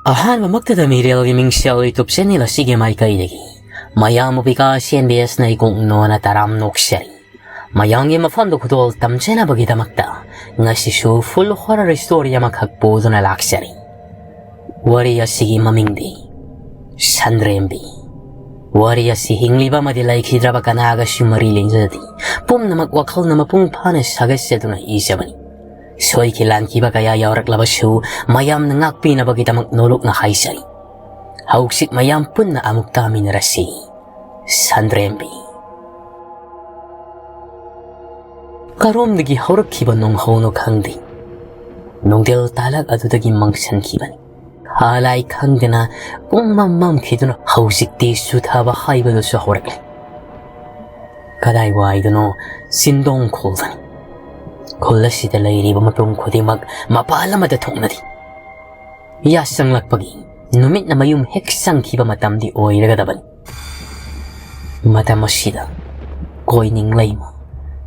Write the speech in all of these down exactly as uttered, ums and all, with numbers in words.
ꯑꯍꯥꯟꯕꯃꯛꯇꯗ ꯃꯤꯔꯦꯜꯒꯤ ꯃꯤꯡꯁꯦꯜ YouTube channel ꯑꯁꯤꯒꯤ ꯃꯥꯏꯀꯩꯗꯒꯤ ꯃꯌꯥꯝꯕꯨ ꯕꯤꯀꯥꯁ ꯑꯦꯟ ꯕꯤ ꯑꯦꯁꯅ ꯏꯀꯣꯛ ꯅꯣꯅ ꯇꯔꯥꯝ ꯅꯣꯛꯆꯔꯤ꯫ ꯃꯌꯥꯝꯒꯤ ꯃꯐꯝꯗ ꯈꯨꯗꯣꯜ ꯇꯝꯖꯅꯕꯒꯤꯗꯃꯛꯇ ꯉꯁꯤꯁꯨ full horror story ꯑꯃꯈꯛ ꯄꯨꯗꯨꯅ ꯂꯥꯛꯆꯔꯤ꯫ ꯋꯥꯔꯤ ꯑꯁꯤꯒꯤ ꯃꯃꯤꯡꯗꯤ ꯁꯟꯗ꯭ꯔꯦꯝꯕꯤ꯫ ꯋꯥꯔꯤ ꯑꯁꯤ ꯍꯤꯡꯂꯤꯕ ꯑꯃꯗꯤ ꯂꯩꯈꯤꯗ꯭ꯔꯕ ꯀꯅꯥꯒꯁꯨ ꯃꯔꯤ ꯂꯩꯅꯖꯗꯦ꯫ ꯄꯨꯝꯅꯃꯛ ꯋꯥꯈꯜꯅ ꯃꯄꯨꯡ ꯐꯥꯅ ꯁꯥꯒꯠꯆꯗꯨꯅ ꯏꯖꯕꯅꯤ꯫ ꯁꯣꯏꯈꯤ ꯂꯥꯟꯈꯤꯕ ꯀꯌꯥ ꯌꯥꯎꯔꯛꯂꯕꯁꯨ ꯃꯌꯥꯝꯅ ꯉꯥꯛꯄꯤꯅꯕꯒꯤꯗꯃꯛ ꯅꯣꯂꯨꯛꯅ ꯍꯥꯏꯖꯔꯤ꯫ ꯍꯧꯖꯤꯛ ꯃꯌꯥꯝ ꯄꯨꯟꯅ ꯑꯃꯨꯛ ꯇꯥꯃꯤꯟꯅꯔꯁꯤ꯫ ꯁꯟꯗ꯭ꯔꯦꯝꯕꯤ꯫ ꯀꯔꯣꯝꯗꯒꯤ ꯍꯧꯔꯛꯈꯤꯕ ꯅꯣꯡꯍꯧꯅꯣ ꯈꯪꯗꯦ, ꯅꯨꯡꯊꯤꯜ ꯇꯥꯂꯛ ꯑꯗꯨꯗꯒꯤ ꯃꯪꯁꯟꯈꯤꯕꯅꯤ꯫ ꯍꯥꯂꯥꯏ ꯈꯪꯗꯅ ꯄꯨꯡꯃꯝ ꯃꯝꯈꯤꯗꯨꯅ ꯍꯧꯖꯤꯛꯇꯤ ꯆꯨꯊꯕ ꯍꯥꯏꯕꯗꯨꯁꯨ ꯍꯧꯔꯛꯂꯦ꯫ ꯀꯗꯥꯏꯋꯥꯏꯗꯅꯣ ꯆꯤꯡꯗꯣꯡ ꯈꯨꯜꯗꯅꯤ꯫ ꯈꯨꯜ ꯑꯁꯤꯗ ꯂꯩꯔꯤꯕ ꯃꯤꯄꯨꯝ ꯈꯨꯗꯤꯡꯃꯛ ꯃꯄꯥꯜ ꯑꯃꯗ ꯊꯣꯛꯅꯔꯤ꯫ ꯌꯥꯆꯪꯂꯛꯄꯒꯤ ꯅꯨꯃꯤꯠꯅ ꯃꯌꯨꯝ ꯍꯦꯛ ꯆꯪꯈꯤꯕ ꯃꯇꯝꯗꯤ ꯑꯣꯏꯔꯒꯗꯕꯅꯤ꯫ ꯃꯇꯝ ꯑꯁꯤꯗ ꯀꯣꯏꯅꯤꯡ ꯂꯩꯃ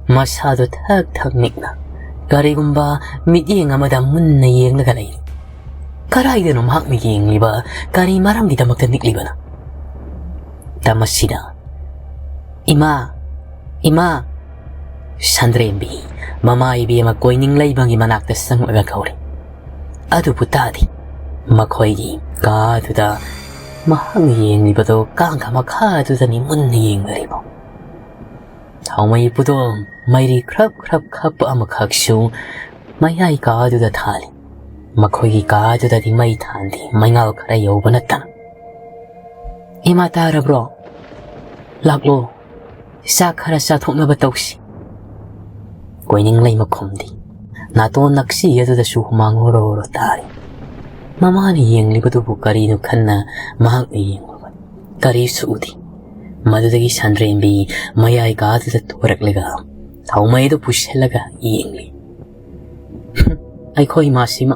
ꯃꯁꯥꯗꯨ ꯊꯛ ꯊꯛ ꯅꯤꯛꯅ ꯀꯔꯤꯒꯨꯝꯕ ꯃꯤꯠꯌꯦꯡ ꯑꯃꯗ ꯃꯨꯟꯅ ꯌꯦꯡꯂꯒ ꯂꯩꯔꯤ꯫ ꯀꯗꯥꯏꯗꯅꯣ ꯃꯍꯥꯛꯅ ꯌꯦꯡꯂꯤꯕ? ꯀꯔꯤ ꯃꯔꯝꯒꯤꯗꯃꯛꯇ ꯅꯤꯛꯂꯤꯕꯅꯣ? ꯃꯇꯝ ꯑꯁꯤꯗ, "ꯏꯃꯥ, ꯏꯃꯥ!" ꯁꯟꯗ꯭ꯔꯦꯝꯕꯤ ꯃꯃꯥ ꯏꯕꯦꯝꯃ ꯀꯣꯏꯅꯤꯡ ꯂꯩꯃꯒꯤ ꯃꯅꯥꯛꯇ ꯆꯪꯂꯒ ꯀꯧꯔꯤ꯫ ꯑꯗꯨꯕꯨ ꯇꯥꯗꯦ꯫ ꯃꯈꯣꯏꯒꯤ ꯀꯥꯗꯨꯗ ꯃꯍꯥꯛꯅ ꯌꯦꯡꯂꯤꯕꯗꯨ ꯀꯥꯡꯒ ꯃꯈꯥꯗꯨꯗꯅꯤ ꯃꯨꯟꯅ ꯌꯦꯡꯅꯔꯤꯕ꯫ ꯊꯥꯎꯃꯩ ꯄꯨꯗꯣꯝ ꯃꯩꯔꯤ ꯈ꯭ꯔꯞ ꯈ꯭ꯔꯞ ꯈꯞꯄ ꯑꯃꯈꯛꯁꯨ ꯃꯌꯥꯏ ꯀꯥꯗꯨꯗ ꯊꯥꯜꯂꯤ꯫ ꯃꯈꯣꯏꯒꯤ ꯀꯥꯗꯨꯗꯗꯤ ꯃꯩ ꯊꯥꯟꯗꯦ, ꯃꯩꯉꯥꯜ ꯈꯔ ꯌꯧꯕ ꯅꯠꯇꯅ꯫ "ꯏꯃꯥ, ꯇꯥꯔꯕ꯭ꯔꯣ? ꯂꯥꯛꯂꯣ, ꯆꯥꯛ ꯈꯔ ꯆꯥꯊꯣꯛꯅꯕ ꯇꯧꯁꯤ꯫" ꯀꯣꯏꯅꯤꯡ ꯂꯩꯃ ꯈꯨꯝꯗꯦ꯫ ꯅꯥꯇꯣꯟ ꯅꯛꯁꯤ ꯑꯗꯨꯗꯁꯨ ꯍꯨꯃꯥꯡ ꯍꯣꯔꯣ ꯍꯣꯔꯣ ꯇꯥꯔꯤ꯫ ꯃꯃꯥꯅ ꯌꯦꯡꯂꯤꯕꯗꯨꯕꯨ ꯀꯔꯤꯅꯣ ꯈꯟꯅ ꯃꯍꯥꯛꯅ ꯌꯦꯡꯂꯨꯕꯅꯤ꯫ ꯀꯔꯤꯁꯨ ꯎꯗꯦ꯫ ꯃꯗꯨꯗꯒꯤ ꯁꯟꯗ꯭ꯔꯦꯝꯕꯤ ꯃꯌꯥꯏ ꯀꯥꯗꯨꯗ ꯊꯣꯔꯛꯂꯒ ꯊꯥꯎꯃꯩꯗꯨ ꯄꯨꯁꯤꯜꯂꯒ ꯌꯦꯡꯂꯤ꯫ "ꯑꯩꯈꯣꯏ ꯏꯃꯥꯁꯤꯃ"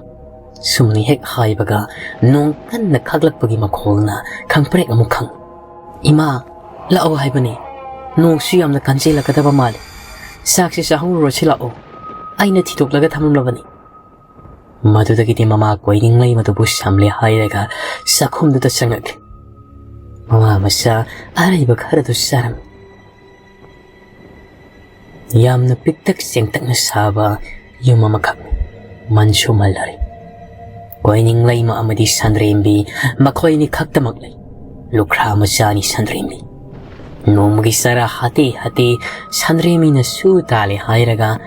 ꯁꯨꯝꯅ ꯍꯦꯛ ꯍꯥꯏꯕꯒ ꯅꯣꯡ ꯀꯟꯅ ꯈꯥꯛꯂꯛꯄꯒꯤ ꯃꯈꯣꯜꯅ ꯈꯪꯄ꯭ꯔꯦꯛ ꯑꯃꯨꯛ ꯈꯪ꯫ "ꯏꯃꯥ, ꯂꯥꯛꯑꯣ ꯍꯥꯏꯕꯅꯤ꯫ ꯅꯣꯡꯁꯨ ꯌꯥꯝꯅ ꯀꯟꯖꯤꯜꯂꯛꯀꯗꯕ ꯃꯥꯜꯂꯤ꯫ ꯆꯥꯛꯁꯤ ꯆꯥꯍꯧꯔꯨꯔꯁꯤ ꯂꯥꯛꯑꯣ꯫ ꯑꯩꯅ ꯊꯤꯗꯣꯛꯂꯒ ꯊꯝꯂꯝꯂꯕꯅꯤ꯫" ꯃꯗꯨꯗꯒꯤꯗꯤ ꯃꯃꯥ ꯀꯣꯏꯅꯤꯡꯂꯩꯃꯗꯨꯕꯨ ꯁꯝꯂꯦ ꯍꯥꯏꯔꯒ ꯆꯥꯛꯈꯨꯝꯗꯨꯗ ꯆꯪꯉꯛꯂꯦ꯫ ꯃꯃꯥ ꯃꯆꯥ ꯑꯔꯩꯕ ꯈꯔꯗꯨ ꯆꯥꯔꯝꯃꯤ꯫ ꯌꯥꯝꯅ ꯄꯤꯛꯇꯛ ꯆꯦꯡꯇꯛꯅ ꯁꯥꯕ ꯌꯨꯝ ꯑꯃꯈꯛꯅꯤ꯫ ꯃꯟꯁꯨ ꯃꯜꯂꯔꯦ꯫ ꯀꯣꯏꯅꯤꯡꯂꯩꯃ ꯑꯃꯗꯤ ꯁꯟꯗ꯭ꯔꯦꯝꯕꯤ ꯃꯈꯣꯏꯅꯤ ꯈꯛꯇꯃꯛ ꯂꯩ꯫ ꯂꯨꯈ꯭ꯔꯥ ꯃꯆꯥꯅꯤ ꯁꯟꯗ꯭ꯔꯦꯝꯕꯤ꯫ ꯅꯣꯡꯃꯒꯤ ꯆꯔꯥ ꯍꯥꯇꯦ ꯍꯥꯇꯦ ꯁꯟꯗ꯭ꯔꯦꯝꯕꯤꯅ ꯁꯨ ꯇꯥꯜꯂꯦ ꯍꯥꯏꯔꯒ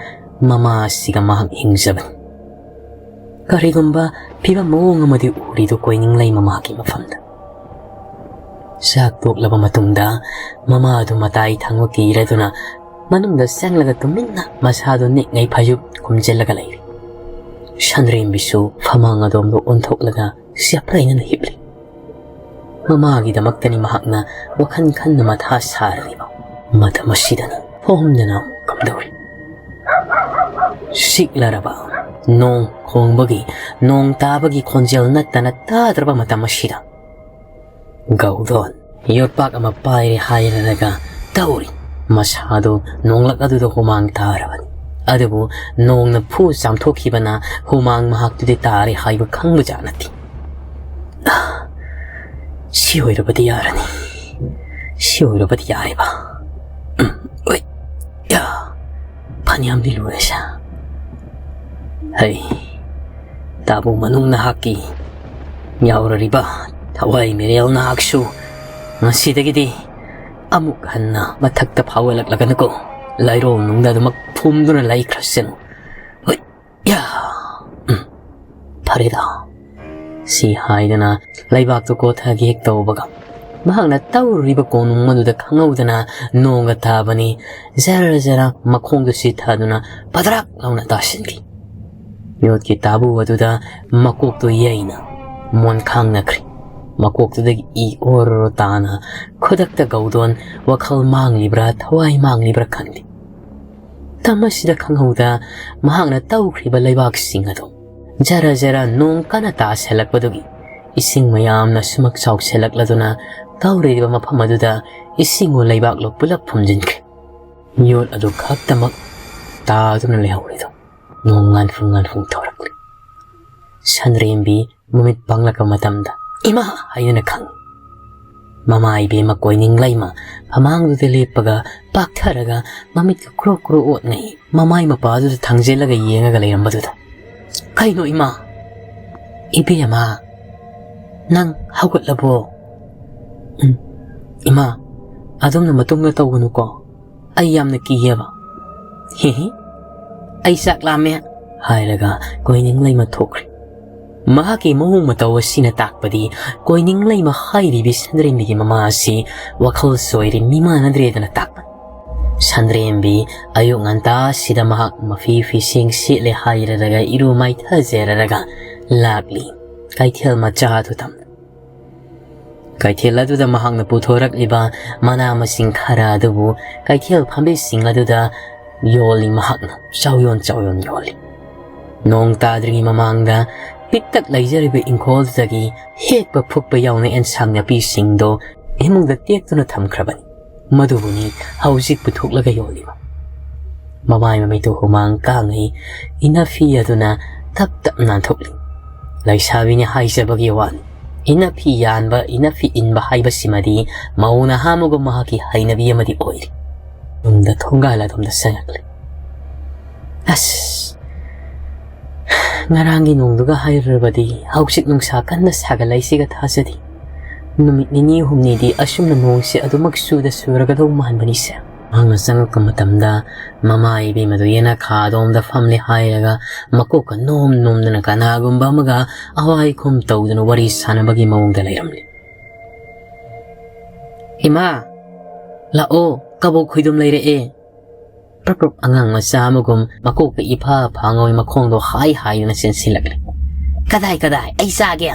ꯃꯃꯥꯁꯤꯒ ꯃꯍꯥꯛ ꯍꯤꯡꯖꯕꯅꯤ꯫ ꯀꯔꯤꯒꯨꯝꯕ ꯐꯤꯕꯝ ꯃꯑꯣꯡ ꯑꯃꯗꯤ ꯎꯔꯤꯗꯨ ꯀꯣꯏꯅꯤꯡꯂꯩꯃ ꯃꯍꯥꯛꯀꯤ ꯃꯐꯝꯗ꯫ ꯆꯥꯛ ꯇꯣꯛꯂꯕ ꯃꯇꯨꯡꯗ ꯃꯃꯥ ꯑꯗꯨ ꯃꯇꯥꯏ ꯊꯪꯕ ꯀꯤꯔꯗꯨꯅ ꯃꯅꯨꯡꯗ ꯆꯪꯂꯒ ꯇꯨꯃꯤꯟꯅ ꯃꯁꯥꯗꯨ ꯅꯤꯛꯉꯩ ꯐꯩꯖꯨꯞ ꯈꯨꯝꯖꯤꯜꯂꯒ ꯂꯩꯔꯤ꯫ ꯁꯟꯗ꯭ꯔꯦꯝꯕꯤꯁꯨ ꯐꯃꯥꯡ ꯑꯗꯣꯝꯗ ꯑꯣꯟꯊꯣꯛꯂꯒ ꯆꯦꯞꯔꯩꯅꯅ ꯍꯤꯞꯂꯤ꯫ ꯃꯃꯥꯒꯤꯗꯃꯛꯇꯅꯤ ꯃꯍꯥꯛꯅ ꯋꯥꯈꯜ ꯈꯟꯅ ꯃꯊꯥ ꯁꯥꯔꯤꯕ꯫ ꯃꯇꯝ ꯑꯁꯤꯗꯅ ꯐꯣꯝꯗꯅ ꯑꯃꯨꯛ ꯀꯝꯗꯧꯔꯤ? ꯁꯤꯛꯂꯔꯕ ꯅꯣꯡ ꯈꯣꯡꯕꯒꯤ, ꯅꯣꯡ ꯇꯥꯕꯒꯤ ꯈꯣꯟꯖꯦꯜ ꯅꯠꯇꯅ ꯇꯥꯗ꯭ꯔꯕ ꯃꯇꯝ ꯑꯁꯤꯗ ꯒꯧꯗꯣꯟ ꯌꯣꯠꯄꯥꯛ ꯑꯃ ꯄꯥꯏꯔꯦ ꯍꯥꯏꯔꯒ ꯇꯧꯔꯤ꯫ ꯃꯁꯥꯗꯨ ꯅꯣꯡꯂꯛ ꯑꯗꯨꯗ ꯍꯨꯃꯥꯡ ꯇꯥꯔꯕꯅꯤ꯫ ꯑꯗꯨꯕꯨ ꯅꯣꯡꯅ ꯐꯨ ꯆꯥꯝꯊꯣꯛꯈꯤꯕꯅ ꯍꯨꯃꯥꯡ ꯃꯍꯥꯛꯇꯨꯗꯤ ꯇꯥꯔꯦ ꯍꯥꯏꯕ ꯈꯪꯕꯖꯥꯠ ꯅꯠꯇꯦ꯫ ꯑꯥ, ꯁꯤ ꯑꯣꯏꯔꯕꯗꯤ ꯌꯥꯔꯅꯤ꯫ ꯁꯤ ꯑꯣꯏꯔꯕꯗꯤ ꯌꯥꯔꯦꯕ꯫ ꯎꯝ, ꯎꯏ, ꯌꯥ, ꯐꯅꯌꯥꯝꯗꯤ ꯂꯨꯔꯦꯁꯦ꯫ ꯍꯩ, ꯇꯥꯕꯨ ꯃꯅꯨꯡ ꯅꯍꯥꯛꯀꯤ ꯌꯥꯎꯔꯔꯤꯕ ꯊꯋꯥꯏ ꯃꯤꯔꯦꯜ ꯅꯍꯥꯛꯁꯨ ꯉꯁꯤꯗꯒꯤꯗꯤ ꯑꯃꯨꯛ ꯍꯟꯅ ꯃꯊꯛꯇ ꯐꯥꯎꯒꯠꯂꯛꯂꯒꯅꯨꯀꯣ꯫ ꯂꯩꯔꯣꯜ ꯅꯨꯡꯗ ꯑꯗꯨꯃꯛ ꯐꯨꯝꯗꯨꯅ ꯂꯩꯈ꯭ꯔꯁꯅꯨ꯫ ꯍꯨꯏ, ꯌꯥ, ꯎꯝ, ꯐꯔꯦꯗ꯫ ꯁꯤ ꯍꯥꯏꯗꯅ ꯂꯩꯕꯥꯛꯇꯨ ꯀꯣꯊꯒꯦ ꯍꯦꯛ ꯇꯧꯕꯒ ꯃꯍꯥꯛꯅ ꯇꯧꯔꯨꯔꯤꯕ ꯀꯣꯅꯨꯡ ꯑꯗꯨꯗ ꯈꯪꯍꯧꯗꯅ ꯅꯣꯡꯒ ꯇꯥꯕꯅꯤ꯫ ꯖꯔ ꯖꯔ ꯃꯈꯣꯡꯗꯨ ꯆꯤꯊꯗꯨꯅ ꯄꯗ꯭ꯔꯥꯛ ꯂꯥꯎꯅ ꯇꯥꯁꯤꯟꯈꯤ꯫ ꯌꯣꯠꯀꯤ ꯇꯥꯕꯨ ꯑꯗꯨꯗ ꯃꯀꯣꯛꯇꯨ ꯌꯩꯅ ꯃꯣꯟꯈꯥꯡꯅꯈ꯭ꯔꯦ꯫ ꯃꯀꯣꯛꯇꯨꯗꯒꯤ ꯏ ꯑꯣꯔꯣ ꯇꯥꯅ ꯈꯨꯗꯛꯇ ꯒꯧꯗꯣꯟ ꯋꯥꯈꯜ ꯃꯥꯡꯂꯤꯕ꯭ꯔꯥ ꯊꯋꯥꯏ ꯃꯥꯡꯂꯤꯕ꯭ꯔꯥ ꯈꯪꯗꯦ꯫ ꯃꯇꯝ ꯑꯁꯤꯗ ꯈꯪꯍꯧꯗ ꯃꯍꯥꯛꯅ ꯇꯧꯈ꯭ꯔꯤꯕ ꯂꯩꯕꯥꯛꯁꯤꯡ ꯑꯗꯨ ꯖꯔ ꯖꯔ ꯅꯣꯡ ꯀꯟꯅ ꯇꯥꯁꯤꯜꯂꯛꯄꯗꯨꯒꯤ ꯏꯁꯤꯡ ꯃꯌꯥꯝꯅ ꯁꯨꯃꯛ ꯆꯥꯎꯁꯤꯜꯂꯛꯂꯗꯨꯅ ꯇꯧꯔꯤꯕ ꯃꯐꯝ ꯑꯗꯨꯗ ꯏꯁꯤꯡ ꯑꯣ ꯂꯩꯕꯥꯛꯂꯣ ꯄꯨꯂꯞ ꯐꯨꯝꯖꯤꯟꯈ꯭ꯔꯦ꯫ ꯌꯣꯠ ꯑꯗꯨ ꯈꯛꯇꯃꯛ ꯇꯥꯗꯨꯅ ꯂꯩꯍꯧꯔꯤꯗꯨ ꯅꯣꯡ ꯉꯥꯟꯐꯨꯡ ꯉꯥꯟꯐꯨꯡ ꯊꯧꯔꯛꯂꯤ꯫ ꯁꯟꯗ꯭ꯔꯦꯝꯕꯤ ꯃꯃꯤꯠ ꯄꯥꯡꯂꯛꯄ ꯃꯇꯝꯗ, "ꯏꯃꯥ!" ꯍꯥꯏꯗꯨꯅ ꯈꯪꯉꯤ꯫ ꯃꯃꯥ ꯏꯕꯦꯝꯃ ꯀꯣꯏꯅꯤꯡ ꯂꯩꯃ ꯐꯃꯥꯡꯗꯨꯗ ꯂꯦꯞꯄꯒ ꯄꯥꯛꯊꯔꯒ ꯃꯃꯤꯠꯀ ꯀ꯭ꯔꯣ ꯀ꯭ꯔꯣ ꯑꯣꯠꯅꯩ꯫ ꯃꯃꯥꯏ ꯃꯄꯥꯗꯨꯗ ꯊꯥꯡꯖꯤꯜꯂꯒ ꯌꯦꯡꯉꯒ ꯂꯩꯔꯝꯕꯗꯨꯗ, "ꯀꯩꯅꯣ ꯏꯃꯥ?" "ꯏꯕꯦꯝꯃ, ꯅꯪ ꯍꯧꯒꯠꯂꯕꯣ?" "ꯎꯝ, ꯏꯃꯥ, ꯑꯗꯣꯝꯅ ꯃꯇꯨꯡꯗ ꯇꯧꯒꯅꯨꯀꯣ, ꯑꯩ ꯌꯥꯝꯅ ꯀꯤꯌꯦꯕ꯫" "ꯍꯤ ꯍꯤ, ꯑꯩ ꯆꯥꯛ ꯂꯥꯝꯃꯦ," ꯍꯥꯏꯔꯒ ꯀꯣꯏꯅꯤꯡ ꯂꯩꯃ ꯊꯣꯛꯈ꯭ꯔꯦ꯫ ꯃꯍꯥꯛꯀꯤ ꯃꯑꯣꯡ ꯃꯇꯧ ꯑꯁꯤꯅ ꯇꯥꯛꯄꯗꯤ ꯀꯣꯏꯅꯤꯡ ꯂꯩꯃ ꯍꯥꯏꯔꯤꯕꯤ ꯁꯟꯗ꯭ꯔꯦꯝꯕꯤꯒꯤ ꯃꯃꯥ ꯑꯁꯤ ꯋꯥꯈꯜ ꯆꯣꯏꯔꯦ, ꯃꯤ ꯃꯥꯟꯅꯗ꯭ꯔꯦꯗꯅ ꯇꯥꯛꯄꯅꯤ꯫ ꯁꯟꯗ꯭ꯔꯦꯝꯕꯤ ꯑꯌꯨꯛ ꯉꯟꯇꯥꯁꯤꯗ ꯃꯍꯥꯛ ꯃꯐꯤ ꯐꯤꯁꯤꯡ ꯁꯦꯠꯂꯦ ꯍꯥꯏꯔꯔꯒ ꯏꯔꯨ ꯃꯥꯏꯊꯖꯔꯔꯒ ꯂꯥꯛꯂꯤ ꯀꯩꯊꯦꯜ ꯃꯆꯥ ꯑꯗꯨꯗ꯫ ꯀꯩꯊꯦꯜ ꯑꯗꯨꯗ ꯃꯍꯥꯛꯅ ꯄꯨꯊꯣꯔꯛꯂꯤꯕ ꯃꯅꯥ ꯃꯁꯤꯡ ꯈꯔ ꯑꯗꯨꯕꯨ ꯀꯩꯊꯦꯜ ꯐꯝꯕꯤꯁꯤꯡ ꯑꯗꯨꯗ ꯌꯣꯜꯂꯤ꯫ ꯃꯍꯥꯛꯅ ꯆꯥꯎꯌꯣꯟ ꯆꯥꯎꯌꯣꯟ ꯌꯣꯜꯂꯤ꯫ ꯅꯣꯡ ꯇꯥꯗ꯭ꯔꯤꯉꯩ ꯃꯃꯥꯡꯗ ꯄꯤꯛꯇꯛ ꯂꯩꯖꯔꯤꯕ ꯏꯪꯈꯣꯜꯗꯨꯗꯒꯤ ꯍꯦꯛꯄ ꯐꯨꯛꯄ ꯌꯥꯎꯅ ꯑꯦꯟꯁꯥꯡ ꯅꯥꯄꯤꯁꯤꯡꯗꯣ ꯏꯃꯨꯡꯗ ꯇꯦꯛꯇꯨꯅ ꯊꯝꯈ꯭ꯔꯕꯅꯤ꯫ ꯃꯗꯨꯕꯨꯅꯤ ꯍꯧꯖꯤꯛ ꯄꯨꯊꯣꯛꯂꯒ ꯌꯣꯜꯂꯤꯕ꯫ ꯃꯃꯥꯏ ꯃꯃꯤꯠꯇꯨ ꯍꯨꯃꯥꯡ ꯀꯥꯡꯉꯤ꯫ ꯏꯅꯐꯤ ꯑꯗꯨꯅ ꯇꯞ ꯇꯞ ꯅꯥꯟꯊꯣꯛꯂꯤ꯫ ꯂꯩꯁꯥꯕꯤꯅꯤ ꯍꯥꯏꯖꯕꯒꯤ ꯋꯥꯅꯤ꯫ ꯏꯅꯐꯤ ꯌꯥꯟꯕ, ꯏꯅꯐꯤ ꯏꯟꯕ ꯍꯥꯏꯕꯁꯤꯃꯗꯤ ꯃꯧ ꯅꯍꯥ ꯑꯃꯒ ꯃꯍꯥꯛꯀꯤ ꯍꯩꯅꯕꯤ ꯑꯃꯗꯤ ꯑꯣꯏꯔꯤ꯫ ꯌꯨꯝꯗ ꯊꯣꯡꯒꯥꯜ ꯑꯗꯣꯝꯗ ꯆꯪꯉꯛꯂꯦ꯫ ꯑꯁ, ꯉꯔꯥꯡꯒꯤ ꯅꯣꯡꯗꯨꯒ ꯍꯥꯏꯔꯨꯔꯕꯗꯤ ꯍꯧꯖꯤꯛ ꯅꯨꯡꯁꯥ ꯀꯟꯅ ꯁꯥꯒꯠꯂꯛꯏꯁꯤꯒ ꯊꯥꯖꯗꯦ꯫ ꯅꯨꯃꯤꯠ ꯅꯤꯅꯤ ꯍꯨꯝꯅꯤꯗꯤ ꯑꯁꯨꯝꯅ ꯅꯣꯡꯁꯦ ꯑꯗꯨꯃꯛ ꯆꯨꯗ ꯆꯨꯔꯒꯗꯧ ꯃꯥꯟꯕꯅꯤꯁꯦ꯫ ꯃꯍꯥꯛꯅ ꯆꯪꯉꯛꯄ ꯃꯇꯝꯗ ꯃꯃꯥ ꯏꯕꯦꯝꯃꯗꯨ ꯌꯦꯅꯈꯥꯗꯣꯝꯗ ꯐꯝꯂꯦ ꯍꯥꯏꯔꯒ ꯃꯀꯣꯛꯀ ꯅꯣꯝ ꯅꯣꯝꯗꯅ ꯀꯅꯥꯒꯨꯝꯕ ꯑꯃꯒ ꯑꯋꯥꯏ ꯈꯨꯝ ꯇꯧꯗꯨꯅ ꯋꯥꯔꯤ ꯁꯥꯟꯅꯕꯒꯤ ꯃꯑꯣꯡꯗ ꯂꯩꯔꯝꯂꯦ꯫ "ꯏꯃꯥ, ꯂꯥꯛꯑꯣ, ꯀꯕꯣꯛ ꯈꯣꯏꯗꯨꯝ ꯂꯩꯔꯛꯑꯦ꯫" ꯄ꯭ꯔꯞ ꯄ꯭ꯔꯞ ꯑꯉꯥꯡ ꯃꯆꯥ ꯑꯃꯒꯨꯝ ꯃꯀꯣꯛꯀ ꯏꯐꯥ ꯐꯥꯉꯣꯏ ꯃꯈꯣꯡꯗꯣ ꯍꯥꯏ ꯍꯥꯏꯗꯨꯅ ꯆꯦꯟꯁꯤꯜꯂꯛꯂꯦ꯫ "ꯀꯗꯥꯏ, ꯀꯗꯥꯏ? ꯑꯩ ꯆꯥꯒꯦ!"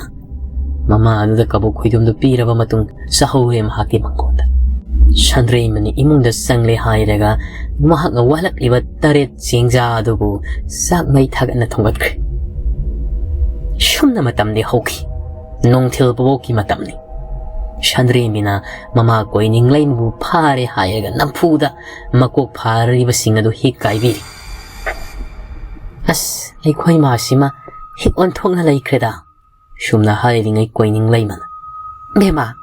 ꯃꯃꯥ ꯑꯗꯨꯗ ꯀꯕꯣꯛ ꯈꯣꯏꯗꯨꯝꯗꯨ ꯄꯤꯔꯕ ꯃꯇꯨꯡ ꯆꯥꯍꯧꯔꯦ ꯃꯍꯥꯛꯀꯤ ꯃꯪꯒꯣꯟꯗ꯫ ꯁꯟꯗ꯭ꯔꯩꯃꯅꯤ ꯏꯃꯨꯡꯗ ꯆꯪꯂꯦ ꯍꯥꯏꯔꯒ ꯃꯍꯥꯛꯅ ꯋꯥꯠꯂꯛꯂꯤꯕ ꯇꯔꯦꯠ ꯆꯦꯡꯖꯥ ꯑꯗꯨꯕꯨ ꯆꯥꯛ ꯃꯩ ꯊꯥꯒꯠꯅ ꯊꯣꯡꯒꯠꯈ꯭ꯔꯦ꯫ ꯁꯨꯝꯅ ꯃꯇꯝꯗꯤ ꯍꯧꯈꯤ꯫ ꯅꯨꯡꯊꯤꯜ ꯄꯣꯛꯀꯤ ꯃꯇꯝꯅꯤ꯫ ꯁꯟꯗ꯭ꯔꯦꯝꯕꯤꯅ ꯃꯃꯥ ꯀꯣꯏꯅꯤꯡꯂꯩꯃꯕꯨ ꯐꯥꯔꯦ ꯍꯥꯏꯔꯒ ꯅꯝꯐꯨꯗ ꯃꯀꯣꯛ ꯐꯥꯔꯤꯕꯁꯤꯡ ꯑꯗꯨ ꯍꯤꯛ ꯀꯥꯏꯕꯤꯔꯤ꯫ "ꯑꯁ, ꯑꯩꯈꯣꯏ ꯃꯥꯁꯤꯃ ꯍꯤꯛ ꯑꯣꯟꯊꯣꯛꯅ ꯂꯩꯈ꯭ꯔꯦꯗ꯫ ꯁꯨꯝꯅ ꯍꯥꯏꯔꯤꯉꯩ ꯀꯣꯏꯅꯤꯡ ꯂꯩꯃꯅ, "ꯕꯦꯝꯃ,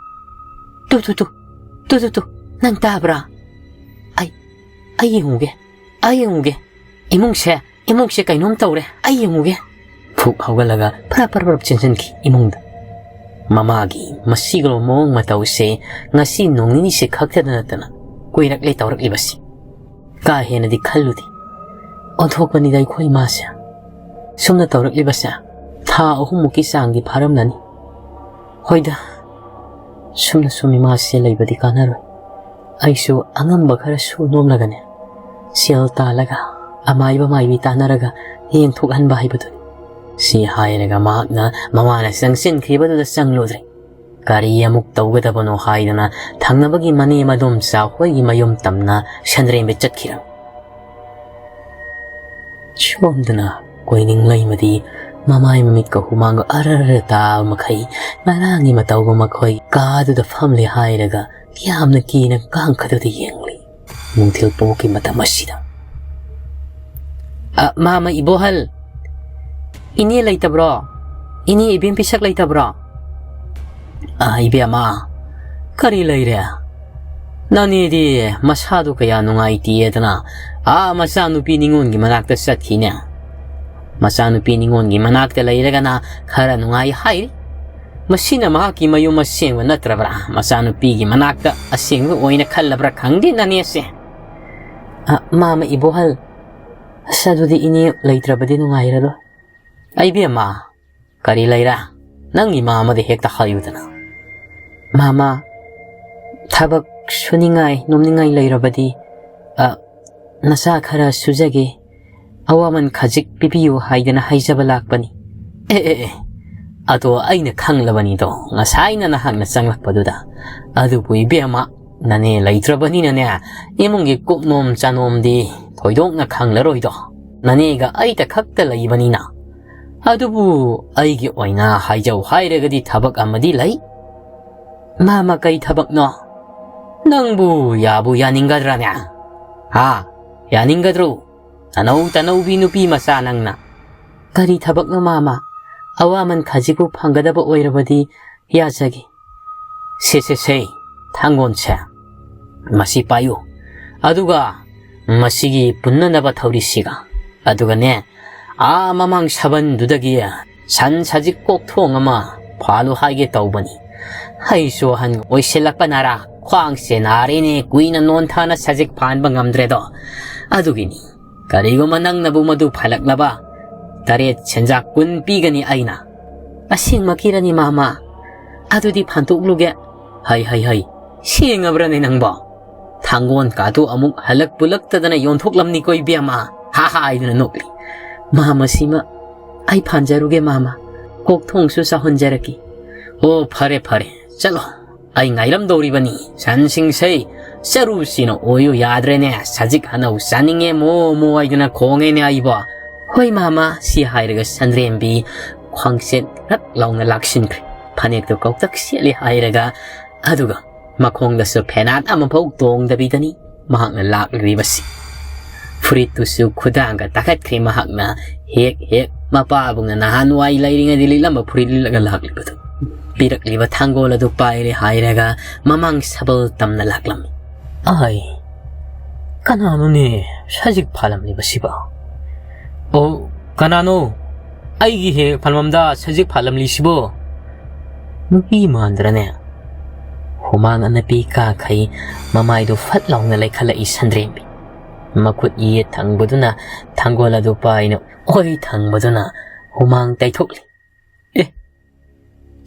ꯇꯨ, ꯇꯨ, ꯇꯨ, ꯇꯨ, ꯇꯨ, ꯇꯨ, ꯅꯪ ꯇꯥꯕ꯭ꯔꯥ? ꯑꯩ, ꯑꯩ ꯌꯦꯡꯉꯨꯒꯦ, ꯑꯩ ꯌꯦꯡꯉꯨꯒꯦ꯫ ꯏꯃꯨꯡꯁꯦ, ꯏꯃꯨꯡꯁꯦ ꯀꯩꯅꯣꯝ ꯇꯧꯔꯦ, ꯑꯩ ꯌꯦꯡꯉꯨꯒꯦ꯫" ꯐꯨꯛ ꯍꯧꯒꯠꯂꯒ ꯐꯔꯞ ꯐꯔꯞ ꯐꯔꯞ ꯆꯦꯟꯁꯤꯟꯈꯤ ꯏꯃꯨꯡꯗ꯫ ꯃꯃꯥꯒꯤ ꯃꯁꯤꯒꯨꯝꯕ ꯃꯑꯣꯡ ꯃꯇꯧꯁꯦ ꯉꯁꯤ ꯅꯣꯡ ꯅꯤꯅꯤꯁꯦ ꯈꯛꯇꯗ ꯅꯠꯇꯅ ꯀꯨꯏꯔꯛꯂꯦ ꯇꯧꯔꯛꯂꯤꯕꯁꯤ꯫ ꯀꯥ ꯍꯦꯟꯅꯗꯤ ꯈꯜꯂꯨꯗꯦ꯫ ꯑꯣꯟꯊꯣꯛꯄꯅꯤꯗ ꯑꯩꯈꯣꯏ ꯏꯃꯥꯁꯦ꯫ ꯁꯨꯝꯅ ꯇꯧꯔꯛꯂꯤꯕꯁꯦ ꯊꯥ ꯑꯍꯨꯝꯃꯨꯛꯀꯤ ꯆꯥꯡꯗꯤ ꯐꯥꯔꯝꯂꯅꯤ꯫ ꯍꯣꯏꯗ, ꯁꯨꯝꯅ ꯁꯨꯝ ꯏꯃꯥꯁꯦ ꯂꯩꯕꯗꯤ ꯀꯥꯟꯅꯔꯣꯏ꯫ ꯑꯩꯁꯨ ꯑꯉꯝꯕ ꯈꯔ ꯁꯨ ꯅꯣꯝꯂꯒꯅꯦ, ꯁꯦꯜ ꯇꯥꯜꯂꯒ, ꯑꯃꯥꯏꯕ ꯃꯥꯏꯕꯤ ꯇꯥꯟꯅꯔꯒ ꯌꯦꯡꯊꯣꯛꯍꯟꯕ ꯍꯥꯏꯕꯗꯨꯅꯤ꯫ ꯁꯤ ꯍꯥꯏꯔꯒ ꯃꯍꯥꯛꯅ ꯃꯃꯥꯅ ꯆꯪꯁꯤꯟꯈꯤꯕꯗꯨꯗ ꯆꯪꯂꯨꯗ꯭ꯔꯦ꯫ ꯀꯔꯤ ꯑꯃꯨꯛ ꯇꯧꯒꯗꯕꯅꯣ ꯍꯥꯏꯗꯅ ꯊꯪꯅꯕꯒꯤ ꯃꯅꯦ ꯃꯗꯣꯝꯆꯥ ꯍꯣꯏꯒꯤ ꯃꯌꯨꯝ ꯇꯝꯅ ꯁꯟꯗ꯭ꯔꯦꯝꯕꯤ ꯆꯠꯈꯤꯔꯝꯃꯤ꯫ ꯁꯣꯝꯗꯅ ꯀꯣꯏꯅꯤꯡ ꯂꯩꯃꯗꯤ ꯃꯃꯥꯏ ꯃꯃꯤꯠꯀ ꯍꯨꯃꯥꯡꯒ ꯑꯔꯔ ꯇꯥꯕ ꯃꯈꯩ ꯉꯔꯥꯡꯒꯤ ꯃꯇꯧꯒ ꯃꯈꯣꯏ ꯀꯥꯗꯨꯗ ꯐꯝꯂꯦ ꯍꯥꯏꯔꯒ ꯌꯥꯝꯅ ꯀꯤꯅ ꯀꯥꯡꯈꯗꯨꯗ ꯌꯦꯡꯂꯤ꯫ ꯅꯨꯡꯊꯤꯜ ꯄꯣꯛꯀꯤ ꯃꯇꯝ ꯑꯁꯤꯗ꯫ "ꯑ, ꯃꯥꯃ ꯏꯕꯣꯍꯜ, ꯏꯅꯦ ꯂꯩꯇꯕ꯭ꯔꯣ? ꯏꯅꯦ ꯏꯕꯦꯝ ꯄꯤꯁꯛ ꯂꯩꯇꯕ꯭ꯔꯣ?" "ꯑ, ꯏꯕꯦꯝꯃ, ꯀꯔꯤ ꯂꯩꯔꯦ? ꯅꯅꯦꯗꯤ ꯃꯁꯥꯗꯨ ꯀꯌꯥ ꯅꯨꯡꯉꯥꯏꯇꯦꯗꯅ ꯑꯥ ꯃꯆꯥꯅꯨꯄꯤ ꯅꯤꯉꯣꯟꯒꯤ ꯃꯅꯥꯛꯇ ꯆꯠꯈꯤꯅꯦ꯫ ꯃꯆꯥꯅꯨꯄꯤ ꯅꯤꯉꯣꯟꯒꯤ ꯃꯅꯥꯛꯇ ꯂꯩꯔꯒꯅ ꯈꯔ ꯅꯨꯡꯉꯥꯏ ꯍꯥꯏꯔꯤ꯫ ꯃꯁꯤꯅ ꯃꯍꯥꯛꯀꯤ ꯃꯌꯨꯝ ꯑꯁꯦꯡꯕ ꯅꯠꯇ꯭ꯔꯕ꯭ꯔꯥ? ꯃꯆꯥꯅꯨꯄꯤꯒꯤ ꯃꯅꯥꯛꯇ ꯑꯁꯦꯡꯕ ꯑꯣꯏꯅ ꯈꯜꯂꯕ꯭ꯔꯥ ꯈꯪꯗꯦ ꯅꯅꯦꯁꯦ꯫" "ꯑ, ꯃꯥꯃ ꯏꯕꯣꯍꯜ, ꯑꯁ, ꯑꯗꯨꯗꯤ ꯏꯅꯦ ꯂꯩꯇ꯭ꯔꯕꯗꯤ ꯅꯨꯡꯉꯥꯏꯔꯔꯣꯏ꯫" "ꯑꯩ ꯏꯕꯦꯝꯃ, ꯀꯔꯤ ꯂꯩꯔꯦ? ꯅꯪꯒꯤ ꯃꯥꯃꯗ ꯍꯦꯛꯇ ꯍꯥꯏꯌꯨꯗꯅ꯫" "ꯃꯥꯃ, ꯊꯕꯛ ꯁꯨꯅꯤꯡꯉꯥꯏ ꯅꯣꯝꯅꯤꯡꯉꯥꯏ ꯂꯩꯔꯕꯗꯤ, ꯑ, ꯅꯆꯥ ꯈꯔ ꯁꯨꯖꯒꯦ, ꯑꯋꯥꯃꯟ ꯈꯖꯤꯛ ꯄꯤꯕꯤꯌꯨ ꯍꯥꯏꯗꯅ ꯍꯥꯏꯖꯕ ꯂꯥꯛꯄꯅꯤ꯫" "ꯑꯦ, ꯑꯦ, ꯑꯦ, ꯑꯗꯣ ꯑꯩꯅ ꯈꯪꯂꯕꯅꯤꯗꯣ, ꯉꯁꯥꯏꯅ ꯅꯍꯥꯛꯅ ꯆꯪꯂꯛꯄꯗꯨꯗ꯫ ꯑꯗꯨꯕꯨ ꯏꯕꯦꯝꯃ, ꯅꯅꯦ ꯂꯩꯇ꯭ꯔꯕꯅꯤꯅꯅꯦ, ꯏꯃꯨꯡꯒꯤ ꯀꯨꯞꯅꯣꯝ ꯆꯥꯅꯣꯝꯗꯤ ꯊꯣꯏꯗꯣꯛꯅ ꯈꯪꯂꯔꯣꯏꯗꯣ꯫ ꯅꯅꯦꯒ ꯑꯩꯇ ꯈꯛꯇ ꯂꯩꯕꯅꯤꯅ꯫ ꯑꯗꯨꯕꯨ ꯑꯩꯒꯤ ꯑꯣꯏꯅ ꯍꯥꯏꯖꯧ ꯍꯥꯏꯔꯒꯗꯤ ꯊꯕꯛ ꯑꯃꯗꯤ ꯂꯩ꯫" "ꯃꯥꯃ, ꯀꯩ ꯊꯕꯛꯅꯣ? ꯅꯪꯕꯨ ꯌꯥꯕꯨ ꯌꯥꯅꯤꯡꯒꯗ꯭ꯔꯥꯅꯦ? ꯍꯥ? ꯌꯥꯅꯤꯡꯒꯗ꯭ꯔꯣ? ꯇꯅꯧ ꯇꯅꯧꯕꯤ ꯅꯨꯄꯤ ꯃꯆꯥ ꯅꯪꯅ꯫ "ꯀꯔꯤ ꯊꯕꯛꯅꯣ ꯃꯥꯃ? ꯑꯋꯥꯃꯟ ꯈꯖꯤꯛꯄꯨ ꯐꯪꯒꯗꯕ ꯑꯣꯏꯔꯕꯗꯤ ꯌꯥꯖꯒꯦ꯫" "ꯁꯦ, ꯁꯦ, ꯁꯦ, ꯊꯥꯡꯒꯣꯟꯁꯦ꯫ ꯃꯁꯤ ꯄꯥꯏꯌꯨ꯫ ꯑꯗꯨꯒ ꯃꯁꯤꯒꯤ ꯄꯨꯟꯅꯅꯕ ꯊꯧꯔꯤꯁꯤꯒ꯫ ꯑꯗꯨꯒꯅꯦ, ꯑꯥ ꯃꯃꯥꯡ ꯁꯥꯕꯟꯗꯨꯗꯒꯤ ꯁꯟ ꯁꯖꯤꯛ ꯀꯣꯛꯊꯣꯡ ꯑꯃ ꯐꯥꯜꯂꯨ ꯍꯥꯏꯒꯦ ꯇꯧꯕꯅꯤ꯫ ꯑꯩꯁꯨ ꯑꯍꯟ ꯑꯣꯏꯁꯤꯜꯂꯛꯄꯅꯔꯥ ꯈ꯭ꯋꯥꯡꯁꯦ ꯅꯥꯔꯦꯅꯦ, ꯀꯨꯏꯅ ꯅꯣꯟꯊꯥꯅ ꯁꯖꯤꯛ ꯐꯥꯟꯕ ꯉꯝꯗ꯭ꯔꯦꯗꯣ꯫ ꯑꯗꯨꯒꯤꯅꯤ, ꯀꯔꯤꯒꯨꯝꯕ ꯅꯪꯅꯕꯨ ꯃꯗꯨ ꯐꯥꯜꯂꯛꯂꯕ ꯇꯔꯦꯠ ꯁꯦꯟꯖꯥ ꯀꯨꯟ ꯄꯤꯒꯅꯤ ꯑꯩꯅ꯫" "ꯑꯁꯦꯡꯃꯛꯀꯤꯔꯅꯤ ꯃꯥꯃ? ꯑꯗꯨꯗꯤ ꯐꯥꯟꯗꯣꯛꯂꯨꯒꯦ꯫" "ꯍꯩ, ꯍꯩ, ꯍꯩ, ꯁꯦꯡꯉꯕ꯭ꯔꯅꯦ ꯅꯪꯕꯣ? ꯊꯥꯡꯒꯣꯟ ꯀꯥꯗꯨ ꯑꯃꯨꯛ ꯍꯜꯂꯛ ꯄꯨꯜꯂꯛꯇꯗꯅ ꯌꯣꯟꯊꯣꯛꯂꯝꯅꯤꯀꯣ ꯏꯕꯦꯝꯃ?" ꯍꯥ ꯍꯥ ꯍꯥꯏꯗꯨꯅ ꯅꯣꯛꯂꯤ꯫ "ꯃꯥꯃꯁꯤꯃ ꯑꯩ ꯐꯥꯟꯖꯔꯨꯒꯦ ꯃꯥꯃ, ꯀꯣꯛꯊꯣꯡꯁꯨ ꯆꯥꯍꯟꯖꯔꯛꯀꯦ꯫" "ꯑꯣ, ꯐꯔꯦ ꯐꯔꯦ, ꯆꯠꯂꯣ, ꯑꯩ ꯉꯥꯏꯔꯝꯗꯧꯔꯤꯕꯅꯤ꯫ ꯁꯟꯁꯤꯡꯁꯦ ꯆꯔꯨꯁꯤꯅ ꯑꯣꯏꯌꯨ ꯌꯥꯗ꯭ꯔꯦꯅꯦ, ꯁꯖꯤꯛ ꯍꯅꯧ ꯆꯥꯅꯤꯡꯉꯦ ꯃꯣ ꯃꯣ ꯍꯥꯏꯗꯨꯅ ꯈꯣꯡꯉꯦꯅꯦ ꯑꯩꯕꯣ꯫" "ꯍꯣꯏ ꯃꯥꯃ꯫" ꯁꯤ ꯍꯥꯏꯔꯒ ꯁꯟꯗ꯭ꯔꯦꯝꯕꯤ ꯈ꯭ꯋꯥꯡꯆꯦꯠ ꯔꯛ ꯂꯥꯎꯅ ꯂꯥꯛꯁꯤꯟꯈ꯭ꯔꯦ꯫ ꯐꯅꯦꯛꯇꯨ ꯀꯧꯇꯛ ꯁꯦꯠꯂꯤ ꯍꯥꯏꯔꯒ, ꯑꯗꯨꯒ ꯃꯈꯣꯡꯗꯁꯨ ꯐꯦꯅꯥꯠ ꯑꯃꯐꯥꯎ ꯇꯣꯡꯗꯕꯤꯗꯅꯤ ꯃꯍꯥꯛꯅ ꯂꯥꯛꯂꯤꯕꯁꯤ꯫ ꯐꯨꯔꯤꯠꯇꯨꯁꯨ ꯈꯨꯗꯥꯡꯒ ꯇꯥꯈꯠꯈ꯭ꯔꯦ ꯃꯍꯥꯛꯅ, ꯍꯦꯛ ꯍꯦꯛ ꯃꯄꯥꯕꯨꯡꯅ ꯅꯍꯥꯟꯋꯥꯏ ꯂꯩꯔꯤꯉꯩꯗ ꯂꯤꯠꯂꯝꯕ ꯐꯨꯔꯤꯠ ꯂꯤꯠꯂꯒ ꯂꯥꯛꯂꯤꯕꯗꯨ꯫ ꯄꯤꯔꯛꯂꯤꯕ ꯊꯥꯡꯒꯣꯜ ꯑꯗꯨ ꯄꯥꯏꯔꯦ ꯍꯥꯏꯔꯒ ꯃꯃꯥꯡ ꯁꯕꯜ ꯇꯝꯅ ꯂꯥꯛꯂꯝꯃꯤ꯫ "ꯑꯥꯏ, ꯀꯅꯥꯅꯣꯅꯦ ꯁꯖꯤꯛ ꯐꯥꯜꯂꯝꯂꯤꯕꯁꯤꯕꯣ? ꯑꯣ, ꯀꯅꯥꯅꯣ ꯑꯩꯒꯤ ꯍꯦꯛ ꯐꯝꯐꯝꯗ ꯁꯖꯤꯛ ꯐꯥꯜꯂꯝꯂꯤꯁꯤꯕꯣ?" ꯅꯨꯄꯤ ꯃꯥꯟꯗ꯭ꯔꯅꯦ? ꯍꯨꯃꯥꯡ ꯑꯅꯞꯄꯤ ꯀꯥꯈꯩ ꯃꯃꯥꯏꯗꯨ ꯐꯠ ꯂꯥꯎꯅ ꯂꯩꯈꯠꯂꯛꯏ ꯁꯟꯗ꯭ꯔꯦꯝꯕꯤ꯫ ꯃꯈꯨꯠ ꯌꯦꯠ ꯊꯪꯕꯗꯨꯅ ꯊꯥꯡꯒꯣꯜ ꯑꯗꯨ ꯄꯥꯏꯅ, ꯑꯣꯏ ꯊꯪꯕꯗꯨꯅ ꯍꯨꯃꯥꯡ ꯇꯩꯊꯣꯛꯂꯤ꯫ "ꯑꯦ,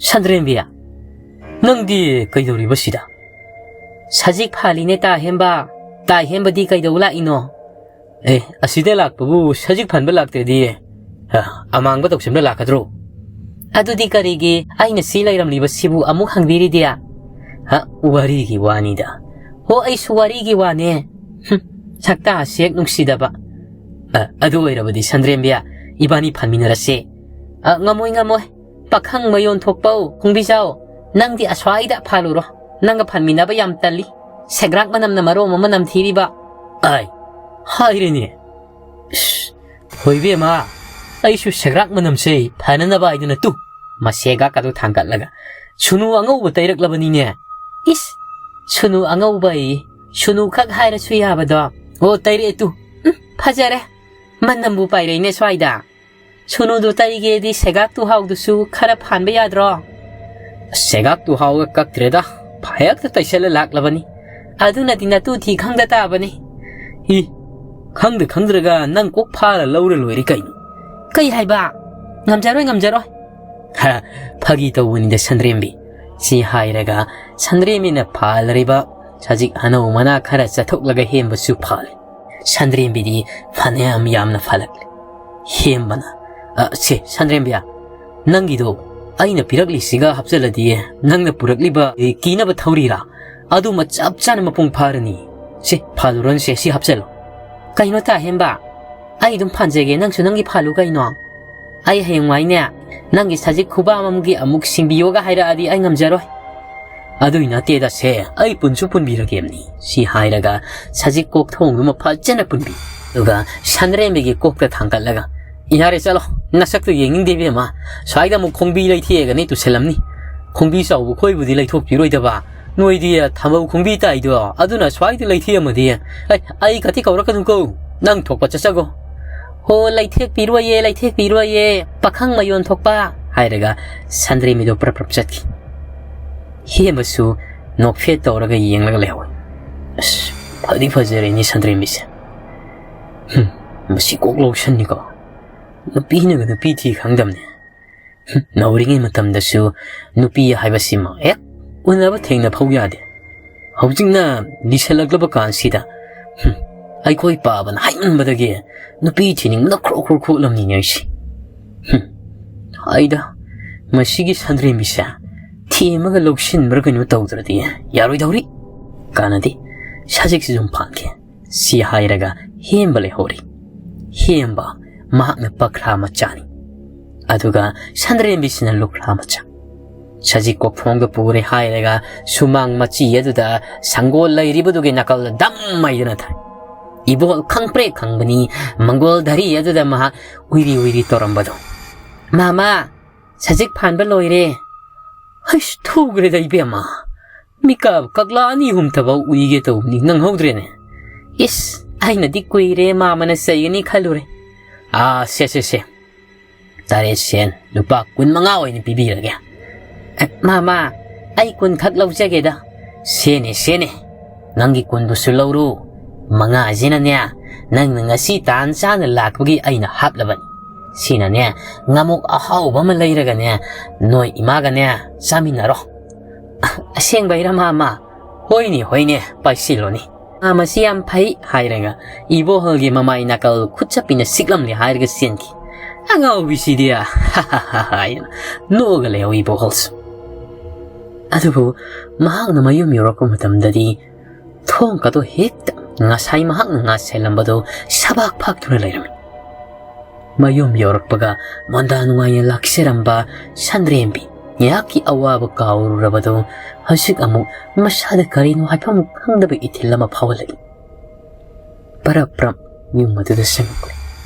ꯁꯟꯗ꯭ꯔꯦꯝꯕꯤ, ꯅꯪꯗꯤ ꯀꯩꯗꯧꯔꯤꯕ ꯁꯤꯗ?" "ꯁꯖꯤꯛ ꯐꯥꯜꯂꯤꯅꯦ ꯇꯥ ꯍꯦꯝꯕ꯫ ꯇꯥ ꯍꯦꯝꯕꯗꯤ ꯀꯩꯗꯧ ꯂꯥꯛꯏꯅꯣ?" "ꯑꯦ, ꯑꯁꯤꯗ ꯂꯥꯛꯄꯕꯨ ꯁꯖꯤꯛ ꯐꯥꯟꯕ ꯂꯥꯛꯇ꯭ꯔꯗꯤ, ꯑ, ꯑꯃꯥꯡꯕ ꯇꯧꯁꯤꯟꯕ ꯂꯥꯛꯀꯗ꯭ꯔꯣ?" "ꯑꯗꯨꯗꯤ ꯀꯔꯤꯒꯤ ꯑꯩꯅ ꯁꯤ ꯂꯩꯔꯝꯂꯤꯕꯁꯤꯕꯨ ꯑꯃꯨꯛ ꯍꯪꯕꯤꯔꯤꯗꯤ?" "ꯍ, ꯋꯥꯔꯤꯒꯤ ꯋꯥꯅꯤꯗ꯫" "ꯍꯣ, ꯑꯩꯁꯨ ꯋꯥꯔꯤꯒꯤ ꯋꯥꯅꯦ꯫" "ꯍꯨꯝ, ꯁꯛꯇꯥꯁꯤ ꯍꯦꯛ ꯅꯨꯡꯁꯤꯗꯕ꯫" "ꯑ, ꯑꯗꯨ ꯑꯣꯏꯔꯕꯗꯤ ꯁꯟꯗ꯭ꯔꯦꯝꯕꯤ, ꯏꯕꯥꯅꯤ ꯐꯥꯟꯃꯤꯟꯅꯔꯁꯦ꯫" "ꯑ, ꯉꯝꯃꯣꯏ, ꯉꯝꯃꯣꯏ꯫ ꯄꯥꯈꯪ ꯃꯌꯣꯟ ꯊꯣꯛꯄꯧ, ꯈꯣꯡꯕꯤꯖꯥꯎ, ꯅꯪꯗꯤ ꯑꯁ꯭ꯋꯥꯏꯗ ꯐꯥꯜꯂꯨꯔꯣ꯫ ꯅꯪꯒ ꯐꯥꯟꯃꯤꯟꯅꯕ ꯌꯥꯝ ꯇꯜꯂꯤ꯫ ꯁꯦꯒ꯭ꯔꯥꯛ ꯃꯅꯝꯅ ꯃꯔꯣꯝ ꯑꯃ ꯅꯝꯊꯤꯔꯤꯕ꯫" "ꯑꯥꯏ, ꯍꯥꯏꯔꯦꯅꯦ꯫ ꯏꯁ, ꯍꯣꯏ ꯏꯕꯦꯝꯃ, ꯑꯩꯁꯨ ꯁꯦꯒ꯭ꯔꯥꯛ ꯃꯅꯝꯁꯦ ꯐꯅꯅꯕ ꯍꯥꯏꯗꯨꯅ ꯇꯨ, ꯃꯁꯦꯒꯥꯛ ꯑꯗꯨ ꯊꯥꯡꯒꯠꯂꯒ, "ꯁꯨꯅꯨ ꯑꯉꯧꯕ ꯇꯩꯔꯛꯂꯕꯅꯤꯅꯦ!" "ꯏꯁ, ꯁꯨꯅꯨ ꯑꯉꯧꯕ ꯑꯩ, ꯁꯨꯅꯨ ꯈꯛ ꯍꯥꯏꯔꯁꯨ ꯌꯥꯕꯗꯣ꯫ ꯑꯣ, ꯇꯩꯔꯛꯑꯦ ꯇꯨ꯫ ꯎꯝ, ꯐꯖꯔꯦ꯫ ꯃꯅꯝꯕꯨ ꯄꯥꯏꯔꯛꯏꯅꯦ ꯁ꯭ꯋꯥꯏꯗ꯫ ꯁꯨꯅꯨꯗꯨ ꯇꯩꯒꯦꯗꯤ ꯁꯦꯒꯥꯛ ꯇꯨꯍꯥꯎꯗꯨꯁꯨ ꯈꯔ ꯐꯥꯟꯕ ꯌꯥꯗ꯭ꯔꯣ?" "ꯁꯦꯒꯥꯛ ꯇꯨꯍꯥꯎꯒ ꯀꯛꯇ꯭ꯔꯦꯗ, ꯍꯦꯛꯇ ꯇꯩꯁꯜꯂ ꯂꯥꯛꯂꯕꯅꯤ꯫ ꯑꯗꯨꯅꯗꯤ ꯅꯇꯨ ꯊꯤ ꯈꯪꯗ ꯇꯥꯕꯅꯤ꯫" "ꯏ, ꯈꯪꯗ ꯈꯪꯗ꯭ꯔꯒ ꯅꯪ ꯀꯣꯛ ꯐꯥꯔ ꯂꯧꯔ ꯂꯣꯏꯔꯦ ꯀꯩꯅꯣ?" "ꯀꯩ ꯍꯥꯏꯕ? ꯉꯝꯖꯔꯣꯏ, ꯉꯝꯖꯔꯣꯏ꯫" "ꯍ, ꯐꯥꯒꯤ ꯇꯧꯕꯅꯤꯗ ꯁꯟꯗ꯭ꯔꯦꯝꯕꯤ꯫" ꯁꯤ ꯍꯥꯏꯔꯒ ꯁꯟꯗ꯭ꯔꯦꯝꯕꯤꯅ ꯐꯥꯜꯂꯔꯤꯕ ꯁꯖꯤꯛ ꯑꯅꯧ ꯃꯅꯥ ꯈꯔ ꯆꯠꯊꯣꯛꯂꯒ ꯍꯦꯝꯕꯁꯨ ꯐꯥꯜꯂꯤ꯫ ꯁꯟꯗ꯭ꯔꯦꯝꯕꯤꯗꯤ ꯐꯅꯌꯥꯝ ꯌꯥꯝꯅ ꯐꯥꯜꯂꯛꯂꯤ꯫ ꯍꯦꯝꯕꯅ, "ꯑ, ꯁꯦ, ꯁꯟꯗ꯭ꯔꯦꯝꯕꯤꯌꯥ, ꯅꯪꯒꯤꯗꯣ ꯑꯩꯅ ꯄꯤꯔꯛꯂꯤꯁꯤꯒ ꯍꯥꯞꯆꯜꯂꯗꯤ ꯅꯪꯅ ꯄꯨꯔꯛꯂꯤꯕ, ꯑꯦ, ꯀꯤꯅꯕ ꯊꯧꯔꯤꯔꯥ? ꯑꯗꯨꯃ ꯆꯞ ꯆꯥꯅ ꯃꯄꯨꯡ ꯐꯥꯔꯅꯤ꯫ ꯁꯦ, ꯐꯥꯜꯂꯨꯔꯅꯨꯁꯦ, ꯁꯤ ꯍꯥꯞꯆꯜꯂꯣ꯫" "ꯀꯩꯅꯣ ꯇꯥ ꯍꯦꯝꯕ? ꯑꯩ ꯑꯗꯨꯝ ꯐꯥꯟꯖꯒꯦ, ꯅꯪꯁꯨ ꯅꯪꯒꯤ ꯐꯥꯜꯂꯨ ꯀꯩꯅꯣ꯫ ꯑꯩ ꯍꯌꯦꯡꯋꯥꯏꯅꯦ, ꯅꯪꯒꯤ ꯁꯖꯤꯛ ꯈꯨꯕꯥꯝ ꯑꯃꯒꯤ ꯑꯃꯨꯛ ꯁꯤꯡꯕꯤꯌꯣꯒ ꯍꯥꯏꯔꯛꯑꯗꯤ ꯑꯩ ꯉꯝꯖꯔꯣꯏ꯫" "ꯑꯗꯨꯏ ꯅꯠꯇꯦꯗ ꯁꯦ, ꯑꯩ ꯄꯨꯟꯁꯨ ꯄꯨꯟꯕꯤꯔꯒꯦꯕꯅꯤ꯫" ꯁꯤ ꯍꯥꯏꯔꯒ ꯁꯖꯤꯛ ꯀꯣꯛ ꯊꯣꯡꯗꯨꯃ ꯐꯖꯅ ꯄꯨꯟꯕꯤ꯫ ꯑꯗꯨꯒ ꯁꯟꯗ꯭ꯔꯦꯝꯕꯤꯒꯤ ꯀꯣꯛꯇ ꯊꯥꯡꯒꯠꯂꯒ, "ꯌꯥꯔꯦ ꯆꯠꯂꯣ, ꯅꯁꯛꯇꯨ ꯌꯦꯡꯅꯤꯡꯗꯦ ꯏꯕꯦꯝꯃ꯫ ꯁ꯭ꯋꯥꯏꯗ ꯑꯃꯨꯛ ꯈꯣꯡꯕꯤ ꯂꯩꯊꯦꯛꯑꯒꯅꯤ ꯇꯨꯁꯜꯂꯝꯅꯤ꯫ ꯈꯣꯡꯕꯤ ꯆꯥꯎꯕ ꯈꯣꯏꯕꯨꯗꯤ ꯂꯩꯊꯣꯛꯄꯤꯔꯣꯏꯗꯕ꯫ ꯅꯣꯏꯗꯤ ꯊꯝꯕꯧ ꯈꯣꯡꯕꯤ ꯇꯥꯏꯗꯣ, ꯑꯗꯨꯅ ꯁ꯭ꯋꯥꯏꯗ ꯂꯩꯊꯦꯛꯑꯝꯃꯗꯤ꯫ ꯑꯩ, ꯑꯩ ꯀꯥꯇꯤ ꯀꯧꯔꯛꯀꯅꯨꯀꯣ꯫ ꯅꯪ ꯊꯣꯛꯄ ꯆꯠꯆꯒꯣ꯫" "ꯍꯣ, ꯂꯩꯊꯦꯛꯄꯤꯔꯣꯏꯌꯦ, ꯂꯩꯊꯦꯛꯄꯤꯔꯣꯏꯌꯦ, ꯄꯥꯈꯪ ꯃꯌꯣꯟ ꯊꯣꯛꯄ," ꯍꯥꯏꯔꯒ ꯁꯟꯗ꯭ꯔꯦꯝꯕꯤꯗꯣ ꯄ꯭ꯔꯞ ꯄ꯭ꯔꯞ ꯆꯠꯈꯤ꯫ ꯍꯦꯝꯕꯁꯨ ꯅꯣꯛꯐꯦꯠ ꯇꯧꯔꯒ ꯌꯦꯡꯂꯒ ꯂꯩꯍꯧꯏ꯫ "ꯑꯁ, ꯐꯗꯤ ꯐꯖꯔꯦꯅꯦ ꯁꯟꯗ꯭ꯔꯦꯝꯕꯤꯁꯦ꯫ ꯍꯨꯝ, ꯃꯁꯤ ꯀꯣꯛ ꯂꯧꯁꯟꯅꯤꯀꯣ꯫ ꯅꯨꯄꯤꯅꯒ ꯅꯨꯄꯤ ꯊꯤ ꯈꯪꯗꯝꯅꯦ꯫ ꯍꯨꯝ, ꯅꯧꯔꯤꯉꯩ ꯃꯇꯝꯗꯁꯨ ꯅꯨꯄꯤ ꯍꯥꯏꯕꯁꯤꯃ ꯍꯦꯛ ꯎꯅꯕ ꯊꯦꯡꯅ ꯐꯥꯎ ꯌꯥꯗꯦ꯫ ꯍꯧꯖꯤꯛꯅ ꯂꯤꯁꯜꯂꯛꯂꯕ ꯀꯥꯟꯁꯤꯗ, ꯍꯨꯝ, ꯑꯩꯈꯣꯏ ꯄꯥꯕꯅ ꯍꯥꯏꯃꯟꯕꯗꯒꯤ ꯅꯨꯄꯤ ꯊꯤꯅꯤꯡꯕꯅ ꯈ꯭ꯔꯣꯛ ꯈ꯭ꯔꯣꯛ ꯈ꯭ꯔꯣꯛꯂꯝꯅꯤꯅꯦ ꯑꯩꯁꯦ꯫ ꯍꯨꯝ, ꯍꯥꯏꯗ, ꯃꯁꯤꯒꯤ ꯁꯟꯗ꯭ꯔꯦꯝꯕꯤꯁꯦ ꯊꯦꯝꯃꯒ ꯂꯧꯁꯤꯟꯕ꯭ꯔꯥ ꯀꯩꯅꯣ ꯇꯧꯗ꯭ꯔꯗꯤ ꯌꯥꯔꯣꯏꯗꯧꯔꯤ꯫ ꯀꯥꯟꯅꯗꯦ, ꯁꯖꯤꯛꯁꯤ ꯁꯨꯝ ꯐꯥꯟꯒꯦ꯫" ꯁꯤ ꯍꯥꯏꯔꯒ ꯍꯦꯝꯕ ꯂꯩꯍꯧꯔꯤ꯫ ꯍꯦꯝꯕ, ꯃꯍꯥꯛꯅ ꯄꯈ꯭ꯔꯥ ꯃꯆꯥꯅꯤ, ꯑꯗꯨꯒ ꯁꯟꯗ꯭ꯔꯦꯝꯕꯤꯁꯤꯅ ꯂꯨꯈ꯭ꯔꯥ ꯃꯆꯥ꯫ ꯁꯖꯤꯛ ꯀꯣꯛꯊꯣꯡꯗ ꯄꯨꯔꯦ ꯍꯥꯏꯔꯒ ꯁꯨꯃꯥꯡ ꯃꯆꯤ ꯑꯗꯨꯗ ꯁꯪꯒꯣꯜ ꯂꯩꯔꯤꯕꯗꯨꯒꯤ ꯅꯥꯀꯜꯗ ꯗꯝ ꯍꯥꯏꯗꯨꯅ ꯊꯥꯏ꯫ ꯏꯕꯣꯍꯜ ꯈꯪꯄ꯭ꯔꯦꯛ ꯈꯪꯕꯅꯤ ꯃꯪꯒꯣꯜ ꯙꯔꯤ ꯑꯗꯨꯗ ꯃꯍꯥꯛ ꯎꯏꯔꯤ ꯎꯏꯔꯤ ꯇꯧꯔꯝꯕꯗꯣ꯫ "ꯃꯥꯃ, ꯁꯖꯤꯛ ꯐꯥꯟꯕ ꯂꯣꯏꯔꯦ꯫" "ꯍꯩꯁ, ꯊꯨꯈ꯭ꯔꯦꯗ ꯏꯕꯦꯝꯃ꯫ ꯃꯤꯀꯞ ꯀꯛꯂꯥ ꯑꯅꯤ ꯑꯍꯨꯝ ꯊꯕꯛ ꯎꯏꯒꯦ ꯇꯧꯕꯅꯤ, ꯅꯪꯍꯧꯗ꯭ꯔꯦꯅꯦ꯫ ꯏꯁ, ꯑꯩꯅꯗꯤ ꯀꯨꯏꯔꯦ ꯃꯥꯃꯅ ꯆꯩꯒꯅꯤ ꯈꯜꯂꯨꯔꯦ꯫ ꯑꯥ, ꯁꯦ, ꯁꯦ, ꯁꯦ꯫ ꯇꯔꯦꯠ ꯁꯦꯟ ꯂꯨꯄꯥ ꯀꯨꯟ ꯃꯉꯥ ꯑꯣꯏꯅ ꯄꯤꯕꯤꯔꯒꯦ꯫" "ꯑꯦ, ꯃꯥꯃ, ꯑꯩ ꯀꯨꯟ ꯈꯛ ꯂꯧꯖꯒꯦꯗ꯫" "ꯁꯦꯅꯦ, ꯁꯦꯅꯦ꯫ ꯅꯪꯒꯤ ꯀꯨꯟꯗꯨꯁꯨ ꯂꯧꯔꯨ꯫ ꯃꯉꯥꯁꯤꯅꯅꯦ, ꯅꯪꯅ ꯉꯁꯤ ꯇꯥꯟ ꯆꯥꯅ ꯂꯥꯛꯄꯒꯤ ꯑꯩꯅ ꯍꯥꯞꯂꯕꯅꯤ꯫ ꯁꯤꯅꯅꯦ, ꯉꯥꯃꯣꯛ ꯑꯍꯥꯎꯕ ꯑꯃ ꯂꯩꯔꯒꯅꯦ, ꯅꯣꯏ ꯏꯃꯥꯒꯅꯦ, ꯆꯥꯃꯤꯟꯅꯔꯣ꯫" "ꯑꯁꯦꯡꯕꯩꯔ, ꯃꯥꯃ?" "ꯍꯣꯏꯅꯦ, ꯍꯣꯏꯅꯦ, ꯄꯥꯏꯁꯤꯜꯂꯣꯅꯦ꯫ ꯃꯥꯃꯁꯤ ꯌꯥꯝ ꯐꯩ," ꯍꯥꯏꯔꯒ ꯏꯕꯣꯍꯜꯒꯤ ꯃꯃꯥꯏ ꯅꯥꯀꯜ ꯈꯨꯠꯆꯞꯄꯤꯅ ꯁꯤꯛꯂꯝꯂꯦ ꯍꯥꯏꯔꯒ ꯆꯦꯟꯈꯤ꯫ "ꯑꯉꯥꯎꯕꯤꯁꯤꯗꯤ!" ꯍꯥꯏꯅ ꯅꯣꯛꯑꯒ ꯂꯩꯍꯧꯏ ꯏꯕꯣꯍꯜꯁꯨ꯫ ꯑꯗꯨꯕꯨ ꯃꯍꯥꯛꯅ ꯃꯌꯨꯝ ꯌꯧꯔꯛꯄ ꯃꯇꯝꯗꯗꯤ ꯊꯣꯡꯒꯗꯣ ꯍꯦꯛꯇ ꯉꯁꯥꯏ ꯃꯍꯥꯛꯅ ꯉꯥ ꯁꯦꯜꯂꯝꯕꯗꯣ ꯁꯕꯥꯛ ꯐꯥꯛꯇꯨꯅ ꯂꯩꯔꯝꯃꯤ꯫ ꯃꯌꯨꯝ ꯌꯧꯔꯛꯄꯒ ꯃꯣꯟꯗꯥ ꯅꯨꯡꯉꯥꯏꯅ ꯂꯥꯛꯆꯔꯝꯕ ꯁꯟꯗ꯭ꯔꯦꯝꯕꯤ ꯉꯥꯏꯍꯥꯛꯀꯤ ꯑꯋꯥꯕ ꯀꯥꯎꯔꯨꯔꯕꯗꯣ ꯍꯧꯖꯤꯛ ꯑꯃꯨꯛ ꯃꯁꯥꯗ ꯀꯔꯤꯅꯣ ꯍꯥꯏꯐꯝ ꯈꯪꯗꯕ ꯏꯊꯤꯜ ꯑꯃ ꯐꯥꯎꯍꯜꯂꯛꯏ꯫ ꯄꯔꯞ ꯄꯔꯞ ꯌꯨꯝ ꯑꯗꯨꯗ ꯆꯪꯉꯛꯂꯦ꯫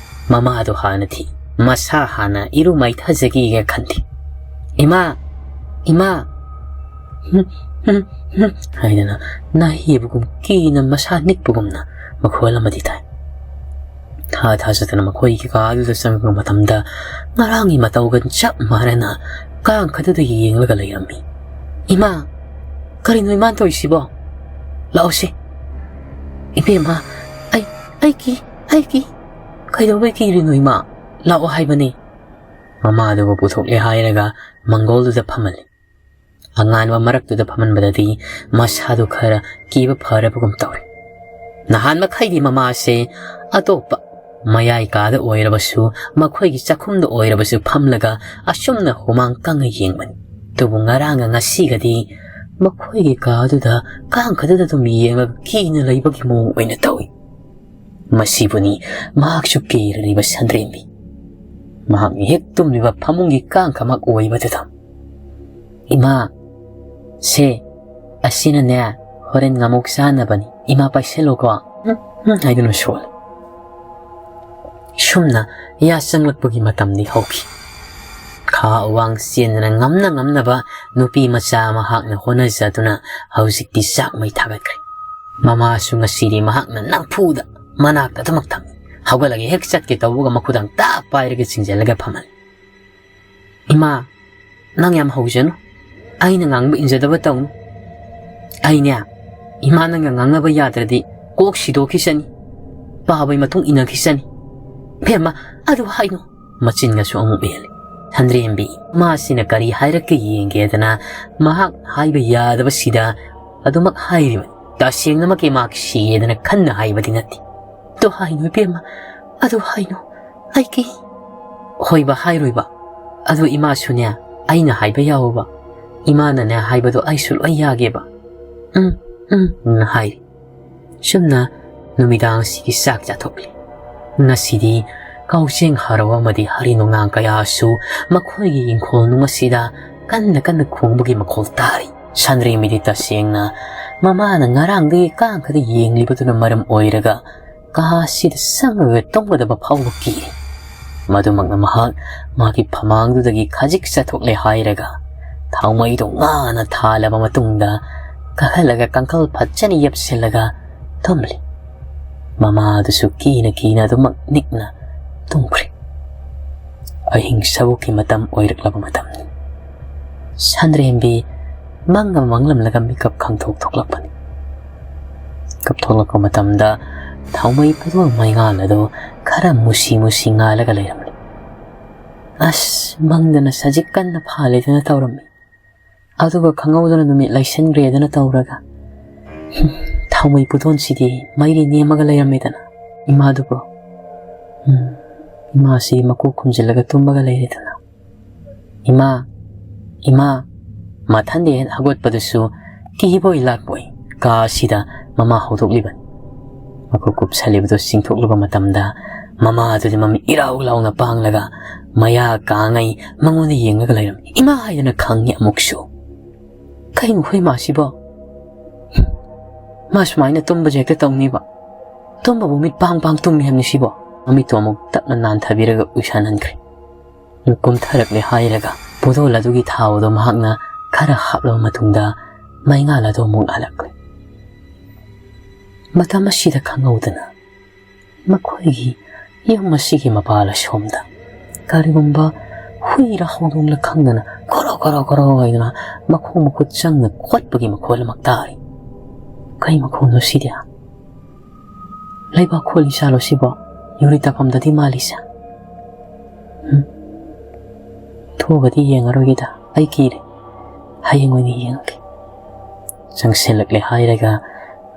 ꯃꯃꯥꯗꯣ ꯍꯥꯟꯅ ꯊꯤ꯫ ꯃꯁꯥ ꯍꯥꯟꯅ ꯏꯔꯨ ꯃꯥꯏꯊꯖꯒꯦꯒ ꯈꯟꯗꯦ꯫ "ꯏꯃꯥ! ꯏꯃꯥ!" "ꯍꯨꯝ, ꯍꯨꯝ, ꯍꯨꯝ," ꯍꯥꯏꯗꯅ ꯅꯥꯍꯦꯕꯒꯨꯝ ꯀꯤꯅ ꯃꯁꯥ ꯅꯤꯛꯄꯒꯨꯝꯅ ꯃꯈꯣꯜ ꯑꯃꯗꯤ ꯇꯥꯏ꯫ ꯊꯥ ꯊꯥꯖꯗꯅ ꯃꯈꯣꯏꯒꯤ ꯀꯥꯗꯨꯗ ꯆꯪꯉꯛꯄ ꯃꯇꯝꯗ ꯉꯔꯥꯡꯒꯤ ꯃꯇꯧꯒ ꯆꯞ ꯃꯥꯟꯅꯅ ꯀꯥꯡ ꯈꯛꯇꯗ ꯌꯦꯡꯂꯒ ꯂꯩꯔꯝꯃꯤ꯫ "ꯏꯃꯥ, ꯀꯔꯤꯅꯣ ꯏꯃꯥꯅ ꯇꯧꯔꯤꯁꯤꯕꯣ? ꯂꯥꯛꯑꯣꯁꯦ꯫" "ꯏꯕꯦꯝꯃ, ꯑꯩ, ꯑꯩ ꯀꯤ, ꯑꯩ ꯀꯤ꯫" "ꯀꯩꯗꯧꯕꯩ ꯀꯤꯔꯤꯅꯣ ꯏꯃꯥ? ꯂꯥꯛꯑꯣ ꯍꯥꯏꯕꯅꯦ꯫" ꯃꯃꯥꯗꯨꯕꯨ ꯄꯨꯊꯣꯛꯂꯦ ꯍꯥꯏꯔꯒ ꯃꯪꯒꯣꯜꯗꯨꯗ ꯐꯝꯍꯜꯂꯤ꯫ ꯑꯉꯥꯟꯕ ꯃꯔꯛꯇꯨꯗ ꯐꯝꯍꯟꯕꯗꯗꯤ ꯃꯁꯥꯗꯨ ꯈꯔ ꯀꯤꯕ ꯐꯔꯕꯒꯨꯝ ꯇꯧꯔꯦ꯫ ꯅꯍꯥꯟ ꯃꯈꯩꯗꯤ ꯃꯃꯥꯁꯦ ꯑꯇꯣꯞꯄ ꯃꯌꯥꯏ ꯀꯥꯗ ꯑꯣꯏꯔꯕꯁꯨ, ꯃꯈꯣꯏꯒꯤ ꯆꯥꯛꯈꯨꯝꯗ ꯑꯣꯏꯔꯕꯁꯨ ꯐꯝꯂꯒ ꯑꯁꯨꯝꯅ ꯍꯨꯃꯥꯡ ꯀꯪꯉ ꯌꯦꯡꯕꯅꯤ꯫ ꯑꯗꯨꯕꯨ ꯉꯔꯥꯡꯒ ꯉꯁꯤꯒꯗꯤ ꯃꯈꯣꯏꯒꯤ ꯀꯥꯗꯨꯗ ꯀꯥꯡ ꯈꯛꯇꯗ ꯑꯗꯨꯝ ꯌꯦꯡꯂꯒ ꯀꯤꯅ ꯂꯩꯕꯒꯤ ꯃꯑꯣꯡ ꯑꯣꯏꯅ ꯇꯧꯏ꯫ ꯃꯁꯤꯕꯨꯅꯤ ꯃꯍꯥꯛꯁꯨ ꯀꯤꯔꯤꯕ ꯁꯟꯗ꯭ꯔꯦꯝꯕꯤ꯫ ꯃꯍꯥꯛꯅ ꯍꯦꯛ ꯇꯨꯝꯂꯤꯕ ꯐꯃꯨꯡꯒꯤ ꯀꯥꯡꯈꯃꯛ ꯑꯣꯏꯕꯗꯨꯗ꯫ "ꯏꯃꯥ, ꯁꯦ, ꯑꯁꯤꯅꯅꯦ, ꯍꯣꯔꯦꯟ ꯉꯥꯃꯣꯛ ꯆꯥꯅꯕꯅꯤ꯫ ꯏꯃꯥ ꯄꯥꯏꯁꯜꯂꯣꯀꯣ꯫" "ꯎꯝ, ꯎꯝ ꯍꯥꯏꯗꯨꯅ ꯁꯣꯜꯂꯤ꯫ ꯁꯨꯝꯅ ꯌꯥ ꯆꯪꯂꯛꯄꯒꯤ ꯃꯇꯝꯗꯤ ꯍꯧꯈꯤ꯫ ꯈꯥ ꯋꯥꯡ ꯆꯦꯟꯗꯅ ꯉꯝꯅ ꯉꯝꯅꯕ ꯅꯨꯄꯤ ꯃꯆꯥ ꯃꯍꯥꯛꯅ ꯍꯣꯠꯅꯖꯗꯨꯅ ꯍꯧꯖꯤꯛꯇꯤ ꯆꯥꯛ ꯃꯩ ꯊꯥꯒꯠꯈ꯭ꯔꯦ꯫ ꯃꯃꯥꯁꯨ ꯉꯁꯤꯗꯤ ꯃꯍꯥꯛꯅ ꯅꯝꯐꯨꯗ ꯃꯅꯥꯛꯇ ꯑꯗꯨꯃꯛ ꯊꯝꯃꯤ꯫ ꯍꯧꯒꯠꯂꯒ ꯍꯦꯛ ꯆꯠꯀꯦ ꯇꯧꯕꯒ ꯃꯈꯨꯗꯥꯡ ꯇꯥꯞ ꯄꯥꯏꯔꯒ ꯆꯤꯡꯁꯤꯜꯂꯒ ꯐꯝꯍꯜꯂꯤ꯫ "ꯏꯃꯥ, ꯅꯪ ꯌꯥꯝ ꯍꯧꯖꯅꯨ꯫ ꯑꯩꯅ ꯉꯥꯡꯕ ꯏꯟꯖꯗꯕ ꯇꯧꯅꯨ꯫ ꯑꯩꯅꯦ, ꯏꯃꯥ ꯅꯪꯒ ꯉꯥꯡꯅꯕ ꯌꯥꯗ꯭ꯔꯗꯤ ꯀꯣꯛ ꯁꯤꯗꯣꯛꯈꯤꯁꯅꯤ꯫ ꯄꯥꯕꯩ ꯃꯇꯨꯡ ꯏꯟꯅꯈꯤꯁꯅꯤ꯫" "ꯏꯕꯦꯝꯃ, ꯑꯗꯨ ꯍꯥꯏꯅꯨ꯫" ꯃꯆꯤꯟꯒꯁꯨ ꯑꯃꯨꯛ ꯃꯦꯜꯂꯤ꯫ ꯁꯟꯗ꯭ꯔꯦꯝꯕꯤ ꯃꯥꯁꯤꯅ ꯀꯔꯤ ꯍꯥꯏꯔꯛꯀꯦ ꯌꯦꯡꯒꯦꯗꯅ ꯃꯍꯥꯛ ꯍꯥꯏꯕ ꯌꯥꯗꯕꯁꯤꯗ ꯑꯗꯨꯃꯛ ꯍꯥꯏꯔꯤꯕꯅꯤ꯫ ꯇꯁꯦꯡꯅꯃꯛꯀꯤ ꯃꯍꯥꯛ ꯁꯤꯌꯦꯗꯅ ꯈꯟꯅ ꯍꯥꯏꯕꯗꯤ ꯅꯠꯇꯦ꯫ "ꯑꯗꯨ ꯍꯥꯏꯅꯨ ꯏꯕꯦꯝꯃ, ꯑꯗꯨ ꯍꯥꯏꯅꯨ꯫ ꯑꯩꯒꯤ" "ꯍꯣꯏꯕ, ꯍꯥꯏꯔꯣꯏꯕ꯫ ꯑꯗꯨ ꯏꯃꯥꯁꯨꯅꯦ, ꯑꯩꯅ ꯍꯥꯏꯕ ꯌꯥꯎꯕ꯫ ꯏꯃꯥꯅꯅꯦ ꯍꯥꯏꯕꯗꯣ ꯑꯩꯁꯨ ꯂꯣꯏ ꯌꯥꯒꯦꯕ꯫" "ꯎꯝ, ꯎꯝ" ꯍꯥꯏꯔꯤ꯫ ꯁꯨꯝꯅ ꯅꯨꯃꯤꯗꯥꯡꯁꯤꯒꯤ ꯆꯥꯛ ꯆꯥꯊꯣꯛꯂꯤ꯫ ꯉꯁꯤꯗꯤ ꯀꯥꯎꯖꯦꯡ ꯍꯔꯥꯎ ꯑꯃꯗꯤ ꯍꯔꯤ ꯅꯣꯡꯅꯥꯡ ꯀꯌꯥꯁꯨ ꯃꯈꯣꯏꯒꯤ ꯏꯪꯈꯣꯜ ꯅꯨꯡ ꯑꯁꯤꯗ ꯀꯟꯅ ꯀꯟꯅ ꯈꯣꯡꯕꯒꯤ ꯃꯈꯣꯜ ꯇꯥꯔꯤ꯫ ꯁꯟꯗ꯭ꯔꯦꯝꯕꯤꯗꯤ ꯇꯁꯦꯡꯅ ꯃꯃꯥꯅ ꯉꯔꯥꯡꯗꯒꯤ ꯀꯥꯡꯈꯗ ꯌꯦꯡꯂꯤꯕꯗꯨꯅ ꯃꯔꯝ ꯑꯣꯏꯔꯒ ꯀꯥ ꯑꯁꯤꯗ ꯆꯪꯉꯒ ꯇꯨꯝꯒꯗꯕ ꯐꯥꯎꯕ ꯀꯤꯔꯦ꯫ ꯃꯗꯨꯃꯛꯅ ꯃꯍꯥꯛ ꯃꯥꯒꯤ ꯐꯃꯥꯡꯗꯨꯗꯒꯤ ꯈꯖꯤꯛ ꯆꯠꯊꯣꯛꯂꯦ ꯍꯥꯏꯔꯒ ꯊꯥꯎꯃꯩꯗꯣ ꯉꯥꯅ ꯊꯥꯜꯂꯕ ꯃꯇꯨꯡꯗ ꯀꯥꯈꯠꯂꯒ ꯀꯥꯡꯈꯜ ꯐꯖꯅ ꯌꯦꯞꯁꯤꯜꯂꯒ ꯇꯨꯝꯂꯤ꯫ ꯃꯃꯥꯗꯨꯁꯨ ꯀꯤꯅ ꯀꯤꯅ ꯑꯗꯨꯃꯛ ꯅꯤꯛꯅ ꯇꯨꯝꯈ꯭ꯔꯦ꯫ ꯑꯍꯤꯡ ꯁꯕꯨꯛꯀꯤ ꯃꯇꯝ ꯑꯣꯏꯔꯛꯂꯕ ꯃꯇꯝꯅꯤ꯫ ꯁꯟꯗ꯭ꯔꯦꯝꯕꯤ ꯃꯪ ꯑꯃ ꯃꯪꯂꯝꯂꯒ ꯃꯤꯀꯞ ꯈꯪꯊꯣꯛ ꯊꯣꯛꯂꯛꯄꯅꯤ꯫ ꯃꯤꯀꯞ ꯊꯣꯛꯂꯛꯄ ꯃꯇꯝꯗ ꯊꯥꯎꯃꯩ ꯄꯨꯗꯣꯜ ꯃꯩꯉꯥꯜ ꯑꯗꯨ ꯈꯔ ꯃꯨꯁꯤ ꯃꯨꯁꯤ ꯉꯥꯜꯂꯒ ꯂꯩꯔꯝꯂꯤ꯫ "ꯑꯁ, ꯃꯪꯗꯅ ꯁꯖꯤꯛ ꯀꯟꯅ ꯐꯥꯜꯂꯦꯗꯅ ꯇꯧꯔꯝꯃꯤ꯫ ꯑꯗꯨꯒ ꯈꯪꯍꯧꯗꯅ ꯅꯨꯃꯤꯠ ꯂꯩꯁꯤꯟꯈ꯭ꯔꯦꯗꯅ ꯇꯧꯔꯒ꯫ ꯍꯨꯝ, ꯊꯥꯎꯃꯩ ꯄꯨꯗꯣꯟꯁꯤꯗꯤ ꯃꯩꯔꯤ ꯅꯦꯝꯃꯒ ꯂꯩꯔꯝꯃꯦꯗꯅ ꯏꯃꯥꯗꯨꯕꯨ꯫ ꯎꯝ, ꯏꯃꯥꯁꯤ ꯃꯀꯣꯛ ꯈꯨꯝꯖꯤꯜꯂꯒ ꯇꯨꯝꯃꯒ ꯂꯩꯔꯦꯗꯅ꯫ ꯏꯃꯥ, ꯏꯃꯥ!" ꯃꯊꯟꯗ ꯍꯦꯛ ꯍꯧꯒꯠꯄꯗꯨꯁꯨ ꯀꯤꯕꯣꯏ ꯂꯥꯛꯄꯣꯏ ꯀꯥ ꯑꯁꯤꯗ ꯃꯃꯥ ꯍꯧꯗꯣꯛꯂꯤꯕꯅꯤ꯫ ꯃꯈꯨꯠ ꯀꯨꯞꯁꯜꯂꯤꯕꯗꯨ ꯆꯤꯡꯊꯣꯛꯂꯨꯕ ꯃꯇꯝꯗ ꯃꯃꯥ ꯑꯗꯨꯗꯤ ꯃꯃꯤꯠ ꯏꯔꯥꯎ ꯂꯥꯎꯅ ꯄꯥꯡꯂꯒ ꯃꯌꯥ ꯀꯥꯉꯩ ꯃꯉꯣꯟꯗ ꯌꯦꯡꯂꯒ ꯂꯩꯔꯝꯃꯤ꯫ "ꯏꯃꯥ!" ꯍꯥꯏꯗꯅ ꯈꯪꯉꯤ ꯑꯃꯨꯛꯁꯨ꯫ "ꯀꯩꯅꯣ ꯑꯩꯈꯣꯏ ꯃꯥꯁꯤꯕꯣ? ꯃꯥ ꯁꯨꯃꯥꯏꯅ ꯇꯨꯝꯕꯁꯦ ꯍꯦꯛꯇ ꯇꯧꯅꯤꯕ?" "ꯇꯨꯝꯕꯕꯨ ꯃꯤꯠ ꯄꯥꯡ ꯄꯥꯡ ꯇꯨꯝꯃꯤ ꯍꯥꯏꯕꯅꯤ ꯁꯤꯕꯣ?" ꯃꯃꯤꯠꯇꯨ ꯑꯃꯨꯛ ꯇꯞꯅ ꯅꯥꯟꯊꯕꯤꯔꯒ ꯎꯏꯁꯟꯍꯟꯈ꯭ꯔꯦ꯫ "ꯀꯨꯝꯊꯔꯛꯂꯦ" ꯍꯥꯏꯔꯒ ꯕꯣꯇꯜ ꯑꯗꯨꯒꯤ ꯊꯥꯎꯗꯣ ꯃꯍꯥꯛꯅ ꯈꯔ ꯍꯥꯞꯂꯕ ꯃꯇꯨꯡꯗ ꯃꯩꯉꯥꯜ ꯑꯗꯨ ꯑꯃꯨꯛ ꯉꯥꯜꯂꯛꯂꯦ꯫ ꯃꯇꯝ ꯑꯁꯤꯗ ꯈꯪꯍꯧꯗꯅ ꯃꯈꯣꯏꯒꯤ ꯌꯨꯝ ꯑꯁꯤꯒꯤ ꯃꯄꯥꯜ ꯑꯁꯣꯝꯗ ꯀꯔꯤꯒꯨꯝꯕ ꯍꯨꯏꯔ ꯍꯧꯗꯣꯡꯂ ꯈꯪꯗꯅ ꯒꯣꯔꯣ ꯒꯣꯔꯣ ꯒꯣꯔꯣ ꯍꯥꯏꯗꯨꯅ ꯃꯈꯣꯡ ꯃꯈꯨꯠ ꯆꯪꯅ ꯈꯣꯠꯄꯒꯤ ꯃꯈꯣꯜ ꯑꯃ ꯇꯥꯔꯤ꯫ ꯀꯩ ꯃꯈꯣꯜꯅꯣ ꯁꯤꯗꯤ? ꯂꯩꯕꯥꯛ ꯈꯣꯜꯂꯤ ꯆꯥꯂꯣ ꯁꯤꯕꯣ? ꯌꯨꯔꯤ ꯇꯥꯐꯝꯗꯗꯤ ꯃꯥꯜꯂꯤꯁꯦ꯫ ꯎꯝ꯫ ꯊꯣꯛꯑꯒꯗꯤ ꯌꯦꯡꯉꯔꯣꯏꯒꯦꯗ, ꯑꯩ ꯀꯤꯔꯦ꯫ ꯍꯌꯦꯡ ꯑꯣꯏꯅ ꯌꯦꯡꯉꯒꯦ꯫ ꯆꯪꯁꯤꯜꯂꯛꯂꯦ ꯍꯥꯏꯔꯒ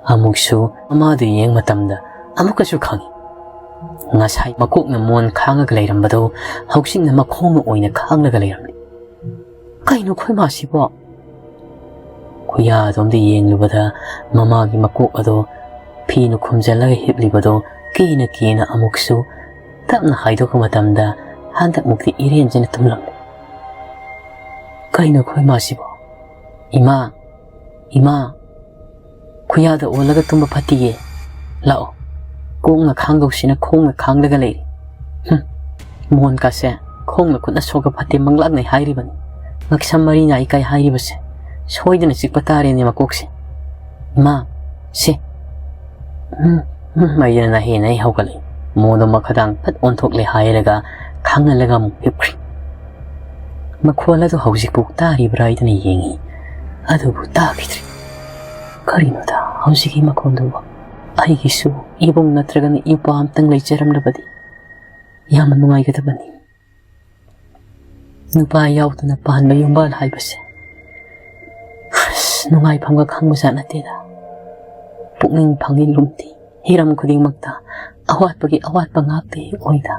ꯑꯃꯨꯛꯁꯨ ꯃꯃꯥꯗꯨ ꯌꯦꯡ ꯃꯇꯝꯗ ꯑꯃꯨꯛꯀꯁꯨ ꯈꯪꯉꯤ꯫ ꯉꯁꯥꯏ ꯃꯀꯣꯛꯅ ꯃꯣꯟ ꯈꯥꯡꯉꯒ ꯂꯩꯔꯝꯕꯗꯨ ꯍꯧꯖꯤꯛꯅ ꯃꯈꯣꯡꯅ ꯑꯣꯏꯅ ꯈꯥꯡꯂꯒ ꯂꯩꯔꯝꯂꯤ꯫ ꯀꯩꯅꯣ ꯑꯩꯈꯣꯏ ꯃꯥꯁꯤꯕꯣ? ꯈꯨꯌꯥ ꯑꯗꯣꯝꯗ ꯌꯦꯡꯂꯨꯕꯗ ꯃꯃꯥꯒꯤ ꯃꯀꯣꯛ ꯑꯗꯣ ꯐꯤꯅ ꯈꯨꯝꯖꯤꯜꯂꯒ ꯍꯤꯞꯂꯤꯕꯗꯣ ꯀꯤꯅ ꯀꯤꯅ ꯑꯃꯨꯛꯁꯨ ꯇꯞꯅ ꯍꯥꯏꯗꯣꯛꯄ ꯃꯇꯝꯗ ꯍꯟꯗꯛꯃꯨꯛꯇꯤ ꯏꯔꯦꯟꯖꯅ ꯇꯨꯝꯂꯝꯂꯦ꯫ ꯀꯩꯅꯣ ꯑꯩꯈꯣꯏ ꯃꯥꯁꯤꯕꯣ? "ꯏꯃꯥ, ꯏꯃꯥ, ꯈꯨꯌꯥꯗ ꯑꯣꯜꯂꯒ ꯇꯨꯝꯕ ꯐꯠꯇꯤꯌꯦ꯫ ꯂꯥꯛꯑꯣ, ꯀꯣꯛꯅ ꯈꯥꯡꯗꯧꯁꯤꯅ ꯈꯣꯡꯅ ꯈꯥꯡꯂꯒ ꯂꯩꯔꯦ꯫ ꯍꯨꯝ, ꯃꯣꯟꯀꯥꯁꯦ ꯈꯣꯡꯅ ꯈꯨꯠꯅ ꯁꯣꯛꯄ ꯐꯠꯇꯦ, ꯃꯪꯂꯥꯛꯅꯩ ꯍꯥꯏꯔꯤꯕꯅꯤ꯫ ꯉꯛꯁꯝ ꯃꯔꯤ ꯅꯥꯏ ꯀꯥꯏ ꯍꯥꯏꯔꯤꯕꯁꯦ ꯁꯣꯏꯗꯅ ꯆꯤꯛꯄ ꯇꯥꯔꯦꯅꯦ ꯃꯀꯣꯛꯁꯦ꯫ ꯏꯃꯥ, ꯁꯦ, ꯎꯝ, ꯎꯝ" ꯍꯥꯏꯗꯅ ꯅꯍꯦ ꯅꯍꯦ ꯍꯧꯒꯠꯂꯛꯏ꯫ ꯃꯣꯟꯗꯣ ꯃꯈꯥꯗꯥꯡ ꯐꯠ ꯑꯣꯟꯊꯣꯛꯂꯦ ꯍꯥꯏꯔꯒ ꯈꯥꯡꯍꯜꯂꯒ ꯑꯃꯨꯛ ꯍꯤꯞꯈ꯭ꯔꯤ꯫ ꯃꯈꯣꯜ ꯑꯗꯨ ꯍꯧꯖꯤꯛꯄꯨ ꯇꯥꯔꯤꯕ꯭ꯔꯥ ꯍꯥꯏꯗꯨꯅ ꯌꯦꯡꯉꯤ꯫ ꯑꯗꯨꯕꯨ ꯇꯥꯈꯤꯗ꯭ꯔꯦ꯫ ꯀꯔꯤꯅꯣꯗ ꯍꯧꯖꯤꯛꯀꯤ ꯃꯈꯣꯜꯗꯨꯕꯨ? ꯑꯩꯒꯤꯁꯨ ꯏꯕꯨꯡ ꯅꯠꯇ꯭ꯔꯒꯅ ꯏꯄ꯭ꯋꯥ ꯑꯝꯇꯪ ꯂꯩꯖꯔꯝꯂꯕꯗꯤ ꯌꯥꯝꯅ ꯅꯨꯡꯉꯥꯏꯒꯗꯕꯅꯤ꯫ ꯅꯨꯄꯥ ꯌꯥꯎꯗꯅ ꯄꯥꯟꯕ ꯌꯨꯝꯕꯥꯜ ꯍꯥꯏꯕꯁꯦ ꯑꯁ, ꯅꯨꯡꯉꯥꯏꯐꯝꯒ ꯈꯪꯕꯖꯥꯠ ꯅꯠꯇꯦꯗ꯫ ꯄꯨꯛꯅꯤꯡ ꯐꯪꯉꯤ ꯂꯨꯝꯗꯦ꯫ ꯍꯤꯔꯝ ꯈꯨꯗꯤꯡꯃꯛꯇ ꯑꯋꯥꯠꯄꯒꯤ ꯑꯋꯥꯠꯄ ꯉꯥꯛꯇ ꯍꯦꯛ ꯑꯣꯏꯗ꯫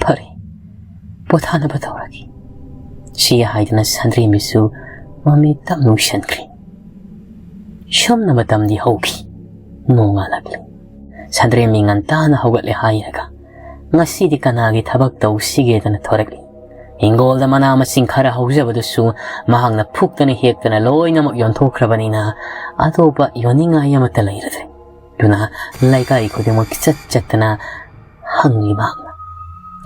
ꯐꯔꯦ, ꯄꯣꯊꯥꯅꯕ ꯇꯧꯔꯒꯦ꯫ ꯁꯤ ꯍꯥꯏꯗꯨꯅ ꯁꯟꯗ꯭ꯔꯦꯝꯕꯤꯁꯨ ꯃꯃꯤꯠ ꯇꯞꯅ ꯎꯏꯁꯟꯈ꯭ꯔꯦ꯫ ꯁꯨꯝꯅ ꯃꯇꯝꯗꯤ ꯍꯧꯈꯤ꯫ ꯅꯣꯡꯉꯥꯜꯂꯛꯂꯦ꯫ ꯁꯟꯗ꯭ꯔꯦꯝꯕꯤ ꯉꯟꯇꯥꯅ ꯍꯧꯒꯠꯂꯦ ꯍꯥꯏꯔꯒ ꯉꯁꯤꯗꯤ ꯀꯅꯥꯒꯤ ꯊꯕꯛ ꯇꯧꯁꯤꯒꯦꯗꯅ ꯊꯣꯔꯛꯂꯤ꯫ ꯍꯤꯡꯒꯣꯜꯗ ꯃꯅꯥ ꯃꯁꯤꯡ ꯈꯔ ꯍꯧꯖꯕꯗꯨꯁꯨ ꯃꯍꯥꯛꯅ ꯐꯨꯛꯇꯅ ꯍꯦꯛꯇꯅ ꯂꯣꯏꯅꯃꯛ ꯌꯣꯟꯊꯣꯛꯈ꯭ꯔꯕꯅꯤꯅ ꯑꯇꯣꯞꯄ ꯌꯣꯟꯅꯤꯡꯉꯥꯏ ꯑꯃꯠꯇ ꯂꯩꯔꯗ꯭ꯔꯦ꯫ ꯑꯗꯨꯅ ꯂꯩꯀꯥꯏ ꯈꯨꯗꯤꯡꯃꯛ ꯆꯠ ꯆꯠꯇꯅ ꯍꯪꯉꯤ ꯃꯍꯥꯛꯅ꯫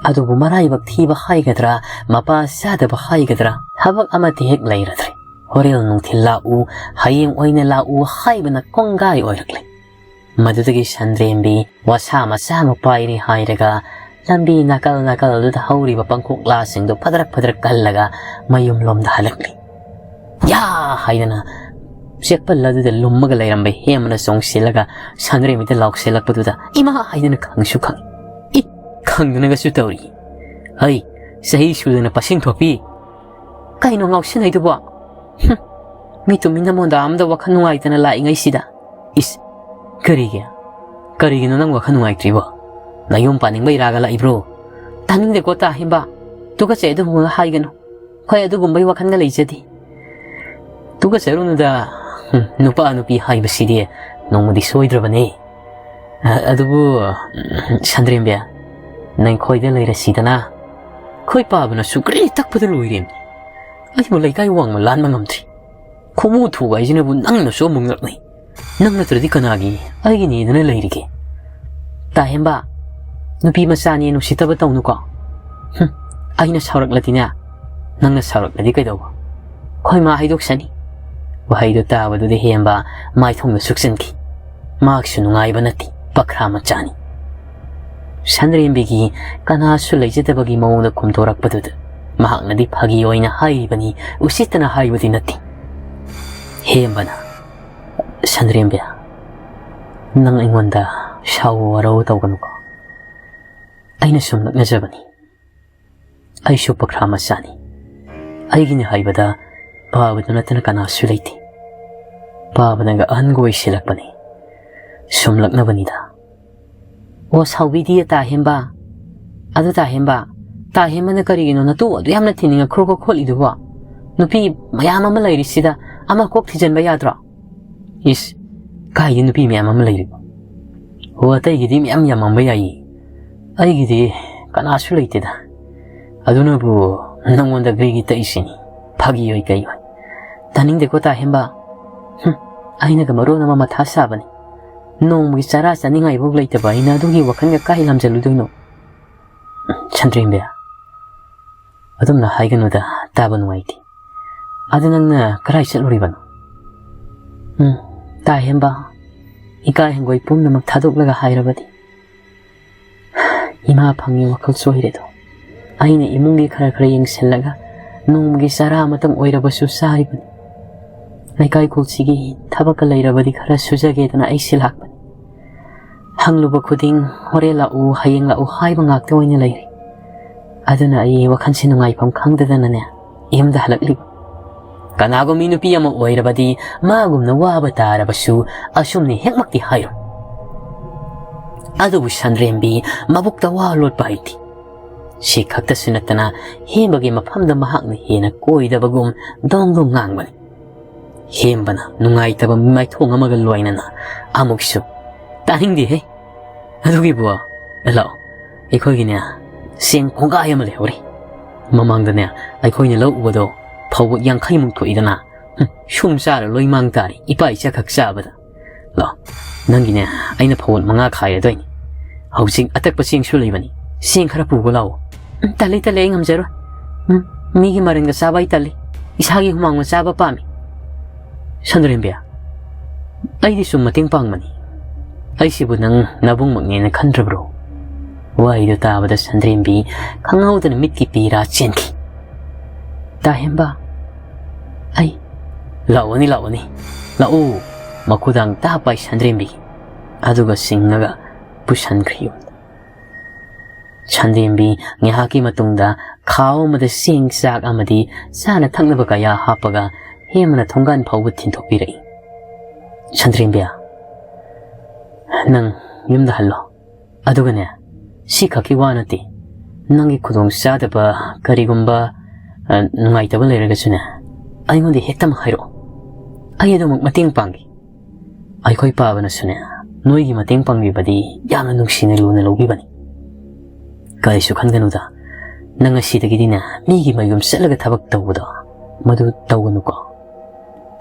ꯑꯗꯨꯕꯨ ꯃꯔꯥꯏꯕꯛ ꯊꯤꯕ ꯍꯥꯏꯒꯗ꯭ꯔꯥ, ꯃꯄꯥ ꯆꯥꯗꯕ ꯍꯥꯏꯒꯗ꯭ꯔꯥ, ꯊꯕꯛ ꯑꯃꯠꯇ ꯍꯦꯛ ꯂꯩꯔꯗ꯭ꯔꯦ꯫ ꯍꯣꯔꯦꯟ ꯅꯨꯡꯊꯤꯜ ꯂꯥꯛꯎ, ꯍꯌꯦꯡ ꯑꯣꯏꯅ ꯂꯥꯛꯎ ꯍꯥꯏꯕꯅ ꯀꯣꯡꯒꯥꯏ ꯑꯣꯏꯔꯛꯂꯦ꯫ ꯃꯗꯨꯗꯒꯤ ꯁꯟꯗ꯭ꯔꯦꯝꯕꯤ ꯋꯥꯁꯥ ꯃꯆꯥ ꯑꯃ ꯄꯥꯏꯔꯦ ꯍꯥꯏꯔꯒ ꯂꯝꯕꯤ ꯅꯥꯀꯜ ꯅꯥꯀꯜꯗꯨꯗ ꯍꯧꯔꯤꯕ ꯄꯥꯡꯈꯣꯛꯂꯥꯁꯤꯡꯗꯨ ꯐꯗ꯭ꯔꯛ ꯐꯗ꯭ꯔꯛ ꯀꯜꯂꯒ ꯃꯌꯨꯝꯂꯣꯝꯗ ꯍꯜꯂꯛꯂꯤ꯫ "ꯌꯥ!" ꯍꯥꯏꯗꯅ ꯆꯦꯛꯄꯜ ꯑꯗꯨꯗ ꯂꯨꯝꯃꯒ ꯂꯩꯔꯝꯕ ꯍꯦꯝꯕꯅ ꯆꯣꯡꯁꯤꯜꯂꯒ ꯁꯟꯗ꯭ꯔꯦꯝꯕꯤꯗ ꯂꯥꯎꯁꯤꯜꯂꯛꯄꯗꯨꯗ "ꯏꯃꯥ!" ꯍꯥꯏꯗꯅ ꯈꯪꯁꯨ ꯈꯪꯏ꯫ "ꯏ! ꯈꯪꯗꯅꯒꯁꯨ ꯇꯧꯔꯤ꯫ ꯍꯩ! ꯆꯍꯤ ꯁꯨꯗꯅ ꯄꯁꯦꯡ ꯊꯣꯛꯄꯤ! ꯀꯩꯅꯣ ꯉꯥꯎꯁꯤꯟꯅꯩꯗꯨꯕꯣ? ꯍꯨꯝ! ꯃꯤ ꯇꯨꯃꯤꯟꯅ ꯃꯣꯟꯗꯥ ꯑꯃꯗ ꯋꯥꯈꯜ ꯅꯨꯡꯉꯥꯏꯇꯅ ꯂꯥꯛꯏꯉꯩꯁꯤꯗ꯫ ꯏꯁ! ꯀꯔꯤꯒꯤ? ꯀꯔꯤꯒꯤꯅꯣ ꯅꯪ ꯋꯥꯈꯜ ꯅꯨꯡꯉꯥꯏꯇ꯭ꯔꯤꯕꯣ? ꯅꯌꯨꯝ ꯄꯥꯅꯤꯡꯕꯩ ꯏꯔꯥꯒ ꯂꯥꯛꯏꯕ꯭ꯔꯣ?" "ꯇꯥꯅꯤꯡꯗꯦꯀꯣ ꯇꯥ ꯍꯦꯝꯕ꯫ ꯇꯨꯀꯠꯆꯩ, ꯑꯗꯨꯒꯨꯝꯕ ꯍꯥꯏꯒꯅꯨ꯫ ꯑꯩꯈꯣꯏ ꯑꯗꯨꯒꯨꯝꯕꯩ ꯋꯥꯈꯜꯒ ꯂꯩꯖꯗꯦ꯫" "ꯇꯨꯀꯠꯆꯔꯨꯅꯨꯗ꯫ ꯍꯨꯝ, ꯅꯨꯄꯥ ꯅꯨꯄꯤ ꯍꯥꯏꯕꯁꯤꯗꯤ ꯅꯣꯡꯃꯗꯤ ꯁꯣꯏꯗ꯭ꯔꯕꯅꯤ꯫ ꯑ-, ꯑꯗꯨꯕꯨ, ꯎꯝ, ꯁꯟꯗ꯭ꯔꯦꯝꯕꯤ, ꯅꯪ ꯈꯣꯏꯗ ꯂꯩꯔꯁꯤꯗꯅ꯫ ꯑꯩꯈꯣꯏ ꯄꯥꯕꯅ ꯁꯨꯛꯂꯤ ꯇꯛꯄꯗ ꯂꯣꯏꯔꯦ꯫ ꯑꯩꯕꯨ ꯂꯩꯀꯥꯏ ꯋꯥꯡꯃ ꯂꯥꯟꯕ ꯉꯝꯗ꯭ꯔꯤ꯫ ꯈꯨꯃꯨ ꯊꯨꯒꯥꯏꯁꯤꯅꯕꯨ ꯅꯪꯅꯁꯨ ꯑꯃꯨꯛ ꯉꯛꯅꯩ꯫ ꯅꯪ ꯅꯠꯇ꯭ꯔꯗꯤ ꯀꯅꯥꯒꯤ ꯑꯩꯒꯤꯅꯦꯗꯅ ꯂꯩꯔꯤꯒꯦ? ꯇꯥ ꯍꯦꯝꯕ, ꯅꯨꯄꯤ ꯃꯆꯥꯅꯤ ꯅꯨꯡꯁꯤꯠꯇꯕ ꯇꯧꯅꯨꯀꯣ꯫ ꯍꯨꯝ, ꯑꯩꯅ ꯁꯥꯎꯔꯛꯂꯗꯤꯅꯦ, ꯅꯪꯅ ꯁꯥꯎꯔꯛꯂꯗꯤ ꯀꯩꯗꯧꯕ? ꯑꯩꯈꯣꯏ ꯃꯥ ꯍꯥꯏꯗꯣꯛꯁꯅꯤ꯫" ꯋꯥꯍꯩꯗꯣ ꯇꯥꯕꯗꯨꯗ ꯍꯦꯝꯕ ꯃꯥꯏꯊꯣꯡꯗ ꯁꯨꯛꯆꯟꯈꯤ꯫ ꯃꯍꯥꯛꯁꯨ ꯅꯨꯡꯉꯥꯏꯕ ꯅꯠꯇꯦ, ꯄꯈ꯭ꯔꯥ ꯃꯆꯥꯅꯤ꯫ ꯁꯟꯗ꯭ꯔꯦꯝꯕꯤꯒꯤ ꯀꯅꯥꯁꯨ ꯂꯩꯖꯗꯕꯒꯤ ꯃꯑꯣꯡꯗ ꯈꯨꯝꯗꯣꯔꯛꯄꯗꯨꯗ ꯃꯍꯥꯛꯅꯗꯤ ꯐꯥꯒꯤ ꯑꯣꯏꯅ ꯍꯥꯏꯔꯤꯕꯅꯤ, ꯎꯁꯤꯠꯇꯅ ꯍꯥꯏꯕꯗꯤ ꯅꯠꯇꯦ꯫ ꯍꯦꯝꯕꯅ, "ꯁꯟꯗ꯭ꯔꯦꯝꯕꯤ, ꯅꯪ ꯑꯩꯉꯣꯟꯗ ꯁꯥꯎ ꯋꯥꯔꯧ ꯇꯧꯒꯅꯨꯀꯣ꯫ ꯑꯩꯅ ꯁꯨꯝ ꯂꯛꯅꯖꯕꯅꯤ꯫ ꯑꯩꯁꯨ ꯄꯈ꯭ꯔꯥ ꯃꯆꯥꯅꯤ꯫ ꯑꯩꯒꯤꯅꯤ ꯍꯥꯏꯕꯗ ꯄꯥꯕꯗꯨ ꯅꯠꯇꯅ ꯀꯅꯥꯁꯨ ꯂꯩꯇꯦ꯫ ꯄꯥꯕꯅꯒ ꯑꯍꯟꯒ ꯑꯣꯏꯁꯤꯜꯂꯛꯄꯅꯤ꯫ ꯁꯨꯝ ꯂꯛꯅꯕꯅꯤꯗ꯫" "ꯑꯣ, ꯁꯥꯎꯕꯤꯗꯤꯌꯦ ꯇꯥ ꯍꯦꯝꯕ꯫ ꯑꯗꯨ ꯇꯥ ꯍꯦꯝꯕ, ꯇꯥ ꯍꯦꯝꯕꯅ ꯀꯔꯤꯒꯤꯅꯣ ꯅꯇꯨ ꯑꯗꯨ ꯌꯥꯝꯅ ꯊꯤꯅꯤꯡꯉꯛꯈ꯭ꯔꯣ ꯈꯣꯠꯂꯤꯗꯨꯕꯣ? ꯅꯨꯄꯤ ꯃꯌꯥꯝ ꯑꯃ ꯂꯩꯔꯤꯁꯤꯗ ꯑꯃ ꯀꯣꯛ ꯊꯤꯖꯤꯟꯕ ꯌꯥꯗ꯭ꯔꯣ?" "ꯏꯁ, ꯀꯥꯏꯗꯤ ꯅꯨꯄꯤ ꯃꯌꯥꯝ ꯑꯃ ꯂꯩꯔꯤꯕ? ꯑꯣ, ꯑꯇꯩꯒꯤꯗꯤ ꯃꯌꯥꯝ ꯌꯥꯝꯃꯝꯕ ꯌꯥꯏꯌꯦ꯫ ꯑꯩꯒꯤꯗꯤ ꯀꯅꯥꯁꯨ ꯂꯩꯇꯦꯗ꯫ ꯑꯗꯨꯅꯕꯨ ꯅꯪꯉꯣꯟꯗ ꯒ꯭ꯔꯤꯒꯤ ꯇꯛꯏꯁꯤꯅꯤ꯫ ꯐꯥꯒꯤ ꯑꯣꯏ ꯀꯩ ꯑꯣꯏ꯫ ꯇꯥꯅꯤꯡꯗꯦꯀꯣ ꯇꯥ ꯍꯦꯝꯕ꯫ ꯍꯨꯝ, ꯑꯩꯅꯒ ꯃꯔꯣꯟ ꯑꯃ ꯃꯊꯥ ꯁꯥꯕꯅꯤ꯫ ꯅꯣꯡꯃꯒꯤ ꯆꯔꯥ ꯆꯥꯅꯤꯡꯉꯥꯏꯐꯥꯎ ꯂꯩꯇꯕ ꯑꯩꯅ ꯑꯗꯨꯒꯤ ꯋꯥꯈꯜꯒ ꯀꯥꯏ ꯂꯥꯝꯖꯜꯂꯨꯗꯣꯏꯅꯣ? ꯁꯟꯗ꯭ꯔꯦꯝꯕꯤ, ꯑꯗꯨꯝꯅ ꯍꯥꯏꯒꯅꯨꯗ, ꯇꯥꯕ ꯅꯨꯡꯉꯥꯏꯇꯦ꯫ ꯑꯗꯨ ꯅꯪꯅ ꯀꯗꯥꯏ ꯆꯠꯂꯨꯔꯤꯕꯅꯣ? ꯎꯝ, ꯇꯥ ꯍꯦꯝꯕ, ꯏꯀꯥꯏ ꯍꯪꯒꯣꯏ ꯄꯨꯝꯅꯃꯛ ꯊꯥꯗꯣꯛꯂꯒ ꯍꯥꯏꯔꯕꯗꯤ, ꯏꯃꯥ ꯐꯪꯉꯤ ꯋꯥꯈꯜ ꯆꯣꯏꯔꯦꯗꯣ꯫ ꯑꯩꯅ ꯏꯃꯨꯡꯒꯤ ꯈꯔ ꯈꯔ ꯌꯦꯡꯁꯤꯜꯂꯒ ꯅꯣꯡꯃꯒꯤ ꯆꯔꯥ ꯑꯃꯇꯪ ꯑꯣꯏꯔꯕꯁꯨ ꯆꯥꯔꯤꯕꯅꯤ꯫ ꯂꯩꯀꯥꯏ ꯈꯨꯜꯁꯤꯒꯤ ꯊꯕꯛꯀ ꯂꯩꯔꯕꯗꯤ ꯈꯔ ꯁꯨꯖꯒꯦꯗꯅ ꯑꯩꯁꯦ ꯂꯥꯛꯄꯅꯤ꯫ ꯍꯪꯂꯨꯕ ꯈꯨꯗꯤꯡ "ꯍꯣꯔꯦꯟ ꯂꯥꯛꯎ, ꯍꯌꯦꯡ ꯂꯥꯛꯎ" ꯍꯥꯏꯕ ꯉꯥꯛꯇ ꯑꯣꯏꯅ ꯂꯩꯔꯦ꯫ ꯑꯗꯨꯅ ꯑꯩ ꯋꯥꯈꯜꯁꯦ ꯅꯨꯡꯉꯥꯏꯐꯝ ꯈꯪꯗꯗꯅꯅꯦ ꯌꯨꯝꯗ ꯍꯜꯂꯛꯂꯤꯕ꯫ ꯀꯅꯥꯒꯨꯝꯕꯤ ꯅꯨꯄꯤ ꯑꯃ ꯑꯣꯏꯔꯕꯗꯤ ꯃꯥꯒꯨꯝꯅ ꯋꯥꯕ ꯇꯥꯔꯕꯁꯨ ꯑꯁꯨꯝꯅ ꯍꯦꯛꯃꯛꯇꯤ ꯍꯥꯏꯔꯣꯏ꯫ ꯑꯗꯨꯕꯨ ꯁꯟꯗ꯭ꯔꯦꯝꯕꯤ ꯃꯕꯨꯛꯇ ꯋꯥ ꯂꯣꯠꯄ ꯍꯩꯇꯦ꯫ ꯁꯤ ꯈꯛꯇꯁꯨ ꯅꯠꯇꯅ ꯍꯦꯝꯕꯒꯤ ꯃꯐꯝꯗ ꯃꯍꯥꯛꯅ ꯍꯦꯟꯅ ꯀꯣꯏꯗꯕꯒꯨꯝ ꯗꯣꯡ ꯗꯣꯡ ꯉꯥꯡꯕꯅꯤ꯫ ꯍꯦꯝꯕꯅ ꯅꯨꯡꯉꯥꯏꯇꯕ ꯃꯤꯃꯥꯏꯊꯣꯡ ꯑꯃꯒ ꯂꯣꯏꯅꯅ ꯑꯃꯨꯛꯁꯨ "ꯇꯥꯅꯤꯡꯗꯦꯍꯦ꯫ ꯑꯗꯨꯒꯤꯕꯨ, ꯂꯥꯛꯑꯣ, ꯑꯩꯈꯣꯏꯒꯤꯅꯦ ꯆꯦꯡ ꯀꯣꯡꯒꯥꯏ ꯑꯃ ꯂꯩꯍꯧꯔꯤ꯫ ꯃꯃꯥꯡꯗꯅꯦ ꯑꯩꯈꯣꯏꯅ ꯂꯧ ꯎꯕꯗꯣ ꯐꯧꯕꯣꯠ ꯌꯥꯡꯈꯩꯃꯨꯛ ꯊꯣꯛꯏꯗꯅ꯫ ꯍꯨꯝ, ꯁꯨꯝ ꯆꯥꯔ ꯂꯣꯏ ꯃꯥꯡ ꯇꯥꯔꯦ, ꯏꯄꯥ ꯏꯆꯥꯈꯛ ꯆꯥꯕꯗ꯫ ꯂꯥꯛꯑꯣ, ꯅꯪꯒꯤꯅꯦ ꯑꯩꯅ ꯐꯧꯕꯣꯠ ꯃꯉꯥ ꯈꯥꯏꯔꯗꯣꯏꯅꯤ꯫ ꯍꯧꯖꯤꯛ ꯑꯇꯛꯄ ꯆꯦꯡꯁꯨ ꯂꯩꯕꯅꯤ, ꯆꯦꯡ ꯈꯔ ꯄꯨꯒꯣ ꯂꯥꯛꯑꯣ꯫" "ꯎꯝ, ꯇꯜꯂꯤ, ꯇꯜꯂꯤ, ꯑꯩ ꯉꯝꯖꯔꯣꯏ꯫ ꯎꯝ, ꯃꯤꯒꯤ ꯃꯔꯟꯒ ꯆꯥꯕ ꯑꯩ ꯇꯜꯂꯤ, ꯏꯁꯥꯒꯤ ꯍꯨꯃꯥꯡꯅ ꯆꯥꯕ ꯄꯥꯝꯃꯤ꯫" "ꯁꯟꯗ꯭ꯔꯦꯝꯕꯤ, ꯑꯩꯗꯤ ꯁꯨꯝ ꯃꯇꯦꯡ ꯄꯥꯡꯕꯅꯤ꯫ ꯑꯩꯁꯤꯕꯨ ꯅꯪ ꯅꯕꯨꯡꯃꯛꯅꯦꯅ ꯈꯟꯗ꯭ꯔꯕ꯭ꯔꯣ?" ꯋꯥꯍꯩꯗꯨ ꯇꯥꯕꯗ ꯁꯟꯗ꯭ꯔꯦꯝꯕꯤ ꯈꯪꯍꯧꯗꯅ ꯃꯤꯠꯀꯤ ꯄꯤꯔꯥ ꯆꯦꯟꯈꯤ꯫ "ꯇꯥ ꯍꯦꯝꯕ, ꯑꯩ..." "ꯂꯥꯛꯑꯣꯅꯤ, ꯂꯥꯛꯑꯣꯅꯤ, ꯂꯥꯛꯑꯣ꯫" ꯃꯈꯨꯗꯥꯡ ꯇꯥ ꯄꯥꯏ ꯁꯟꯗ꯭ꯔꯦꯝꯕꯤꯒꯤ, ꯑꯗꯨꯒ ꯆꯤꯡꯉꯒ ꯄꯨꯁꯟꯈ꯭ꯔꯦ ꯌꯨꯝꯗ꯫ ꯁꯟꯗ꯭ꯔꯦꯝꯕꯤ ꯉꯥꯏꯍꯥꯛꯀꯤ ꯃꯇꯨꯡꯗ ꯈꯥꯎ ꯑꯃꯗ ꯆꯦꯡ, ꯆꯥꯛ ꯑꯃꯗꯤ ꯆꯥꯅ ꯊꯛꯅꯕ ꯀꯌꯥ ꯍꯥꯞꯄꯒ ꯍꯦꯝꯕꯅ ꯊꯣꯡꯒꯥꯟ ꯐꯥꯎꯕ ꯊꯤꯟꯗꯣꯛꯄꯤꯔꯛꯏ꯫ "ꯁꯟꯗ꯭ꯔꯦꯝꯕꯤ, ꯅꯪ ꯌꯨꯝꯗ ꯍꯜꯂꯣ꯫ ꯑꯗꯨꯒꯅꯦ, ꯁꯤ ꯈꯛꯀꯤ ꯋꯥ ꯅꯠꯇꯦ, ꯅꯪꯒꯤ ꯈꯨꯗꯣꯡ ꯆꯥꯗꯕ ꯀꯔꯤꯒꯨꯝꯕ, ꯑ, ꯅꯨꯡꯉꯥꯏꯇꯕ ꯂꯩꯔꯒꯁꯨꯅꯦ, ꯑꯩꯉꯣꯟꯗ ꯍꯦꯛꯇꯃꯛ ꯍꯥꯏꯔꯛꯑꯣ꯫ ꯑꯩ ꯑꯗꯨꯃꯛ ꯃꯇꯦꯡ ꯄꯥꯡꯒꯦ꯫ ꯑꯩꯈꯣꯏ ꯄꯥꯕꯅꯁꯨꯅꯦ, ꯅꯣꯏꯒꯤ ꯃꯇꯦꯡ ꯄꯥꯡꯕꯤꯕꯗꯤ ꯌꯥꯝꯅ ꯅꯨꯡꯁꯤꯅ ꯂꯨꯅ ꯂꯧꯕꯤꯕꯅꯤ꯫ ꯀꯔꯤꯁꯨ ꯈꯟꯒꯅꯨꯗ, ꯅꯪ ꯉꯁꯤꯗꯒꯤꯗꯤꯅꯦ, ꯃꯤꯒꯤ ꯃꯌꯨꯝ ꯆꯠꯂꯒ ꯊꯕꯛ ꯇꯧꯕꯗꯣ, ꯃꯗꯨ ꯇꯧꯒꯅꯨꯀꯣ꯫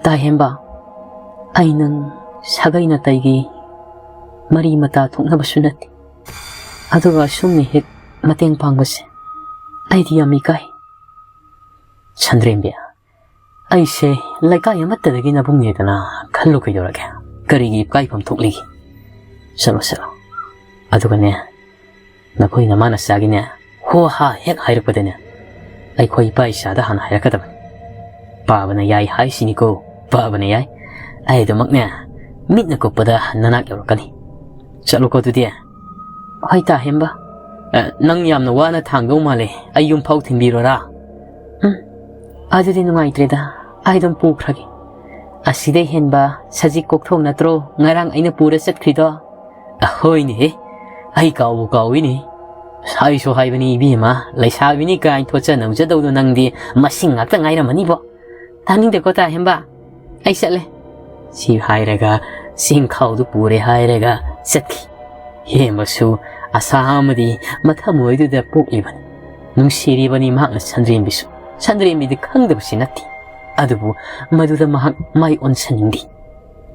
ꯇꯥ ꯍꯦꯝꯕ, ꯑꯩ ꯅꯪ ꯁꯥꯒꯩ ꯅꯥꯇꯩꯒꯤ ꯃꯔꯤ ꯃꯇꯥ ꯊꯣꯛꯅꯕꯁꯨ ꯅꯠꯇꯦ꯫ ꯑꯗꯨꯒ ꯑꯁꯨꯝꯅ ꯍꯦꯛ ꯃꯇꯦꯡ ꯄꯥꯡꯕꯁꯦ ꯑꯩꯗꯤ ꯌꯥꯝ ꯏꯀꯥꯏ꯫ ꯁꯟꯗ꯭ꯔꯦꯝꯕꯤ, ꯑꯩꯁꯦ ꯂꯩꯀꯥꯏ ꯑꯃꯠꯇꯗꯒꯤ ꯅꯕꯨꯡꯅꯦꯗꯅ ꯈꯜꯂꯨ ꯀꯩꯗꯧꯔꯒꯦ? ꯀꯔꯤꯒꯤ ꯏꯀꯥꯏꯐꯝ ꯊꯣꯛꯂꯤꯒꯦ? ꯆꯠꯂꯣ, ꯆꯠꯂꯣ꯫ ꯑꯗꯨꯒꯅꯦ, ꯅꯈꯣꯏ ꯅꯃꯥ ꯅꯆꯥꯒꯤꯅꯦ, ꯍꯣ ꯍꯥ ꯍꯦꯛ ꯍꯥꯏꯔꯛꯄꯗꯅꯦ, ꯑꯩꯈꯣꯏ ꯏꯄꯥ ꯏꯆꯥꯗ ꯍꯥꯟꯅ ꯍꯥꯏꯔꯛꯀꯗꯕꯅꯤ꯫ ꯄꯥꯕꯅ ꯌꯥꯏ ꯍꯥꯏꯁꯤꯅꯤꯀꯣ, ꯄꯥꯕꯅ ꯌꯥꯏ꯫ ꯑꯩ ꯑꯗꯨꯃꯛꯅꯦ, ꯃꯤꯠꯅ ꯀꯨꯞꯄꯗ ꯅꯅꯥꯛ ꯌꯧꯔꯛꯀꯅꯤ꯫ ꯆꯠꯂꯣꯀꯣ ꯑꯗꯨꯗꯤ꯫ ꯍꯣꯏ ꯇꯥ ꯍꯦꯝꯕ꯫ ꯑ, ꯅꯪ ꯌꯥꯝꯅ ꯋꯥꯅ ꯊꯥꯡꯗꯧ ꯃꯥꯜꯂꯦ, ꯑꯩ ꯌꯨꯝ ꯐꯥꯎ ꯊꯤꯟꯕꯤꯔꯣꯔꯥ? ꯎꯝ, ꯑꯗꯨꯗꯤ ꯅꯨꯡꯉꯥꯏꯇ꯭ꯔꯦꯗ, ꯑꯩ ꯑꯗꯨꯝ ꯄꯨꯈ꯭ꯔꯒꯦ꯫ ꯑꯁꯤꯗꯩ ꯍꯦꯟꯕ ꯁꯖꯤꯛ ꯀꯣꯛꯊꯣꯡ ꯅꯠꯇ꯭ꯔꯣ ꯉꯔꯥꯡ ꯑꯩꯅ ꯄꯨꯔ ꯆꯠꯈ꯭ꯔꯤꯗꯣ? ꯑꯍꯣꯏꯅꯦꯍꯦ, ꯑꯩ ꯀꯥꯎꯕꯨ ꯀꯥꯎꯏꯅꯦ꯫ ꯍꯥꯏꯁꯨ ꯍꯥꯏꯕꯅꯤ ꯏꯕꯦꯝꯃ, ꯂꯩꯁꯥꯕꯤꯅꯤ ꯀꯥꯏꯅ ꯊꯣꯠꯆ ꯅꯧꯖꯗꯧꯗꯣ ꯅꯪꯗꯤ ꯃꯁꯤꯡ ꯉꯥꯛꯇ ꯉꯥꯏꯔꯝꯃꯅꯤꯕꯣ꯫ ꯇꯥꯅꯤꯡꯗꯦꯀꯣ ꯇꯥ ꯍꯦꯝꯕ, ꯑꯩ ꯆꯠꯂꯦ꯫ ꯁꯤ ꯍꯥꯏꯔꯒ ꯆꯦꯡꯈꯥꯎꯗꯨ ꯄꯨꯔꯦ ꯍꯥꯏꯔꯒ ꯆꯠꯈꯤ꯫ ꯍꯦꯝꯕꯁꯨ ꯑꯁꯥ ꯑꯃꯗꯤ ꯃꯊꯃꯣꯏꯗꯨꯗ ꯄꯣꯛꯂꯤꯕꯅꯤ꯫ ꯅꯨꯡꯁꯤꯔꯤꯕꯅꯤ ꯃꯍꯥꯛꯅ ꯁꯟꯗ꯭ꯔꯦꯝꯕꯤꯁꯨ꯫ ꯁꯟꯗ꯭ꯔꯦꯝꯕꯤꯗꯤ ꯈꯪꯗꯕꯁꯤ ꯅꯠꯇꯦ꯫ ꯑꯗꯨꯕꯨ ꯃꯗꯨꯗ ꯃꯍꯥꯛ ꯃꯥꯏ ꯑꯣꯟꯁꯤꯟꯅꯤꯡꯗꯦ꯫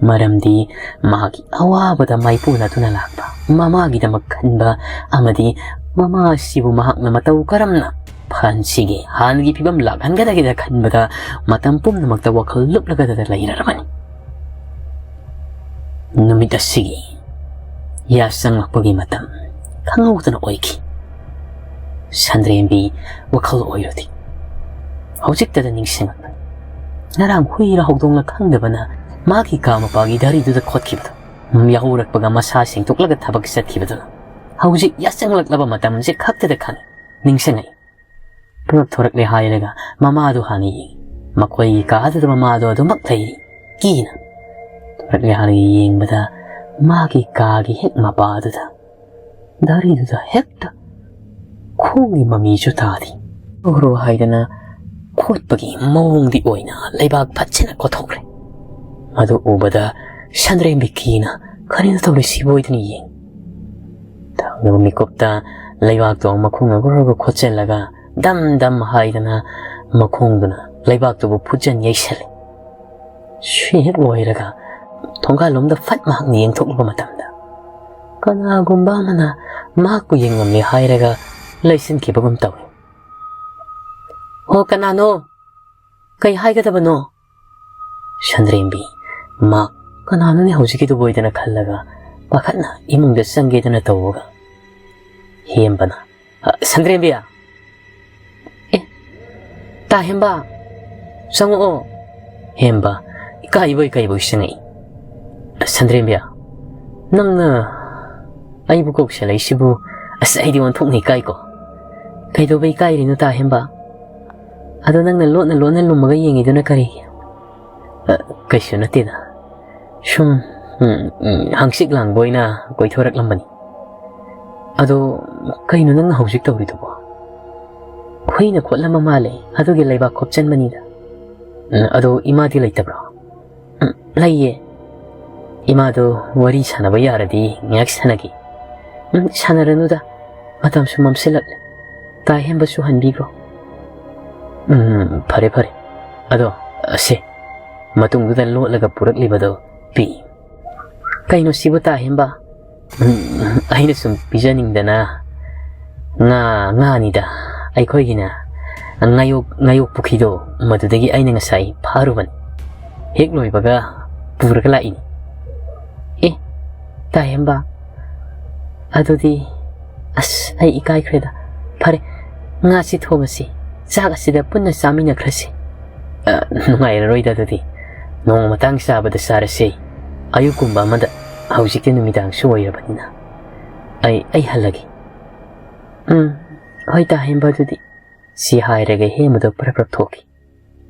ꯃꯔꯝꯗꯤ ꯃꯍꯥꯛꯀꯤ ꯑꯋꯥꯕꯗ ꯃꯥꯏꯄꯨꯅꯗꯨꯅ ꯂꯥꯛꯄ ꯃꯃꯥꯒꯤꯗꯃꯛ ꯈꯟꯕ ꯑꯃꯗꯤ ꯃꯃꯥ ꯑꯁꯤꯕꯨ ꯃꯍꯥꯛꯅ ꯃꯇꯧ ꯀꯔꯝꯅ ꯐꯍꯟꯁꯤꯒꯦ, ꯍꯥꯟꯅꯒꯤ ꯐꯤꯕꯝ ꯂꯥꯛꯍꯟꯒꯗꯒꯦꯗ ꯈꯟꯕꯗ ꯃꯇꯝ ꯄꯨꯝꯅꯃꯛꯇ ꯋꯥꯈꯜ ꯂꯨꯞꯂꯒꯗ ꯂꯩꯔꯔꯕꯅꯤ꯫ ꯅꯨꯃꯤꯠ ꯑꯁꯤꯒꯤ ꯌꯥꯆꯪꯂꯛꯄꯒꯤ ꯃꯇꯝ ꯈꯪꯍꯧꯗꯅ ꯑꯣꯏꯈꯤ꯫ ꯁꯟꯗ꯭ꯔꯦꯝꯕꯤ ꯋꯥꯈꯜ ꯑꯣꯏꯔꯨꯗꯦ꯫ ꯍꯧꯖꯤꯛꯇꯗ ꯅꯤꯡꯁꯤꯡꯂꯛꯄꯅꯤ꯫ ꯉꯔꯥꯡ ꯍꯨꯏꯔ ꯍꯧꯗꯣꯡꯂ ꯈꯪꯗꯕꯅ ꯃꯥꯒꯤ ꯀꯥ ꯃꯄꯥꯒꯤ ꯗꯥꯔꯤꯗꯨꯗ ꯈꯣꯠꯈꯤꯕꯗꯣ꯫ ꯌꯥꯍꯧꯔꯛꯄꯒ ꯃꯁꯥ ꯁꯦꯡꯗꯣꯛꯂꯒ ꯊꯕꯛ ꯆꯠꯈꯤꯕꯗꯨꯅ ꯍꯧꯖꯤꯛ ꯌꯥꯆꯪꯂꯛꯂꯕ ꯃꯇꯝꯁꯦ ꯈꯛꯇꯗ ꯈꯪꯉꯤ, ꯅꯤꯡꯁꯤꯡꯉꯛꯏ꯫ ꯄꯨꯂꯞ ꯊꯣꯔꯛꯂꯦ ꯍꯥꯏꯔꯒ ꯃꯃꯥꯗꯨ ꯍꯥꯟꯅ ꯌꯦꯡꯉꯤ꯫ ꯃꯈꯣꯏꯒꯤ ꯀꯥꯗꯨꯗ ꯃꯃꯥꯗꯣ ꯑꯗꯨꯃꯛ ꯂꯩꯔꯤ꯫ ꯀꯤꯅ ꯊꯣꯔꯛꯂꯦ ꯍꯥꯏꯔꯒ ꯌꯦꯡꯕꯗ ꯃꯥꯒꯤ ꯀꯥꯒꯤ ꯍꯦꯛ ꯃꯄꯥꯗꯨꯗ, ꯗꯥꯔꯤꯗꯨꯗ ꯍꯦꯛꯇ ꯈꯣꯡꯒꯤ ꯃꯃꯤꯁꯨ ꯇꯥꯗꯦ꯫ ꯍꯧꯔꯣ ꯍꯥꯏꯗꯅ ꯈꯣꯠꯄꯒꯤ ꯃꯑꯣꯡꯗꯤ ꯑꯣꯏꯅ ꯂꯩꯕꯥꯛ ꯐꯠꯖꯅ ꯀꯣꯊꯣꯛꯈ꯭ꯔꯦ꯫ ꯃꯗꯨ ꯎꯕꯗ ꯁꯟꯗ꯭ꯔꯦꯝꯕꯤ ꯀꯤꯅ "ꯀꯔꯤꯅꯣ ꯇꯧꯔꯤꯁꯤꯕꯣ?" ꯍꯥꯏꯗꯨꯅ ꯌꯦꯡꯉꯤ꯫ ꯊꯪꯅꯕ ꯃꯤꯀꯨꯞꯇ ꯂꯩꯕꯥꯛꯇꯣ ꯃꯈꯣꯡꯅ ꯒꯨꯔ ꯒꯨꯔ ꯈꯣꯠꯆꯜꯂꯒ ꯗꯝ ꯗꯝ ꯍꯥꯏꯗꯅ ꯃꯈꯣꯡꯗꯨꯅ ꯂꯩꯕꯥꯛꯇꯨꯕꯨ ꯐꯨꯠꯆꯟ ꯌꯩꯁꯜꯂꯤ꯫ ꯁꯤ ꯍꯦꯛ ꯂꯣꯏꯔꯒ ꯊꯣꯡꯒꯥꯜꯂꯣꯝꯗ ꯐꯠ ꯃꯍꯥꯛꯅ ꯌꯦꯡꯊꯣꯛꯂꯨꯕ ꯃꯇꯝꯗ ꯀꯅꯥꯒꯨꯝꯕ ꯑꯃꯅ ꯃꯍꯥꯛꯄꯨ ꯌꯦꯡꯂꯝꯂꯦ ꯍꯥꯏꯔꯒ ꯂꯩꯁꯤꯟꯈꯤꯕꯒꯨꯝ ꯇꯧꯏ꯫ "ꯍꯣ, ꯀꯅꯥꯅꯣ? ꯀꯩ ꯍꯥꯏꯒꯗꯕꯅꯣ?" ꯁꯟꯗ꯭ꯔꯦꯝꯕꯤ ꯃꯍꯥꯛ ꯀꯅꯥꯅꯣꯅꯦ ꯍꯧꯖꯤꯛꯀꯤꯗꯨꯕꯨ ꯑꯣꯏꯗꯅ ꯈꯜꯂꯒ ꯄꯥꯈꯠꯅ ꯏꯃꯨꯡꯗ ꯆꯪꯒꯦꯗꯅ ꯇꯧꯕꯒ, ꯍꯦꯝꯕꯅ, "ꯑ, ꯁꯟꯗ꯭ꯔꯦꯝꯕꯤ!" "ꯑꯦ, ꯇꯥ ꯍꯦꯝꯕ, ꯆꯪꯉꯛꯑꯣ!" ꯍꯦꯝꯕ ꯏꯀꯥꯏꯕꯣꯏ ꯀꯩꯕꯣꯏ ꯆꯪꯉꯛꯏ꯫ "ꯁꯟꯗ꯭ꯔꯦꯝꯕꯤ, ꯅꯪꯅ ꯑꯩꯕꯨ ꯀꯧꯁꯜꯂꯛꯏꯁꯤꯕꯨ, ꯑꯁ, ꯑꯩꯗꯤ ꯑꯣꯟꯊꯣꯛꯅ ꯏꯀꯥꯏꯀꯣ!" "ꯀꯩꯗꯧꯕ ꯏꯀꯥꯏꯔꯤꯅꯣ, ꯇꯥ ꯍꯦꯝꯕ? ꯑꯗꯣ ꯅꯪꯅ ꯂꯣꯠꯅ ꯂꯣꯠꯅ ꯂꯨꯝꯃꯒ ꯌꯦꯡꯉꯤꯗꯨꯅ ꯀꯔꯤꯒꯤ?" "ꯑ, ꯀꯩꯁꯨ ꯅꯠꯇꯦꯗ꯫ ꯁꯨꯝ, ꯎꯝ, ꯎꯝ, ꯍꯪꯆꯤꯠ ꯂꯥꯡꯕ ꯑꯣꯏꯅ ꯀꯣꯏꯊꯣꯔꯛꯂꯝꯕꯅꯤ꯫ ꯑꯗꯣ ꯀꯩꯅꯣ ꯅꯪꯅ ꯍꯧꯖꯤꯛ ꯇꯧꯔꯤꯗꯨꯕꯣ? ꯍꯨꯏꯅ ꯈꯣꯠꯂꯝꯕ ꯃꯥꯜꯂꯦ, ꯑꯗꯨꯒꯤ ꯂꯩꯕꯥꯛ ꯈꯣꯞꯆꯟꯕꯅꯤꯗ꯫ ꯎꯝ, ꯑꯗꯣ ꯏꯃꯥꯗꯤ ꯂꯩꯇꯕ꯭ꯔꯣ?" "ꯎꯝ, ꯂꯩꯌꯦ꯫ ꯏꯃꯥꯗꯣ ꯋꯥꯔꯤ ꯁꯥꯟꯅꯕ ꯌꯥꯔꯗꯤ ꯉꯥꯏꯍꯥꯛ ꯁꯥꯟꯅꯒꯦ꯫" "ꯎꯝ, ꯁꯥꯟꯅꯔꯅꯨꯗ, ꯃꯇꯝꯁꯨ ꯃꯝꯁꯤꯜꯂꯛꯂꯦ꯫ ꯇꯥ ꯍꯦꯝꯕꯁꯨ ꯍꯟꯕꯤꯈ꯭ꯔꯣ꯫" "ꯎꯝ, ꯐꯔꯦ, ꯐꯔꯦ꯫ ꯑꯗꯣ, ꯑꯁꯦ, ꯃꯇꯨꯡꯗꯨꯗ ꯂꯣꯠꯂꯒ ꯄꯨꯔꯛꯂꯤꯕꯗꯣ ꯄꯤ꯫" "ꯀꯩꯅꯣ ꯁꯤꯕꯨ, ꯇꯥ ꯍꯦꯝꯕ?" "ꯎꯝ, ꯑꯩꯅ ꯁꯨꯝ ꯄꯤꯖꯅꯤꯡꯗꯅ ꯉꯥ, ꯉꯥꯅꯤꯗ, ꯑꯩꯈꯣꯏꯒꯤꯅ ꯉꯥꯌꯣꯛ, ꯉꯥꯌꯣꯛ ꯄꯨꯈ꯭ꯔꯤꯗꯣ, ꯃꯗꯨꯗꯒꯤ ꯑꯩꯅ ꯉꯁꯥꯏ ꯐꯥꯔꯨꯕꯅꯤ꯫ ꯍꯦꯛ ꯂꯣꯏꯕꯒ ꯄꯨꯔꯒ ꯂꯥꯛꯏꯅꯤ꯫" "ꯑꯦ, ꯇꯥ ꯍꯦꯝꯕ, ꯑꯗꯨꯗꯤ, ꯑꯁ, ꯑꯩ ꯏꯀꯥꯏꯈ꯭ꯔꯦꯗ꯫ ꯐꯔꯦ, ꯉꯥꯁꯤ ꯊꯣꯡꯉꯁꯤ, ꯆꯥꯛ ꯑꯁꯤꯗ ꯄꯨꯟꯅ ꯆꯥꯃꯤꯟꯅꯈ꯭ꯔꯁꯤ꯫" "ꯑ, ꯅꯨꯡꯉꯥꯏꯔꯔꯣꯏꯗ ꯑꯗꯨꯗꯤ꯫ ꯅꯣꯡꯃ ꯃꯇꯥꯡ ꯆꯥꯕꯗ ꯆꯥꯔꯁꯦ, ꯑꯌꯨꯛꯀꯨꯝꯕ ꯑꯃꯗ꯫ ꯍꯧꯖꯤꯛꯇꯤ ꯅꯨꯃꯤꯗꯥꯡꯁꯨ ꯑꯣꯏꯔꯕꯅꯤꯅ꯫ ꯑꯩ, ꯑꯩ ꯍꯜꯂꯒꯦ꯫" "ꯎꯝ, ꯍꯣꯏ, ꯇꯥ ꯍꯦꯝꯕ, ꯑꯗꯨꯗꯤ꯫" ꯁꯤ ꯍꯥꯏꯔꯒ ꯍꯦꯝꯕꯗꯣ ꯄ꯭ꯔꯞ ꯄ꯭ꯔꯞ ꯊꯣꯛꯈꯤ꯫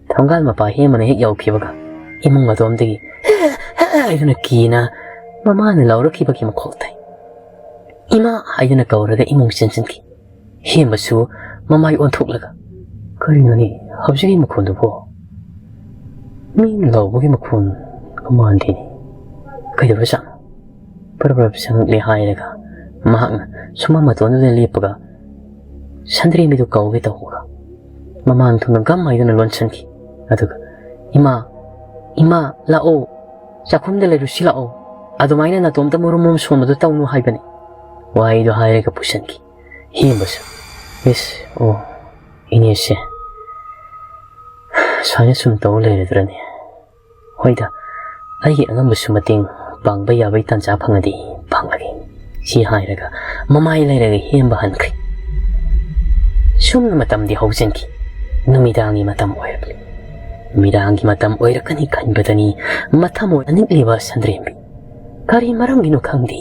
ꯊꯣꯡꯒꯥꯜ ꯃꯄꯥ ꯍꯦꯝꯕꯅ ꯍꯦꯛ ꯌꯧꯈꯤꯕꯒ ꯏꯃꯨꯡ ꯑꯗꯣꯝꯗꯒꯤ ꯍꯥꯏꯗꯨꯅ ꯀꯤꯅ ꯃꯃꯥꯅ ꯂꯥꯎꯔꯛꯈꯤꯕꯒꯤ ꯃꯈꯣꯜ ꯇꯥꯏ꯫ "ꯏꯃꯥ!" ꯍꯥꯏꯗꯨꯅ ꯀꯧꯔꯒ ꯏꯃꯨꯡ ꯆꯪꯁꯤꯟꯈꯤ꯫ ꯍꯦꯝꯕꯁꯨ ꯃꯃꯥꯏ ꯑꯣꯟꯊꯣꯛꯂꯒ, "ꯀꯔꯤꯅꯣꯅꯦ ꯍꯧꯖꯤꯛꯀꯤ ꯃꯈꯣꯜꯗꯨꯕꯣ? ꯃꯤꯅ ꯂꯥꯎꯕꯒꯤ ꯃꯈꯣꯜꯒ ꯃꯥꯟꯗꯦꯅꯦ꯫ ꯀꯩꯗꯧꯔꯖꯥꯠꯅꯣ?" ꯄꯔꯞ ꯄꯔꯞ ꯆꯪꯉꯛꯂꯦ ꯍꯥꯏꯔꯒ ꯃꯍꯥꯛꯅ ꯁꯨꯃꯥꯡ ꯃꯇꯣꯟꯗꯨꯗ ꯂꯦꯞꯄꯒ ꯁꯟꯗ꯭ꯔꯦꯝꯕꯤꯗꯨ ꯀꯧꯒꯦ ꯇꯧꯕꯒ ꯃꯃꯥꯡ ꯊꯪꯅ ꯒꯝ ꯍꯥꯏꯗꯨꯅ ꯂꯣꯟꯁꯤꯟꯈꯤ꯫ ꯑꯗꯨꯒ, "ꯏꯃꯥ, ꯏꯃꯥ, ꯂꯥꯛꯑꯣ, ꯆꯥꯛꯈꯨꯝꯗ ꯂꯩꯔꯨꯁꯤ ꯂꯥꯛꯑꯣ꯫" ꯑꯗꯨꯃꯥꯏꯅ ꯅꯇꯣꯝꯇ ꯃꯨꯔꯨꯝ ꯃꯨꯔꯨꯝ ꯁꯣꯟꯕꯗꯣ ꯇꯧꯅꯨ ꯍꯥꯏꯕꯅꯤ꯫ ꯋꯥꯍꯩꯗꯣ ꯍꯥꯏꯔꯒ ꯄꯨꯁꯟꯈꯤ꯫ ꯍꯦꯝꯕꯁꯨ, "ꯏꯁ, ꯑꯣ, ꯏꯅꯦꯁꯦ, ꯁꯨꯃꯥꯏꯅ ꯁꯨꯝ ꯇꯧ ꯂꯩꯔꯗ꯭ꯔꯅꯦ? ꯍꯣꯏꯗ, ꯑꯩꯒꯤ ꯑꯉꯝꯕꯁꯨ ꯃꯇꯦꯡ ꯄꯥꯡꯕ ꯌꯥꯕꯒꯤ ꯇꯥꯟꯖꯥ ꯐꯪꯉꯗꯤ ꯄꯥꯡꯂꯒꯦ," ꯁꯤ ꯍꯥꯏꯔꯒ ꯃꯃꯥꯏ ꯂꯩꯔꯒ ꯍꯦꯝꯕ ꯍꯟꯈ꯭ꯔꯦ꯫ ꯁꯨꯝꯅ ꯃꯇꯝꯗꯤ ꯍꯧꯖꯤꯟꯈꯤ꯫ ꯅꯨꯃꯤꯗꯥꯡꯒꯤ ꯃꯇꯝ ꯑꯣꯏꯔꯛꯂꯤ꯫ ꯅꯨꯃꯤꯗꯥꯡꯒꯤ ꯃꯇꯝ ꯑꯣꯏꯔꯛꯀꯅꯤ ꯈꯟꯕꯗꯅꯤ ꯃꯊꯃꯣꯏ ꯑꯅꯤꯛꯂꯤꯕ ꯁꯟꯗ꯭ꯔꯦꯝꯕꯤ꯫ ꯀꯔꯤ ꯃꯔꯝꯒꯤꯅꯣ ꯈꯪꯗꯦ,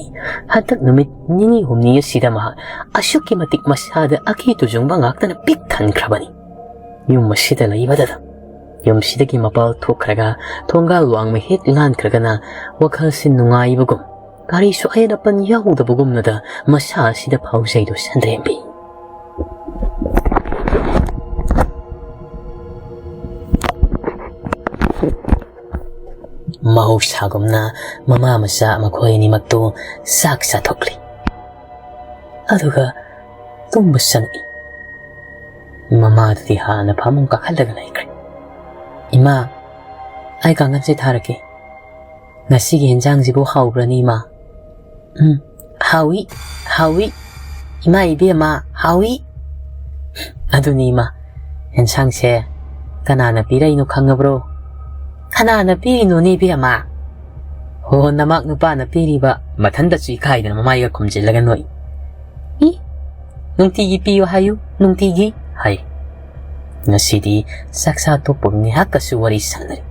ꯍꯟꯗꯛ ꯅꯨꯃꯤꯠ ꯅꯤꯅꯤ ꯍꯨꯝꯅꯤ ꯑꯁꯤꯗ ꯃꯍꯥꯛ ꯑꯁꯨꯛꯀꯤ ꯃꯇꯤꯛ ꯃꯁꯥꯗ ꯑꯀꯤ ꯇꯨꯖꯨꯡꯕ ꯉꯥꯛꯇꯅ ꯄꯤꯛ ꯊꯟꯈ꯭ꯔꯕꯅꯤ꯫ ꯌꯨꯝ ꯑꯁꯤꯗ ꯂꯩꯕꯗꯗ, ꯌꯨꯝꯁꯤꯗꯒꯤ ꯃꯄꯥꯜ ꯊꯣꯛꯈ꯭ꯔꯒ ꯊꯣꯡꯒꯥꯜ ꯋꯥꯡꯃ ꯍꯦꯛ ꯂꯥꯟꯈ꯭ꯔꯒꯅ ꯋꯥꯈꯜꯁꯤ ꯅꯨꯡꯉꯥꯏꯕꯒꯨꯝ, ꯀꯔꯤꯁꯨ ꯑꯍꯦꯟ ꯑꯄꯟ ꯌꯥꯎꯗꯕꯒꯨꯝꯅꯗ ꯃꯁꯥ ꯑꯁꯤꯗ ꯐꯥꯎꯖꯩꯗꯣ ꯁꯟꯗ꯭ꯔꯦꯝꯕꯤ꯫ ꯃꯍꯧꯁꯥꯒꯨꯝꯅ ꯃꯃꯥ ꯃꯆꯥ ꯃꯈꯣꯏ ꯑꯅꯤꯃꯛꯇꯨ ꯆꯥꯛ ꯆꯥꯊꯣꯛꯂꯤ꯫ ꯑꯗꯨꯒ ꯇꯨꯝꯕ ꯆꯪꯏ꯫ ꯃꯃꯥꯗꯨꯗꯤ ꯍꯥꯟꯅ ꯐꯃꯨꯡ ꯀꯥꯈꯠꯂꯒ ꯂꯩꯈ꯭ꯔꯦ꯫ "ꯏꯃꯥ, ꯑꯩ ꯀꯥꯡꯈꯟꯁꯦ ꯊꯥꯔꯛꯀꯦ꯫ ꯉꯁꯤꯒꯤ ꯍꯦꯟꯖꯥꯡꯁꯤꯕꯨ ꯍꯥꯎꯕ꯭ꯔꯅꯤ, ꯏꯃꯥ?" "ꯎꯝ, ꯍꯥꯎꯏ, ꯍꯥꯎꯏ꯫ ꯏꯃꯥ ꯏꯕꯦꯝꯃ, ꯍꯥꯎꯏ꯫" "ꯑꯗꯨꯅꯤ, ꯏꯃꯥ, ꯍꯦꯟꯁꯥꯡꯁꯦ ꯀꯅꯥꯅ ꯄꯤꯔꯛꯏꯅꯣ ꯈꯪꯉꯕ꯭ꯔꯣ?" "ꯀꯅꯥꯅ ꯄꯤꯔꯤꯅꯣꯅꯦ, ꯏꯕꯦꯝꯃ?" "ꯍꯣ, ꯅꯃꯥꯛ ꯅꯨꯄꯥꯅ ꯄꯤꯔꯤꯕ꯫" ꯃꯊꯟꯇꯁꯨ ꯏꯀꯥꯏꯗꯅ ꯃꯃꯥꯏꯒ ꯈꯨꯝꯖꯤꯜꯂꯒ ꯅꯣꯛꯏ꯫ "ꯏ, ꯅꯨꯡꯇꯤꯒꯤ ꯄꯤꯌꯨ ꯍꯥꯏꯌꯨ, ꯅꯨꯡꯇꯤꯒꯤ," ꯍꯥꯏ꯫ ꯉꯁꯤꯗꯤ ꯆꯥꯛꯆꯥ ꯇꯣꯛꯄꯒ ꯉꯥꯏꯍꯥꯛꯀꯁꯨ ꯋꯥꯔꯤ ꯁꯥꯟꯅꯔꯤ꯫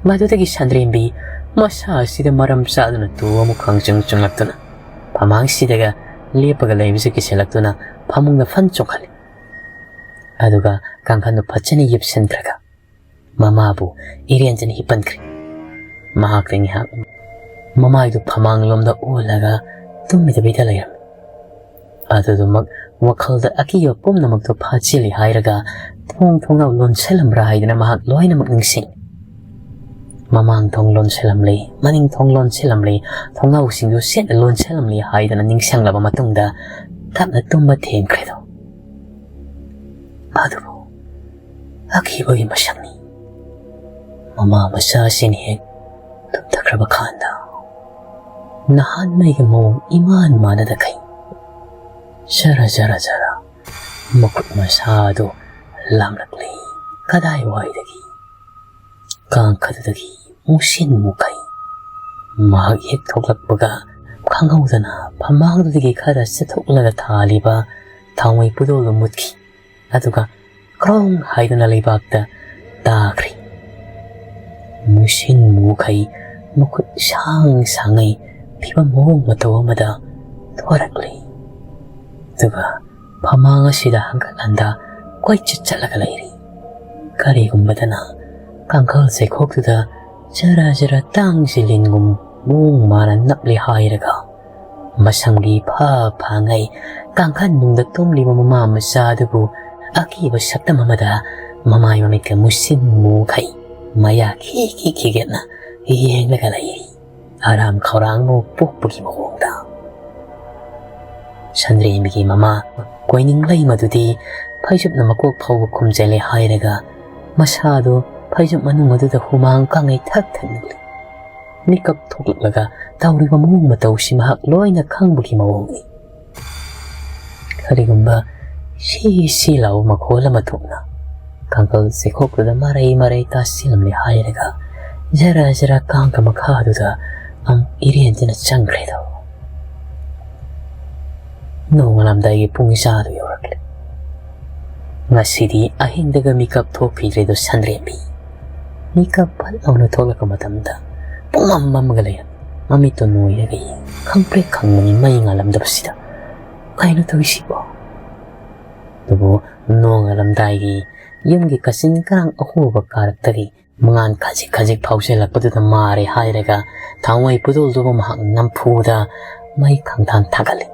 ꯃꯗꯨꯗꯒꯤ ꯁꯟꯗ꯭ꯔꯦꯝꯕꯤ ꯃꯁꯥ ꯑꯁꯤꯗ ꯃꯔꯝ ꯆꯥꯗꯅ ꯇꯨ ꯑꯃꯨꯛ ꯈꯪꯆꯪ ꯆꯪꯂꯛꯇꯨꯅ ꯐꯃꯥꯡꯁꯤꯗꯒ ꯂꯦꯞꯄꯒ ꯂꯩꯕꯁꯤ ꯀꯤꯁꯤꯜꯂꯛꯇꯨꯅ ꯐꯃꯨꯡꯗ ꯐꯟ ꯆꯣꯡꯈꯠꯂꯤ꯫ ꯑꯗꯨꯒ ꯀꯥꯡꯈꯟꯗꯨ ꯐꯖꯅ ꯌꯦꯞꯁꯤꯟꯈ꯭ꯔꯒ ꯃꯃꯥꯕꯨ ꯏꯔꯦꯟꯖꯅ ꯍꯤꯞꯍꯟꯈ꯭ꯔꯦ꯫ ꯃꯍꯥꯛꯇ ꯉꯥꯏꯍꯥꯛ ꯃꯃꯥꯏꯗꯨ ꯐꯃꯥꯡꯂꯣꯝꯗ ꯑꯣꯜꯂꯒ ꯇꯨꯝꯃꯤꯗꯕꯤꯗ ꯂꯩꯔꯝꯃꯤ꯫ ꯑꯗꯨꯗꯨꯃꯛ ꯋꯥꯈꯜꯗ ꯑꯀꯤꯕ ꯄꯨꯝꯅꯃꯛꯇꯣ ꯐꯥꯆꯤꯜꯂꯤ ꯍꯥꯏꯔꯒ ꯊꯣꯡ ꯊꯣꯡꯅꯥꯎ ꯂꯣꯟꯁꯤꯜꯂꯝꯕ꯭ꯔꯥ ꯍꯥꯏꯗꯅ ꯃꯍꯥꯛ ꯂꯣꯏꯅꯃꯛ ꯅꯤꯡꯁꯤꯡ꯫ ꯃꯃꯥꯡ ꯊꯣꯡ ꯂꯣꯟꯁꯤꯜꯂꯝꯂꯤ, ꯃꯅꯤꯡ ꯊꯣꯡ ꯂꯣꯟꯁꯤꯜꯂꯝꯂꯤ, ꯊꯣꯡꯅꯥꯎꯁꯤꯡꯗꯨ ꯆꯦꯠꯅ ꯂꯣꯟꯁꯤꯜꯂꯝꯂꯤ ꯍꯥꯏꯗꯅ ꯅꯤꯡꯁꯤꯡꯂꯕ ꯃꯇꯨꯡꯗ ꯇꯞꯅ ꯇꯨꯝꯕ ꯊꯦꯡꯈ꯭ꯔꯦꯗꯣ꯫ ꯑꯗꯨꯕꯨ ꯑꯀꯤꯕꯒꯤ ꯃꯁꯛꯅꯤ꯫ ꯃꯃꯥ ꯃꯆꯥꯁꯤꯅ ꯍꯦꯛ ꯇꯨꯝꯊꯈ꯭ꯔꯕ ꯀꯥꯟꯗ ꯅꯍꯥꯟꯉꯩꯒ ꯃꯑꯣꯡ ꯏꯃꯥꯟ ꯃꯥꯟꯅꯗꯈꯩ ꯖꯔ ꯖꯔ ꯖꯔ ꯃꯈꯨꯠ ꯃꯁꯥꯗꯨ ꯂꯥꯝꯂꯛꯂꯤ꯫ ꯀꯗꯥꯏ ꯋꯥꯏꯗꯒꯤ ꯀꯥꯡꯈꯗꯨꯗꯒꯤ ꯃꯨꯁꯤꯟ ꯃꯨꯈꯩ꯫ ꯃꯍꯥꯛ ꯍꯦꯛ ꯊꯣꯛꯂꯛꯄꯒ ꯈꯪꯍꯧꯗꯅ ꯐꯃꯥꯡꯗꯨꯗꯒꯤ ꯈꯔ ꯆꯠꯊꯣꯛꯂꯒ ꯊꯥꯜꯂꯤꯕ ꯊꯥꯎꯃꯩ ꯄꯨꯗꯣꯜꯗꯨ ꯃꯨꯠꯈꯤ꯫ ꯑꯗꯨꯒ ꯀ꯭ꯔꯣꯡ ꯍꯥꯏꯗꯨꯅ ꯂꯩꯕꯥꯛꯇ ꯇꯥꯈ꯭ꯔꯦ꯫ ꯃꯨꯁꯤꯟ ꯃꯨꯈꯩ ꯃꯈꯨꯠ ꯁꯥꯡ ꯁꯥꯡꯉꯩ ꯐꯤꯕꯝ ꯃꯑꯣꯡ ꯃꯇꯧ ꯑꯃꯗ ꯊꯣꯔꯛꯂꯤ꯫ ꯑꯗꯨꯒ ꯐꯃꯥꯡ ꯑꯁꯤꯗ ꯍꯪꯒꯠ ꯍꯟꯗ ꯀꯣꯏꯆꯠ ꯆꯠꯂꯒ ꯂꯩꯔꯤ꯫ ꯀꯔꯤꯒꯨꯝꯕꯗꯅ ꯀꯥꯡꯈꯜ ꯆꯩꯈꯣꯛꯇꯨꯗ ꯖꯔ ꯖꯔ ꯇꯥꯡꯁꯤꯜꯂꯤꯟꯒꯨꯝ ꯃꯑꯣꯡ ꯃꯥꯅ ꯅꯞꯂꯤ ꯍꯥꯏꯔꯒ ꯃꯁꯝꯒꯤ ꯐꯥ ꯐꯥꯉꯩ ꯀꯥꯡꯈꯟ ꯅꯨꯡꯗ ꯇꯨꯝꯂꯤꯕ ꯃꯃꯥ ꯃꯆꯥ ꯑꯗꯨꯕꯨ ꯑꯀꯤꯕ ꯁꯛꯇꯝ ꯑꯃꯗ ꯃꯃꯥꯏ ꯃꯃꯤꯠꯀ ꯃꯨꯁꯤꯟ ꯃꯨꯈꯩ ꯃꯌꯥ ꯈꯤ ꯈꯤ ꯈꯤꯒꯠꯅ ꯌꯦꯡꯂꯒ ꯂꯩꯔꯤ꯫ ꯑꯔꯥꯝ ꯈꯧꯔꯥꯡꯕ ꯄꯣꯛꯄꯒꯤ ꯃꯑꯣꯡꯗ꯫ ꯁꯟꯗ꯭ꯔꯦꯝꯕꯤꯒꯤ ꯃꯃꯥ ꯀꯣꯏꯅꯤꯡꯂꯩ ꯃꯗꯨꯗꯤ ꯐꯩꯖꯨꯞꯅ ꯃꯀꯣꯛ ꯐꯥꯎꯕ ꯈꯨꯝꯖꯤꯜꯂꯦ ꯍꯥꯏꯔꯒ ꯃꯁꯥꯗꯨ ꯐꯩꯖꯨꯞ ꯃꯅꯨꯡ ꯑꯗꯨꯗ ꯍꯨꯃꯥꯡ ꯀꯥꯡꯉꯩ ꯊꯛ ꯊꯛ ꯅꯤꯛꯂꯤ꯫ ꯃꯤꯀꯞ ꯊꯣꯛꯂꯛꯂꯒ ꯇꯧꯔꯤꯕ ꯃꯑꯣꯡ ꯃꯇꯧꯁꯤ ꯃꯍꯥꯛ ꯂꯣꯏꯅ ꯈꯪꯕꯒꯤ ꯃꯑꯣꯡꯅꯤ꯫ ꯀꯔꯤꯒꯨꯝꯕ ꯁꯤ ꯁꯤ ꯂꯥꯎꯕ ꯃꯈꯣꯜ ꯑꯃ ꯊꯣꯛꯅ ꯀꯥꯡꯈꯜ ꯆꯩꯈꯣꯛꯇꯨꯗ ꯃꯔꯩ ꯃꯔꯩ ꯇꯥꯁꯤꯜꯂꯝꯂꯦ ꯍꯥꯏꯔꯒ ꯖꯔ ꯖꯔ ꯀꯥꯡꯒ ꯃꯈꯥꯗꯨꯗ ꯑꯃꯨꯛ ꯏꯔꯦꯟꯗꯨꯅ ꯆꯪꯈ꯭ꯔꯦꯗꯣ꯫ ꯅꯣꯡꯉꯥꯜꯂꯝꯗꯥꯏꯒꯤ ꯄꯨꯡ ꯏꯆꯥꯗꯨ ꯌꯧꯔꯛꯂꯦ꯫ ꯉꯁꯤꯗꯤ ꯑꯍꯤꯡꯗꯒ ꯃꯤꯀꯞ ꯊꯣꯛꯈꯤꯗ꯭ꯔꯦꯗꯣ ꯁꯟꯗ꯭ꯔꯦꯝꯕꯤ꯫ ꯃꯤꯀꯞ ꯐꯠ ꯂꯥꯎꯅ ꯊꯣꯛꯂꯛꯄ ꯃꯇꯝꯗ ꯄꯨꯡꯃꯝ ꯃꯝꯃꯒ ꯂꯩꯔꯝꯃꯤ꯫ ꯃꯃꯤꯠꯇꯣ ꯅꯣꯏꯔꯒ ꯌꯦꯡꯉꯤ꯫ ꯈꯪꯄ꯭ꯔꯦꯛ ꯈꯪꯕꯅꯤ ꯃꯩ ꯉꯥꯜꯂꯝꯗꯕꯁꯤꯗ꯫ ꯀꯩꯅꯣ ꯇꯧꯔꯤꯁꯤꯕꯣ? ꯑꯗꯨꯕꯨ ꯅꯣꯡꯉꯥꯜꯂꯝꯗꯥꯏꯒꯤ ꯌꯨꯝꯒꯤ ꯀꯥꯆꯤꯟ ꯀꯥꯡ ꯑꯍꯣꯕ ꯀꯥꯔꯛꯇꯒꯤ ꯃꯉꯥꯟ ꯈꯖꯤꯛ ꯈꯖꯤꯛ ꯐꯥꯎꯖꯤꯜꯂꯛꯄꯗꯨꯗ ꯃꯥꯔꯦ ꯍꯥꯏꯔꯒ ꯊꯥꯎꯃꯩ ꯄꯨꯗꯣꯜꯗꯨꯕꯨ ꯃꯍꯥꯛ ꯅꯝꯐꯨꯗ ꯃꯩ ꯈꯪꯊꯥꯡ ꯊꯥꯒꯠꯂꯤ꯫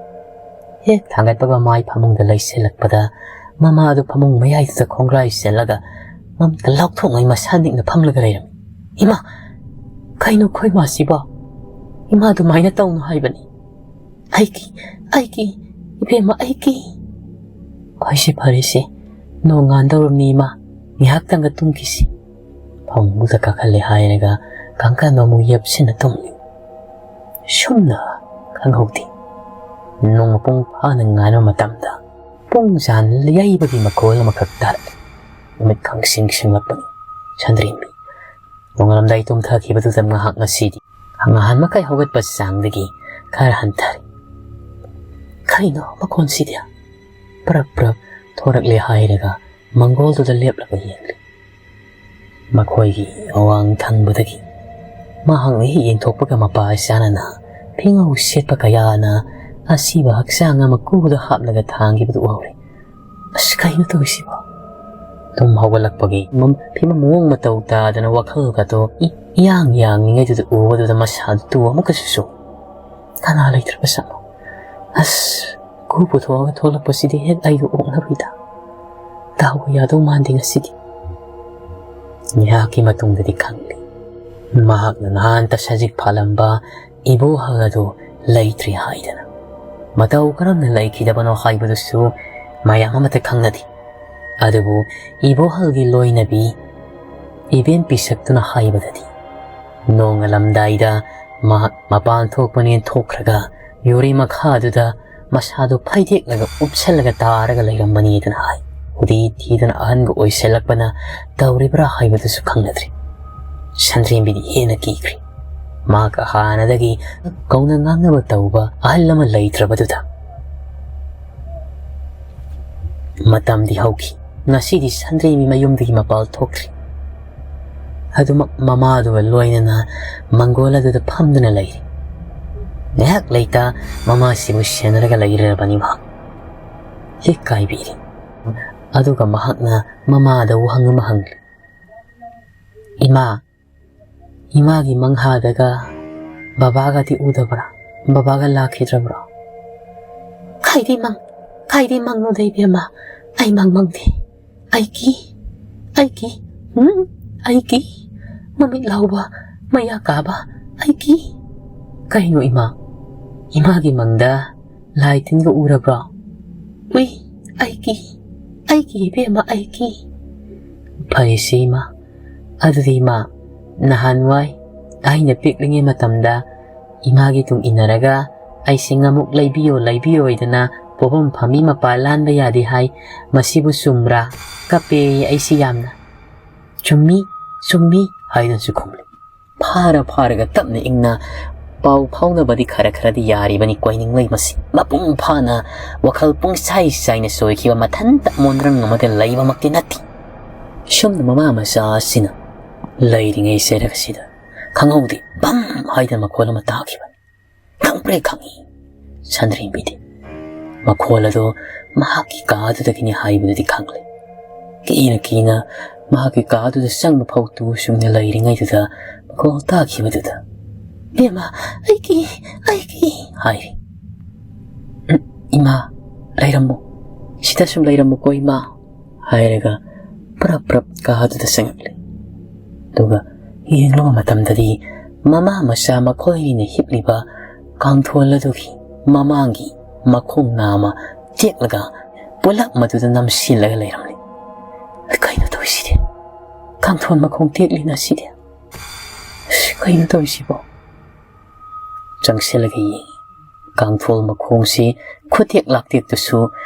ꯍꯦꯛ ꯊꯥꯡꯒꯠꯄꯒ ꯃꯥꯏ ꯐꯃꯨꯡꯗ ꯂꯩꯁꯤꯜꯂꯛꯄꯗ ꯃꯃꯥꯗꯨ ꯐꯃꯨꯡ ꯃꯌꯥꯏꯗꯨꯗ ꯈꯣꯡꯒ꯭ꯔꯥꯏ ꯆꯦꯜꯂꯒ ꯃꯝꯇ ꯂꯥꯎꯊꯣꯛꯉꯩ ꯃꯁꯥ ꯅꯤꯛꯅ ꯐꯝꯂꯒ ꯂꯩꯔꯝꯃꯤ꯫ "ꯏꯃꯥ, ꯀꯩꯅꯣ ꯈꯣꯏ ꯃꯥꯁꯤꯕꯣ? ꯏꯃꯥ ꯑꯗꯨꯃꯥꯏꯅ ꯇꯧꯅꯨ ꯍꯥꯏꯕꯅꯤ꯫ ꯑꯩꯒꯤ, ꯑꯩꯒꯤ, ꯏꯕꯦꯝꯃ ꯑꯩꯒꯤ!" "ꯍꯣꯏꯁꯦ ꯐꯔꯦꯁꯦ, ꯅꯣꯡ ꯉꯥꯟꯗꯧꯔꯕꯅꯤ ꯏꯃꯥ, ꯉꯥꯏꯍꯥꯛꯇꯪꯒ ꯇꯨꯝꯈꯤꯁꯤ꯫" ꯐꯃꯨꯡꯗꯨꯗ ꯀꯥꯈꯠꯂꯦ ꯍꯥꯏꯔꯒ ꯀꯥꯡꯈꯟꯗꯣ ꯑꯃꯨꯛ ꯌꯦꯞꯁꯤꯟꯅ ꯇꯨꯝꯂꯤ꯫ ꯁꯨꯝꯅ ꯈꯪꯍꯧꯗꯦ꯫ ꯅꯣꯡ ꯃꯄꯨꯡ ꯐꯥꯅ ꯉꯥꯟꯕ ꯃꯇꯝꯗ ꯄꯨꯡ ꯖꯥꯟ ꯌꯩꯕꯒꯤ ꯃꯈꯣꯜ ꯑꯃꯈꯛ ꯇꯥꯔꯛꯏ꯫ ꯅꯨꯃꯤꯠ ꯈꯪꯁꯤꯡ ꯁꯤꯡꯂꯛꯄꯅꯤ꯫ ꯁꯟꯗ꯭ꯔꯦꯝꯕꯤ ꯅꯣꯡꯉꯥꯜꯂꯝꯗꯥꯏ ꯇꯨꯝꯊꯈꯤꯕꯗꯨꯗ ꯃꯍꯥꯛ ꯉꯁꯤꯗꯤ ꯉꯍꯥꯟ ꯃꯈꯩ ꯍꯧꯒꯠꯄ ꯆꯥꯡꯗꯒꯤ ꯈꯔ ꯍꯟꯊꯔꯦ꯫ "ꯀꯔꯤꯅꯣ ꯃꯈꯣꯟꯁꯤꯗꯤ?" ꯄ꯭ꯔꯞ ꯄ꯭ꯔꯞ ꯊꯣꯔꯛꯂꯦ ꯍꯥꯏꯔꯒ ꯃꯪꯒꯣꯜꯗꯨꯗ ꯂꯦꯞꯂꯒ ꯌꯦꯡꯂꯤ꯫ ꯃꯈꯣꯏꯒꯤ ꯑꯋꯥꯡ ꯊꯪꯕꯗꯒꯤ ꯃꯍꯥꯛꯅ ꯍꯦꯛ ꯌꯦꯡꯊꯣꯛꯄꯒ ꯃꯄꯥ ꯆꯥꯅꯅ ꯐꯤꯉꯧ ꯁꯦꯠꯄ ꯀꯌꯥꯅ ꯑꯁꯤꯕ ꯍꯛꯆꯥꯡ ꯑꯃ ꯀꯨꯗ ꯍꯥꯞꯂꯒ ꯊꯥꯡꯈꯤꯕꯗꯨ ꯎꯍꯧꯔꯦ꯫ "ꯑꯁ, ꯀꯩꯅꯣ ꯇꯧꯔꯤꯁꯤꯕꯣ?" ꯇꯨꯝ ꯍꯧꯒꯠꯂꯛꯄꯒꯤ ꯃꯝ-, ꯐꯤꯕꯝ ꯃꯑꯣꯡ ꯃꯇꯧ ꯇꯥꯗꯅ ꯋꯥꯈꯜꯒꯗꯣ ꯏ-, ꯏꯌꯥꯡ ꯌꯥꯡꯂꯤꯉꯩꯗꯨꯗ ꯎꯕꯗꯨꯗ ꯃꯁꯥꯗꯨ ꯇꯨ ꯑꯃꯨꯛꯀꯁꯨ ꯆꯣꯡ-, "ꯀꯅꯥ ꯂꯩꯇ꯭ꯔꯕ ꯁꯥꯠꯅꯣ? ꯑꯁ, ꯀꯨ ꯄꯨꯊꯣꯛꯑꯒ ꯊꯣꯛꯂꯛꯄꯁꯤꯗꯤ ꯍꯦꯛ ꯑꯩꯕꯨ ꯑꯣꯛꯅꯕꯩꯗ꯫ ꯗꯥꯎꯒ ꯌꯥꯗꯧ ꯃꯥꯟꯗꯦ ꯉꯁꯤꯗꯤ꯫" ꯉꯥꯏꯍꯥꯛꯀꯤ ꯃꯇꯨꯡꯗꯗꯤ ꯈꯪꯂꯦ꯫ ꯃꯍꯥꯛꯅ ꯅꯍꯥꯟꯇ ꯁꯖꯤꯛ ꯐꯥꯜꯂꯝꯕ ꯏꯕꯣꯍꯜ ꯑꯗꯨ ꯂꯩꯇ꯭ꯔꯤ ꯍꯥꯏꯗꯅ꯫ ꯃꯇꯧ ꯀꯔꯝꯅ ꯂꯩꯈꯤꯗꯕꯅꯣ ꯍꯥꯏꯕꯗꯨꯁꯨ ꯃꯌꯥꯝ ꯑꯃꯠꯇ ꯈꯪꯅꯗꯦ꯫ ꯑꯗꯨꯕꯨ ꯏꯕꯣꯍꯜꯒꯤ ꯂꯣꯏꯅꯕꯤ ꯏꯕꯦꯟ ꯄꯤꯁꯛꯇꯨꯅ ꯍꯥꯏꯕꯗꯗꯤ, ꯅꯣꯡꯉꯥꯜꯂꯝꯗꯥꯏꯗ ꯃꯍꯥꯛ ꯃꯄꯥꯟ ꯊꯣꯛꯄꯅꯦꯅ ꯊꯣꯛꯈ꯭ꯔꯒ ꯌꯨꯔꯤ ꯃꯈꯥꯗꯨꯗ ꯃꯁꯥꯗꯨ ꯐꯩꯗꯦꯛꯂꯒ ꯎꯞꯁꯜꯂꯒ ꯇꯥꯔꯒ ꯂꯩꯔꯝꯕꯅꯤꯗꯅ ꯍꯥꯏ꯫ ꯍꯨꯗꯤ ꯊꯤꯗꯅ ꯑꯍꯟꯒ ꯑꯣꯏꯁꯜꯂꯛꯄꯅ ꯇꯧꯔꯤꯕ꯭ꯔꯥ ꯍꯥꯏꯕꯗꯨꯁꯨ ꯈꯪꯅꯗ꯭ꯔꯤ꯫ ꯁꯟꯗ꯭ꯔꯦꯝꯕꯤꯗꯤ ꯍꯦꯟꯅ ꯀꯤꯈ꯭ꯔꯦ꯫ ꯃꯍꯥꯛꯀ ꯍꯥꯟꯅꯗꯒꯤ ꯀꯧꯅ ꯉꯥꯡꯅꯕ ꯇꯧꯕ ꯑꯍꯜ ꯑꯃ ꯂꯩꯇ꯭ꯔꯕꯗꯨꯗ꯫ ꯃꯇꯝꯗꯤ ꯍꯧꯈꯤ꯫ ꯉꯁꯤꯗꯤ ꯁꯟꯗ꯭ꯔꯦꯝꯕꯤ ꯃꯌꯨꯝꯗꯒꯤ ꯃꯄꯥꯜ ꯊꯣꯛꯇ꯭ꯔꯤ꯫ ꯑꯗꯨꯃꯛ ꯃꯃꯥꯗꯨꯒ ꯂꯣꯏꯅꯅ ꯃꯪꯒꯣꯜ ꯑꯗꯨꯗ ꯐꯝꯗꯨꯅ ꯂꯩꯔꯤ꯫ ꯉꯥꯏꯍꯥꯛ ꯂꯩꯇ ꯃꯃꯥꯁꯤꯕꯨ ꯁꯦꯟꯅꯔꯒ ꯂꯩꯔꯕꯅꯤ ꯃꯍꯥꯛ꯫ ꯍꯦꯛ ꯀꯥꯏꯕꯤꯔꯤ꯫ ꯑꯗꯨꯒ ꯃꯍꯥꯛꯅ ꯃꯃꯥꯗ ꯋꯥꯍꯪ ꯑꯃ ꯍꯪꯂꯤ꯫ "ꯏꯃꯥ, ꯏꯃꯥꯒꯤ ꯃꯪꯍꯥꯗꯒ ꯕꯕꯥꯒꯗꯤ ꯎꯗꯕ꯭ꯔꯥ? ꯕꯕꯥꯒ ꯂꯥꯛꯈꯤꯗ꯭ꯔꯕ꯭ꯔꯣ?" "ꯀꯥꯏꯗꯩ ꯃꯪ, ꯀꯥꯏꯗꯩ ꯃꯪꯅꯣꯗ ꯏꯕꯦꯝꯃ? ꯑꯩ ꯃꯪ ꯃꯪꯗꯦ꯫ ꯑꯩ ꯀꯤ, ꯑꯩ ꯀꯤ, ꯎꯝ, ꯑꯩ ꯀꯤ꯫ ꯃꯃꯤꯠ ꯂꯥꯎꯕ, ꯃꯌꯥ ꯀꯥꯕ, ꯑꯩ ꯀꯤ꯫" "ꯀꯩꯅꯣ ꯏꯃꯥ? ꯏꯃꯥꯒꯤ ꯃꯪꯗ ꯂꯥꯏ ꯇꯤꯟꯒ ꯎꯔꯕ꯭ꯔꯣ?" "ꯎꯏ, ꯑꯩ ꯀꯤ, ꯑꯩ ꯀꯤ ꯏꯕꯦꯝꯃ, ꯑꯩ ꯀꯤ꯫" "ꯐꯔꯦꯁꯦ ꯏꯃꯥ, ꯑꯗꯨꯗꯤ ꯏꯃꯥ, ꯅꯍꯥꯟꯋꯥꯏ ꯑꯩꯅ ꯄꯤꯛꯂꯤꯉꯩ ꯃꯇꯝꯗ ꯏꯃꯥꯒꯤ ꯇꯨꯡ ꯏꯟꯅꯔꯒ ꯑꯩꯁꯦ ꯉꯥꯃꯨꯛ ꯂꯩꯕꯤꯌꯣ ꯂꯩꯕꯤꯌꯣ ꯍꯥꯏꯗꯅ ꯄꯣꯐꯝ ꯐꯝꯕꯤ ꯃꯄꯥ ꯂꯥꯟꯕ ꯌꯥꯗꯦ ꯍꯥꯏ꯫ ꯃꯁꯤꯕꯨ ꯆꯨꯝꯕ꯭ꯔꯥ? ꯀꯞꯄꯦ ꯑꯩꯁꯤ ꯌꯥꯝꯅ꯫ "ꯆꯨꯝꯃꯤ, ꯆꯨꯝꯃꯤ" ꯍꯥꯏꯗꯨꯅꯁꯨ ꯈꯨꯝꯂꯤ꯫ ꯐꯥꯔ ꯐꯥꯔꯒ ꯇꯞꯅ ꯏꯪꯅ ꯄꯥꯎ ꯐꯥꯎꯅꯕꯗꯤ ꯈꯔ ꯈꯔꯗꯤ ꯌꯥꯔꯤꯕꯅꯤ ꯀꯣꯏꯅꯤꯡꯂꯩ ꯃꯁꯤ꯫ ꯃꯄꯨꯡ ꯐꯥꯅ ꯋꯥꯈꯜ ꯄꯨꯡꯆꯥꯏ ꯆꯥꯏꯅ ꯆꯣꯏꯈꯤꯕ ꯃꯊꯟꯇ ꯃꯣꯟꯗ꯭ꯔꯪ ꯑꯃꯗ ꯂꯩꯕꯃꯛꯇꯤ ꯅꯠꯇꯦ꯫ ꯁꯨꯝꯅ ꯃꯃꯥ ꯃꯆꯥ ꯑꯁꯤꯅ ꯂꯩꯔꯤꯉꯩ ꯆꯩꯔꯛ ꯑꯁꯤꯗ ꯈꯪꯍꯧꯗꯦ ꯕꯝ ꯍꯥꯏꯗꯅ ꯃꯈꯣꯜ ꯑꯃ ꯇꯥꯈꯤꯕꯅꯤ꯫ ꯈꯪꯄ꯭ꯔꯦ ꯈꯪꯏ꯫ ꯁꯟꯗ꯭ꯔꯦꯝꯕꯤꯗꯤ ꯃꯈꯣꯜ ꯑꯗꯨ ꯃꯍꯥꯛꯀꯤ ꯀꯥ ꯑꯗꯨꯗꯒꯤꯅꯤ ꯍꯥꯏꯕꯗꯨꯗꯤ ꯈꯪꯂꯦ꯫ ꯀꯤꯅ ꯀꯤꯅ ꯃꯍꯥꯛꯀꯤ ꯀꯥ ꯑꯗꯨꯗ ꯆꯪꯕ ꯐꯥꯎ ꯇꯨ ꯆꯨꯡꯅ ꯂꯩꯔꯤꯉꯩꯗꯨꯗ ꯃꯈꯣꯜ ꯇꯥꯈꯤꯕꯗꯨꯗ, "ꯕꯦꯝꯃ, ꯑꯩꯒꯤ, ꯑꯩꯒꯤ" ꯍꯥꯏꯔꯤ꯫ "ꯎꯝ, ꯏꯃꯥ, ꯂꯩꯔꯝꯃꯨ, ꯁꯤꯗ ꯁꯨꯝ ꯂꯩꯔꯝꯃꯨꯀꯣ ꯏꯃꯥ" ꯍꯥꯏꯔꯒ ꯄ꯭ꯔꯞ ꯄ꯭ꯔꯞ ꯀꯥ ꯑꯗꯨꯗ ꯆꯪꯉꯛꯂꯦ꯫ ꯑꯗꯨꯒ ꯌꯦꯡꯂꯨꯕ ꯃꯇꯝꯗꯗꯤ ꯃꯃꯥ ꯃꯆꯥ ꯃꯈꯣꯏꯅ ꯍꯤꯞꯂꯤꯕ ꯀꯥꯡꯊꯣꯜ ꯑꯗꯨꯒꯤ ꯃꯃꯥꯡꯒꯤ ꯃꯈꯣꯡ ꯅꯥꯝꯃ ꯇꯦꯛꯂꯒ ꯄꯨꯂꯞ ꯃꯗꯨꯗ ꯅꯝꯁꯤꯜꯂꯒ ꯂꯩꯔꯝꯂꯦ꯫ "ꯀꯩꯅꯣ ꯇꯧꯔꯤꯁꯤꯗꯤ? ꯀꯥꯡꯊꯣꯜ ꯃꯈꯣꯡ ꯇꯦꯛꯂꯤꯅ ꯁꯤꯗꯤ꯫ ꯀꯩꯅꯣ ꯇꯧꯔꯤꯁꯤꯕꯣ?" ꯆꯪꯁꯤꯜꯂꯒ ꯌꯦꯡꯉꯤ꯫ ꯀꯥꯡꯊꯣꯜ ꯃꯈꯣꯡꯁꯤ ꯈꯨꯇꯦꯛ ꯂꯥꯛꯇꯦꯛꯇꯁꯨ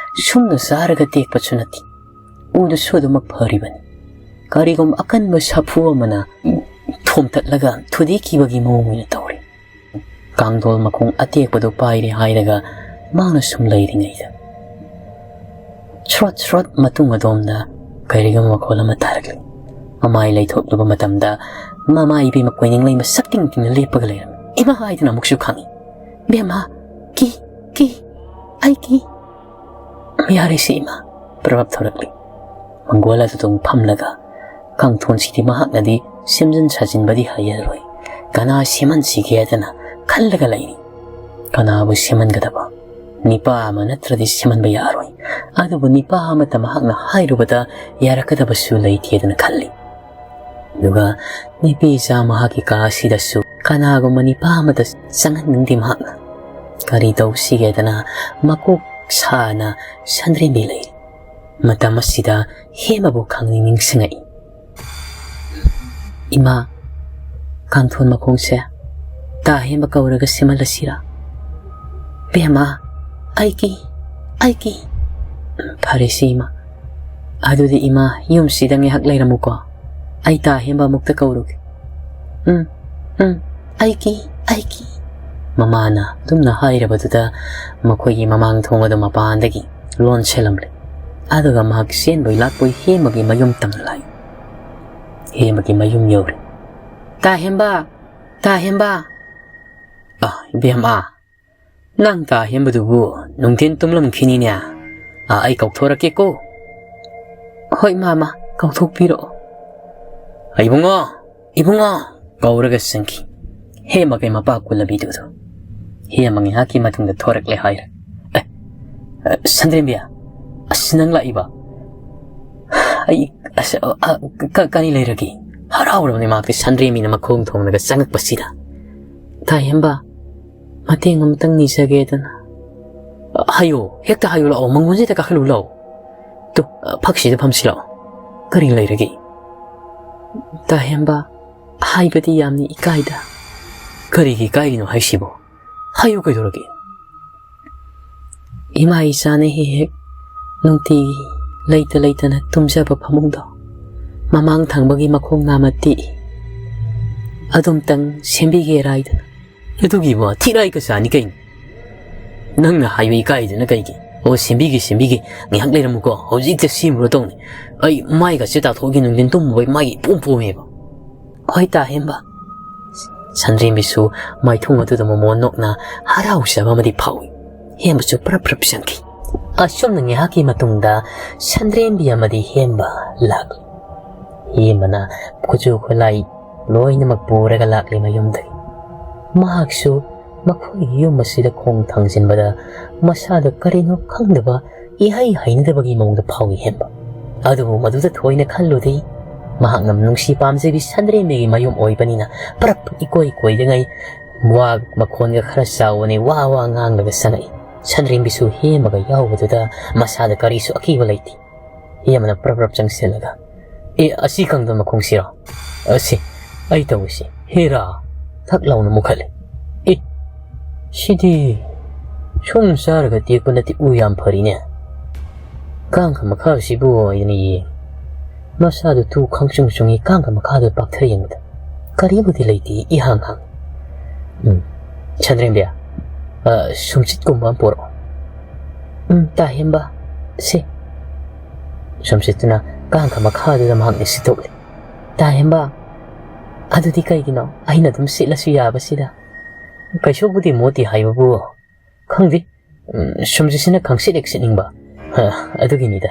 ꯁꯨꯝꯅ ꯆꯥꯔꯒ ꯇꯦꯛꯄꯁꯨ ꯅꯠꯇꯦ꯫ ꯎꯗꯁꯨ ꯑꯗꯨꯃꯛ ꯐꯔꯤꯕꯅꯤ꯫ ꯀꯔꯤꯒꯨꯝꯕ ꯑꯀꯟꯕ ꯁꯥꯐꯨ ꯑꯃꯅ ꯊꯣꯝꯇꯠꯂꯒ ꯊꯨꯗꯦꯛꯈꯤꯕꯒꯤ ꯃꯑꯣꯡ ꯑꯣꯏꯅ ꯇꯧꯔꯤ꯫ ꯀꯥꯡꯊꯣꯜ ꯃꯈꯣꯡ ꯑꯇꯦꯛꯄꯗꯨ ꯄꯥꯏꯔꯦ ꯍꯥꯏꯔꯒ ꯃꯥꯅ ꯁꯨꯝ ꯂꯩꯔꯤꯉꯩꯗ ꯁ꯭ꯔꯣꯠ ꯁ꯭ꯔꯣꯠ ꯃꯇꯨꯡ ꯑꯗꯣꯝꯗ ꯀꯔꯤꯒꯨꯝꯕ ꯃꯈꯣꯜ ꯑꯃ ꯇꯥꯔꯛꯂꯤ꯫ ꯃꯃꯥꯏ ꯂꯩꯊꯣꯛꯂꯨꯕ ꯃꯇꯝꯗ ꯃꯃꯥ ꯏꯕꯦꯝꯃ ꯀꯣꯏꯅꯤꯡꯂꯩ ꯃꯁꯛ ꯇꯤꯡ ꯇꯤꯡꯅ ꯂꯦꯞꯄꯒ ꯂꯩꯔꯝꯃꯤ꯫ ꯏꯃꯥ ꯍꯥꯏꯗꯨꯅ ꯑꯃꯨꯛꯁꯨ ꯈꯪꯉꯤ꯫ "ꯕꯦꯝꯃ, ꯀꯤ, ꯀꯤ, ꯑꯩ ꯀꯤ"꯫ "ꯌꯥꯔꯦꯁꯦ ꯏꯃꯥ", ꯄ꯭ꯔꯚꯥꯞ ꯊꯣꯔꯛꯂꯤ꯫ ꯃꯪꯒꯣꯜ ꯑꯗꯨꯗ ꯑꯃꯨꯛ ꯐꯝꯂꯒ ꯀꯥꯡꯊꯣꯟꯁꯤꯗꯤ ꯃꯍꯥꯛꯅꯗꯤ ꯁꯦꯝꯖꯤꯟ ꯁꯥꯖꯤꯟꯕꯗꯤ ꯍꯩꯔꯔꯣꯏ꯫ ꯀꯅꯥ ꯁꯦꯝꯍꯟꯁꯤꯒꯦ ꯍꯥꯏꯗꯅ ꯈꯜꯂꯒ ꯂꯩꯔꯤ꯫ ꯀꯅꯥꯕꯨ ꯁꯦꯝꯍꯟꯒꯗꯕ? ꯅꯤꯄꯥ ꯑꯃ ꯅꯠꯇ꯭ꯔꯗꯤ ꯁꯦꯝꯍꯟꯕ ꯌꯥꯔꯣꯏ꯫ ꯑꯗꯨꯕꯨ ꯅꯤꯄꯥ ꯑꯃꯠꯇ ꯃꯍꯥꯛꯅ ꯍꯥꯏꯔꯨꯕꯗ ꯌꯥꯔꯛꯀꯗꯕꯁꯨ ꯂꯩꯇꯦꯗꯅ ꯈꯜꯂꯤ꯫ ꯑꯗꯨꯒ ꯅꯨꯄꯤ ꯏꯆꯥ ꯃꯍꯥꯛꯀꯤ ꯀꯥ ꯑꯁꯤꯗꯁꯨ ꯀꯅꯥꯒꯨꯝꯕ ꯅꯤꯄꯥ ꯑꯃꯠꯇ ꯆꯪꯍꯟꯅꯤꯡꯗꯦ ꯃꯍꯥꯛꯅ꯫ ꯀꯔꯤ ꯇꯧꯁꯤꯒꯦꯗꯅ ꯃꯀꯣꯛ ꯁꯥꯅ ꯁꯟꯗ꯭ꯔꯦꯝꯕꯤ ꯂꯩꯔꯤ꯫ ꯃꯇꯝ ꯑꯁꯤꯗ ꯍꯦꯃꯕꯨ ꯈꯪꯅꯤꯡ ꯅꯤꯡꯁꯤꯡꯉꯛꯏ꯫ "ꯏꯃꯥ, ꯀꯥꯡꯊꯣꯟ ꯃꯈꯣꯡꯁꯦ ꯇꯥ ꯍꯦꯝꯕ ꯀꯧꯔꯒ ꯁꯦꯝꯍꯜꯂꯁꯤꯔꯥ? ꯕꯦꯝꯃ, ꯑꯩꯒꯤ, ꯑꯩꯒꯤ꯫ ꯐꯔꯦꯁꯦ ꯏꯃꯥ꯫ ꯑꯗꯨꯗꯤ ꯏꯃꯥ, ꯌꯨꯝꯁꯤꯗ ꯉꯥꯏꯍꯥꯛ ꯂꯩꯔꯝꯃꯨꯀꯣ꯫ ꯑꯩ ꯇꯥ ꯍꯦꯝꯕ ꯑꯃꯨꯛꯇ ꯀꯧꯔꯨꯒꯦ꯫ ꯎꯝ, ꯎꯝ, ꯑꯩꯒꯤ, ꯑꯩꯒꯤ꯫ ꯃꯃꯥꯅ ꯑꯗꯨꯝꯅ ꯍꯥꯏꯔꯕꯗꯨꯗ ꯃꯈꯣꯏꯒꯤ ꯃꯃꯥꯡ ꯊꯣꯡ ꯑꯗꯨ ꯃꯄꯥꯟꯗꯒꯤ ꯂꯣꯟꯁꯤꯜꯂꯝꯂꯦ꯫ ꯑꯗꯨꯒ ꯃꯍꯥꯛ ꯆꯦꯟꯕꯣꯏ ꯂꯥꯛꯄꯣꯏ ꯍꯦꯝꯕꯒꯤ ꯃꯌꯨꯝ ꯇꯝꯅ ꯂꯥꯛꯏ꯫ ꯍꯦꯝꯕꯒꯤ ꯃꯌꯨꯝ ꯌꯧꯔꯦ꯫ "ꯇꯥ ꯍꯦꯝꯕ! ꯇꯥ ꯍꯦꯝꯕ!" "ꯑ, ꯏꯕꯦꯝꯃ, ꯅꯪ ꯇꯥ ꯍꯦꯝꯕꯗꯨꯕꯨ ꯅꯨꯡꯊꯤꯟ ꯇꯨꯝꯂꯝꯈꯤꯅꯤꯅꯦ꯫ ꯑ, ꯑꯩ ꯀꯧꯊꯣꯔꯛꯀꯦꯀꯣ꯫" "ꯍꯣꯏ ꯃꯥꯃ, ꯀꯧꯊꯣꯛꯄꯤꯔꯛꯑꯣ꯫" "ꯏꯕꯨꯡꯉꯣ, ꯏꯕꯨꯡꯉꯣ!" ꯀꯧꯔꯒ ꯆꯪꯈꯤ꯫ ꯍꯦꯃꯒꯤ ꯃꯄꯥ ꯀꯨꯂꯕꯤꯗꯨꯗ ꯍꯦꯃ ꯉꯥꯏꯍꯥꯛꯀꯤ ꯃꯇꯨꯡꯗ ꯊꯣꯔꯛꯂꯦ ꯍꯥꯏꯔꯦ꯫ "ꯑꯦ, ꯑ, ꯁꯟꯗ꯭ꯔꯦꯝꯕꯤ, ꯑꯁ, ꯅꯪ ꯂꯥꯛꯏꯕ? ꯑꯩ, ꯑꯁ, ꯑ, ꯑ, ꯀ-, ꯀꯔꯤ ꯂꯩꯔꯒꯦ?" ꯍꯔꯥꯎꯔꯕꯅꯤ ꯃꯍꯥꯛꯇꯤ ꯁꯟꯗ꯭ꯔꯦꯝꯕꯤꯅ ꯃꯈꯣꯡ ꯊꯣꯡꯂꯒ ꯆꯪꯉꯛꯄꯁꯤꯗ꯫ "ꯇꯥ ꯍꯦꯝꯕ, ꯃꯇꯦꯡ ꯑꯃꯇꯪ ꯅꯤꯖꯒꯦꯗꯅ꯫" "ꯍꯥꯏꯌꯣ, ꯍꯦꯛꯇ ꯍꯥꯏꯌꯣ, ꯂꯥꯛꯑꯣ, ꯃꯉꯣꯟꯁꯤꯗ ꯀꯥꯈꯠꯂꯨ ꯂꯥꯛꯑꯣ꯫ ꯇꯨ, ꯐꯛꯁꯤꯗ ꯐꯝꯁꯤ ꯂꯥꯛꯑꯣ꯫ ꯀꯔꯤ ꯂꯩꯔꯒꯦ?" "ꯇꯥ ꯍꯦꯝꯕ, ꯍꯥꯏꯕꯗꯤ ꯌꯥꯝꯅ ꯏꯀꯥꯏꯗ꯫" "ꯀꯔꯤꯒꯤ ꯏꯀꯥꯏꯔꯤꯅꯣ ꯍꯥꯏꯁꯤꯕꯣ? ꯍꯥꯏꯌꯨ ꯀꯩꯗꯧꯔꯒꯦ?" "ꯏꯃꯥ ꯏꯆꯥꯅ ꯍꯦꯛ ꯍꯦꯛ ꯅꯨꯡꯇꯤꯒꯤ ꯂꯩꯇ ꯂꯩꯇꯅ ꯇꯨꯝꯖꯕ ꯐꯃꯨꯡꯗꯣ ꯃꯃꯥꯡ ꯊꯪꯕꯒꯤ ꯃꯈꯣꯡ ꯅꯥꯝꯃ ꯇꯦꯛꯏ꯫ ꯑꯗꯨꯝꯇꯪ ꯁꯦꯝꯕꯤꯒꯦꯔꯥ ꯍꯥꯏꯗꯅ꯫" "ꯑꯗꯨꯒꯤꯕꯣ ꯊꯤꯔꯥꯏ ꯀꯆꯥꯅꯤ ꯀꯩꯅꯣ꯫ ꯅꯪꯅ ꯍꯥꯏꯕ ꯏꯀꯥꯏꯗꯨꯅ ꯀꯩꯒꯤ? ꯑꯣ, ꯁꯦꯝꯕꯤꯒꯦ, ꯁꯦꯝꯕꯤꯒꯦ꯫ ꯉꯥꯏꯍꯥꯛ ꯂꯩꯔꯝꯃꯨꯀꯣ, ꯍꯧꯖꯤꯛꯇ ꯁꯦꯝꯃꯨꯔꯣ ꯇꯧꯅꯤ꯫ ꯑꯩ ꯃꯥꯏꯒꯁꯦ ꯇꯥꯊꯣꯛꯑꯒꯦ, ꯅꯨꯡꯊꯤꯟ ꯇꯨꯝꯃꯨꯕꯩ ꯃꯥꯏꯒ ꯏꯄꯣꯝ ꯄꯣꯝꯃꯦꯕ꯫" "ꯍꯣꯏ ꯇꯥ ꯍꯦꯝꯕ꯫" ꯁꯟꯗ꯭ꯔꯦꯝꯕꯤꯁꯨ ꯃꯥꯏꯊꯣꯡ ꯑꯗꯨꯗ ꯃꯣꯃꯣꯟ ꯅꯣꯛꯅ ꯍꯔꯥꯎꯖꯕ ꯑꯃꯗꯤ ꯐꯥꯎꯏ꯫ ꯍꯦꯝꯕꯁꯨ ꯄ꯭ꯔꯞ ꯄ꯭ꯔꯞ ꯆꯪꯈꯤ꯫ ꯑꯁꯨꯝꯅ ꯉꯥꯏꯍꯥꯛꯀꯤ ꯃꯇꯨꯡꯗ ꯁꯟꯗ꯭ꯔꯦꯝꯕꯤ ꯑꯃꯗꯤ ꯍꯦꯝꯕ ꯂꯥꯛꯂꯤ꯫ ꯍꯦꯝꯕꯅ ꯈꯨꯠꯁꯨ ꯈꯨꯠꯂꯥꯏ ꯂꯣꯏꯅꯃꯛ ꯄꯨꯔꯒ ꯂꯥꯛꯂꯤ ꯃꯌꯨꯝꯗꯒꯤ꯫ ꯃꯍꯥꯛꯁꯨ ꯃꯈꯣꯏꯒꯤ ꯌꯨꯝ ꯑꯁꯤꯗ ꯈꯣꯡ ꯊꯥꯡꯖꯤꯟꯕꯗ ꯃꯁꯥꯗ ꯀꯔꯤꯅꯣ ꯈꯪꯗꯕ ꯏꯍꯩ ꯍꯩꯅꯗꯕꯒꯤ ꯃꯑꯣꯡꯗ ꯐꯥꯎꯏ ꯍꯦꯝꯕ꯫ ꯑꯗꯨꯕꯨ ꯃꯗꯨꯗ ꯊꯣꯏꯅ ꯈꯜꯂꯨꯗꯦ꯫ ꯃꯍꯥꯛꯅ ꯅꯨꯡꯁꯤ ꯄꯥꯝꯖꯕꯤ ꯁꯟꯗ꯭ꯔꯦꯝꯕꯤꯒꯤ ꯃꯌꯨꯝ ꯑꯣꯏꯕꯅꯤꯅ ꯄ꯭ꯔꯞ ꯏꯀꯣꯏ ꯀꯣꯏꯗꯉꯩ ꯋꯥ ꯃꯈꯣꯟꯒ ꯈꯔ ꯆꯥꯎꯕꯅꯤ ꯋꯥ ꯋꯥ ꯉꯥꯡꯂꯒ ꯆꯪꯉꯛꯏ꯫ ꯁꯟꯗ꯭ꯔꯦꯝꯕꯤꯁꯨ ꯍꯦꯝꯕꯒ ꯌꯥꯎꯕꯗꯨꯗ ꯃꯁꯥꯗ ꯀꯔꯤꯁꯨ ꯑꯀꯤꯕ ꯂꯩꯇꯦ꯫ ꯍꯦꯝꯕꯅ ꯄ꯭ꯔꯞ ꯄ꯭ꯔꯞ ꯆꯪꯁꯤꯜꯂꯒ, "ꯑꯦ, ꯑꯁꯤ ꯀꯪꯗꯕ ꯃꯈꯣꯡꯁꯤꯔꯣ? ꯑꯁꯤ, ꯑꯩ ꯇꯧꯏꯁꯤ꯫ ꯍꯦꯔꯥ!" ꯊꯛ ꯂꯥꯎꯅ ꯃꯨꯛꯈꯠꯂꯦ꯫ "ꯑꯦ, ꯁꯤꯗꯤ ꯁꯨꯝ ꯆꯥꯔꯒ ꯇꯦꯛꯄ ꯅꯠꯇꯦ, ꯎ ꯌꯥꯝ ꯐꯔꯤꯅꯦ꯫ ꯀꯥꯡꯈ ꯃꯈꯥꯁꯤꯕꯨ?" ꯍꯥꯏꯗꯅ ꯌꯦꯡꯉꯤ꯫ ꯃꯁꯥꯗꯨ ꯇꯨ ꯈꯪꯆꯨꯡ ꯆꯨꯡꯉꯤ, ꯀꯥꯡꯈ ꯃꯈꯥꯗ ꯄꯥꯛꯊ ꯌꯦꯡꯕꯗ ꯀꯔꯤꯕꯨꯗꯤ ꯂꯩꯇꯦ, ꯏꯍꯥꯡ ꯍꯥꯡ꯫ "ꯎꯝ, ꯁꯟꯗ꯭ꯔꯦꯝꯕꯤ, ꯑ, ꯁꯨꯝꯆꯤꯠꯀꯨꯝꯕ ꯑꯃ ꯄꯣꯔꯛꯑꯣ꯫ ꯎꯝ, ꯇꯥ ꯍꯦꯝꯕ, ꯁꯦ꯫" ꯁꯨꯝꯆꯤꯠꯇꯨꯅ ꯀꯥꯡꯈ ꯃꯈꯥꯗꯨꯗ ꯃꯍꯥꯛꯅ ꯁꯤꯠꯇꯣꯛꯂꯦ꯫ "ꯇꯥ ꯍꯦꯝꯕ, ꯑꯗꯨꯗꯤ ꯀꯩꯒꯤꯅꯣ? ꯑꯩꯅ ꯑꯗꯨꯝ ꯁꯤꯠꯂꯁꯨ ꯌꯥꯕꯁꯤꯗ꯫" "ꯀꯩꯁꯨꯕꯨꯗꯤ ꯃꯣꯠꯇꯦ ꯍꯥꯏꯕꯕꯨ, ꯈꯪꯗꯦ, ꯎꯝ, ꯁꯨꯝꯆꯤꯠꯁꯤꯅ ꯈꯪꯁꯤꯠ ꯍꯦꯛ ꯁꯤꯠꯅꯤꯡꯕ, ꯍ, ꯑꯗꯨꯒꯤꯅꯤꯗ꯫"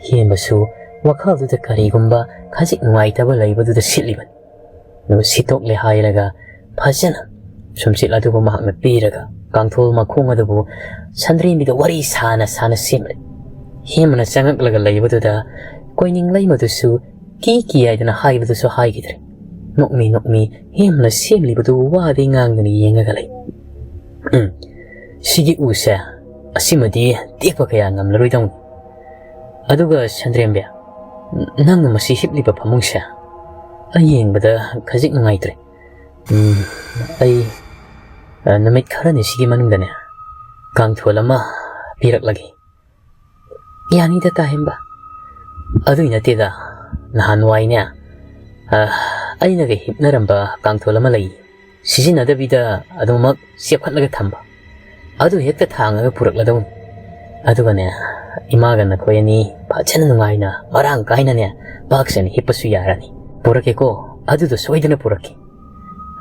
ꯍꯦꯝꯕꯁꯨ ꯋꯥꯈꯜꯗꯨꯗ ꯀꯔꯤꯒꯨꯝꯕ ꯈꯖꯤꯛ ꯅꯨꯡꯉꯥꯏꯇꯕ ꯂꯩꯕꯗꯨꯗ ꯁꯤꯠꯂꯤꯕꯅꯤ꯫ ꯑꯗꯨꯒ ꯁꯤꯠꯇꯣꯛꯂꯦ ꯍꯥꯏꯔꯒ ꯐꯖꯅ ꯁꯨꯝꯆꯤꯠ ꯑꯗꯨꯕꯨ ꯃꯍꯥꯛꯅ ꯄꯤꯔꯒ ꯀꯥꯡꯊꯣꯜ ꯃꯈꯣꯡ ꯑꯗꯨꯕꯨ ꯁꯟꯗ꯭ꯔꯦꯝꯕꯤꯗ ꯋꯥꯔꯤ ꯁꯥꯅ ꯁꯥꯅ ꯁꯦꯝꯂꯦ꯫ ꯍꯦꯝꯕꯅ ꯆꯪꯉꯛꯂꯒ ꯂꯩꯕꯗꯨꯗ ꯀꯣꯏꯅꯤꯡꯂꯩꯃꯗꯨꯁꯨ ꯀꯤ ꯀꯤ ꯍꯥꯏꯗꯅ ꯍꯥꯏꯕꯗꯨꯁꯨ ꯍꯥꯏꯈꯤꯗ꯭ꯔꯦ꯫ ꯅꯣꯛꯃꯤ ꯅꯣꯛꯃꯤ ꯍꯦꯝꯕꯅ ꯁꯦꯝꯂꯤꯕꯗꯨ ꯋꯥꯗꯤ ꯉꯥꯡꯗꯅ ꯌꯦꯡꯉꯒ ꯂꯩ꯫ "ꯎꯝ, ꯁꯤꯒꯤ ꯎꯁꯦ ꯑꯁꯤꯃꯗꯤ ꯇꯦꯛꯄ ꯀꯌꯥ ꯉꯝꯂꯔꯣꯏꯗꯧꯅꯤ꯫ ꯑꯗꯨꯒ ꯁꯟꯗ꯭ꯔꯦꯝꯕꯤ, ꯅꯪꯅ ꯃꯁꯤ ꯍꯤꯞꯂꯤꯕ ꯐꯃꯨꯡꯁꯦ ꯑꯩ ꯌꯦꯡꯕꯗ ꯈꯖꯤꯛ ꯅꯨꯡꯉꯥꯏꯇ꯭ꯔꯦ꯫ ꯎꯝ, ꯑꯩ, ꯑ, ꯅꯨꯃꯤꯠ ꯈꯔꯅꯤ ꯁꯤꯒꯤ ꯃꯅꯨꯡꯗꯅꯦ ꯀꯥꯡꯊꯣꯜ ꯑꯃ ꯄꯤꯔꯛꯂꯒꯦ꯫" "ꯌꯥꯅꯤꯗ, ꯇꯥ ꯍꯦꯝꯕ꯫" "ꯑꯗꯨꯏ ꯅꯠꯇꯦꯗ, ꯅꯍꯥꯟꯋꯥꯏꯅꯦ, ꯑ, ꯑꯩꯅꯒ ꯍꯤꯞꯅꯔꯝꯕ ꯀꯥꯡꯊꯣꯜ ꯑꯃ ꯂꯩ, ꯁꯤꯖꯤꯟꯅꯗꯕꯤꯗ ꯑꯗꯨꯃꯛ ꯆꯦꯞꯈꯠꯂꯒ ꯊꯝꯕ, ꯑꯗꯨ ꯍꯦꯛꯇ ꯊꯥꯡꯉꯒ ꯄꯨꯔꯛꯂꯗꯧꯅꯤ꯫ ꯑꯗꯨꯒꯅꯦ, ꯏꯃꯥꯒ ꯅꯈꯣꯏ ꯑꯅꯤ ꯐꯖꯅ ꯅꯨꯡꯉꯥꯏꯅ ꯃꯔꯥꯡ ꯀꯥꯏꯅꯅꯦ ꯄꯥꯛ ꯁꯟꯅ ꯍꯤꯞꯄꯁꯨ ꯌꯥꯔꯅꯤ꯫ ꯄꯨꯔꯛꯀꯦꯀꯣ, ꯑꯗꯨꯗꯣ ꯁꯣꯏꯗꯅ ꯄꯨꯔꯛꯀꯦ꯫"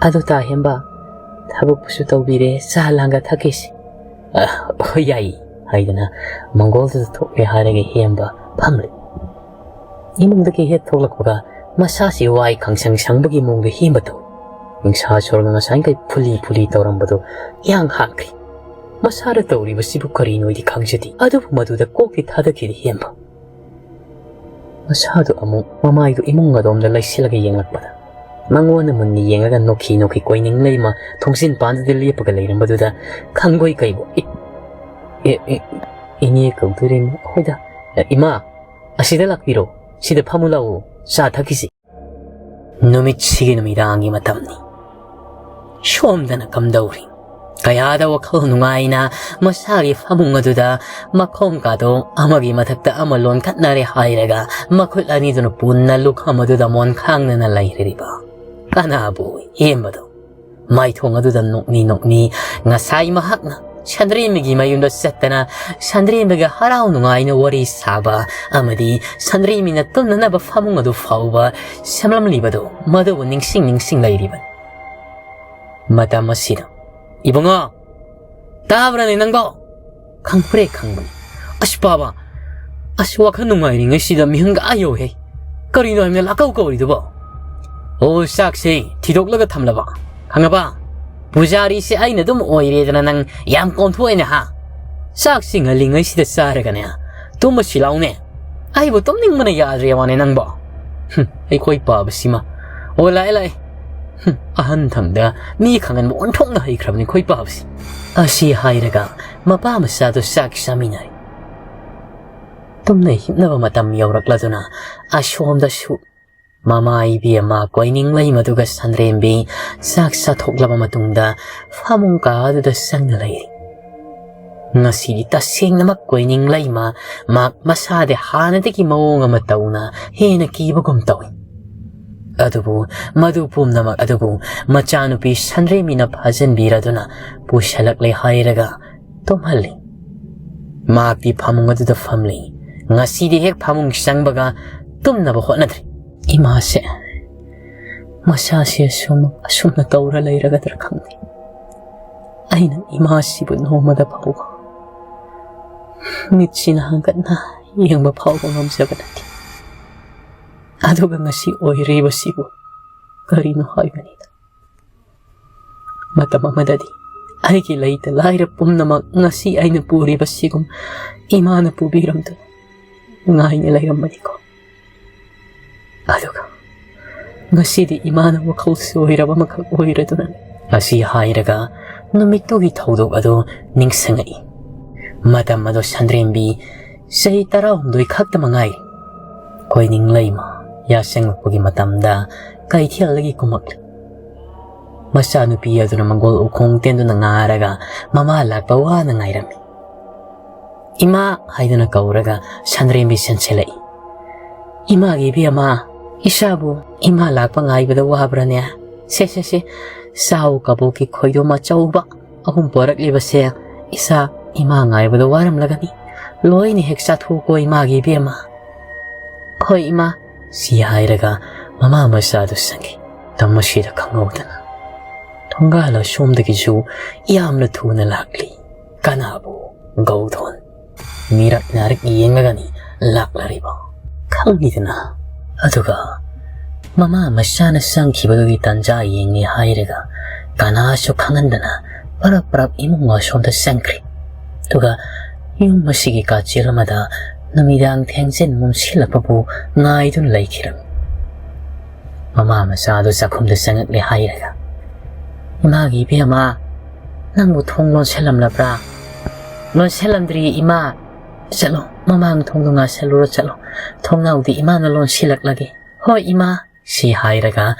"ꯑꯗꯨ ꯇꯥ ꯍꯦꯝꯕ, ꯊꯕꯛꯄꯨꯁꯨ ꯇꯧꯕꯤꯔꯦ, ꯆꯥ ꯂꯥꯡꯒ ꯊꯛꯈꯤꯁꯤ꯫" "ꯑ, ꯍꯣꯏ, ꯌꯥꯏ," ꯍꯥꯏꯗꯅ ꯃꯪꯒꯣꯜꯗꯨꯗ ꯊꯣꯛꯂꯦ ꯍꯥꯏꯔꯒ ꯍꯦꯝꯕ ꯐꯝꯂꯦ꯫ ꯏꯃꯨꯡꯗꯒꯤ ꯍꯦꯛ ꯊꯣꯛꯂꯛꯄꯒ ꯃꯁꯥꯁꯤ ꯋꯥꯏ ꯈꯪꯁꯪ ꯁꯪꯕꯒꯤ ꯃꯑꯣꯡꯗ ꯍꯦꯝꯕ ꯇꯧꯏ꯫ ꯅꯨꯡꯁꯥ ꯁꯣꯔꯒ ꯉꯁꯥꯏꯈꯩ ꯐꯨꯂꯤ ꯐꯨꯂꯤ ꯇꯧꯔꯝꯕꯗꯨ ꯏꯍꯥꯡ ꯍꯥꯡꯈ꯭ꯔꯦ꯫ ꯃꯁꯥꯗ ꯇꯧꯔꯤꯕꯁꯤꯕꯨ ꯀꯔꯤꯅꯣꯗꯤ ꯈꯪꯖꯗꯦ, ꯑꯗꯨꯕꯨ ꯃꯗꯨꯗ ꯀꯣꯛꯇꯤ ꯊꯥꯗꯈꯤꯗꯦ ꯍꯦꯝꯕ꯫ ꯃꯁꯥꯗꯨ ꯑꯃꯨꯛ ꯃꯃꯥꯏꯗꯨ ꯏꯃꯨꯡ ꯑꯗꯣꯝꯗ ꯂꯩꯁꯤꯜꯂꯒ ꯌꯦꯡꯂꯛꯄꯗ, ꯃꯉꯣꯟꯗ ꯃꯨꯟꯅ ꯌꯦꯡꯉꯒ ꯅꯣꯛꯈꯤ ꯅꯣꯛꯈꯤ ꯀꯣꯏꯅꯤꯡ ꯂꯩꯃ ꯊꯣꯡꯖꯤꯟ ꯄꯥꯟꯗꯨꯗ ꯂꯦꯞꯄꯒ ꯂꯩꯔꯝꯕꯗꯨꯗ ꯈꯪꯒꯣꯏ ꯀꯩꯕꯣꯏ, "ꯑꯦ, ꯑꯦ, ꯑꯦ, ꯏꯅꯦ ꯀꯧꯗꯣꯔꯤꯃꯤ꯫ ꯍꯣꯏꯗ, ꯏꯃꯥ, ꯑꯁꯤꯗ ꯂꯥꯛꯄꯤꯔꯣ, ꯁꯤꯗ ꯐꯝꯃꯨ ꯂꯥꯛꯑꯣ, ꯆꯥ ꯊꯛꯈꯤꯁꯤ꯫" ꯅꯨꯃꯤꯠꯁꯤꯒꯤ ꯅꯨꯃꯤꯗꯥꯡꯒꯤ ꯃꯇꯝꯅꯤ꯫ ꯁꯣꯝꯗꯅ ꯀꯝꯗꯧꯔꯤ? ꯀꯌꯥꯗ ꯋꯥꯈꯜ ꯅꯨꯡꯉꯥꯏꯅ ꯃꯁꯥꯒꯤ ꯐꯃꯨꯡ ꯑꯗꯨꯗ ꯃꯈꯣꯡ ꯀꯥꯗꯣ ꯑꯃꯒꯤ ꯃꯊꯛꯇ ꯑꯃ ꯂꯣꯟꯈꯠꯅꯔꯦ ꯍꯥꯏꯔꯒ ꯃꯈꯨꯠ ꯑꯅꯤꯗꯨꯅ ꯄꯨꯟꯅ ꯂꯨꯈꯝ ꯑꯗꯨꯗ ꯃꯣꯟ ꯈꯥꯡꯗꯅ ꯂꯩꯔꯤꯕ ꯀꯅꯥꯕꯨ ꯌꯦꯡꯕꯗꯣ? ꯃꯥꯏꯊꯣꯡ ꯑꯗꯨꯗ ꯅꯣꯛꯅꯤ ꯅꯣꯛꯅꯤ ꯉꯁꯥꯏ ꯃꯍꯥꯛꯅ ꯁꯟꯗ꯭ꯔꯦꯝꯕꯤꯒꯤ ꯃꯌꯨꯝꯗ ꯆꯠꯇꯅ ꯁꯟꯗ꯭ꯔꯦꯝꯕꯤꯒ ꯍꯔꯥꯎ ꯅꯨꯡꯉꯥꯏꯅ ꯋꯥꯔꯤ ꯁꯥꯕ ꯑꯃꯗꯤ ꯁꯟꯗ꯭ꯔꯦꯝꯕꯤꯅ ꯇꯨꯝꯅꯅꯕ ꯐꯃꯨꯡ ꯑꯗꯨ ꯐꯥꯎꯕ ꯁꯦꯝꯂꯝꯂꯤꯕꯗꯨ, ꯃꯗꯨꯕꯨ ꯅꯤꯡꯁꯤꯡ ꯅꯤꯡꯁꯤꯡ ꯂꯩꯔꯤꯕꯅꯤ꯫ ꯃꯇꯝ ꯑꯁꯤꯗ, "ꯏꯕꯨꯡꯉꯣ, ꯇꯥꯕ꯭ꯔꯅꯦ ꯅꯪꯕꯣ?" ꯈꯪꯄ꯭ꯔꯦꯛ ꯈꯪꯕꯅꯤ꯫ "ꯑꯁ ꯄꯥꯕ, ꯑꯁ ꯋꯥꯈꯜ ꯅꯨꯡꯉꯥꯏꯔꯤꯉꯩꯁꯤꯗ ꯃꯤꯍꯨꯟꯒ ꯑꯥ ꯌꯧꯍꯦ꯫ ꯀꯔꯤꯅꯣ ꯍꯥꯏꯕꯅ ꯂꯥꯛꯀꯧ ꯀꯧꯔꯤꯗꯨꯕꯣ? ꯑꯣ, ꯆꯥꯛꯁꯦ ꯊꯤꯗꯣꯛꯂꯒ ꯊꯝꯂꯕ, ꯈꯪꯉꯕ? ꯄꯨꯖꯥꯔꯤꯁꯦ ꯑꯩꯅ ꯑꯗꯨꯝ ꯑꯣꯏꯔꯦꯗꯅ ꯅꯪ ꯌꯥꯝ ꯀꯣꯝꯊꯣꯛꯑꯦꯅꯦ ꯍꯥ? ꯆꯥꯛꯁꯤ ꯉꯜꯂꯤꯉꯩꯁꯤꯗ ꯆꯥꯔꯒꯅꯦ, ꯇꯨꯝꯃꯁꯤ ꯂꯥꯎꯅꯦ꯫ ꯑꯩꯕꯨ ꯇꯨꯝꯅꯤꯡꯕꯅ ꯌꯥꯗ꯭ꯔꯦ ꯋꯥꯅꯦ ꯅꯪꯕꯣ꯫ ꯍꯨꯝ, ꯑꯩꯈꯣꯏ ꯄꯥꯕꯁꯤꯃ꯫ ꯑꯣ, ꯂꯥꯛꯑꯦ, ꯂꯥꯛꯑꯦ꯫ ꯍꯨꯝ, ꯑꯍꯟ ꯊꯪꯗ ꯃꯤ ꯈꯪꯍꯟꯕ ꯑꯣꯟꯊꯣꯛꯅ ꯍꯩꯈ꯭ꯔꯕꯅꯤ ꯑꯩꯈꯣꯏ ꯄꯥꯕꯁꯤ꯫" ꯑꯁꯤ ꯍꯥꯏꯔꯒ ꯃꯄꯥ ꯃꯆꯥꯗꯨ ꯆꯥꯛ ꯆꯥꯃꯤꯟꯅꯔꯦ꯫ ꯇꯨꯝꯅ ꯍꯤꯞꯅꯕ ꯃꯇꯝ ꯌꯧꯔꯛꯂꯗꯨꯅ ꯑꯁꯣꯝꯗꯁꯨ ꯃꯃꯥ ꯏꯕꯦꯝꯃ ꯀꯣꯏꯅꯤꯡꯂꯩꯃꯗꯨꯒ ꯁꯟꯗ꯭ꯔꯦꯝꯕꯤ ꯆꯥꯛ ꯆꯥꯊꯣꯛꯂꯕ ꯃꯇꯨꯡꯗ ꯐꯃꯨꯡ ꯀꯥ ꯑꯗꯨꯗ ꯆꯪꯅ ꯂꯩꯔꯤ꯫ ꯉꯁꯤꯗꯤ ꯇꯁꯦꯡꯅꯃꯛ ꯀꯣꯏꯅꯤꯡꯂꯩꯃ ꯃꯍꯥꯛ ꯃꯁꯥꯗꯤ ꯍꯥꯟꯅꯗꯒꯤ ꯃꯑꯣꯡ ꯑꯃ ꯇꯧꯅ ꯍꯦꯟꯅ ꯀꯤꯕꯒꯨꯝ ꯇꯧꯏ꯫ ꯑꯗꯨꯕꯨ ꯃꯗꯨ ꯄꯨꯝꯅꯃꯛ ꯑꯗꯨꯕꯨ ꯃꯆꯥꯅꯨꯄꯤ ꯁꯟꯗ꯭ꯔꯦꯝꯕꯤꯅ ꯐꯥꯖꯤꯟꯕꯤꯔꯗꯨꯅ ꯄꯨꯁꯜꯂꯛꯂꯦ ꯍꯥꯏꯔꯒ ꯇꯨꯝꯍꯜꯂꯤ꯫ ꯃꯍꯥꯛꯇꯤ ꯐꯃꯨꯡ ꯑꯗꯨꯗ ꯐꯝꯂꯤ꯫ ꯉꯁꯤꯗꯤ ꯍꯦꯛ ꯐꯃꯨꯡ ꯆꯪꯕꯒ ꯇꯨꯝꯅꯕ ꯍꯣꯠꯅꯗ꯭ꯔꯤ꯫ ꯏꯃꯥꯁꯦ ꯃꯁꯥꯁꯦ ꯑꯁꯨꯝ, ꯑꯁꯨꯝꯅ ꯇꯧꯔ ꯂꯩꯔꯒꯗ꯭ꯔꯥ ꯈꯪꯗꯦ꯫ ꯑꯩꯅ ꯏꯃꯥꯁꯤꯕꯨ ꯅꯣꯡꯃꯗ ꯐꯥꯎꯕ ꯃꯤꯠꯁꯤꯅ ꯍꯥꯡꯒꯠꯅ ꯌꯦꯡꯕ ꯐꯥꯎꯕ ꯉꯝꯖꯕ ꯅꯠꯇꯦ꯫ ꯑꯗꯨꯒ ꯉꯁꯤ ꯑꯣꯏꯔꯤꯕꯁꯤꯕꯨ ꯀꯔꯤꯅꯣ ꯍꯥꯏꯕꯅꯤꯗ꯫ ꯃꯇꯝ ꯑꯃꯗꯗꯤ ꯑꯩꯒꯤ ꯂꯩꯇ ꯂꯥꯏꯔ ꯄꯨꯝꯅꯃꯛ ꯉꯁꯤ ꯑꯩꯅ ꯄꯨꯔꯤꯕꯁꯤꯒꯨꯝ ꯏꯃꯥꯅ ꯄꯨꯕꯤꯔꯝꯗꯨꯅ ꯉꯥꯏꯅ ꯂꯩꯔꯝꯕꯅꯤꯀꯣ꯫ ꯑꯗꯨꯒ ꯉꯁꯤꯗꯤ ꯏꯃꯥꯅ ꯋꯥꯈꯜ ꯁꯣꯏꯔꯕ ꯑꯃꯈꯛ ꯑꯣꯏꯔꯗꯨꯅ꯫ ꯑꯁꯤ ꯍꯥꯏꯔꯒ ꯅꯨꯃꯤꯠꯇꯨꯒꯤ ꯊꯧꯗꯣꯛ ꯑꯗꯨ ꯅꯤꯡꯁꯤꯡꯉꯛꯏ꯫ ꯃꯇꯝ ꯑꯗꯨ ꯁꯟꯗ꯭ꯔꯦꯝꯕꯤ ꯆꯍꯤ ꯇꯔꯥꯍꯨꯝꯗꯣꯏ ꯈꯛꯇ ꯃꯉꯥꯏ꯫ ꯀꯣꯏꯅꯤꯡꯂꯩꯃ ꯌꯥꯆꯪꯉꯛꯄꯒꯤ ꯃꯇꯝꯗ ꯀꯩꯊꯦꯜꯗꯒꯤ ꯀꯨꯝꯃꯛꯂꯤ꯫ ꯃꯆꯥꯅꯨꯄꯤ ꯑꯗꯨꯅ ꯃꯪꯒꯣꯜ ꯎꯈꯣꯡ ꯇꯦꯟꯗꯨꯅ ꯉꯥꯔꯒ ꯃꯃꯥ ꯂꯥꯛꯄ ꯋꯥꯅ ꯉꯥꯏꯔꯝꯃꯤ꯫ "ꯏꯃꯥ" ꯍꯥꯏꯗꯨꯅ ꯀꯧꯔꯒ ꯁꯟꯗ꯭ꯔꯦꯝꯕꯤ ꯆꯦꯟꯁꯤꯜꯂꯛꯏ꯫ "ꯏꯃꯥꯒꯤ ꯏꯕꯦꯝꯃ, ꯏꯆꯥꯕꯨ ꯏꯃꯥ ꯂꯥꯛꯄ ꯉꯥꯏꯕꯗ ꯋꯥꯕ꯭ꯔꯅꯦ? ꯁꯦ, ꯁꯦ, ꯁꯦ, ꯆꯥꯎ, ꯀꯕꯣꯛꯀꯤ ꯈꯣꯏꯗꯣꯝ ꯑꯆꯧꯕ ꯑꯍꯨꯝ ꯄꯣꯔꯛꯂꯤꯕꯁꯦ ꯏꯆꯥ ꯏꯃꯥ ꯉꯥꯏꯕꯗ ꯋꯥꯔꯝꯂꯒꯅꯤ꯫ ꯂꯣꯏꯅ ꯍꯦꯛ ꯆꯥꯊꯣꯛꯀꯣ ꯏꯃꯥꯒꯤ ꯏꯕꯦꯝꯃ꯫" "ꯍꯣꯏ ꯏꯃꯥ," ꯁꯤ ꯍꯥꯏꯔꯒ ꯃꯃꯥ ꯃꯆꯥꯗꯨ ꯆꯪꯈꯤ꯫ ꯇꯝ ꯑꯁꯤꯗ ꯈꯪꯍꯧꯗꯅ ꯊꯣꯡꯒꯥꯜ ꯑꯁꯣꯝꯗꯒꯤꯁꯨ ꯌꯥꯝꯅ ꯊꯨꯅ ꯂꯥꯛꯂꯤ꯫ ꯀꯅꯥꯕꯨ? ꯒꯧꯗꯣꯟ꯫ ꯃꯤꯔꯛ ꯅꯥꯔꯛ ꯌꯦꯡꯂꯒꯅꯤ ꯂꯥꯛꯂꯔꯤꯕ, ꯈꯪꯉꯤꯗꯅ꯫ ꯑꯗꯨꯒ ꯃꯃꯥ ꯃꯆꯥꯅ ꯆꯪꯈꯤꯕꯗꯨꯒꯤ ꯇꯥꯟꯖꯥ ꯌꯦꯡꯉꯦ ꯍꯥꯏꯔꯒ ꯀꯅꯥꯁꯨ ꯈꯪꯍꯟꯗꯅ ꯄꯔꯞ ꯄꯔꯞ ꯏꯃꯨꯡ ꯑꯁꯣꯝꯗ ꯆꯪꯈ꯭ꯔꯦ꯫ ꯑꯗꯨꯒ ꯌꯨꯝ ꯑꯁꯤꯒꯤ ꯀꯥꯆꯤꯜ ꯑꯃꯗ ꯅꯨꯃꯤꯗꯥꯡ ꯊꯦꯡꯖꯤꯟ ꯃꯝꯁꯤꯜꯂꯛꯄꯕꯨ ꯉꯥꯏꯗꯨꯅ ꯂꯩꯈꯤꯔꯝꯃꯤ꯫ ꯃꯃꯥ ꯃꯆꯥꯗꯨ ꯆꯥꯛꯈꯨꯝꯗ ꯆꯪꯉꯛꯂꯦ ꯍꯥꯏꯔꯒ, "ꯏꯃꯥꯒꯤ ꯏꯕꯦꯝꯃ, ꯅꯪꯕꯨ ꯊꯣꯡ ꯂꯣꯟꯁꯤꯜꯂꯝꯂꯕ꯭ꯔꯥ?" "ꯂꯣꯟꯁꯤꯜꯂꯝꯗ꯭ꯔꯤ ꯏꯃꯥ꯫" "ꯆꯠꯂꯣ, ꯃꯃꯥꯡ ꯊꯣꯡꯗꯣ ꯉꯥꯁꯤꯜꯂꯨꯔꯣ, ꯆꯠꯂꯣ꯫ ꯊꯣꯡꯅꯥꯎꯗꯤ ꯏꯃꯥꯅ ꯂꯣꯟꯁꯤꯜꯂꯛꯂꯒꯦ꯫" "ꯍꯣꯏ ꯏꯃꯥ," ꯁꯤ ꯍꯥꯏꯔꯒ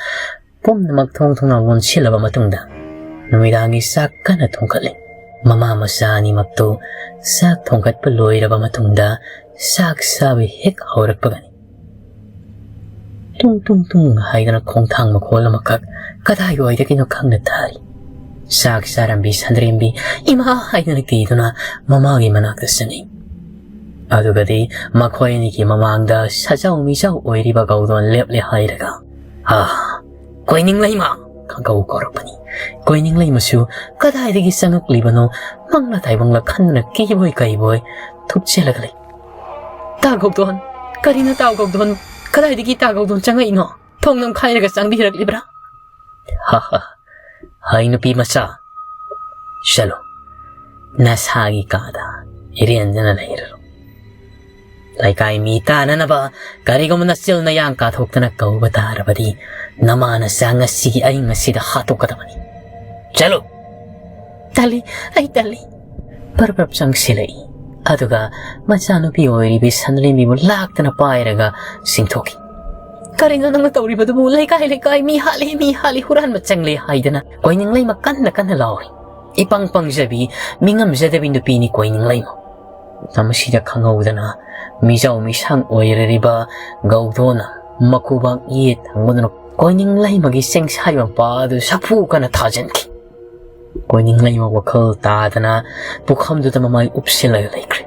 ꯄꯨꯝꯅꯃꯛ ꯊꯣꯡ ꯊꯣꯡꯅꯥꯎ ꯂꯣꯟꯁꯤꯜꯂꯕ ꯃꯇꯨꯡꯗ ꯅꯨꯃꯤꯗꯥꯡꯒꯤ ꯆꯥꯛ ꯀꯟꯅ ꯊꯣꯡꯈꯠꯂꯤ꯫ ꯃꯃꯥ ꯃꯆꯥ ꯑꯅꯤꯃꯛꯇꯨ ꯆꯥꯛ ꯊꯣꯡꯒꯠꯄ ꯂꯣꯏꯔꯕ ꯃꯇꯨꯡꯗ ꯆꯥꯛ ꯆꯥꯕ ꯍꯦꯛ ꯍꯧꯔꯛꯄꯒꯅꯤ ꯇꯨꯡ ꯇꯨꯡ ꯇꯨꯡ ꯍꯥꯏꯗꯅ ꯈꯣꯡꯊꯥꯡ ꯃꯈꯣꯜ ꯑꯃꯈꯛ ꯀꯗꯥꯏꯋꯥꯏꯗꯒꯤꯅꯣ ꯈꯪꯅ ꯇꯥꯔꯤ꯫ ꯆꯥꯛ ꯆꯥꯔꯝꯕꯤ ꯁꯟꯗ꯭ꯔꯦꯝꯕꯤ "ꯏꯃꯥ" ꯍꯥꯏꯗꯨꯅ ꯀꯤꯗꯨꯅ ꯃꯃꯥꯒꯤ ꯃꯅꯥꯛꯇ ꯆꯪꯉꯤ꯫ ꯑꯗꯨꯒꯗꯤ ꯃꯈꯣꯏ ꯑꯅꯤꯒꯤ ꯃꯃꯥꯡꯗ ꯁꯖꯥꯎ ꯃꯤꯖꯥꯎ ꯑꯣꯏꯔꯤꯕ ꯒꯧꯗꯣꯟ ꯂꯦꯞꯂꯦ ꯍꯥꯏꯔꯒ, "ꯍꯥ, ꯀꯣꯏꯅꯤꯡꯂꯩꯃ!" ꯈꯪꯀꯧ ꯀꯧꯔꯛꯄꯅꯤ꯫ ꯀꯣꯏꯅꯤꯡꯂꯩꯃꯁꯨ ꯀꯗꯥꯏꯗꯒꯤ ꯆꯪꯉꯛꯂꯤꯕꯅꯣ ꯃꯪꯂ ꯇꯥꯏꯕꯪꯂ ꯈꯟꯗꯨꯅ ꯀꯤꯕꯣꯏ ꯀꯩꯕꯣꯏ ꯊꯨꯞꯆꯦꯜꯂꯒ ꯂꯩ꯫ "ꯇꯥ ꯒꯧꯗꯣꯟ! ꯀꯔꯤꯅꯣ ꯇꯥ ꯒꯧꯗꯣꯟ? ꯀꯗꯥꯏꯗꯒꯤ ꯇꯥ ꯒꯧꯗꯣꯟ ꯆꯪꯉꯛꯏꯅꯣ? ꯊꯣꯡ ꯅꯝꯈꯥꯏꯔꯒ ꯆꯪꯕꯤꯔꯛꯂꯤꯕ꯭ꯔꯥ?" "ꯍꯥ ꯍꯥ, ꯍꯩ ꯅꯨꯄꯤ ꯃꯆꯥ, ꯆꯠꯂꯣ, ꯅꯁꯥꯒꯤ ꯀꯥꯗ ꯏꯔꯦꯟꯖꯅ ꯂꯩꯔꯨꯔꯣ꯫ ꯂꯩꯀꯥꯏ ꯃꯤ ꯇꯥꯅꯅꯕ ꯀꯔꯤꯒꯨꯝꯕ ꯅꯆꯤꯜ ꯅꯌꯥꯡ ꯀꯥꯊꯣꯛꯇꯅ ꯀꯧꯕ ꯇꯥꯔꯕꯗꯤ ꯅꯃꯥ ꯅꯆꯥ ꯉꯁꯤꯒꯤ ꯑꯍꯤꯡ ꯑꯁꯤꯗ ꯍꯥꯠꯇꯣꯛꯀꯗꯕꯅꯤ꯫ ꯆꯠꯂꯨ!" "ꯇꯜꯂꯤ, ꯑꯩ ꯇꯜꯂꯤ꯫" ꯄꯔꯞ ꯄꯔꯞ ꯆꯪꯁꯤꯜꯂꯛꯏ꯫ ꯑꯗꯨꯒ ꯃꯆꯥꯅꯨꯄꯤ ꯑꯣꯏꯔꯤꯕꯤ ꯁꯟꯂꯦꯝꯕꯤꯕꯨ ꯂꯥꯛꯇꯅ ꯄꯥꯏꯔꯒ ꯆꯤꯡꯊꯣꯛꯈꯤ꯫ "ꯀꯔꯤꯅꯣ ꯅꯪꯅ ꯇꯧꯔꯤꯕꯗꯨꯕꯨ? ꯂꯩꯀꯥꯏ ꯂꯩꯀꯥꯏ ꯃꯤ ꯍꯥꯠꯂꯦ, ꯃꯤ ꯍꯥꯠꯂꯦ, ꯍꯨꯔꯥꯟꯕ ꯆꯪꯂꯦ" ꯍꯥꯏꯗꯅ ꯀꯣꯏꯅꯤꯡꯂꯩꯃ ꯀꯟꯅ ꯀꯟꯅ ꯂꯥꯎꯔꯤ꯫ ꯏꯄꯪ ꯄꯪꯖꯕꯤ, ꯃꯤ ꯉꯝꯖꯗꯕꯤ ꯅꯨꯄꯤꯅꯤ ꯀꯣꯏꯅꯤꯡꯂꯩꯃ꯫ ꯃꯁꯤꯗ ꯈꯪꯍꯧꯗꯅ ꯃꯤꯖꯥꯎ ꯃꯤꯁꯥꯡ ꯑꯣꯏꯔꯔꯤꯕ ꯒꯧꯗꯣꯅ ꯃꯈꯨꯕꯥꯛ ꯌꯦꯠ ꯊꯪꯕꯗꯨꯅ ꯀꯣꯏꯅꯤꯡꯂꯩꯃꯒꯤ ꯆꯦꯡꯁꯥꯏꯕ ꯃꯄꯥ ꯑꯗꯨ ꯁꯥꯐꯨ ꯀꯟꯅ ꯊꯥꯖꯤꯟꯈꯤ꯫ ꯀꯣꯏꯅꯤꯡꯂꯩꯃ ꯋꯥꯈꯜ ꯇꯥꯗꯅ ꯄꯨꯈꯝꯗꯨꯗ ꯃꯃꯥꯏ ꯎꯞꯁꯤꯜꯂꯒ ꯂꯩꯈ꯭ꯔꯦ꯫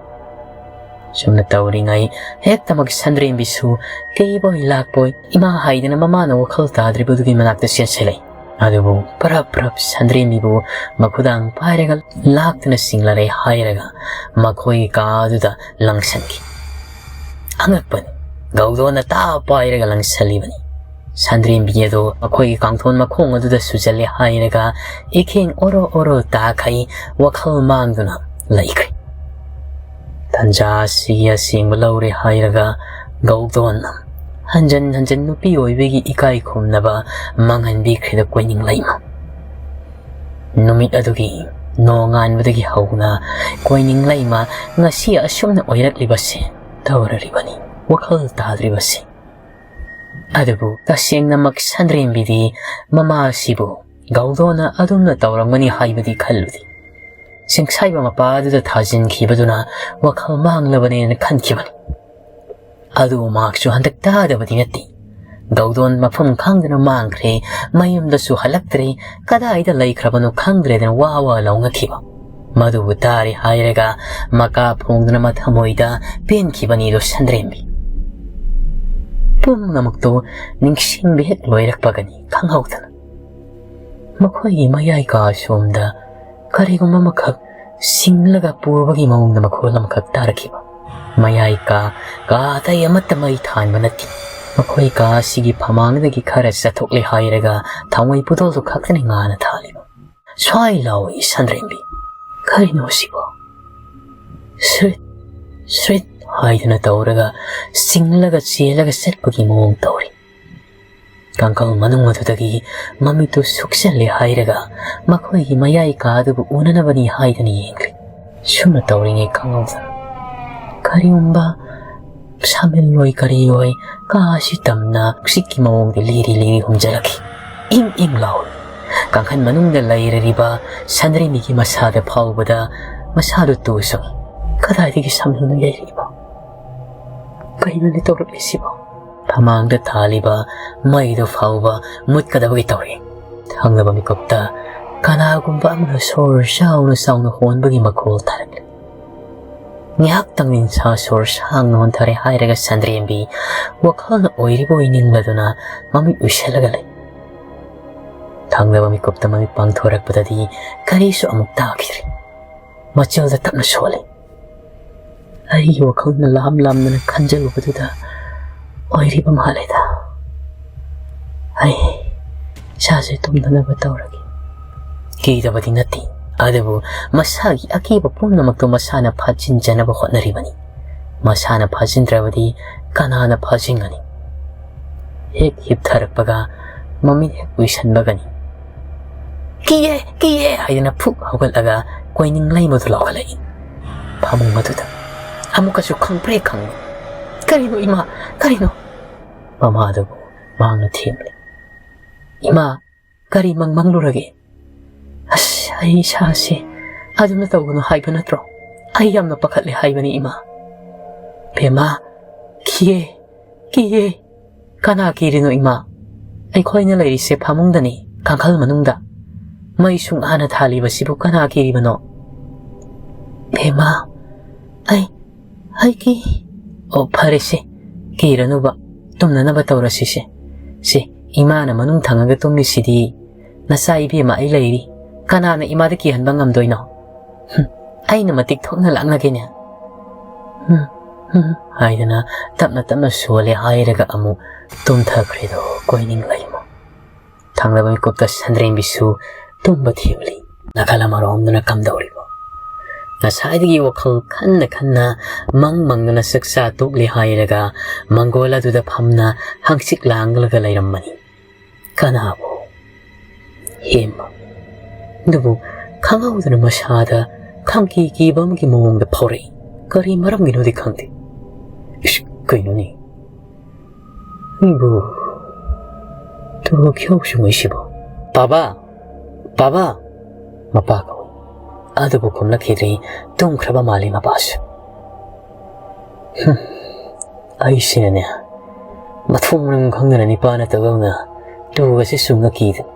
ꯁꯨꯝꯅ ꯇꯧꯔꯤꯉꯩ ꯍꯦꯛꯇꯃꯛ ꯁꯟꯗ꯭ꯔꯦꯝꯕꯤꯁꯨ ꯀꯤꯕꯣꯏ ꯂꯥꯛꯄꯣꯏ ꯏꯃꯥ ꯍꯥꯏꯗꯅ ꯃꯃꯥꯅ ꯋꯥꯈꯜ ꯇꯥꯗ꯭ꯔꯤꯕꯗꯨꯒꯤ ꯃꯅꯥꯛꯇ ꯆꯦꯟꯁꯤꯜꯂꯛꯏ꯫ ꯑꯗꯨꯕꯨ ꯄꯔꯞ ꯄꯔꯞ ꯁꯟꯗ꯭ꯔꯦꯝꯕꯤꯕꯨ ꯃꯈꯨꯗꯥꯡ ꯄꯥꯏꯔꯒ ꯂꯥꯛꯇꯨꯅ ꯆꯤꯡꯂꯔꯦ ꯍꯥꯏꯔꯒ ꯃꯈꯣꯏꯒꯤ ꯀꯥ ꯑꯗꯨꯗ ꯂꯪꯁꯟꯈꯤ꯫ ꯑꯉꯛꯄꯅꯤ, ꯒꯧꯗꯣꯅ ꯇꯥ ꯄꯥꯏꯔꯒ ꯂꯪꯁꯜꯂꯤꯕꯅꯤ꯫ ꯁꯟꯗ꯭ꯔꯦꯝꯕꯤ ꯑꯗꯨ ꯃꯈꯣꯏꯒꯤ ꯀꯥꯡꯊꯣꯟ ꯃꯈꯣꯡ ꯑꯗꯨꯗ ꯁꯨꯖꯜꯂꯦ ꯍꯥꯏꯔꯒ ꯏꯈꯦꯡ ꯑꯣꯔꯣ ꯑꯣꯔꯣ ꯇꯥꯈꯩ ꯋꯥꯈꯜ ꯃꯥꯡꯗꯨꯅ ꯂꯩꯈ꯭ꯔꯦ꯫ ꯇꯟꯖꯥ ꯑꯁꯤꯒꯤ ꯑꯁꯦꯡꯕ ꯂꯧꯔꯦ ꯍꯥꯏꯔꯒ ꯒꯧꯗꯣꯟꯅ ꯍꯟꯖꯟ ꯍꯟꯖꯟ ꯅꯨꯄꯤ ꯑꯣꯏꯕꯒꯤ ꯏꯀꯥꯏ ꯈꯨꯝꯅꯕ ꯃꯥꯡꯍꯟꯕꯤꯈ꯭ꯔꯤꯗ ꯀꯣꯏꯅꯤꯡꯂꯩꯃ꯫ ꯅꯨꯃꯤꯠ ꯑꯗꯨꯒꯤ ꯅꯣꯡꯉꯥꯟꯕꯗꯒꯤ ꯍꯧꯅ ꯀꯣꯏꯅꯤꯡꯂꯩꯃ ꯉꯁꯤ ꯑꯁꯨꯝꯅ ꯑꯣꯏꯔꯛꯂꯤꯕꯁꯦ, ꯇꯧꯔꯔꯤꯕꯅꯤ ꯋꯥꯈꯜ ꯇꯥꯗ꯭ꯔꯤꯕꯁꯦ꯫ ꯑꯗꯨꯕꯨ ꯇꯁꯦꯡꯅꯃꯛ ꯁꯟꯗ꯭ꯔꯦꯝꯕꯤꯗꯤ ꯃꯃꯥ ꯑꯁꯤꯕꯨ ꯒꯧꯗꯣꯅ ꯑꯗꯨꯝꯅ ꯇꯧꯔꯝꯒꯅꯤ ꯍꯥꯏꯕꯗꯤ ꯈꯜꯂꯨꯗꯦ꯫ ꯆꯤꯡꯁꯥꯏꯕ ꯃꯄꯥ ꯑꯗꯨꯗ ꯊꯥꯖꯤꯟꯈꯤꯕꯗꯨꯅ ꯋꯥꯈꯜ ꯃꯥꯡꯂꯕꯅꯦꯅ ꯈꯟꯈꯤꯕꯅꯤ꯫ ꯑꯗꯨ ꯃꯍꯥꯛꯁꯨ ꯍꯟꯗꯛ ꯇꯥꯗꯕꯗꯤ ꯅꯠꯇꯦ꯫ ꯒꯧꯗꯣꯟ ꯃꯐꯝ ꯈꯪꯗꯅ ꯃꯥꯡꯈ꯭ꯔꯦ, ꯃꯌꯨꯝꯗꯁꯨ ꯍꯜꯂꯛꯇ꯭ꯔꯦ, ꯀꯗꯥꯏꯗ ꯂꯩꯈ꯭ꯔꯕꯅꯣ ꯈꯪꯗ꯭ꯔꯦꯗꯅ ꯋꯥ ꯋꯥ ꯂꯥꯎꯅꯈꯤꯕ꯫ ꯃꯗꯨꯕꯨ ꯇꯥꯔꯦ ꯍꯥꯏꯔꯒ ꯃꯀꯥ ꯐꯣꯡꯗꯨꯅ ꯃꯊꯃꯣꯏꯗ ꯄꯦꯟꯈꯤꯕꯅꯤꯗꯣ ꯁꯟꯗ꯭ꯔꯦꯝꯕꯤ꯫ ꯄꯨꯝꯅꯃꯛꯇꯨ ꯅꯤꯡꯁꯤꯡꯕ ꯍꯦꯛ ꯂꯣꯏꯔꯛꯄꯒꯅꯤ ꯈꯪꯍꯧꯗꯅ꯫ ꯃꯈꯣꯏꯒꯤ ꯃꯌꯥꯏ ꯀꯥ ꯑꯁꯣꯝꯗ ꯀꯔꯤꯒꯨꯝꯕ ꯑꯃꯈꯛ ꯁꯤꯡꯂꯒ ꯄꯨꯔꯕꯒꯤ ꯃꯑꯣꯡꯗ ꯃꯈꯣꯜ ꯑꯃꯈꯛ ꯇꯥꯔꯛꯈꯤꯕ꯫ ꯃꯌꯥꯏ ꯀꯥ, ꯀꯥ ꯑꯇꯩ ꯑꯃꯠꯇ ꯃꯩ ꯊꯥꯟꯕ ꯅꯠꯇꯦ꯫ ꯃꯈꯣꯏ ꯀꯥ ꯑꯁꯤꯒꯤ ꯐꯃꯥꯡꯗꯒꯤ ꯈꯔ ꯆꯠꯊꯣꯛꯂꯦ ꯍꯥꯏꯔꯒ ꯊꯥꯎꯃꯩ ꯄꯨꯗꯣꯜꯗꯨ ꯈꯛꯇꯅꯤ ꯉꯥꯟꯅ ꯊꯥꯜꯂꯤꯕ꯫ ꯁ꯭ꯋꯥꯏ ꯂꯥꯎꯏ ꯁꯟꯗ꯭ꯔꯦꯝꯕꯤ꯫ "ꯀꯔꯤꯅꯣ ꯁꯤꯕꯣ?" ꯁ꯭ꯔꯤꯠ, ꯁ꯭ꯔꯤꯠ ꯍꯥꯏꯗꯅ ꯇꯧꯔꯒ ꯁꯤꯡꯂꯒ ꯆꯦꯜꯂꯒ ꯆꯠꯄꯒꯤ ꯃꯑꯣꯡ ꯇꯧꯔꯤ꯫ ꯀꯥꯡꯈꯜ ꯃꯅꯨꯡ ꯑꯗꯨꯗꯒꯤ ꯃꯃꯤꯠꯇꯨ ꯁꯨꯛꯆꯜꯂꯦ ꯍꯥꯏꯔꯒ ꯃꯈꯣꯏꯒꯤ ꯃꯌꯥꯏ ꯀꯥ ꯑꯗꯨꯕꯨ ꯎꯅꯅꯕꯅꯤ ꯍꯥꯏꯗꯨꯅ ꯌꯦꯡꯂꯤ꯫ ꯁꯨꯝꯅ ꯇꯧꯔꯤꯉꯩ ꯈꯪꯍꯧꯗꯅ ꯀꯔꯤꯒꯨꯝꯕ ꯁꯥꯃꯤꯜ ꯑꯣꯏ ꯀꯔꯤ ꯑꯣꯏ, ꯀꯥ ꯑꯁꯤ ꯇꯝꯅ ꯅꯨꯡꯁꯤꯠꯀꯤ ꯃꯑꯣꯡꯗ ꯂꯤꯔꯤ ꯂꯤꯔꯤ ꯍꯨꯝꯖꯤꯜꯂꯛꯈꯤ꯫ ꯏꯪ ꯏꯪ ꯂꯥꯎꯏ꯫ ꯀꯥꯡꯈꯟ ꯃꯅꯨꯡꯗ ꯂꯩꯔꯤꯕ ꯁꯟꯗ꯭ꯔꯦꯝꯕꯤꯒꯤ ꯃꯁꯥꯗ ꯐꯥꯎꯕꯗ ꯃꯁꯥꯗꯨ ꯇꯨ ꯆꯨꯡꯏ꯫ ꯀꯗꯥꯏꯗꯒꯤ ꯁꯥꯃꯤꯜꯅꯣ ꯌꯩꯔꯛꯏꯕꯣ? ꯀꯩꯅꯣꯅꯦ ꯇꯧꯔꯛꯂꯤꯁꯤꯕꯣ? ꯐꯃꯥꯡꯗ ꯊꯥꯜꯂꯤꯕ ꯃꯩꯗꯨ ꯐꯥꯎꯕ ꯃꯨꯠꯀꯗꯕꯒꯤ ꯇꯧꯔꯤ꯫ ꯊꯪꯅꯕ ꯃꯤꯀꯨꯞꯇ ꯀꯅꯥꯒꯨꯝꯕ ꯑꯃꯅ ꯁꯣꯔ ꯆꯥꯎꯅ ꯆꯥꯎꯅ ꯍꯣꯟꯕꯒꯤ ꯃꯈꯣꯜ ꯇꯥꯔꯛꯂꯤ꯫ ꯉꯥꯏꯍꯥꯛꯇꯪ ꯅꯤꯡꯁꯥ ꯁꯣꯔ ꯁꯥꯡꯅ ꯍꯣꯟꯊꯔꯦ ꯍꯥꯏꯔꯒ ꯁꯟꯗ꯭ꯔꯦꯝꯕꯤ ꯋꯥꯈꯜꯅ ꯑꯣꯏꯔꯤꯕ ꯑꯣꯏꯅꯤꯡꯂꯗꯨꯅ ꯃꯃꯤꯠ ꯎꯏꯁꯤꯜꯂꯒ ꯂꯩ꯫ ꯊꯪꯅꯕ ꯃꯤꯀꯨꯞꯇ ꯃꯃꯤꯠ ꯄꯥꯡꯊꯣꯔꯛꯄꯗꯗꯤ ꯀꯔꯤꯁꯨ ꯑꯃꯨꯛ ꯇꯥꯈꯤꯗ꯭ꯔꯦ꯫ ꯃꯆꯜꯗ ꯇꯞꯅ ꯁꯣꯜꯂꯤ꯫ ꯑꯩꯒꯤ ꯋꯥꯈꯜꯅ ꯂꯥꯝ ꯂꯥꯝꯗꯅ ꯈꯟꯖꯜꯂꯨꯕꯗꯨꯗ ꯑꯣꯏꯔꯤꯕ ꯃꯥꯜꯂꯦꯗ꯫ ꯑꯩ ꯏꯁꯥꯁꯦ ꯇꯨꯝꯅꯅꯕ ꯇꯧꯔꯒꯦ꯫ ꯀꯤꯗꯕꯗꯤ ꯅꯠꯇꯦ, ꯑꯗꯨꯕꯨ ꯃꯁꯥꯒꯤ ꯑꯀꯤꯕ ꯄꯨꯝꯅꯃꯛꯇꯨ ꯃꯁꯥꯅ ꯐꯥꯖꯤꯟꯖꯅꯕ ꯍꯣꯠꯅꯔꯤꯕꯅꯤ꯫ ꯃꯁꯥꯅ ꯐꯥꯖꯤꯟꯗ꯭ꯔꯕꯗꯤ ꯀꯅꯥꯅ ꯐꯥꯖꯤꯟꯒꯅꯤ? ꯍꯦꯛ ꯍꯤꯞꯊꯔꯛꯄꯒ ꯃꯃꯤꯠ ꯍꯦꯛ ꯎꯏꯁꯟꯕꯒꯅꯤ꯫ "ꯀꯤꯌꯦ, ꯀꯤꯌꯦ!" ꯍꯥꯏꯗꯨꯅ ꯐꯨꯛ ꯍꯧꯒꯠꯂꯒ ꯀꯣꯏꯅꯤꯡ ꯂꯩꯃꯗꯨ ꯂꯧꯈꯠꯂꯛꯏ꯫ ꯐꯃꯨꯡ ꯑꯗꯨꯗ ꯑꯃꯨꯛꯀꯁꯨ ꯈꯪꯄ꯭ꯔꯦꯛ ꯈꯪꯏ꯫ "ꯀꯔꯤꯅꯣ ꯏꯃꯥ? ꯀꯔꯤꯅꯣ?" ꯃꯃꯥꯗꯨꯕꯨ ꯃꯍꯥꯛꯅ ꯊꯦꯝꯂꯤ꯫ "ꯏꯃꯥ, ꯀꯔꯤ ꯃꯪ ꯃꯪꯂꯨꯔꯒꯦ?" "ꯑꯁ, ꯑꯩ ꯏꯁꯥꯁꯦ ꯑꯗꯨꯝꯅ ꯇꯧꯒꯅꯨ ꯍꯥꯏꯕ ꯅꯠꯇ꯭ꯔꯣ? ꯑꯩ ꯌꯥꯝꯅ ꯄꯥꯈꯠꯂꯦ ꯍꯥꯏꯕꯅꯤ ꯏꯃꯥ꯫" "ꯕꯦꯝꯃ, ꯀꯤꯌꯦ, ꯀꯤꯌꯦ꯫" "ꯀꯅꯥ ꯀꯤꯔꯤꯅꯣ ꯏꯃꯥ? ꯑꯩꯈꯣꯏꯅ ꯂꯩꯔꯤꯁꯦ ꯐꯃꯨꯡꯗꯅꯤ, ꯀꯥꯡꯈꯜ ꯃꯅꯨꯡꯗ꯫ ꯃꯩ ꯁꯨꯡ ꯍꯥꯟꯅ ꯊꯥꯜꯂꯤꯕꯁꯤꯕꯨ ꯀꯅꯥ ꯀꯤꯔꯤꯕꯅꯣ?" "ꯕꯦꯝꯃ, ꯑꯩ, ꯑꯩ ꯀꯤ..." "ꯑꯣ, ꯐꯔꯦꯁꯦ, ꯀꯤꯔꯅꯨꯕ, ꯇꯨꯝꯅꯅꯕ ꯇꯧꯔꯁꯤꯁꯦ꯫ ꯁꯦ, ꯏꯃꯥꯅ ꯃꯅꯨꯡ ꯊꯪꯉꯒ ꯇꯨꯝꯃꯤꯁꯤꯗꯤ꯫ ꯅꯆꯥ ꯏꯕꯦꯝꯃ ꯑꯩ ꯂꯩꯔꯤ, ꯀꯅꯥꯅ ꯏꯃꯥꯗ ꯀꯤꯍꯟꯕ ꯉꯝꯗꯣꯏꯅꯣ? ꯍꯨꯝ, ꯑꯩꯅ ꯃꯇꯤꯛ ꯊꯣꯛꯅ ꯂꯥꯛꯅꯒꯦꯅꯦ꯫" "ꯍꯨꯝ, ꯍꯨꯝ," ꯍꯥꯏꯗꯅ ꯇꯞꯅ ꯇꯞꯅ ꯁꯣꯜꯂꯦ ꯍꯥꯏꯔꯒ ꯑꯃꯨꯛ ꯇꯨꯝꯊꯈ꯭ꯔꯦꯗꯣ ꯀꯣꯏꯅꯤꯡ ꯂꯩꯃ꯫ ꯊꯪꯅꯕ ꯃꯤꯀꯨꯞꯇ ꯁꯟꯗ꯭ꯔꯦꯝꯕꯤꯁꯨ ꯇꯨꯝꯕ ꯊꯦꯝꯂꯤ꯫ ꯅꯥꯀꯜ ꯑꯃꯔꯣꯝꯗꯅ ꯀꯝꯗꯧꯔꯤꯕꯣ? ꯉꯁꯥꯏꯗꯒꯤ ꯋꯥꯈꯜ ꯈꯟꯅ ꯈꯟꯅ ꯃꯪ ꯃꯪꯗꯅ ꯆꯥꯛꯆꯥ ꯇꯣꯛꯂꯦ ꯍꯥꯏꯔꯒ ꯃꯪꯒꯣꯜ ꯑꯗꯨꯗ ꯐꯝꯅ ꯍꯪꯆꯤꯠ ꯂꯥꯡꯂꯒ ꯂꯩꯔꯝꯕꯅꯤ꯫ ꯀꯅꯥꯕꯨ? ꯍꯦꯝꯕ꯫ ꯑꯗꯨꯕꯨ ꯈꯪꯍꯧꯗꯅ ꯃꯁꯥꯗ ꯈꯪꯀꯤ ꯀꯤꯕ ꯑꯃꯒꯤ ꯃꯑꯣꯡꯗ ꯐꯥꯎꯔꯛꯏ꯫ ꯀꯔꯤ ꯃꯔꯝꯒꯤꯅꯣꯗꯤ ꯈꯪꯗꯦ꯫ ꯏꯁ, "ꯀꯩꯅꯣꯅꯦ? ꯅꯪꯕꯨ ꯇꯨꯒ ꯈꯤꯌꯥꯎꯁꯨ ꯉꯩꯁꯤꯕꯣ?" "ꯕꯥꯕꯥ! ꯕꯥꯕꯥ!" ꯃꯄꯥ ꯀꯧꯏ꯫ ꯑꯗꯨꯕꯨ ꯈꯨꯝꯂꯛꯈꯤꯗ꯭ꯔꯦ꯫ ꯇꯨꯝꯈ꯭ꯔꯕ ꯃꯥꯜꯂꯤ ꯃꯄꯥꯁꯨ꯫ "ꯍꯨꯝ, ꯑꯩꯁꯤꯅꯅꯦ, ꯃꯊꯣꯡ ꯃꯔꯝ ꯈꯪꯗꯅ ꯅꯤꯄꯥꯅ ꯇꯧꯗꯧꯅ ꯇꯨꯒꯁꯦ ꯁꯨꯡꯉ ꯀꯤꯗꯅ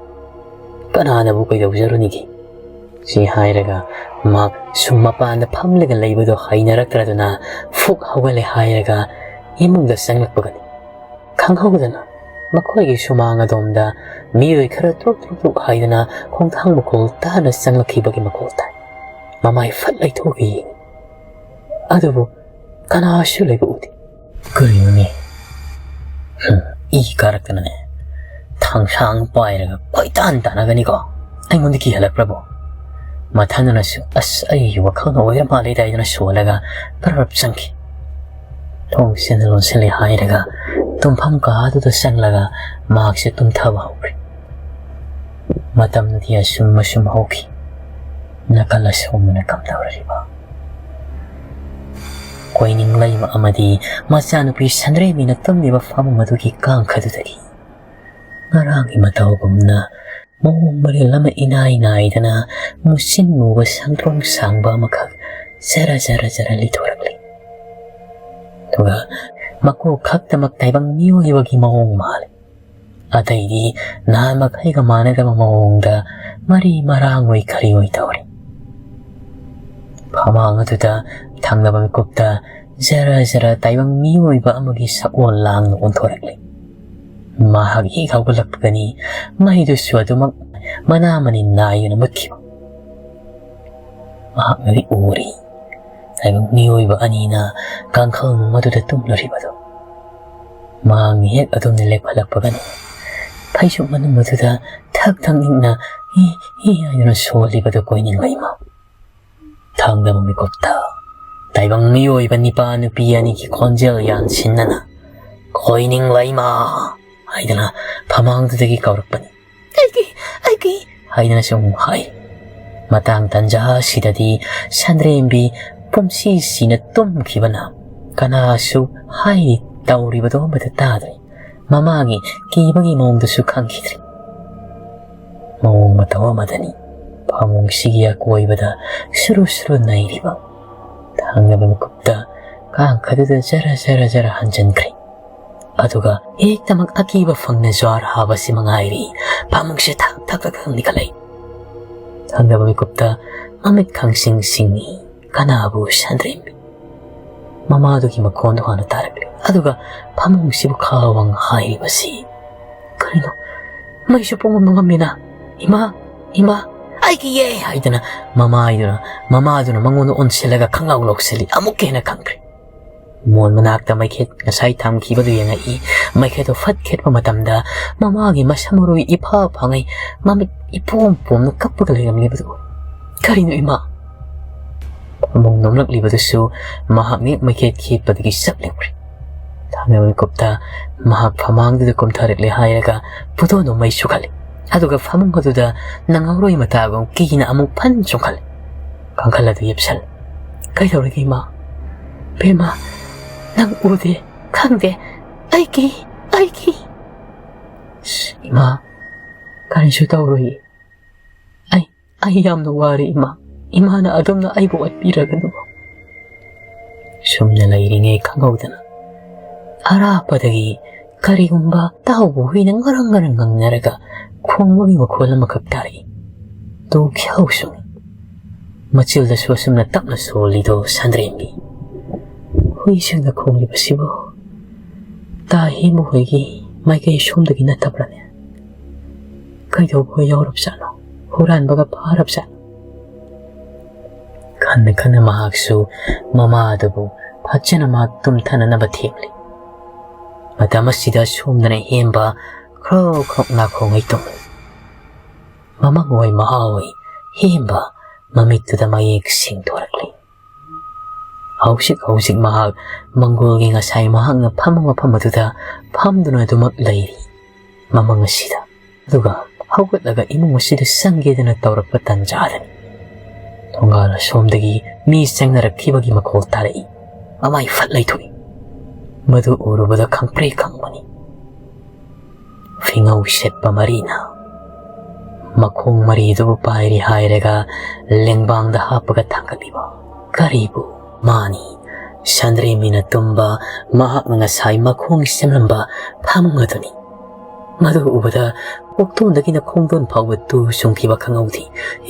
ꯀꯅꯥꯅꯕꯨ ꯀꯩꯗꯧꯖꯔꯨꯅꯤꯒꯦ?" ꯁꯤ ꯍꯥꯏꯔꯒ ꯃꯍꯥꯛ ꯁꯨꯝ ꯃꯄꯥꯟꯗ ꯐꯝꯂꯒ ꯂꯩꯕꯗꯣ ꯍꯩꯅꯔꯛꯇ꯭ꯔꯗꯨꯅ ꯐꯨꯛ ꯍꯧꯒꯠꯂꯦ ꯍꯥꯏꯔꯒ ꯏꯃꯨꯡꯗ ꯆꯪꯂꯛꯄꯒꯅꯤ꯫ ꯈꯪꯍꯧꯗꯅ ꯃꯈꯣꯏꯒꯤ ꯁꯨꯃꯥꯡ ꯑꯗꯣꯝꯗ ꯃꯤꯑꯣꯏ ꯈꯔ ꯇ꯭ꯔꯨꯛ ꯇ꯭ꯔꯨꯛ ꯇ꯭ꯔꯨꯛ ꯍꯥꯏꯗꯨꯅ ꯈꯣꯡꯊꯥꯡ ꯃꯈꯣꯜ ꯇꯥꯅ ꯆꯪꯂꯛꯈꯤꯕꯒꯤ ꯃꯈꯣꯜ ꯇꯥꯏ꯫ ꯃꯃꯥꯏ ꯐꯠ ꯂꯩꯊꯣꯛꯑꯒ ꯌꯦꯡꯉꯤ꯫ ꯑꯗꯨꯕꯨ ꯀꯅꯥꯁꯨ ꯂꯩꯕ ꯎꯗꯦ꯫ ꯀꯔꯤꯅꯣꯅꯦ? ꯍꯨꯝ, ꯏ ꯀꯥꯔꯛꯇꯅꯅꯦ ꯊꯥꯡꯁꯥꯡ ꯄꯥꯏꯔꯒ ꯀꯣꯏꯇꯥꯟ ꯇꯥꯟꯅꯒꯅꯤꯀꯣ꯫ ꯑꯩꯉꯣꯟꯗ ꯀꯤꯍꯜꯂꯛꯄ꯭ꯔꯕꯣ? ꯃꯊꯟꯗꯅꯁꯨ "ꯑꯁ, ꯑꯩꯒꯤ ꯋꯥꯈꯜꯅ ꯑꯣꯏꯔ ꯃꯥꯜꯂꯦꯗ" ꯍꯥꯏꯗꯅ ꯁꯣꯜꯂꯒ ꯄꯔꯞ ꯆꯪꯈꯤ꯫ ꯊꯣꯡꯁꯤꯅ ꯂꯣꯟꯁꯤꯜꯂꯦ ꯍꯥꯏꯔꯒ ꯇꯨꯝꯐꯝ ꯀꯥꯗꯨꯗ ꯆꯪꯂꯒ ꯃꯍꯥꯛꯁꯦ ꯇꯨꯝꯊꯕ ꯍꯧꯈ꯭ꯔꯦ꯫ ꯃꯇꯝꯗꯤ ꯑꯁꯨꯝ ꯑꯁꯨꯝ ꯍꯧꯈꯤ꯫ ꯅꯥꯀꯜ ꯑꯁꯣꯝꯗꯅ ꯀꯝꯗꯧꯔꯤꯕ? ꯀꯣꯏꯅꯤꯡ ꯂꯩꯃ ꯑꯃꯗꯤ ꯃꯆꯥꯅꯨꯄꯤ ꯁꯟꯗ꯭ꯔꯦꯝꯕꯤꯅ ꯇꯨꯝꯂꯤꯕ ꯐꯃꯨꯡ ꯑꯗꯨꯒꯤ ꯀꯥꯡꯈꯗꯨꯗꯒꯤ ꯉꯔꯥꯡꯒꯤ ꯃꯇꯧꯒꯨꯝꯅ ꯃꯑꯣꯡ ꯃꯔꯤꯜ ꯑꯃ ꯏꯅꯥꯏ ꯅꯥꯏꯗꯅ ꯃꯨꯁꯤꯟ ꯃꯨꯕ ꯁꯪꯇ꯭ꯔꯣꯡ ꯁꯥꯡꯕ ꯑꯃꯈꯛ ꯖꯔ ꯖꯔ ꯖꯔ ꯂꯤꯊꯣꯔꯛꯂꯤ꯫ ꯑꯗꯨꯒ ꯃꯀꯣꯛ ꯈꯛꯇꯃꯛ ꯇꯥꯏꯕꯪ ꯃꯤꯑꯣꯏꯕꯒꯤ ꯃꯑꯣꯡ ꯃꯥꯜꯂꯤ꯫ ꯑꯇꯩꯗꯤ ꯅꯍꯥꯟ ꯃꯈꯩꯒ ꯃꯥꯟꯅꯗꯕ ꯃꯑꯣꯡꯗ ꯃꯔꯤ ꯃꯔꯥꯡ ꯑꯣꯏ ꯈꯔꯤ ꯑꯣꯏ ꯇꯧꯔꯤ꯫ ꯐꯃꯥꯡ ꯑꯗꯨꯗ ꯊꯪꯅꯕ ꯃꯤꯀꯨꯞꯇ ꯖꯔ ꯖꯔ ꯇꯥꯏꯕꯪ ꯃꯤꯑꯣꯏꯕ ꯑꯃꯒꯤ ꯁꯛꯑꯣꯟ ꯂꯥꯡꯅ ꯑꯣꯟꯊꯣꯔꯛꯂꯤ꯫ ꯃꯍꯥꯛ ꯍꯦꯛ ꯍꯧꯒꯠꯂꯛꯄꯒꯅꯤ ꯃꯩꯗꯨꯁꯨ ꯑꯗꯨꯃꯛ ꯃꯅꯥ ꯃꯅꯤꯟ ꯅꯥꯏꯗꯅ ꯃꯨꯠꯈꯤꯕ꯫ ꯃꯍꯥꯛꯅꯗꯤ ꯎꯔꯤ ꯇꯥꯏꯕꯪ ꯃꯤꯑꯣꯏꯕ ꯑꯅꯤꯅ ꯀꯥꯡꯈꯜ ꯅꯨꯡ ꯑꯗꯨꯗ ꯇꯨꯝꯂꯨꯔꯤꯕꯗꯨ꯫ ꯃꯍꯥꯛꯅ ꯍꯦꯛ ꯑꯗꯣꯝꯗ ꯂꯦꯞꯈꯠꯂꯛꯄꯒꯅꯤ ꯐꯩꯖꯨꯞ ꯃꯅꯨꯡ ꯑꯗꯨꯗ ꯊꯛ ꯊꯛ ꯅꯤꯛꯅ ꯍꯤ ꯍꯤ ꯍꯥꯏꯗꯨꯅ ꯁꯣꯜꯂꯤꯕꯗꯨ ꯀꯣꯏꯅꯤꯡ ꯂꯩꯃ꯫ ꯊꯪꯅꯕ ꯃꯤꯀꯨꯞꯇ ꯇꯥꯏꯕꯪ ꯃꯤꯑꯣꯏꯕ ꯅꯤꯄꯥ ꯅꯨꯄꯤ ꯑꯅꯤꯒꯤ ꯈꯣꯟꯖꯦꯜ ꯌꯥꯟꯁꯤꯟꯅꯅ "ꯀꯣꯏꯅꯤꯡ ꯂꯩꯃ" ꯍꯥꯏꯗꯅ ꯐꯃꯥꯡꯗꯨꯗꯒꯤ ꯀꯧꯔꯛꯄꯅꯤ꯫ "ꯑꯩꯒꯤ, ꯑꯩꯒꯤ" ꯍꯥꯏꯗꯅꯁꯨ ꯑꯃꯨꯛ ꯍꯥꯏ꯫ ꯃꯇꯥꯡ ꯇꯟꯖꯥ ꯑꯁꯤꯗꯗꯤ ꯁꯟꯗ꯭ꯔꯦꯝꯕꯤ ꯄꯨꯝꯁꯤ ꯁꯤꯅ ꯇꯨꯝꯈꯤꯕꯅ ꯀꯅꯥꯁꯨ ꯍꯥꯏꯔꯤ ꯇꯧꯔꯤꯕꯗꯣ ꯑꯃꯠꯇ ꯇꯥꯗ꯭ꯔꯦ꯫ ꯃꯃꯥꯒꯤ ꯀꯤꯕꯒꯤ ꯃꯑꯣꯡꯗꯨꯁꯨ ꯈꯪꯈꯤꯗ꯭ꯔꯦ꯫ ꯃꯑꯣꯡ ꯃꯇꯧ ꯑꯃꯗꯅꯤ ꯐꯃꯨꯡꯁꯤꯒꯤ ꯑꯀꯣꯏꯕꯗ ꯁꯨꯔꯨ ꯁꯨꯔꯨ ꯅꯩꯔꯤꯕ꯫ ꯊꯪꯅꯕ ꯃꯤꯀꯨꯞꯇ ꯀꯥꯡꯈꯗꯨꯗ ꯖꯔ ꯖꯔ ꯖꯔ ꯍꯟꯖꯤꯟꯈ꯭ꯔꯦ꯫ ꯑꯗꯨꯒ ꯍꯦꯛꯇꯃꯛ ꯑꯀꯤꯕ ꯐꯪꯅ ꯖ꯭ꯋꯥꯔ ꯍꯥꯕꯁꯤ ꯃꯉꯥꯏꯔꯤ꯫ ꯐꯃꯨꯡꯁꯦ ꯊꯛ ꯊꯛ ꯊꯛ ꯊꯛ ꯅꯤꯛꯈꯠꯂꯛꯏ꯫ ꯊꯪꯅꯕ ꯃꯤꯀꯨꯞꯇ ꯃꯃꯤꯠ ꯈꯪꯁꯤꯡ ꯁꯤꯡꯏ꯫ ꯀꯅꯥꯕꯨ? ꯁꯟꯗ꯭ꯔꯦꯝꯕꯤ꯫ ꯃꯃꯥꯗꯨꯒꯤ ꯃꯈꯣꯟꯗꯨ ꯍꯥꯟꯅ ꯇꯥꯔꯛꯂꯤ꯫ ꯑꯗꯨꯒ ꯐꯃꯨꯡꯁꯤꯕꯨ ꯈꯥ ꯋꯥꯡ ꯍꯥꯏꯔꯤꯕꯁꯤ꯫ ꯀꯔꯤꯅꯣ? ꯃꯩꯁꯨ ꯄꯨꯡꯃꯝ ꯃꯝꯃꯤꯅ꯫ "ꯏꯃꯥ, ꯏꯃꯥ, ꯑꯩ ꯀꯤꯌꯦ!" ꯍꯥꯏꯗꯨꯅ ꯃꯃꯥꯏꯗꯨꯅ, ꯃꯃꯥꯗꯨꯅ ꯃꯉꯣꯟꯗ ꯑꯣꯟꯁꯤꯜꯂꯒ ꯈꯪꯂꯥꯎ ꯂꯥꯎꯁꯤꯜꯂꯤ꯫ ꯑꯃꯨꯛꯀ ꯍꯦꯟꯅ ꯈꯪꯈ꯭ꯔꯦ꯫ ꯃꯣꯟ ꯃꯅꯥꯛꯇ ꯃꯩꯈꯦꯠ ꯉꯁꯥꯏ ꯊꯝꯈꯤꯕꯗꯨ ꯌꯦꯡꯉꯛꯏ꯫ ꯃꯩꯈꯦꯠꯇꯨ ꯐꯠ ꯈꯦꯠꯄ ꯃꯇꯝꯗ ꯃꯃꯥꯒꯤ ꯃꯁꯝ ꯃꯔꯨ ꯏꯐꯥ ꯐꯥꯉꯩ, ꯃꯃꯤꯠ ꯏꯄꯣꯝ ꯄꯣꯝꯅ ꯀꯞꯄꯒ ꯂꯩꯔꯝꯂꯤꯕꯗꯨ ꯎꯏ꯫ "ꯀꯔꯤꯅꯣ ꯏꯃꯥ?" ꯐꯃꯨꯡ ꯅꯣꯝꯂꯛꯂꯤꯕꯗꯨꯁꯨ ꯃꯍꯥꯛꯅ ꯍꯦꯛ ꯃꯩꯈꯦꯠ ꯈꯦꯠꯄꯗꯒꯤ ꯆꯞ ꯂꯦꯞꯈ꯭ꯔꯦ꯫ ꯊꯪꯅꯕ ꯃꯤꯀꯨꯞꯇ ꯃꯍꯥꯛ ꯐꯃꯥꯡꯗꯨꯗ ꯀꯨꯝꯊꯔꯛꯂꯦ ꯍꯥꯏꯔꯒ ꯄꯨꯗꯣꯟꯗꯨ ꯃꯩ ꯁꯨꯈꯠꯂꯤ꯫ ꯑꯗꯨꯒ ꯐꯃꯨꯡ ꯑꯗꯨꯗ ꯅꯉꯥꯎꯔꯣꯏ ꯃꯇꯥꯒꯨꯝ ꯀꯤꯅ ꯑꯃꯨꯛ ꯐꯟ ꯆꯣꯡꯈꯠꯂꯤ꯫ ꯀꯥꯡꯈꯜ ꯑꯗꯨ ꯌꯦꯞꯁꯜꯂꯤ꯫ "ꯀꯩꯗꯧꯔꯒꯦ ꯏꯃꯥ?" "ꯕꯦꯝꯃ, ꯅꯪ ꯎꯗꯦ, ꯈꯪꯗꯦ꯫ ꯑꯩ ꯀꯤ, ꯑꯩ ꯀꯤ꯫" "ꯏꯃꯥ, ꯀꯔꯤꯁꯨ ꯇꯧꯔꯣꯏꯌꯦ꯫ ꯑꯩ, ꯑꯩ ꯌꯥꯝꯅ ꯋꯥꯔꯦ ꯏꯃꯥ꯫ ꯏꯃꯥꯅ ꯑꯗꯣꯝꯅ ꯑꯩꯕꯨ ꯑꯣꯠꯄꯤꯔꯒꯅꯨ꯫" ꯁꯨꯝꯅ ꯂꯩꯔꯤꯉꯩ ꯈꯪꯍꯧꯗꯅ ꯑꯔꯥꯞꯄꯗꯒꯤ ꯀꯔꯤꯒꯨꯝꯕ ꯇꯥꯍꯧꯕ ꯍꯨꯏꯅ ꯉꯔꯪ ꯉꯔꯪ ꯉꯪꯅꯔꯒ ꯈꯣꯡꯕꯒꯤ ꯃꯈꯣꯜ ꯑꯃꯈꯛ ꯇꯥꯔꯛꯏ꯫ ꯇꯨ ꯈ꯭ꯌꯥꯎ ꯁꯨꯡꯏ꯫ ꯃꯆꯤꯜꯗꯁꯨ ꯑꯁꯨꯝꯅ ꯇꯞꯅ ꯁꯣꯜꯂꯤꯗꯣ ꯁꯟꯗ꯭ꯔꯦꯝꯕꯤ꯫ ꯍꯨꯏꯁꯤꯡꯅ ꯈꯣꯡꯂꯤꯕꯁꯤꯕꯨ ꯇꯥ ꯍꯦꯝꯕ ꯍꯣꯏꯒꯤ ꯃꯥꯏꯀꯩ ꯁꯣꯝꯗꯒꯤ ꯅꯠꯇꯕ꯭ꯔꯅꯦ? ꯀꯩꯗꯧꯕ ꯌꯥꯎꯔꯕꯖꯥꯠꯅꯣ? ꯍꯨꯔꯥꯟꯕꯒ ꯐꯥꯔꯕꯖꯥꯠꯅꯣ? ꯈꯟꯅ ꯈꯟꯅ ꯃꯍꯥꯛꯁꯨ ꯃꯃꯥ ꯑꯗꯨꯕꯨ ꯐꯖꯅ ꯃꯍꯥꯛ ꯇꯨꯝꯊꯅꯅꯕ ꯊꯦꯝꯂꯤ꯫ ꯃꯇꯝ ꯑꯁꯤꯗ ꯁꯣꯝꯗꯅ ꯍꯦꯝꯕ ꯈ꯭ꯔꯣꯛ ꯈ꯭ꯔꯣꯛ ꯅꯥꯈꯣꯡꯉꯩ ꯇꯨꯝꯂꯤ꯫ ꯃꯃꯪ ꯑꯣꯏ ꯃꯍꯥ ꯑꯣꯏ ꯍꯦꯝꯕ ꯃꯃꯤꯠꯇꯨꯗ ꯃꯌꯦꯛ ꯁꯦꯡꯗꯣꯔꯛꯂꯤ꯫ ꯍꯧꯖꯤꯛ ꯍꯧꯖꯤꯛ ꯃꯍꯥꯛ ꯃꯪꯒꯣꯜꯒꯤ ꯉꯁꯥꯏ ꯃꯍꯥꯛꯅ ꯐꯝꯕ ꯃꯐꯝ ꯑꯗꯨꯗ ꯐꯝꯗꯨꯅ ꯑꯗꯨꯃꯛ ꯂꯩꯔꯤ꯫ ꯃꯃꯪ ꯑꯁꯤꯗ꯫ ꯑꯗꯨꯒ ꯍꯧꯒꯠꯂꯒ ꯏꯃꯨꯡ ꯑꯁꯤꯗ ꯆꯪꯒꯦꯗꯅ ꯇꯧꯔꯛꯄ ꯇꯟꯖꯥꯗꯅꯤ ꯊꯣꯡꯒꯥꯜ ꯑꯁꯣꯝꯗꯒꯤ ꯃꯤ ꯆꯪꯅꯔꯛꯈꯤꯕꯒꯤ ꯃꯈꯣꯜ ꯇꯥꯔꯛꯏ꯫ ꯃꯃꯥꯏ ꯐꯠ ꯂꯩꯊꯣꯛꯏ꯫ ꯃꯗꯨ ꯎꯔꯨꯕꯗ ꯈꯪꯄ꯭ꯔꯦꯛ ꯈꯪꯕꯅꯤ꯫ ꯐꯤꯉꯧ ꯁꯦꯠꯄ ꯃꯔꯤꯅ ꯃꯈꯣꯡ ꯃꯔꯤꯗꯨꯕꯨ ꯄꯥꯏꯔꯤ ꯍꯥꯏꯔꯒ ꯂꯦꯡꯕꯥꯡꯗ ꯍꯥꯞꯄꯒ ꯊꯥꯡꯒꯠꯂꯤꯕ ꯀꯔꯤꯕꯨ? ꯃꯥꯅꯤ, ꯁꯟꯗ꯭ꯔꯦꯝꯕꯤꯅ ꯇꯨꯝꯕ, ꯃꯍꯥꯛꯅ ꯉꯁꯥꯏ ꯃꯈꯣꯡ ꯁꯦꯝꯂꯝꯕ ꯐꯃꯨꯡ ꯑꯗꯨꯅꯤ꯫ ꯃꯗꯨ ꯎꯕꯗ ꯀꯣꯛꯇꯣꯟꯗꯒꯤꯅ ꯈꯣꯡꯗꯣꯟ ꯐꯥꯎꯕ ꯇꯨ ꯆꯨꯡꯈꯤꯕ ꯈꯪꯍꯧꯗꯦ꯫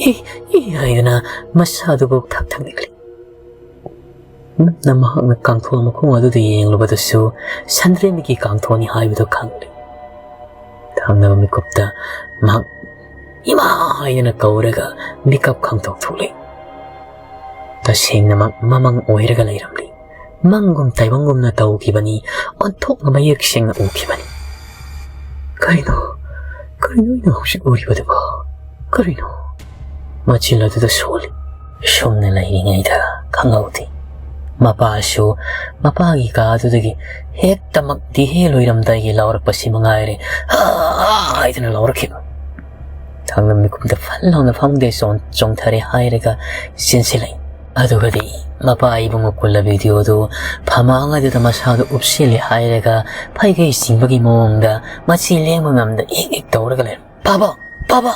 "ꯏ, ꯏ" ꯍꯥꯏꯗꯨꯅ ꯃꯁꯥꯗꯨꯕꯨ ꯊꯛ ꯊꯛ ꯅꯤꯛꯂꯤ꯫ ꯃꯨꯟꯅ ꯃꯍꯥꯛꯅ ꯀꯥꯡꯊꯣꯜ ꯃꯈꯣꯡ ꯑꯗꯨꯗ ꯌꯦꯡꯂꯨꯕꯗꯁꯨ ꯁꯟꯗ꯭ꯔꯦꯝꯕꯤꯒꯤ ꯀꯥꯡꯊꯣꯜꯅꯤ ꯍꯥꯏꯕꯗꯨ ꯈꯪꯂꯦ꯫ ꯊꯪꯅꯕ ꯃꯤꯀꯨꯞꯇ ꯃꯍꯥꯛ "ꯏꯃꯥ" ꯍꯥꯏꯗꯨꯅ ꯀꯧꯔꯒ ꯃꯤꯀꯞ ꯈꯪꯇꯣꯛ ꯊꯣꯛꯂꯦ꯫ ꯇꯁꯦꯡꯅꯃꯛ ꯃꯃꯪ ꯑꯣꯏꯔꯒ ꯂꯩꯔꯝꯂꯤ꯫ ꯃꯪꯒꯨꯝ ꯇꯥꯏꯕꯪꯒꯨꯝꯅ ꯇꯧꯈꯤꯕꯅꯤ, ꯑꯣꯟꯊꯣꯛꯅ ꯃꯌꯦꯛ ꯁꯦꯡꯅ ꯎꯈꯤꯕꯅꯤ꯫ "ꯀꯔꯤꯅꯣ, ꯀꯔꯤꯅꯣ ꯑꯩꯅ ꯍꯧꯖꯤꯛ ꯎꯔꯤꯕꯗꯨꯕꯣ? ꯀꯔꯤꯅꯣ?" ꯃꯆꯤꯜ ꯑꯗꯨꯗ ꯁꯣꯜꯂꯤ꯫ ꯁꯨꯝꯅ ꯂꯩꯔꯤꯉꯩꯗ ꯈꯪꯍꯧꯗꯦ꯫ ꯃꯄꯥꯁꯨ ꯃꯄꯥꯒꯤ ꯀꯥ ꯑꯗꯨꯗꯒꯤ ꯍꯦꯛꯇꯃꯛ ꯗꯤꯍꯦ ꯂꯣꯏꯔꯝꯗꯥꯏꯒꯤ ꯂꯥꯎꯔꯛꯄꯁꯤ ꯃꯉꯥꯏꯔꯦ꯫ "ꯑꯥ!" ꯍꯥꯏꯗꯨꯅ ꯂꯥꯎꯔꯛꯈꯤꯕ꯫ ꯊꯪꯅ ꯃꯤꯀꯨꯞꯇ ꯐꯟ ꯂꯥꯎꯅ ꯐꯃꯨꯡꯗ ꯆꯣꯡ-, ꯆꯣꯡꯊꯔꯦ ꯍꯥꯏꯔꯒ ꯆꯦꯟꯁꯤꯜꯂꯛꯏ꯫ ꯑꯗꯨꯒꯗꯤ ꯃꯄꯥ ꯏꯕꯨꯡꯉꯣ ꯀꯨꯜꯂ ꯚꯤꯗꯤꯑꯣꯗꯨ ꯐꯃꯥꯡ ꯑꯗꯨꯗ ꯃꯁꯥꯗꯨ ꯎꯞꯁꯤꯜꯂꯦ ꯍꯥꯏꯔꯒ ꯐꯩꯒꯩ ꯆꯤꯡꯕꯒꯤ ꯃꯑꯣꯡꯗ ꯃꯆꯤ ꯂꯦꯡꯕ ꯉꯝꯗ ꯏꯛ ꯏꯛ ꯇꯧꯔꯒ ꯂꯩꯔꯝ꯫ "ꯄꯥꯕ! ꯄꯥꯕ!"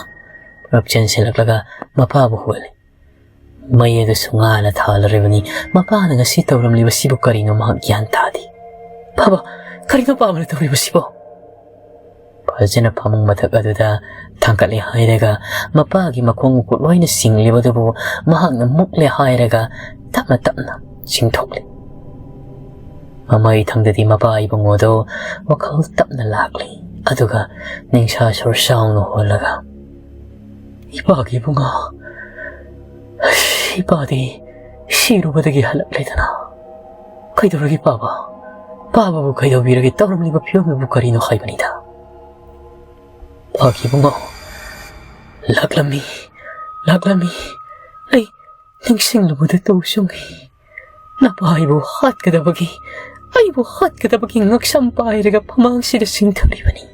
ꯄꯨꯂꯞ ꯆꯦꯟꯁꯤꯜꯂꯛꯂꯒ ꯃꯄꯥꯕꯨ ꯍꯨꯜꯂꯤ꯫ ꯃꯩ ꯑꯗꯨꯁꯨ ꯉꯥꯅ ꯊꯥꯜꯂꯔꯤꯕꯅꯤ꯫ ꯃꯄꯥꯅ ꯉꯁꯤ ꯇꯧꯔꯝꯂꯤꯕꯁꯤꯕꯨ ꯀꯔꯤꯅꯣ ꯃꯍꯥꯛ ꯒ꯭ꯌꯥꯟ ꯇꯥꯗꯦ꯫ "ꯄꯥꯕ! ꯀꯔꯤꯅꯣ ꯄꯥꯕꯅ ꯇꯧꯔꯤꯕꯁꯤꯕꯣ?" ꯐꯖꯅ ꯐꯃꯨꯡ ꯃꯊꯛ ꯑꯗꯨꯗ ꯊꯥꯡꯒꯠꯂꯦ ꯍꯥꯏꯔꯒ ꯃꯄꯥꯒꯤ ꯃꯈꯣꯡ ꯃꯈꯨꯠ ꯂꯣꯏꯅ ꯆꯤꯡꯂꯤꯕꯗꯨꯕꯨ ꯃꯍꯥꯛꯅ ꯃꯨꯛꯂꯦ ꯍꯥꯏꯔꯒ ꯇꯞꯅ ꯇꯞꯅ ꯆꯤꯡꯊꯣꯛꯂꯤ꯫ ꯃꯃꯩ ꯊꯪꯗꯗꯤ ꯃꯄꯥ ꯏꯕꯨꯡꯉꯣꯗꯨ ꯋꯥꯈꯜ ꯇꯞꯅ ꯂꯥꯛꯂꯤ꯫ ꯑꯗꯨꯒ ꯅꯤꯡꯁꯥ ꯁꯣꯔ ꯆꯥꯎꯅ ꯍꯣꯜꯂꯒ, "ꯏꯄꯥꯒꯤ ꯏꯕꯨꯡꯉꯣ, ꯏꯄꯥꯗꯤ ꯁꯤꯔꯨꯕꯗꯒꯤ ꯍꯜꯂꯛꯂꯦꯗꯅ꯫ ꯀꯩꯗꯧꯔꯒꯦ ꯄꯥꯕ? ꯄꯥꯕꯕꯨ ꯀꯩꯗꯧꯕꯤꯔꯒꯦ? ꯇꯧꯔꯝꯂꯤꯕ ꯐꯤꯕꯝꯗꯨꯕꯨ ꯀꯔꯤꯅꯣ ꯍꯥꯏꯕꯅꯤꯗ?" "ꯏꯄꯥꯒꯤ ꯏꯕꯨꯡꯉꯣ, ꯂꯥꯛꯂꯝꯃꯤ, ꯂꯥꯛꯂꯝꯃꯤ꯫ ꯑꯩ ꯅꯤꯡꯁꯤꯡꯂꯨꯕꯗ ꯇꯨ ꯆꯨꯡꯏ꯫ ꯅꯄꯥ ꯑꯩꯕꯨ ꯍꯥꯠꯀꯗꯕꯒꯤ, ꯑꯩꯕꯨ ꯍꯥꯠꯀꯗꯕꯒꯤ ꯉꯛꯁꯝ ꯄꯥꯏꯔꯒ ꯐꯃꯥꯡꯁꯤꯗ ꯆꯤꯡꯊꯔꯤꯕꯅꯤ꯫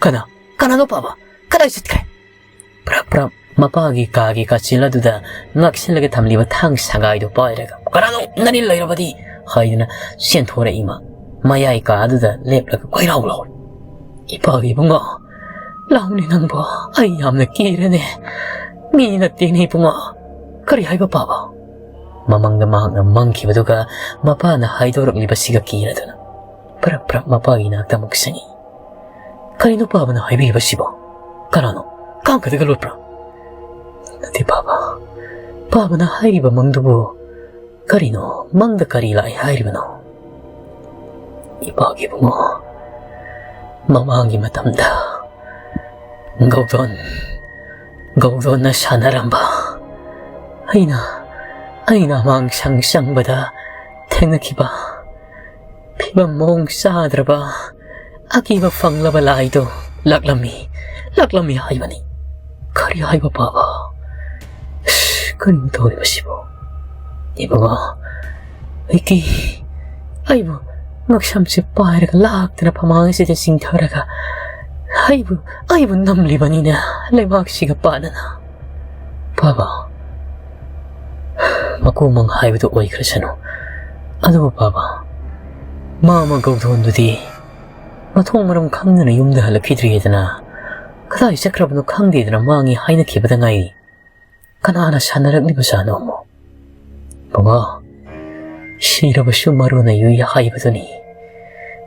ꯀꯅꯥ, ꯀꯅꯥꯅꯣ ꯄꯥꯕ? ꯀꯗꯥꯏ ꯆꯠꯈ꯭ꯔꯦ?" ꯄ꯭ꯔꯞ ꯄ꯭ꯔꯞ ꯃꯄꯥꯒꯤ ꯀꯥꯒꯤ ꯀꯥꯆꯤꯜ ꯑꯗꯨꯗ ꯉꯛꯁꯤꯜꯂꯒ ꯊꯝꯂꯤꯕ ꯊꯥꯡ ꯁꯒꯥꯏꯗꯨ ꯄꯥꯏꯔꯒ, "ꯀꯅꯥꯅꯣ? ꯅꯅꯤꯜ ꯂꯩꯔꯕꯗꯤ!" ꯍꯥꯏꯗꯨꯅ ꯆꯦꯟꯊꯣꯔꯛꯏ ꯃꯥ꯫ ꯃꯌꯥꯏ ꯀꯥꯗꯨꯗ ꯂꯦꯞꯂꯒ ꯀꯣꯏꯂꯥꯎ ꯂꯥꯎꯔꯤ꯫ "ꯏꯄꯥꯒꯤ ꯏꯕꯨꯡꯉꯣ, ꯂꯥꯎꯅꯦ ꯅꯪꯕꯣ, ꯑꯩ ꯌꯥꯝꯅ ꯀꯤꯔꯦꯅꯦ꯫ ꯃꯤ ꯅꯠꯇꯦꯅꯦ ꯏꯕꯨꯡꯉꯣ꯫ ꯀꯔꯤ ꯍꯥꯏꯕ ꯄꯥꯕ?" ꯃꯃꯪꯗ ꯃꯍꯥꯛꯅ ꯃꯪꯈꯤꯕꯗꯨꯒ ꯃꯄꯥꯅ ꯍꯥꯏꯗꯣꯔꯛꯂꯤꯕꯁꯤꯒ ꯀꯤꯔꯗꯨꯅ ꯄ꯭ꯔꯞ ꯄ꯭ꯔꯞ ꯃꯄꯥꯒꯤ ꯅꯥꯛꯇ ꯑꯃꯨꯛ ꯆꯪꯉꯤ꯫ "ꯀꯔꯤꯅꯣ ꯄꯥꯕꯅ ꯍꯥꯏꯕꯤꯔꯤꯕꯁꯤꯕꯣ? ꯀꯅꯥꯅꯣ? ꯀꯥꯡꯈꯗꯒ ꯂꯣꯠꯄ꯭ꯔꯥ?" "ꯅꯠꯇꯦ ꯄꯥꯕ, ꯄꯥꯕꯅ ꯍꯥꯏꯔꯤꯕ ꯃꯪꯗꯨꯕꯨ ꯀꯔꯤꯅꯣ? ꯃꯪꯗ ꯀꯔꯤ ꯂꯥꯛꯏ ꯍꯥꯏꯔꯤꯕꯅꯣ?" "ꯏꯄꯥꯒꯤ ꯏꯕꯨꯡꯉꯣ, ꯃꯃꯥꯡꯒꯤ ꯃꯇꯝꯗ ꯒꯧꯗꯣꯟ, ꯒꯧꯗꯣꯟꯅ ꯁꯥꯟꯅꯔꯝꯕ, ꯑꯩꯅ, ꯑꯩꯅ ꯑꯃꯥꯡꯁꯪ ꯆꯪꯕꯗ ꯊꯦꯡꯅꯈꯤꯕ ꯐꯤꯕꯝ ꯃꯑꯣꯡ ꯆꯥꯗ꯭ꯔꯕ ꯑꯀꯤꯕ ꯐꯪꯂꯕ ꯂꯥꯏꯗꯣ ꯂꯥꯛꯂꯝꯃꯤ, ꯂꯥꯛꯂꯝꯃꯤ ꯍꯥꯏꯕꯅꯤ꯫" "ꯀꯔꯤ ꯍꯥꯏꯕ ꯄꯥꯕ? ꯑꯁ, ꯀꯔꯤꯅꯣ ꯇꯧꯔꯤꯕꯁꯤꯕꯣ? ꯏꯕꯨꯡꯉꯣ, ꯑꯩꯒꯤ, ꯑꯩꯕꯨ ꯉꯛꯁꯝꯁꯦ ꯄꯥꯏꯔꯒ ꯂꯥꯛꯇꯅ ꯐꯃꯥꯡ ꯑꯁꯤꯗ ꯆꯤꯡꯊꯔꯒ ꯑꯩꯕꯨ, ꯑꯩꯕꯨ ꯅꯝꯂꯤꯕꯅꯤꯅ ꯂꯩꯕꯥꯛꯁꯤꯒ ꯄꯥꯗꯅ꯫ ꯄꯥꯕ, ꯃꯀꯨꯃꯪ ꯍꯥꯏꯕꯗꯨ ꯑꯣꯏꯈ꯭ꯔꯁꯅꯨ꯫ ꯑꯗꯨꯕꯨ ꯄꯥꯕ, ꯃꯥꯃ ꯒꯧꯗꯣꯟꯗꯨꯗꯤ ꯃꯊꯣꯡ ꯃꯔꯝ ꯈꯪꯗꯅ ꯌꯨꯝꯗ ꯍꯜꯂꯛꯈꯤꯗ꯭ꯔꯤꯗꯅ, ꯀꯗꯥꯏ ꯆꯠꯈ꯭ꯔꯕꯅꯣ ꯈꯪꯗꯦꯗꯅ ꯃꯥꯡꯉꯤ ꯍꯥꯏꯅꯈꯤꯕꯗ ꯉꯥꯏꯔꯤ꯫ ꯀꯅꯥꯅ ꯁꯥꯟꯅꯔꯛꯂꯤꯕꯖꯥꯠꯅꯣ ꯑꯃꯨꯛ? ꯏꯕꯨꯡꯉꯣ, ꯁꯤꯔꯕꯁꯨ ꯃꯔꯨꯅ ꯌꯨꯏ ꯍꯥꯏꯕꯗꯨꯅꯤ꯫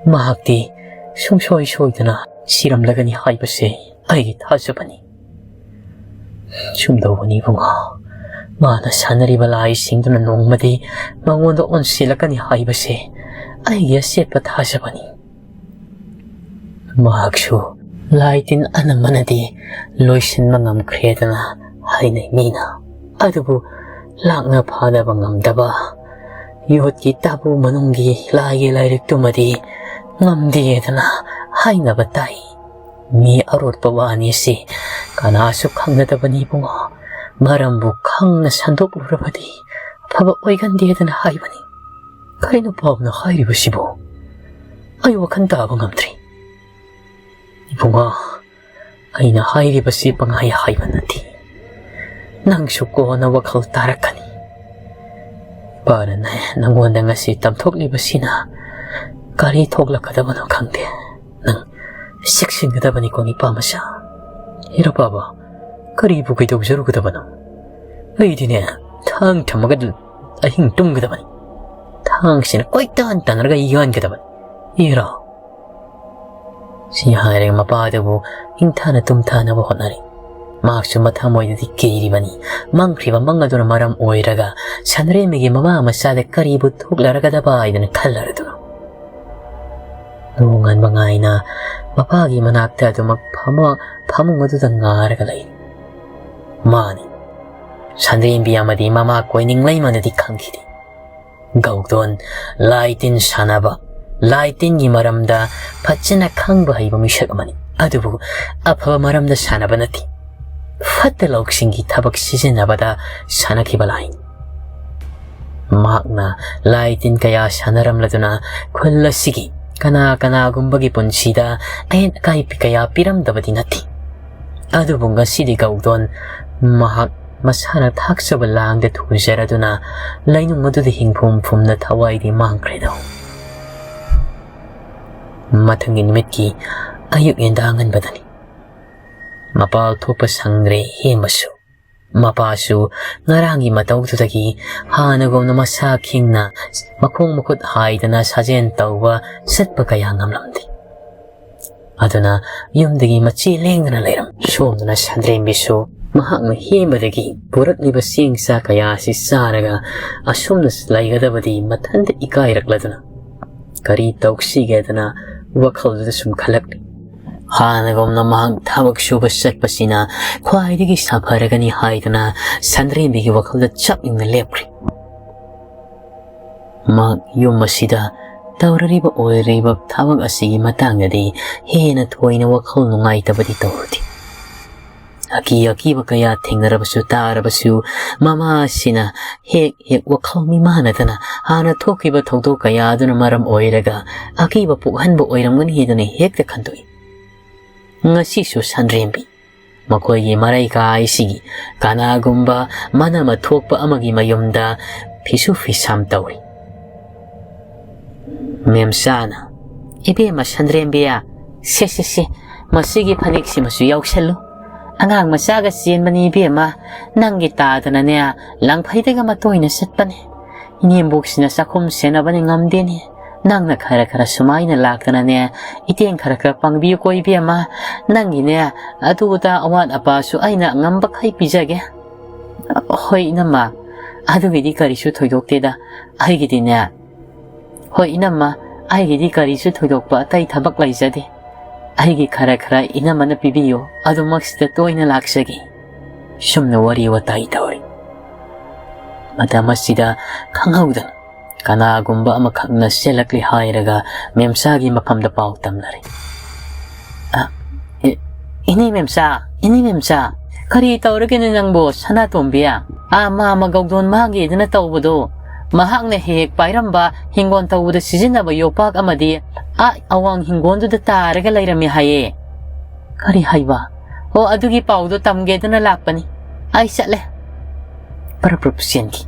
ꯃꯍꯥꯛꯇꯤ ꯁꯨꯡꯁꯣꯏ ꯁꯣꯏꯗꯅ ꯁꯤꯔꯝꯂꯒꯅꯤ ꯍꯥꯏꯕꯁꯦ ꯑꯩꯒꯤ ꯊꯥꯖꯕꯅꯤ꯫" "ꯁꯨꯝꯗꯧꯕꯅꯤ ꯏꯕꯨꯡꯉꯣ, ꯃꯥꯅ ꯁꯥꯟꯅꯔꯤꯕ ꯂꯥꯏꯁꯤꯡꯗꯨꯅ ꯅꯣꯡꯃꯗꯤ ꯃꯉꯣꯟꯗ ꯑꯣꯟꯁꯤꯜꯂꯛꯀꯅꯤ ꯍꯥꯏꯕꯁꯦ ꯑꯩꯒꯤ ꯑꯆꯦꯠꯄ ꯊꯥꯖꯕꯅꯤ꯫ ꯃꯍꯥꯛꯁꯨ ꯂꯥꯏ ꯇꯤꯟ ꯑꯅꯝꯕꯅꯗꯤ ꯂꯣꯏꯁꯤꯟꯕ ꯉꯝꯈ꯭ꯔꯦꯗꯅ ꯍꯥꯏꯅꯩ ꯃꯤꯅ꯫ ꯑꯗꯨꯕꯨ ꯂꯥꯛꯅ ꯐꯥꯅꯕ ꯉꯝꯗꯕ, ꯌꯣꯠꯀꯤ ꯇꯥꯕꯨ ꯃꯅꯨꯡꯒꯤ ꯂꯥꯏꯒꯤ ꯂꯥꯏꯔꯤꯛꯇꯨꯃꯗꯤ ꯉꯝꯗꯦꯗꯅ ꯍꯥꯏꯅꯕ ꯇꯥꯏ꯫ ꯃꯤ ꯑꯔꯣꯠꯄ ꯋꯥꯅꯤ ꯁꯤ ꯀꯅꯥꯁꯨ ꯈꯪꯅꯗꯕꯅꯤ ꯏꯕꯨꯡꯉꯣ꯫ ꯃꯔꯝꯕꯨ ꯈꯪꯅ ꯁꯟꯗꯣꯛꯂꯨꯔꯕꯗꯤ ꯑꯐꯕ ꯑꯣꯏꯒꯟꯗꯦꯗꯅ ꯍꯥꯏꯕꯅꯤ꯫ ꯀꯔꯤꯅꯣ ꯄꯥꯕꯅ ꯍꯥꯏꯔꯤꯕꯁꯤꯕꯨ? ꯑꯩ ꯋꯥꯈꯜ ꯇꯥꯕ ꯉꯝꯗ꯭ꯔꯦ꯫ ꯏꯕꯨꯡꯉꯣ, ꯑꯩꯅ ꯍꯥꯏꯔꯤꯕꯁꯤ ꯄꯪꯍꯥꯏ ꯍꯥꯏꯕ ꯅꯠꯇꯦ꯫ ꯅꯪꯁꯨ ꯀꯣꯟꯅ ꯋꯥꯈꯜ ꯇꯥꯔꯛꯀꯅꯤ꯫ ꯄꯥꯔꯅꯦ, ꯅꯪꯉꯣꯟꯗ ꯉꯁꯤ ꯇꯝꯊꯣꯛꯂꯤꯕꯁꯤꯅ ꯀꯔꯤ ꯊꯣꯛꯂꯛꯀꯗꯕꯅꯣ ꯈꯪꯗꯦ꯫ ꯅꯪ ꯆꯦꯛꯁꯤꯟꯒꯗꯕꯅꯤꯀꯣ, ꯅꯤꯄꯥ ꯃꯆꯥ꯫ ꯍꯤꯔꯣ ꯄꯥꯕ, ꯀꯔꯤꯕꯨ ꯀꯩꯗꯧꯖꯔꯨꯒꯗꯕꯅꯣ? ꯑꯩꯗꯤꯅꯦ, ꯊꯥꯡ ꯊꯝꯃꯒ ꯑꯍꯤꯡ ꯇꯨꯝꯒꯗꯕꯅꯤ꯫ ꯊꯥꯡꯁꯤꯅ ꯀꯣꯏꯇꯥꯟ ꯇꯥꯟꯅꯔꯒ ꯌꯥꯟꯒꯗꯕꯅꯤ꯫ ꯏꯔꯥ꯫ ꯁꯤ ꯍꯥꯏꯔꯒ ꯃꯄꯥꯗꯨꯕꯨ ꯏꯪꯊꯥꯅ ꯇꯨꯝꯊꯥꯅꯕ ꯍꯣꯠꯅꯔꯤ꯫ ꯃꯍꯥꯛꯁꯨ ꯃꯊꯃꯣꯏꯗꯗꯤ ꯀꯤꯔꯤꯕꯅꯤ꯫ ꯃꯪꯈ꯭ꯔꯤꯕ ꯃꯪ ꯑꯗꯨꯅ ꯃꯔꯝ ꯑꯣꯏꯔꯒ ꯁꯟꯗ꯭ꯔꯦꯝꯕꯤꯒꯤ ꯃꯃꯥ ꯃꯆꯥꯗ ꯀꯔꯤꯕꯨ ꯊꯣꯛꯂꯔꯒꯗꯕ ꯍꯥꯏꯗꯅ ꯈꯜꯂꯔꯗꯨꯅ ꯅꯣꯡꯉꯥꯟꯕ ꯉꯥꯏꯅ ꯃꯄꯥꯒꯤ ꯃꯅꯥꯛꯇ ꯑꯗꯨꯃꯛ ꯐꯝꯃ ꯐꯃꯨꯡ ꯑꯗꯨꯗ ꯉꯥꯔꯒ ꯂꯩꯔꯤ꯫ ꯃꯥꯅꯤ, ꯁꯟꯗ꯭ꯔꯦꯝꯕꯤ ꯑꯃꯗꯤ ꯃꯃꯥ ꯀꯣꯏꯅꯤꯡꯂꯩꯃꯅꯗꯤ ꯈꯪꯈꯤꯗꯦ꯫ ꯒꯧꯗꯣꯟ ꯂꯥꯏ ꯇꯤꯟ ꯁꯥꯟꯅꯕ, ꯂꯥꯏ ꯇꯤꯟꯒꯤ ꯃꯔꯝꯗ ꯐꯖꯅ ꯈꯪꯕ ꯍꯩꯕ ꯃꯤꯁꯛ ꯑꯃꯅꯤ꯫ ꯑꯗꯨꯕꯨ ꯑꯐꯕ ꯃꯔꯝꯗ ꯁꯥꯟꯅꯕ ꯅꯠꯇꯦ, ꯐꯠꯇ ꯂꯧꯁꯤꯡꯒꯤ ꯊꯕꯛ ꯁꯤꯖꯤꯟꯅꯕꯗ ꯁꯥꯟꯅꯈꯤꯕ ꯂꯥꯏꯅꯤ꯫ ꯃꯍꯥꯛꯅ ꯂꯥꯏ ꯇꯤꯟ ꯀꯌꯥ ꯁꯥꯟꯅꯔꯝꯂꯗꯨꯅ ꯈꯨꯜ ꯑꯁꯤꯒꯤ ꯀꯅꯥ ꯀꯅꯥꯒꯨꯝꯕꯒꯤ ꯄꯨꯟꯁꯤꯗ ꯑꯍꯦꯟ ꯑꯀꯥꯏ ꯀꯌꯥ ꯄꯤꯔꯝꯗꯕꯗꯤ ꯅꯠꯇꯦ꯫ ꯑꯗꯨꯕꯨ ꯉꯁꯤꯗꯤ ꯒꯧꯗꯣꯟ ꯃꯍꯥꯛ ꯃꯁꯥꯅ ꯊꯥꯛꯆꯕ ꯂꯥꯡꯗ ꯊꯨꯖꯔꯗꯨꯅ ꯂꯩꯅꯨꯡ ꯑꯗꯨꯗ ꯍꯤꯡꯐꯝ ꯐꯨꯝꯅ ꯊꯋꯥꯏꯗꯤ ꯃꯥꯡꯈ꯭ꯔꯦꯗꯣ꯫ ꯃꯊꯪꯒꯤ ꯅꯨꯃꯤꯠꯀꯤ ꯑꯌꯨꯛ ꯌꯦꯟꯗꯥ ꯉꯟꯕꯗꯅꯤ꯫ ꯃꯄꯥꯜ ꯊꯣꯛꯄ ꯁꯪꯗ꯭ꯔꯦ ꯍꯦꯃꯁꯨ꯫ ꯃꯄꯥꯁꯨ ꯉꯔꯥꯡꯒꯤ ꯃꯇꯧꯗꯨꯗꯒꯤ ꯍꯥꯟꯅꯒꯨꯝꯅ ꯃꯁꯥ ꯈꯤꯡꯅ ꯃꯈꯣꯡ ꯃꯈꯨꯠ ꯍꯥꯏꯗꯅ ꯁꯥꯖꯦꯜ ꯇꯧꯕ ꯆꯠꯄ ꯀꯌꯥ ꯉꯝꯂꯝꯗꯦ꯫ ꯑꯗꯨꯅ ꯌꯨꯝꯗꯒꯤ ꯃꯆꯤ ꯂꯦꯡꯗꯅ ꯂꯩꯔꯝꯃꯤ꯫ ꯁꯣꯝꯗꯅ ꯁꯟꯗ꯭ꯔꯦꯝꯕꯤꯁꯨ ꯃꯍꯥꯛꯅ ꯍꯦꯟꯕꯗꯒꯤ ꯄꯨꯔꯛꯂꯤꯕ ꯆꯦꯡ ꯆꯥꯛ ꯀꯌꯥ ꯑꯁꯤ ꯆꯥꯔꯒ ꯑꯁꯨꯝꯅ ꯂꯩꯒꯗꯕꯗꯤ ꯃꯊꯟꯇ ꯏꯀꯥꯏꯔꯛꯂꯗꯨꯅ ꯀꯔꯤ ꯇꯧꯁꯤꯒꯦꯗꯅ ꯋꯥꯈꯜꯗꯨꯗ ꯁꯨꯝ ꯈꯜꯂꯛꯂꯤ꯫ ꯍꯥꯟꯅꯒꯨꯝꯅ ꯃꯍꯥꯛ ꯊꯕꯛ ꯁꯨꯕ ꯆꯠꯄꯁꯤꯅ ꯈ꯭ꯋꯥꯏꯗꯒꯤ ꯁꯥꯐꯔꯒꯅꯤ ꯍꯥꯏꯗꯨꯅ ꯁꯟꯗ꯭ꯔꯦꯝꯕꯤꯒꯤ ꯋꯥꯈꯜꯗ ꯆꯞ ꯌꯨꯡꯅ ꯂꯦꯞꯈ꯭ꯔꯦ꯫ ꯃꯍꯥꯛ ꯌꯨꯝ ꯑꯁꯤꯗ ꯇꯧꯔꯔꯤꯕ ꯑꯣꯏꯔꯤꯕ ꯊꯕꯛ ꯑꯁꯤꯒꯤ ꯃꯇꯥꯡꯗꯗꯤ ꯍꯦꯟꯅ ꯊꯣꯏꯅ ꯋꯥꯈꯜ ꯅꯨꯡꯉꯥꯏꯇꯕꯗꯤ ꯇꯧꯔꯨꯗꯦ꯫ ꯑꯀꯤ ꯑꯀꯤꯕ ꯀꯌꯥ ꯊꯦꯡꯅꯔꯕꯁꯨ ꯇꯥꯔꯕꯁꯨ ꯃꯃꯥ ꯑꯁꯤꯅ ꯍꯦꯛ ꯍꯦꯛ ꯋꯥꯈꯜ ꯃꯤꯃꯥꯟꯅꯗꯅ ꯍꯥꯟꯅ ꯊꯣꯛꯈꯤꯕ ꯊꯧꯗꯣꯛ ꯀꯌꯥ ꯑꯗꯨꯅ ꯃꯔꯝ ꯑꯣꯏꯔꯒ ꯑꯀꯤꯕ ꯄꯣꯛꯍꯟꯕ ꯑꯣꯏꯔꯝꯒꯅꯤ ꯍꯥꯏꯗꯅ ꯍꯦꯛꯇ ꯈꯟꯗꯣꯛꯏ꯫ ꯉꯁꯤꯁꯨ ꯁꯟꯗ꯭ꯔꯦꯝꯕꯤ ꯃꯈꯣꯏꯒꯤ ꯃꯔꯩ ꯀꯥꯏꯁꯤꯒꯤ ꯀꯅꯥꯒꯨꯝꯕ ꯃꯅꯥꯃ ꯊꯣꯛꯄ ꯑꯃꯒꯤ ꯃꯌꯨꯝꯗ ꯐꯤꯁꯨ ꯐꯤꯁꯥꯝ ꯇꯧꯔꯤ꯫ ꯃꯦꯝꯆꯥꯅ, "ꯏꯕꯦꯝꯃ ꯁꯟꯗ꯭ꯔꯦꯝꯕꯤ, ꯁꯦ, ꯁꯦ, ꯁꯦ, ꯃꯁꯤꯒꯤ ꯐꯅꯦꯛꯁꯤꯃꯁꯨ ꯌꯥꯎꯁꯜꯂꯨ꯫ ꯑꯉꯥꯡ ꯃꯆꯥꯒ ꯆꯦꯟꯕꯅꯤ ꯏꯕꯦꯝꯃ, ꯅꯪꯒꯤ ꯇꯥꯗꯅꯅꯦ, ꯂꯪꯐꯩꯗꯒ ꯃꯇꯣꯏꯅ ꯆꯠꯄꯅꯦ꯫ ꯏꯅꯦꯝꯕꯣꯛꯁꯤꯅ ꯆꯥꯛꯈꯨꯝ ꯁꯦꯟꯅꯕꯅꯤ ꯉꯝꯗꯦꯅꯦ꯫ ꯅꯪꯅ ꯈꯔ ꯈꯔ ꯁꯨꯃꯥꯏꯅ ꯂꯥꯛꯇꯅꯅꯦ, ꯏꯇꯦꯡ ꯈꯔ ꯈꯔ ꯄꯥꯡꯕꯤꯌꯨꯀꯣ ꯏꯕꯦꯝꯃ꯫ ꯅꯪꯒꯤꯅꯦ, ꯑꯗꯨ ꯑꯗꯥ ꯑꯋꯥꯠ ꯑꯄꯥꯁꯨ ꯑꯩꯅ ꯉꯝꯕꯈꯩ ꯄꯤꯖꯒꯦ꯫" "ꯍꯣꯏ ꯏꯅꯝꯃ, ꯑꯗꯨꯒꯤꯗꯤ ꯀꯔꯤꯁꯨ ꯊꯣꯏꯗꯣꯛꯇꯦꯗ꯫ ꯑꯩꯒꯤꯗꯤꯅꯦ, ꯍꯣꯏ ꯏꯅꯝꯃ, ꯑꯩꯒꯤꯗꯤ ꯀꯔꯤꯁꯨ ꯊꯣꯏꯗꯣꯛꯄ ꯑꯇꯩ ꯊꯕꯛ ꯂꯩꯖꯗꯦ꯫ ꯑꯩꯒꯤ ꯈꯔ ꯈꯔ ꯏꯅꯝꯃꯅ ꯄꯤꯕꯤꯌꯨ, ꯑꯗꯨꯃꯛꯁꯤꯗ ꯇꯣꯏꯅ ꯂꯥꯛꯆꯒꯦ꯫" ꯁꯨꯝꯅ ꯋꯥꯔꯤ ꯋꯥꯇꯥꯏ ꯇꯧꯔꯤ꯫ ꯃꯇꯝ ꯑꯁꯤꯗ ꯈꯪꯍꯧꯗꯅ ꯀꯅꯥꯒꯨꯝꯕ ꯑꯃꯈꯛꯅ ꯆꯦꯜꯂꯛꯂꯦ ꯍꯥꯏꯔꯒ ꯃꯦꯝꯆꯥꯒꯤ ꯃꯐꯝꯗ ꯄꯥꯎ ꯇꯝꯅꯔꯦ꯫ "ꯑ, ꯏ-, ꯏꯅꯦ ꯃꯦꯝꯆꯥ, ꯏꯅꯦ ꯃꯦꯝꯆꯥ, ꯀꯔꯤ ꯇꯧꯔꯒꯦꯅꯦ ꯅꯪꯕꯨ, ꯁꯅꯥꯇꯣꯝꯕꯤ? ꯑꯥ, ꯃꯥꯃ ꯒꯧꯗꯣꯟ ꯃꯥꯡꯒꯦꯗꯅ ꯇꯧꯕꯗꯣ, ꯃꯍꯥꯛꯅ ꯍꯦꯛ ꯍꯦꯛ ꯄꯥꯏꯔꯝꯕ ꯍꯤꯡꯒꯣꯜ ꯇꯧꯕꯗ ꯁꯤꯖꯤꯟꯅꯕ ꯌꯣꯄꯥꯛ ꯑꯃꯗꯤ ꯑꯥ ꯑꯋꯥꯡ ꯍꯤꯡꯒꯣꯜꯗꯨꯗ ꯇꯥꯔꯒ ꯂꯩꯔꯝꯃꯤ ꯍꯥꯏꯌꯦ꯫" "ꯀꯔꯤ ꯍꯥꯏꯕ? ꯑꯣ, ꯑꯗꯨꯒꯤ ꯄꯥꯎꯗꯣ ꯇꯝꯒꯦꯗꯅ ꯂꯥꯛꯄꯅꯤ꯫ ꯑꯩ ꯆꯠꯂꯦ꯫" ꯄꯔꯞ ꯄꯔꯞ ꯆꯦꯟꯈꯤ꯫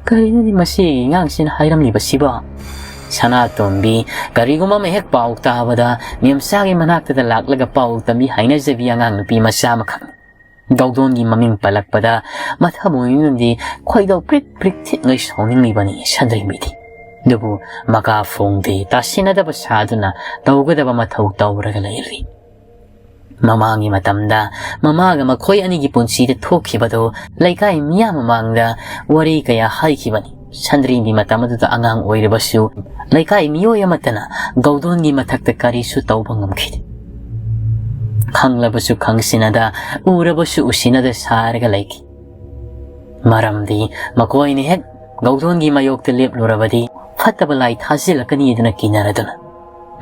"ꯀꯔꯤꯅꯣꯅꯦ ꯃꯁꯤꯒꯤ ꯑꯉꯥꯡꯁꯤꯅ ꯍꯥꯏꯔꯝꯂꯤꯕꯁꯤꯕꯣ?" ꯁꯅꯥꯇꯣꯝꯕꯤ ꯀꯔꯤꯒꯨꯝꯕ ꯑꯃ ꯍꯦꯛ ꯄꯥꯎ ꯇꯥꯕꯗ ꯃꯦꯝꯆꯥꯒꯤ ꯃꯅꯥꯛꯇꯗ ꯂꯥꯛꯂꯒ ꯄꯥꯎ ꯇꯝꯕꯤ ꯍꯥꯏꯅꯖꯕꯤ ꯑꯉꯥꯡ ꯅꯨꯄꯤ ꯃꯆꯥ ꯑꯃꯈꯛꯅꯤ꯫ ꯒꯧꯗꯣꯟꯒꯤ ꯃꯃꯤꯡ ꯄꯜꯂꯛꯄꯗ ꯃꯊꯃꯣꯏꯅꯗꯤ ꯈꯣꯏꯗꯧ ꯄ꯭ꯔꯤꯛ ꯄ꯭ꯔꯤꯛ ꯊꯤꯠꯉꯩ ꯁꯥꯎꯅꯤꯡꯂꯤꯕꯅꯤ ꯁꯟꯗ꯭ꯔꯦꯝꯕꯤꯗꯤ꯫ ꯑꯗꯨꯕꯨ ꯃꯀꯥ ꯐꯣꯡꯗꯦ, ꯇꯥꯁꯤꯟꯅꯗꯕ ꯁꯥꯗꯨꯅ ꯇꯧꯒꯗꯕ ꯃꯊꯧ ꯇꯧꯔꯒ ꯂꯩꯔꯤ꯫ ꯃꯃꯥꯡꯒꯤ ꯃꯇꯝꯗ ꯃꯃꯥꯒ ꯃꯈꯣꯏ ꯑꯅꯤꯒꯤ ꯄꯨꯟꯁꯤꯗ ꯊꯣꯛꯈꯤꯕꯗꯨ ꯂꯩꯀꯥꯏ ꯃꯤꯌꯥꯝ ꯃꯃꯥꯡꯗ ꯋꯥꯔꯤ ꯀꯌꯥ ꯍꯥꯏꯈꯤꯕꯅꯤ꯫ ꯁꯟꯗ꯭ꯔꯦꯝꯕꯤ ꯃꯇꯝ ꯑꯗꯨꯗ ꯑꯉꯥꯡ ꯑꯣꯏꯔꯕꯁꯨ ꯂꯩꯀꯥꯏ ꯃꯤꯑꯣꯏ ꯑꯃꯠꯇꯅ ꯒꯧꯗꯣꯟꯒꯤ ꯃꯊꯛꯇ ꯀꯔꯤꯁꯨ ꯇꯧꯕ ꯉꯝꯈꯤꯗꯦ꯫ ꯈꯪꯂꯕꯁꯨ ꯈꯪꯁꯤꯟꯅꯗ, ꯎꯔꯕꯁꯨ ꯎꯁꯤꯟꯅꯗ ꯁꯥꯔꯒ ꯂꯩꯈꯤ꯫ ꯃꯔꯝꯗꯤ ꯃꯈꯣꯏꯅ ꯍꯦꯛ ꯒꯧꯗꯣꯟꯒꯤ ꯃꯥꯌꯣꯛꯇ ꯂꯦꯞꯂꯨꯔꯕꯗꯤ ꯐꯠꯇꯕ ꯂꯥꯏ ꯊꯥꯖꯤꯜꯂꯛꯀꯅꯤꯗꯅ ꯀꯤꯅꯔꯗꯨꯅ꯫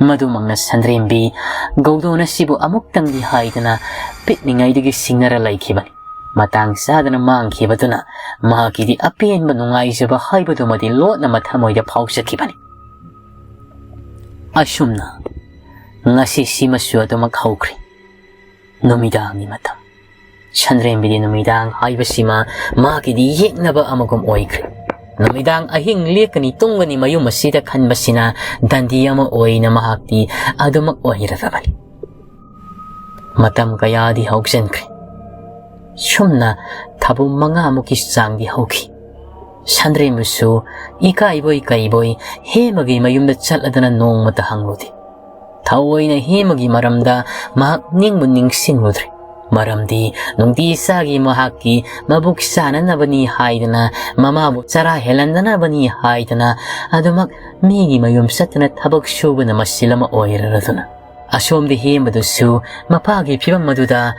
ꯃꯗꯨꯃꯛꯅ ꯁꯟꯗ꯭ꯔꯦꯝꯕꯤ ꯒꯧꯗꯣꯟ ꯑꯁꯤꯕꯨ ꯑꯃꯨꯛꯇꯪꯗꯤ ꯍꯥꯏꯗꯅ ꯄꯤꯛꯂꯤꯉꯩꯗꯒꯤ ꯁꯤꯡꯅꯔ ꯂꯩꯈꯤꯕꯅꯤ꯫ ꯃꯇꯥꯡ ꯆꯥꯗꯅ ꯃꯥꯡꯈꯤꯕꯗꯨꯅ ꯃꯍꯥꯛꯀꯤꯗꯤ ꯑꯄꯦꯟꯕ ꯅꯨꯡꯉꯥꯏꯖꯕ ꯍꯥꯏꯕꯗꯨꯃꯗꯤ ꯂꯣꯠꯅ ꯃꯊꯃꯣꯏꯗ ꯐꯥꯎꯖꯈꯤꯕꯅꯤ꯫ ꯑꯁꯨꯝꯅ ꯉꯁꯤ ꯁꯤꯃꯁꯨ ꯑꯗꯨꯃꯛ ꯍꯧꯈ꯭ꯔꯦ꯫ ꯅꯨꯃꯤꯗꯥꯡꯒꯤ ꯃꯇꯝ꯫ ꯁꯟꯗ꯭ꯔꯦꯝꯕꯤꯗꯤ ꯅꯨꯃꯤꯗꯥꯡ ꯍꯥꯏꯕꯁꯤꯃ ꯃꯥꯒꯤꯗꯤ ꯌꯦꯛꯅꯕ ꯑꯃꯒꯨꯝ ꯑꯣꯏꯈ꯭ꯔꯦ꯫ ꯅꯨꯃꯤꯗꯥꯡ ꯑꯍꯤꯡ ꯂꯦꯛꯀꯅꯤ ꯇꯨꯝꯒꯅꯤ ꯃꯌꯨꯝ ꯑꯁꯤꯗ ꯈꯟꯕꯁꯤꯅ ꯗꯟꯗꯤ ꯑꯃ ꯑꯣꯏꯅ ꯃꯍꯥꯛꯇꯤ ꯑꯗꯨꯃꯛ ꯑꯣꯏꯔꯔꯕꯅꯤ꯫ ꯃꯇꯝ ꯀꯌꯥꯗꯤ ꯍꯧꯖꯤꯟꯈ꯭ꯔꯦ꯫ ꯁꯨꯝꯅ ꯊꯥꯕꯨꯝ ꯃꯉꯥꯃꯨꯛꯀꯤ ꯆꯥꯡꯗꯤ ꯍꯧꯈꯤ꯫ ꯁꯟꯗ꯭ꯔꯦꯝꯕꯁꯨ ꯏꯀꯥꯏꯕꯣꯏ ꯀꯩꯕꯣꯏ ꯍꯦꯃꯒꯤ ꯃꯌꯨꯝꯗ ꯆꯠꯂꯗꯅ ꯅꯣꯡꯃꯇ ꯍꯪꯂꯨꯗꯦ꯫ ꯊꯑꯣꯏꯅ ꯍꯦꯃꯒꯤ ꯃꯔꯝꯗ ꯃꯍꯥꯛ ꯅꯤꯡꯕꯨ ꯅꯤꯡꯁꯤꯡꯂꯨꯗ꯭ꯔꯦ꯫ ꯃꯔꯝꯗꯤ ꯅꯨꯡꯇꯤ ꯆꯥꯒꯤ ꯃꯍꯥꯛꯀꯤ ꯃꯕꯨꯛ ꯆꯥꯅꯅꯕꯅꯤ ꯍꯥꯏꯗꯅ, ꯃꯃꯥꯕꯨ ꯆꯔꯥ ꯍꯦꯜꯍꯟꯗꯅꯕꯅꯤ ꯍꯥꯏꯗꯅ ꯑꯗꯨꯃꯛ ꯃꯤꯒꯤ ꯃꯌꯨꯝ ꯆꯠꯇꯅ ꯊꯕꯛ ꯁꯨꯕꯅ ꯃꯁꯤꯜ ꯑꯃ ꯑꯣꯏꯔꯔꯗꯨꯅ꯫ ꯑꯁꯣꯝꯗ ꯍꯦꯃꯗꯨꯁꯨ ꯃꯄꯥꯒꯤ ꯐꯤꯕꯝ ꯑꯗꯨꯗ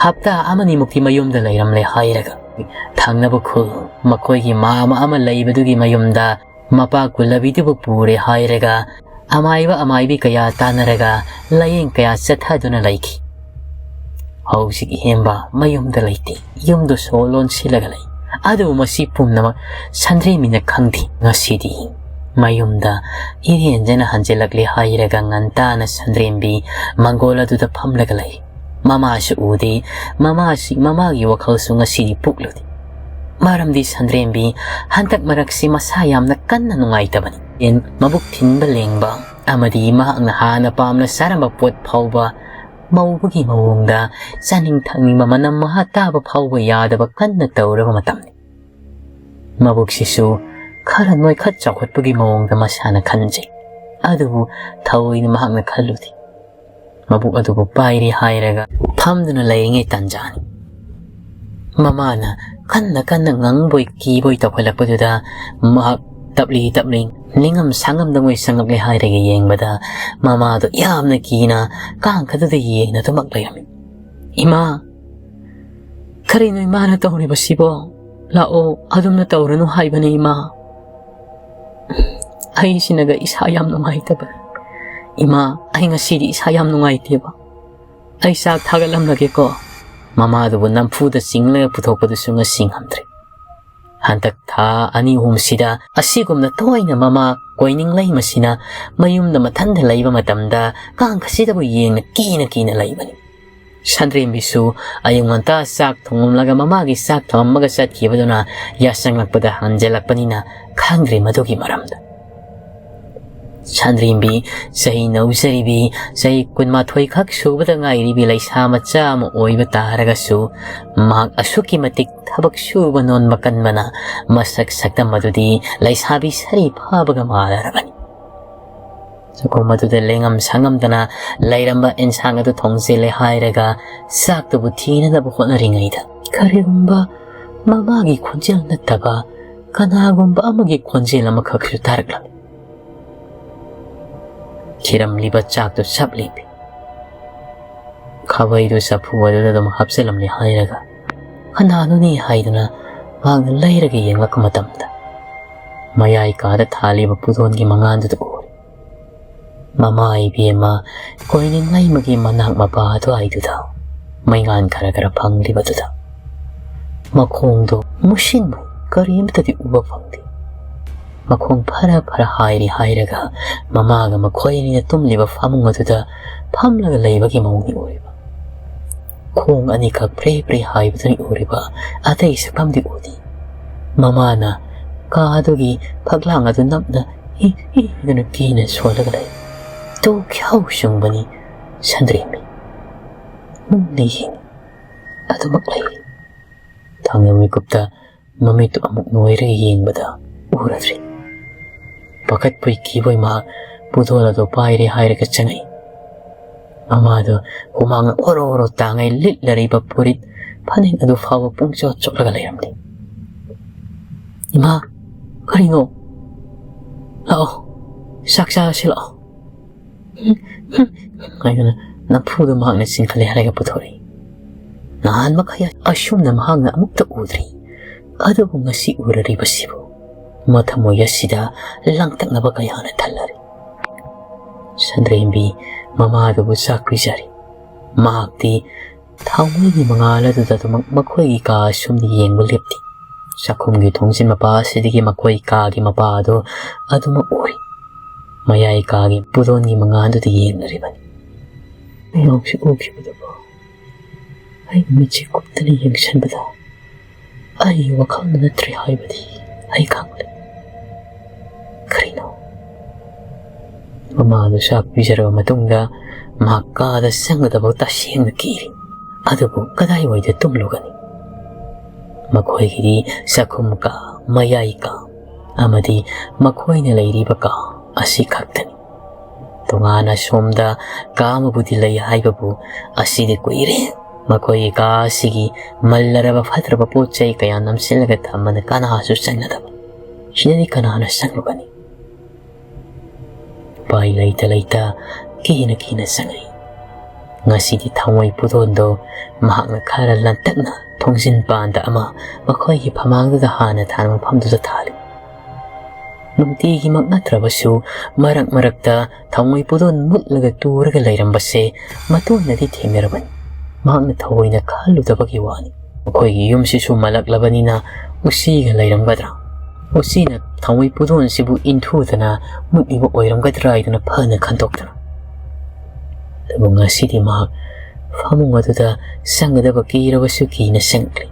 ꯍꯞꯇꯥ ꯑꯃꯅꯤꯃꯨꯛꯇꯤ ꯃꯌꯨꯝꯗ ꯂꯩꯔꯝꯂꯦ ꯍꯥꯏꯔꯒ, ꯊꯪꯅꯕ ꯈꯨꯜ ꯃꯈꯣꯏꯒꯤ ꯃꯥꯃ ꯑꯃ ꯂꯩꯕꯗꯨꯒꯤ ꯃꯌꯨꯝꯗ ꯃꯄꯥ ꯀꯨꯜꯂꯕꯤꯗꯨꯕꯨ ꯄꯨꯔꯦ ꯍꯥꯏꯔꯒ ꯑꯃꯥꯏꯕ ꯑꯃꯥꯏꯕꯤ ꯀꯌꯥ ꯇꯥꯟꯅꯔꯒ ꯂꯥꯏꯌꯦꯡ ꯀꯌꯥ ꯆꯠꯊꯗꯨꯅ ꯂꯩꯈꯤ꯫ ꯍꯧꯖꯤꯛ ꯏꯍꯦꯝꯕ ꯃꯌꯨꯝꯗ ꯂꯩꯇꯦ, ꯌꯨꯝꯗꯨ ꯁꯣ ꯂꯣꯟꯁꯤꯜꯂꯒ ꯂꯩ꯫ ꯑꯗꯨꯕꯨ ꯃꯁꯤ ꯄꯨꯝꯅꯃꯛ ꯁꯟꯗ꯭ꯔꯦꯝꯕꯤꯅ ꯈꯪꯗꯦ꯫ ꯉꯁꯤꯗꯤ ꯃꯌꯨꯝꯗ ꯏꯔꯦꯟꯖꯅ ꯍꯟꯖꯤꯜꯂꯛꯂꯦ ꯍꯥꯏꯔꯒ ꯉꯟꯇꯥꯅ ꯁꯟꯗ꯭ꯔꯦꯝꯕꯤ ꯃꯪꯒꯣꯜ ꯑꯗꯨꯗ ꯐꯝꯂꯒ ꯂꯩ꯫ ꯃꯃꯥꯁꯨ ꯎꯗꯦ꯫ ꯃꯃꯥꯁꯤ, ꯃꯃꯥꯒꯤ ꯋꯥꯈꯜꯁꯨ ꯉꯁꯤꯗꯤ ꯄꯨꯛꯂꯨꯗꯦ꯫ ꯃꯔꯝꯗꯤ ꯁꯟꯗ꯭ꯔꯦꯝꯕꯤ ꯍꯟꯗꯛ ꯃꯔꯛꯁꯤ ꯃꯁꯥ ꯌꯥꯝꯅ ꯀꯟꯅ ꯅꯨꯡꯉꯥꯏꯇꯕꯅꯤ꯫ ꯃꯕꯨꯛ ꯊꯤꯟꯕ ꯂꯦꯡꯕ ꯑꯃꯗꯤ ꯃꯍꯥꯛꯅ ꯍꯥꯟꯅ ꯄꯥꯝꯅ ꯆꯥꯔꯝꯕ ꯄꯣꯠ ꯐꯥꯎꯕ ꯃꯧꯕꯒꯤ ꯃꯑꯣꯡꯗ ꯆꯥꯅꯤꯡ ꯊꯛꯅꯤꯡꯕ, ꯃꯅꯝ ꯃꯍꯥ ꯇꯥꯕ ꯐꯥꯎꯕ ꯌꯥꯗꯕ ꯀꯟꯅ ꯇꯧꯔꯕ ꯃꯇꯝꯅꯤ꯫ ꯃꯕꯨꯛꯁꯤꯁꯨ ꯈꯔ ꯅꯣꯏꯈꯠ ꯆꯥꯎꯈꯠꯄꯒꯤ ꯃꯑꯣꯡꯗ ꯃꯁꯥꯅ ꯈꯟꯖꯩ꯫ ꯑꯗꯨꯕꯨ ꯊꯑꯣꯏꯅ ꯃꯍꯥꯛꯅ ꯈꯜꯂꯨꯗꯦ꯫ ꯃꯕꯨꯛ ꯑꯗꯨꯕꯨ ꯄꯥꯏꯔꯦ ꯍꯥꯏꯔꯒ ꯐꯝꯗꯨꯅ ꯂꯩꯔꯤꯉꯩ ꯇꯥꯟꯖꯥꯅꯤ꯫ ꯃꯃꯥꯅ ꯀꯟꯅ ꯀꯟꯅ ꯉꯪꯕꯣꯏ ꯀꯤꯕꯣꯏ ꯇꯧꯈꯠꯂꯛꯄꯗꯨꯗ ꯃꯍꯥꯛ ꯇꯞꯂꯤ ꯇꯞꯂꯤ ꯅꯤꯡꯉꯝ ꯁꯥꯉꯝꯗꯉꯣꯏ ꯆꯪꯉꯛꯂꯦ ꯍꯥꯏꯔꯒ ꯌꯦꯡꯕꯗ ꯃꯃꯥꯗꯣ ꯌꯥꯝꯅ ꯀꯤꯅ ꯀꯥꯡꯈꯗꯨꯗ ꯌꯦꯡꯅꯗꯨꯃꯛ ꯂꯩꯔꯝꯃꯤ꯫ "ꯏꯃꯥ, ꯀꯔꯤꯅꯣ ꯏꯃꯥꯅ ꯇꯧꯔꯤꯕꯁꯤꯕꯣ? ꯂꯥꯛꯑꯣ, ꯑꯗꯨꯝꯅ ꯇꯧꯔꯅꯨ ꯍꯥꯏꯕꯅꯤ ꯏꯃꯥ꯫ ꯑꯩꯁꯤꯅꯒ ꯏꯁꯥ ꯌꯥꯝ ꯅꯨꯡꯉꯥꯏꯇꯕ꯫ ꯏꯃꯥ, ꯑꯩ ꯉꯁꯤꯗꯤ ꯏꯁꯥ ꯌꯥꯝ ꯅꯨꯡꯉꯥꯏꯇꯦꯕ꯫ ꯑꯩ ꯆꯥꯛ ꯊꯥꯒꯠꯂꯝꯂꯒꯦꯀꯣ꯫" ꯃꯃꯥꯗꯨꯕꯨ ꯅꯝꯐꯨꯗ ꯆꯤꯡꯂꯒ ꯄꯨꯊꯣꯛꯄꯗꯨꯁꯨ ꯉꯁꯤ ꯉꯝꯗ꯭ꯔꯦ꯫ ꯍꯟꯗꯛ ꯊꯥ ꯑꯅꯤ ꯑꯍꯨꯝꯁꯤꯗ ꯑꯁꯤꯒꯨꯝꯅ ꯇꯣꯏꯅ ꯃꯃꯥ ꯀꯣꯏꯅꯤꯡꯂꯩꯃꯁꯤꯅ ꯃꯌꯨꯝꯗ ꯃꯊꯟꯗ ꯂꯩꯕ ꯃꯇꯝꯗ ꯀꯥꯡꯈꯁꯤꯗꯕꯨ ꯌꯦꯡꯅ ꯀꯤꯅ ꯀꯤꯅ ꯂꯩꯕꯅꯤ꯫ ꯁꯟꯗ꯭ꯔꯦꯝꯕꯤꯁꯨ ꯑꯌꯨꯛ ꯉꯟꯇꯥ ꯆꯥꯛ ꯊꯣꯡꯂꯝꯂꯒ ꯃꯃꯥꯒꯤ ꯆꯥꯛ ꯊꯝꯃꯝꯃꯒ ꯆꯠꯈꯤꯕꯗꯨꯅ ꯌꯥꯆꯪꯂꯛꯄꯗ ꯍꯟꯖꯤꯜꯂꯛꯄꯅꯤꯅ ꯈꯪꯗ꯭ꯔꯦ ꯃꯗꯨꯒꯤ ꯃꯔꯝꯗ꯫ ꯁꯟꯗ꯭ꯔꯦꯝꯕꯤ ꯆꯍꯤ ꯅꯧꯖꯔꯤꯕꯤ, ꯆꯍꯤ ꯀꯨꯟꯃꯥꯊꯣꯏ ꯈꯛ ꯁꯨꯕꯗ ꯉꯥꯏꯔꯤꯕꯤ ꯂꯩꯁꯥ ꯃꯆꯥ ꯑꯃ ꯑꯣꯏꯕ ꯇꯥꯔꯒꯁꯨ, ꯃꯍꯥꯛ ꯑꯁꯨꯛꯀꯤ ꯃꯇꯤꯛ ꯊꯕꯛ ꯁꯨꯕ ꯅꯣꯝꯕ ꯀꯟꯕꯅ ꯃꯁꯛ ꯁꯛꯇꯝ ꯑꯗꯨꯗꯤ ꯂꯩꯁꯥꯕꯤ ꯁꯥꯔꯤ ꯐꯥꯕꯒ ꯃꯥꯟꯅꯔꯕꯅꯤ꯫ ꯆꯥꯛꯈꯨꯝ ꯑꯗꯨꯗ ꯂꯦꯡꯉꯝ ꯁꯥꯉꯝꯗꯅ ꯂꯩꯔꯝꯕ ꯏꯟꯁꯥꯡ ꯑꯗꯨ ꯊꯣꯡꯖꯤꯜꯂꯦ ꯍꯥꯏꯔꯒ ꯆꯥꯛꯇꯨꯕꯨ ꯊꯤꯅꯅꯕ ꯍꯣꯠꯅꯔꯤꯉꯩꯗ, ꯀꯔꯤꯒꯨꯝꯕ ꯃꯃꯥꯒꯤ ꯈꯣꯟꯖꯦꯜ ꯅꯠꯇꯕ ꯀꯅꯥꯒꯨꯝꯕ ꯑꯃꯒꯤ ꯈꯣꯟꯖꯦꯜ ꯑꯃꯈꯛꯁꯨ ꯇꯥꯔꯛꯂꯝꯃꯤ꯫ ꯊꯤꯔꯝꯂꯤꯕ ꯆꯥꯛꯇꯨ ꯆꯞ ꯂꯦꯞꯄꯤ꯫ ꯈꯥꯕꯩꯗꯨ ꯆꯐꯨ ꯑꯗꯨꯗ ꯑꯗꯨꯝ ꯍꯥꯞꯆꯤꯜꯂꯝꯂꯦ ꯍꯥꯏꯔꯒ, ꯀꯅꯥꯅꯣꯅꯦ ꯍꯥꯏꯗꯨꯅ ꯃꯍꯥꯛꯅ ꯂꯩꯔꯒ ꯌꯦꯡꯂꯛꯄ ꯃꯇꯝꯗ, ꯃꯌꯥꯏ ꯀꯥꯗ ꯊꯥꯜꯂꯤꯕ ꯄꯨꯗꯣꯟꯒꯤ ꯃꯉꯥꯜꯗꯨꯗ ꯎꯔꯦ꯫ ꯃꯃꯥ ꯏꯕꯦꯝꯃ, ꯀꯣꯏꯅꯤꯡꯉꯩꯃꯒꯤ ꯃꯅꯥꯛ ꯃꯄꯥ ꯑꯗꯨꯋꯥꯏꯗꯨꯗ ꯃꯩꯉꯥꯟ ꯈꯔ ꯈꯔ ꯐꯪꯂꯤꯕꯗꯨꯗ, ꯃꯈꯣꯡꯗꯣ ꯃꯨꯁꯤꯟꯃꯩ, ꯀꯔꯤꯝꯇꯗꯤ ꯎꯕ ꯐꯪꯗꯦ꯫ ꯃꯈꯣꯡ ꯐꯔ ꯐꯔ ꯍꯥꯏꯔꯤ ꯍꯥꯏꯔꯒ ꯃꯃꯥꯒ ꯃꯈꯣꯏ ꯑꯅꯤꯅ ꯇꯨꯝꯂꯤꯕ ꯐꯃꯨꯡ ꯑꯗꯨꯗ ꯐꯝꯂꯒ ꯂꯩꯕꯒꯤ ꯃꯑꯣꯡꯗꯤ ꯎꯔꯤꯕ꯫ ꯈꯣꯡ ꯑꯅꯤꯈꯛ ꯄ꯭ꯔꯦ ꯄ꯭ꯔꯦ ꯍꯥꯏꯕꯗꯨꯅꯤ ꯎꯔꯤꯕ, ꯑꯇꯩ ꯁꯛꯐꯝꯗꯤ ꯎꯗꯦ꯫ ꯃꯃꯥꯅ ꯀꯥ ꯑꯗꯨꯒꯤ ꯐꯛꯂꯥꯡ ꯑꯗꯨ ꯅꯞꯅ ꯍꯤ ꯍꯤ ꯍꯥꯏꯗꯨꯅ ꯀꯤꯅ ꯁꯣꯜꯂꯒ ꯂꯩ꯫ ꯇꯨ ꯈ꯭ꯌꯥꯎ ꯆꯨꯡꯕꯅꯤ ꯁꯟꯗ꯭ꯔꯦꯝꯕꯤ꯫ ꯃꯨꯟꯅ ꯌꯦꯡꯉꯤ꯫ ꯑꯗꯨꯃꯛ ꯂꯩꯔꯤ꯫ ꯊꯥꯡꯅ ꯃꯤꯀꯨꯞꯇ ꯃꯃꯤꯠꯇꯨ ꯑꯃꯨꯛ ꯅꯣꯏꯔꯒ ꯌꯦꯡꯕꯗ ꯎꯔꯗ꯭ꯔꯤ꯫ ꯄꯥꯈꯠꯄꯣꯏ ꯀꯤꯕꯣꯏ ꯃꯍꯥꯛ ꯄꯨꯗꯣꯜ ꯑꯗꯨ ꯄꯥꯏꯔꯦ ꯍꯥꯏꯔꯒ ꯆꯪꯉꯛꯏ꯫ ꯃꯃꯥꯗꯨ ꯍꯨꯃꯥꯡꯅ ꯑꯣꯔꯣ ꯑꯣꯔꯣ ꯇꯥꯡꯉꯩ ꯂꯤꯠꯂꯔꯤꯕ ꯐꯨꯔꯤꯠ ꯐꯅꯦꯛ ꯑꯗꯨ ꯐꯥꯎꯕ ꯄꯨꯡꯆꯣꯠ ꯆꯣꯠꯂꯒ ꯂꯩꯔꯝꯂꯤ꯫ "ꯏꯃꯥ, ꯀꯔꯤꯅꯣ? ꯂꯥꯛꯑꯣ, ꯆꯥꯛ ꯆꯥꯔꯁꯤ ꯂꯥꯛꯑꯣ" ꯍꯥꯏꯗꯨꯅ ꯅꯝꯐꯨꯗ ꯃꯍꯥꯛꯅ ꯆꯤꯡꯈꯠꯂꯦ ꯍꯥꯏꯔꯒ ꯄꯨꯊꯣꯔꯛꯏ꯫ ꯅꯍꯥꯟ ꯃꯈꯩ ꯑꯁꯨꯝꯅ ꯃꯍꯥꯛꯅ ꯑꯃꯨꯛꯇ ꯎꯗ꯭ꯔꯤ꯫ ꯑꯗꯨꯕꯨ ꯉꯁꯤ ꯎꯔꯔꯤꯕꯁꯤꯕꯨ ꯃꯊꯃꯣꯏ ꯑꯁꯤꯗ ꯂꯥꯡꯇꯛꯅꯕ ꯀꯌꯥꯅ ꯊꯜꯂꯔꯤ꯫ ꯁꯟꯗ꯭ꯔꯦꯝꯕꯤ ꯃꯃꯥꯗꯨꯕꯨ ꯆꯥꯛ ꯄꯤꯖꯔꯤ꯫ ꯃꯍꯥꯛꯇꯤ ꯊꯥꯎꯃꯩꯒꯤ ꯃꯉꯥꯜ ꯑꯗꯨꯗ ꯑꯗꯨꯃꯛ ꯃꯈꯣꯏꯒꯤ ꯀꯥ ꯑꯁꯨꯝꯅ ꯌꯦꯡꯕ ꯂꯦꯞꯇꯦ꯫ ꯆꯥꯛꯈꯨꯝꯒꯤ ꯊꯣꯡꯖꯤꯟ ꯃꯄꯥ ꯑꯁꯤꯗꯒꯤ ꯃꯈꯣꯏ ꯀꯥꯒꯤ ꯃꯄꯥ ꯑꯗꯨ ꯑꯗꯨꯃꯛ ꯎꯔꯤ꯫ ꯃꯌꯥꯏ ꯀꯥꯒꯤ ꯄꯨꯗꯣꯟꯒꯤ ꯃꯉꯥꯜꯗꯨꯗ ꯌꯦꯡꯅꯔꯤꯕꯅꯤ꯫ ꯑꯩꯍꯥꯛꯁꯨ ꯎꯈꯤꯕꯗꯀꯣ, ꯑꯩꯅ ꯃꯤꯠꯁꯦ ꯀꯨꯞꯇꯅ ꯌꯦꯡꯁꯤꯟꯕꯗ ꯑꯩꯒꯤ ꯋꯥꯈꯜꯅ ꯅꯠꯇ꯭ꯔꯦ ꯍꯥꯏꯕꯗꯤ ꯑꯩ ꯈꯪꯂꯦ꯫ ꯀꯔꯤꯅꯣ? ꯃꯃꯥꯗꯨ ꯆꯥꯛ ꯄꯤꯖꯔꯕ ꯃꯇꯨꯡꯗ ꯃꯍꯥꯛ ꯀꯥꯗ ꯆꯪꯒꯗꯕ ꯇꯁꯦꯡꯅ ꯀꯤꯔꯤ꯫ ꯑꯗꯨꯕꯨ ꯀꯗꯥꯏꯋꯥꯏꯗ ꯇꯨꯝꯂꯨꯒꯅꯤ? ꯃꯈꯣꯏꯒꯤꯗꯤ ꯆꯥꯛꯈꯨꯝ ꯀꯥ, ꯃꯌꯥꯏ ꯀꯥ ꯑꯃꯗꯤ ꯃꯈꯣꯏꯅ ꯂꯩꯔꯤꯕ ꯀꯥ ꯑꯁꯤ ꯈꯛꯇꯅꯤ꯫ ꯇꯣꯉꯥꯟꯅ ꯁꯣꯝꯗ ꯀꯥ ꯑꯃꯕꯨꯗꯤ ꯂꯩ ꯍꯥꯏꯕꯕꯨ ꯑꯁꯤꯗꯤ ꯀꯨꯏꯔꯦ꯫ ꯃꯈꯣꯏꯒꯤ ꯀꯥ ꯑꯁꯤꯒꯤ ꯃꯜꯂꯔꯕ ꯐꯠꯇ꯭ꯔꯕ ꯄꯣꯠ ꯆꯩ ꯀꯌꯥ ꯅꯝꯁꯤꯜꯂꯒ ꯊꯝꯕꯅ ꯀꯅꯥꯁꯨ ꯆꯪꯅꯗꯕ꯫ ꯁꯤꯗꯗꯤ ꯀꯅꯥꯅ ꯆꯪꯂꯨꯒꯅꯤ? ꯎꯄꯥꯏ ꯂꯩꯇ ꯂꯩꯇ ꯀꯤꯅ ꯀꯤꯅ ꯆꯪꯂꯛꯏ꯫ ꯉꯁꯤꯗꯤ ꯊꯥꯡꯉꯣꯏ ꯄꯨꯗꯣꯟꯗꯣ ꯃꯍꯥꯛꯅ ꯈꯔ ꯂꯟꯇꯛꯅ ꯊꯣꯡꯖꯤꯟ ꯄꯥꯟꯗ ꯑꯃ ꯃꯈꯣꯏꯒꯤ ꯐꯃꯥꯡꯗꯨꯗ ꯍꯥꯟꯅ ꯊꯥꯅ ꯃꯐꯝꯗꯨꯗ ꯊꯥꯜꯂꯤ꯫ ꯅꯨꯡꯇꯤꯒꯤꯃꯛ ꯅꯠꯇ꯭ꯔꯕꯁꯨ ꯃꯔꯛ ꯃꯔꯛꯇ ꯊꯥꯡꯉꯣꯏ ꯄꯨꯗꯣꯟ ꯃꯨꯠꯂꯒ ꯇꯨꯔꯒ ꯂꯩꯔꯝꯕꯁꯦ ꯃꯇꯣꯟꯅꯗꯤ ꯊꯦꯡꯅꯔꯕꯅꯤ꯫ ꯃꯍꯥꯛꯅ ꯊꯑꯣꯏꯅ ꯈꯜꯂꯨꯗꯕꯒꯤ ꯋꯥꯅꯤ꯫ ꯃꯈꯣꯏꯒꯤ ꯌꯨꯝꯁꯤꯁꯨ ꯃꯜꯂꯛꯂꯕꯅꯤꯅ ꯎꯆꯤꯒ ꯂꯩꯔꯝꯒꯗ꯭ꯔꯥ? ꯎꯆꯤꯅ ꯊꯥꯡꯉꯣꯏ ꯄꯨꯗꯣꯟꯁꯤꯕꯨ ꯏꯟꯊꯨꯗꯅ ꯃꯨꯠꯂꯤꯕ ꯑꯣꯏꯔꯝꯒꯗ꯭ꯔꯥ ꯍꯥꯏꯗꯨꯅ ꯐꯅ ꯈꯟꯗꯣꯛꯇꯅ꯫ ꯑꯗꯨꯕꯨ ꯉꯁꯤꯗꯤ ꯃꯍꯥꯛ ꯐꯃꯨꯡ ꯑꯗꯨꯗ ꯆꯪꯒꯗꯕ ꯀꯤꯔꯕꯁꯨ ꯀꯤꯅ ꯆꯪꯂꯤ꯫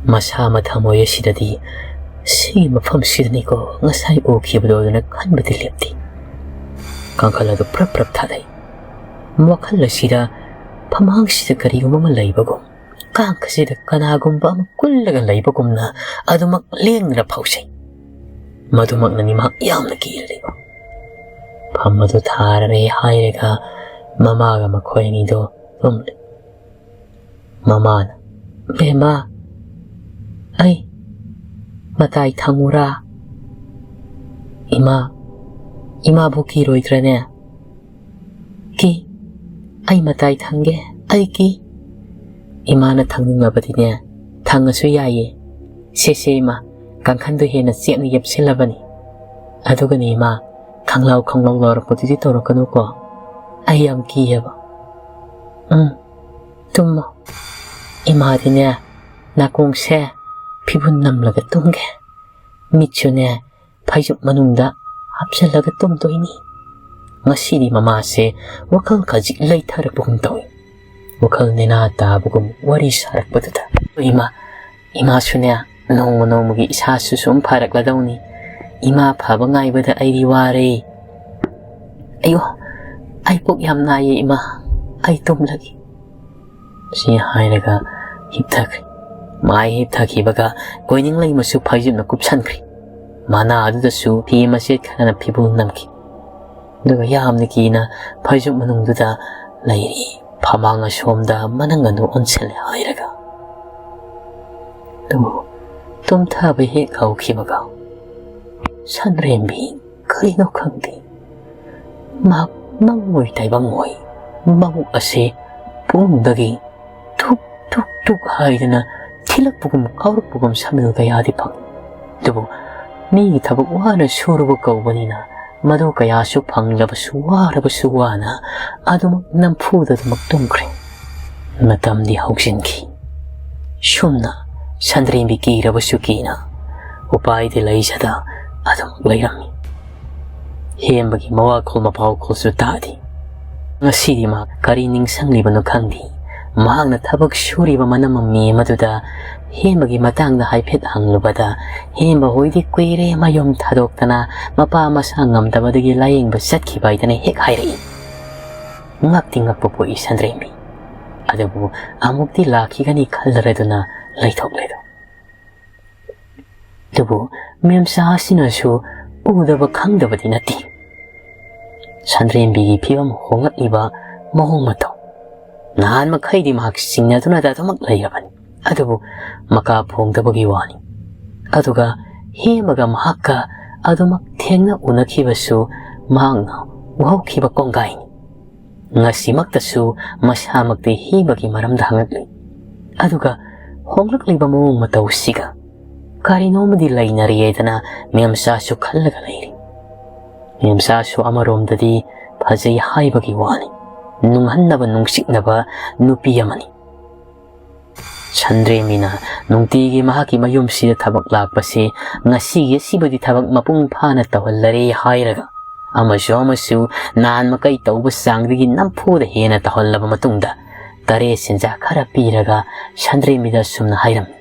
ꯃꯁꯥ ꯃꯊꯃꯣꯏ ꯑꯁꯤꯗꯗꯤ "ꯁꯤꯒꯤ ꯃꯐꯝꯁꯤꯗꯅꯤꯀꯣ ꯉꯁꯥꯏ ꯎꯈꯤꯕꯗꯣ" ꯑꯗꯨꯅ ꯈꯟꯕꯗꯤ ꯂꯦꯞꯇꯦ꯫ ꯀꯥꯡꯈꯜ ꯑꯗꯨ ꯄ꯭ꯔꯞ ꯄ꯭ꯔꯞ ꯊꯥꯗꯩ꯫ ꯋꯥꯈꯜ ꯑꯁꯤꯗ ꯐꯃꯥꯡꯁꯤꯗ ꯀꯔꯤꯒꯨꯝꯕ ꯑꯃ ꯂꯩꯕꯒꯨꯝ, ꯀꯥꯡꯈꯁꯤꯗ ꯀꯅꯥꯒꯨꯝꯕ ꯑꯃ ꯀꯨꯜꯂꯒ ꯂꯩꯕꯒꯨꯝꯅ ꯑꯗꯨꯃꯛ ꯂꯦꯡꯗꯅ ꯐꯥꯎꯖꯩ꯫ ꯃꯗꯨꯃꯛꯅꯅꯤ ꯃꯍꯥꯛ ꯌꯥꯝꯅ ꯀꯤꯔꯤꯕ꯫ ꯐꯝ ꯑꯗꯨ ꯊꯥꯔꯔꯦ ꯍꯥꯏꯔꯒ ꯃꯃꯥꯒ ꯃꯈꯣꯏ ꯑꯅꯤꯗꯣ ꯇꯨꯝꯂꯦ꯫ ꯃꯃꯥꯅ, "ꯕꯦꯝꯃ, ꯑꯩ ꯃꯇꯥꯏ ꯊꯪꯉꯨꯔꯥ?" "ꯏꯃꯥ, ꯏꯃꯥꯕꯨ ꯀꯤꯔꯣꯏꯗ꯭ꯔꯅꯦ?" "ꯀꯤ, ꯑꯩ ꯃꯇꯥꯏ ꯊꯪꯒꯦ, ꯑꯩ ꯀꯤ꯫" "ꯏꯃꯥꯅ ꯊꯪꯅꯤꯡꯂꯕꯗꯤꯅꯦ, ꯊꯪꯉꯁꯨ ꯌꯥꯏꯌꯦ꯫ ꯁꯦ, ꯁꯦ, ꯏꯃꯥ, ꯀꯥꯡꯈꯟꯗꯣ ꯍꯦꯟꯅ ꯆꯦꯠꯅ ꯌꯦꯞꯁꯤꯜꯂꯕꯅꯤ꯫ ꯑꯗꯨꯒꯅꯦ ꯏꯃꯥ, ꯈꯪꯂꯥꯎ ꯈꯪꯂꯥꯎ ꯂꯥꯎꯔꯛꯄꯗꯨꯗꯤ ꯇꯧꯔꯛꯀꯅꯨꯀꯣ꯫ ꯑꯩ ꯌꯥꯝ ꯀꯤꯌꯦꯕ꯫ ꯎꯝ, ꯇꯨꯝꯃꯣ꯫ ꯏꯃꯥꯗꯤꯅꯦ, ꯅꯥꯀꯣꯡꯁꯦ ꯐꯤꯕꯨꯟ ꯅꯝꯂꯒ ꯇꯨꯝꯒꯦ꯫ ꯃꯤꯠꯁꯨꯅꯦ, ꯐꯩꯖꯨꯞ ꯃꯅꯨꯡꯗ ꯍꯥꯞꯆꯤꯜꯂꯒ ꯇꯨꯝꯗꯣꯏꯅꯤ꯫" ꯉꯁꯤꯗꯤ ꯃꯃꯥꯁꯦ ꯋꯥꯈꯜ ꯈꯖꯤꯛ ꯂꯩꯊꯔꯛꯄꯒꯨꯝ ꯇꯧꯏ꯫ ꯋꯥꯈꯜ ꯅꯦꯅꯥ ꯇꯥꯕꯒꯨꯝ ꯋꯥꯔꯤ ꯁꯥꯔꯛꯄꯗꯨꯗ, "ꯏꯃꯥ, ꯏꯃꯥꯁꯨꯅꯦ, ꯅꯣꯡꯃ ꯅꯣꯡꯃꯒꯤ ꯏꯁꯥꯁꯨ ꯁꯨꯝ ꯐꯔꯛꯂꯗꯧꯅꯤ꯫ ꯏꯃꯥ ꯐꯕ ꯉꯥꯏꯕꯗ ꯑꯩꯗꯤ ꯋꯥꯔꯦ꯫ ꯑꯌꯣ, ꯑꯩ ꯄꯨꯛ ꯌꯥꯝ ꯅꯥꯏꯌꯦ ꯏꯃꯥ, ꯑꯩ ꯇꯨꯝꯂꯒꯦ"꯫ ꯁꯤ ꯍꯥꯏꯔꯒ ꯍꯤꯞꯊꯈ꯭ꯔꯦ꯫ ꯃꯥꯏ ꯍꯤꯞꯊꯈꯤꯕꯒ ꯀꯣꯏꯅꯤꯡ ꯂꯩꯃꯁꯨ ꯐꯩꯖꯨꯞꯅ ꯀꯨꯞꯁꯟꯈ꯭ꯔꯦ꯫ ꯃꯅꯥ ꯑꯗꯨꯗꯁꯨ ꯐꯤ ꯃꯆꯦꯠ ꯈꯔꯅ ꯐꯤꯕꯨꯜ ꯅꯝꯈꯤ꯫ ꯑꯗꯨꯒ ꯌꯥꯝꯅ ꯀꯤꯅ ꯐꯩꯖꯨꯞ ꯃꯅꯨꯡꯗꯨꯗ ꯂꯩꯔꯤ꯫ ꯐꯃꯥꯡ ꯑꯁꯣꯝꯗ ꯃꯅꯪ ꯑꯗꯨ ꯑꯣꯟꯁꯤꯜꯂꯦ ꯍꯥꯏꯔꯒ꯫ ꯑꯗꯨꯕꯨ ꯇꯨꯝꯊꯕ ꯍꯦꯛ ꯍꯧꯈꯤꯕꯒ ꯁꯟꯔꯦꯝꯕꯤ ꯀꯔꯤꯅꯣ ꯈꯪꯗꯦ, ꯃꯍꯥꯛ ꯃꯪꯑꯣꯏ ꯇꯥꯏꯕꯪꯑꯣꯏ ꯃꯕꯨꯛ ꯑꯁꯤ ꯄꯨꯡꯗꯒꯤ ꯊꯨꯛ ꯊꯨꯛ ꯊꯨꯛ ꯍꯥꯏꯗꯅ ꯊꯤꯜꯂꯛꯄꯒꯨꯝ ꯀꯥꯎꯔꯛꯄꯒꯨꯝ ꯁꯃꯤꯜ ꯀꯌꯥꯗꯤ ꯐꯪꯏ꯫ ꯑꯗꯨꯕꯨ ꯃꯤꯒꯤ ꯊꯕꯛ ꯋꯥꯅ ꯁꯨꯔꯨꯕ ꯀꯧꯕꯅꯤꯅ ꯃꯗꯨ ꯀꯌꯥꯁꯨ ꯐꯪꯂꯕꯁꯨ ꯋꯥꯔꯕꯁꯨ ꯋꯥꯅ ꯑꯗꯨꯃꯛ ꯅꯝꯐꯨꯗ ꯑꯗꯨꯃꯛ ꯇꯨꯝꯈ꯭ꯔꯦ꯫ ꯃꯇꯝꯗꯤ ꯍꯧꯖꯤꯟꯈꯤ꯫ ꯁꯨꯝꯅ ꯁꯟꯗ꯭ꯔꯦꯝꯕꯤ ꯀꯤꯔꯕꯁꯨ ꯀꯤꯅ ꯎꯄꯥꯏꯗꯤ ꯂꯩꯖꯗ ꯑꯗꯨꯃꯛ ꯂꯩꯔꯝꯃꯤ꯫ ꯍꯦꯝꯕꯒꯤ ꯃꯋꯥꯈꯣꯜ ꯃꯄꯥꯎꯈꯣꯜꯁꯨ ꯇꯥꯗꯦ꯫ ꯉꯁꯤꯗꯤ ꯃꯍꯥꯛ ꯀꯔꯤ ꯅꯤꯡꯁꯤꯡꯂꯤꯕꯅꯣ ꯈꯪꯗꯦ꯫ ꯃꯍꯥꯛꯅ ꯊꯕꯛ ꯁꯨꯔꯤꯕ ꯃꯅꯝ ꯃꯃꯤ ꯑꯃꯗꯨꯗ ꯍꯦꯝꯕꯒꯤ ꯃꯇꯥꯡꯗ ꯍꯥꯏꯐꯦꯠ ꯍꯪꯂꯨꯕꯗ, ꯍꯦꯝꯕ ꯍꯣꯏꯗꯤ ꯀꯨꯏꯔꯦ ꯃꯌꯨꯝ ꯊꯥꯗꯣꯛꯇꯅ ꯃꯄꯥ ꯃꯁꯥ ꯉꯝꯗꯕꯗꯒꯤ ꯂꯥꯌꯦꯡꯕ ꯆꯠꯈꯤꯕ ꯍꯥꯏꯗꯅ ꯍꯦꯛ ꯍꯥꯏꯔꯛꯏ꯫ ꯉꯛꯇꯤ ꯉꯛꯄ ꯄꯣꯛꯏ ꯁꯟꯗ꯭ꯔꯦꯝꯕꯤ꯫ ꯑꯗꯨꯕꯨ ꯑꯃꯨꯛꯇꯤ ꯂꯥꯛꯈꯤꯒꯅꯤ ꯈꯜꯂꯔꯗꯨꯅ ꯂꯩꯊꯣꯛꯂꯦꯗꯣ꯫ ꯑꯗꯨꯕꯨ ꯃꯦꯝꯆꯥ ꯑꯁꯤꯅꯁꯨ ꯎꯗꯕ ꯈꯪꯗꯕꯗꯤ ꯅꯠꯇꯦ꯫ ꯁꯟꯗ꯭ꯔꯦꯝꯕꯤꯒꯤ ꯐꯤꯕꯝ ꯍꯣꯡꯂꯛꯂꯤꯕ ꯃꯑꯣꯡ ꯃꯇꯧ꯫ ꯅꯍꯥꯟ ꯃꯈꯩꯗꯤ ꯃꯍꯥꯛ ꯆꯤꯡꯅꯗꯨꯅ ꯑꯗꯨꯃꯛ ꯂꯩꯔꯕꯅꯤ꯫ ꯑꯗꯨꯕꯨ ꯃꯀꯥ ꯐꯣꯡꯗꯕꯒꯤ ꯋꯥꯅꯤ꯫ ꯑꯗꯨꯒ ꯍꯦꯃꯒ ꯃꯍꯥꯛꯀ ꯑꯗꯨꯃꯛ ꯊꯦꯡꯅ ꯎꯅꯈꯤꯕꯁꯨ ꯃꯍꯥꯛꯅ ꯎꯍꯧꯈꯤꯕ ꯀꯣꯡꯒꯥꯏꯅꯤ꯫ ꯉꯁꯤꯃꯛꯇꯁꯨ ꯃꯁꯥꯃꯛꯇꯤ ꯍꯦꯃꯒꯤ ꯃꯔꯝꯗ ꯍꯪꯂꯛꯂꯤ꯫ ꯑꯗꯨꯒ ꯍꯣꯡꯂꯛꯂꯤꯕ ꯃꯑꯣꯡ ꯃꯇꯧꯁꯤꯒ ꯀꯔꯤꯅꯣꯃꯗꯤ ꯂꯩꯅꯔꯤ ꯍꯥꯏꯗꯅ ꯃꯦꯝꯆꯥꯁꯨ ꯈꯜꯂꯒ ꯂꯩꯔꯤ꯫ ꯃꯦꯝꯆꯥꯁꯨ ꯑꯃꯔꯣꯝꯗꯗꯤ ꯐꯖꯩ ꯍꯥꯏꯕꯒꯤ ꯋꯥꯅꯤ, ꯅꯨꯡꯍꯟꯅꯕ ꯅꯨꯡꯁꯤꯛꯅꯕ ꯅꯨꯄꯤ ꯑꯃꯅꯤ꯫ ꯁꯟꯗ꯭ꯔꯦꯝꯕꯤꯅ ꯅꯨꯡꯇꯤꯒꯤ ꯃꯍꯥꯛꯀꯤ ꯃꯌꯨꯝꯁꯤꯗ ꯊꯕꯛ ꯂꯥꯛꯄꯁꯤ ꯉꯁꯤꯒꯤ ꯑꯁꯤꯕꯨꯗꯤ ꯊꯕꯛ ꯃꯄꯨꯡ ꯐꯥꯅ ꯇꯧꯍꯜꯂꯔꯦ ꯍꯥꯏꯔꯒ ꯑꯃꯁꯨ ꯑꯃꯁꯨ ꯅꯍꯥꯟ ꯃꯈꯩ ꯇꯧꯕ ꯆꯥꯡꯗꯒꯤ ꯅꯝꯐꯨꯗ ꯍꯦꯟꯅ ꯇꯧꯍꯜꯂꯕ ꯃꯇꯨꯡꯗ ꯇꯔꯦꯠ ꯁꯦꯟꯖꯥ ꯈꯔ ꯄꯤꯔꯒ ꯁꯟꯗ꯭ꯔꯦꯝꯕꯤꯗ ꯁꯨꯝꯅ ꯍꯥꯏꯔꯝꯃꯤ꯫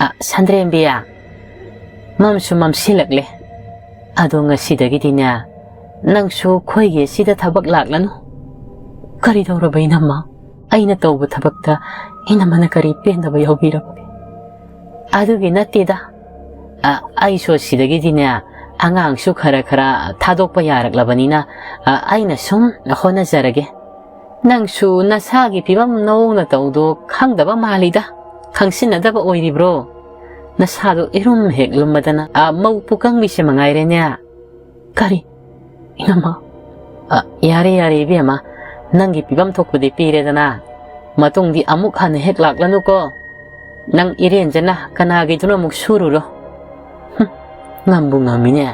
"ꯑ, ꯁꯟꯗ꯭ꯔꯦꯝꯕꯤ, ꯃꯝꯁꯨ ꯃꯝꯁꯤꯜꯂꯛꯂꯦ꯫ ꯑꯗꯣ ꯉꯁꯤꯗꯒꯤꯗꯤꯅꯦ, ꯅꯪꯁꯨ ꯑꯩꯈꯣꯏꯒꯤ ꯑꯁꯤꯗ ꯊꯕꯛ ꯂꯥꯛꯂꯅꯨ꯫" "ꯀꯔꯤ ꯇꯧꯔꯕ ꯏꯅꯝꯃ? ꯑꯩꯅ ꯇꯧꯕ ꯊꯕꯛꯇ ꯏꯅꯝꯃꯅ ꯀꯔꯤ ꯄꯦꯟꯗꯕ ꯌꯥꯎꯕꯤꯔꯕꯒꯦ?" "ꯑꯗꯨꯒꯤ ꯅꯠꯇꯦꯗ꯫ ꯑ, ꯑꯩꯁꯨ ꯑꯁꯤꯗꯒꯤꯗꯤꯅꯦ, ꯑꯉꯥꯡꯁꯨ ꯈꯔ ꯈꯔ ꯊꯥꯗꯣꯛꯄ ꯌꯥꯔꯛꯂꯕꯅꯤꯅ, ꯑ, ꯑꯩꯅ ꯁꯨꯝ ꯍꯣꯠꯅꯖꯔꯒꯦ꯫ ꯅꯪꯁꯨ ꯅꯁꯥꯒꯤ ꯐꯤꯕꯝ ꯅꯑꯣꯡ ꯅꯇꯧꯗꯣ ꯈꯪꯗꯕ ꯃꯥꯜꯂꯤꯗ꯫ ꯈꯪꯁꯤꯟꯅꯗꯕ ꯑꯣꯏꯔꯤꯕ꯭ꯔꯣ? ꯅꯁꯥꯗꯣ ꯏꯔꯨꯝ ꯍꯦꯛ ꯂꯨꯝꯃꯗꯅ, ꯑ, ꯃꯧ ꯄꯨꯀꯪꯕꯤꯁꯦ ꯃꯉꯥꯏꯔꯦꯅꯦ꯫" "ꯀꯔꯤ? ꯏꯅꯝꯃ?" "ꯑ, ꯌꯥꯔꯦ, ꯌꯥꯔꯦ, ꯏꯕꯦꯝꯃ꯫ ꯅꯪꯒꯤ ꯄꯤꯐꯝ ꯊꯣꯛꯄꯗꯤ ꯄꯤꯔꯦꯗꯅ꯫ ꯃꯇꯨꯡꯗꯤ ꯑꯃꯨꯛ ꯍꯟꯅ ꯍꯦꯛ ꯂꯥꯛꯂꯅꯨꯀꯣ꯫ ꯅꯪ ꯏꯔꯦꯟꯖꯅ ꯀꯅꯥꯒꯤꯗꯨꯅ ꯑꯃꯨꯛ ꯁꯨꯔꯨꯔꯣ꯫" "ꯍꯨꯝ, ꯉꯝꯕꯨ ꯉꯝꯃꯤꯅꯦ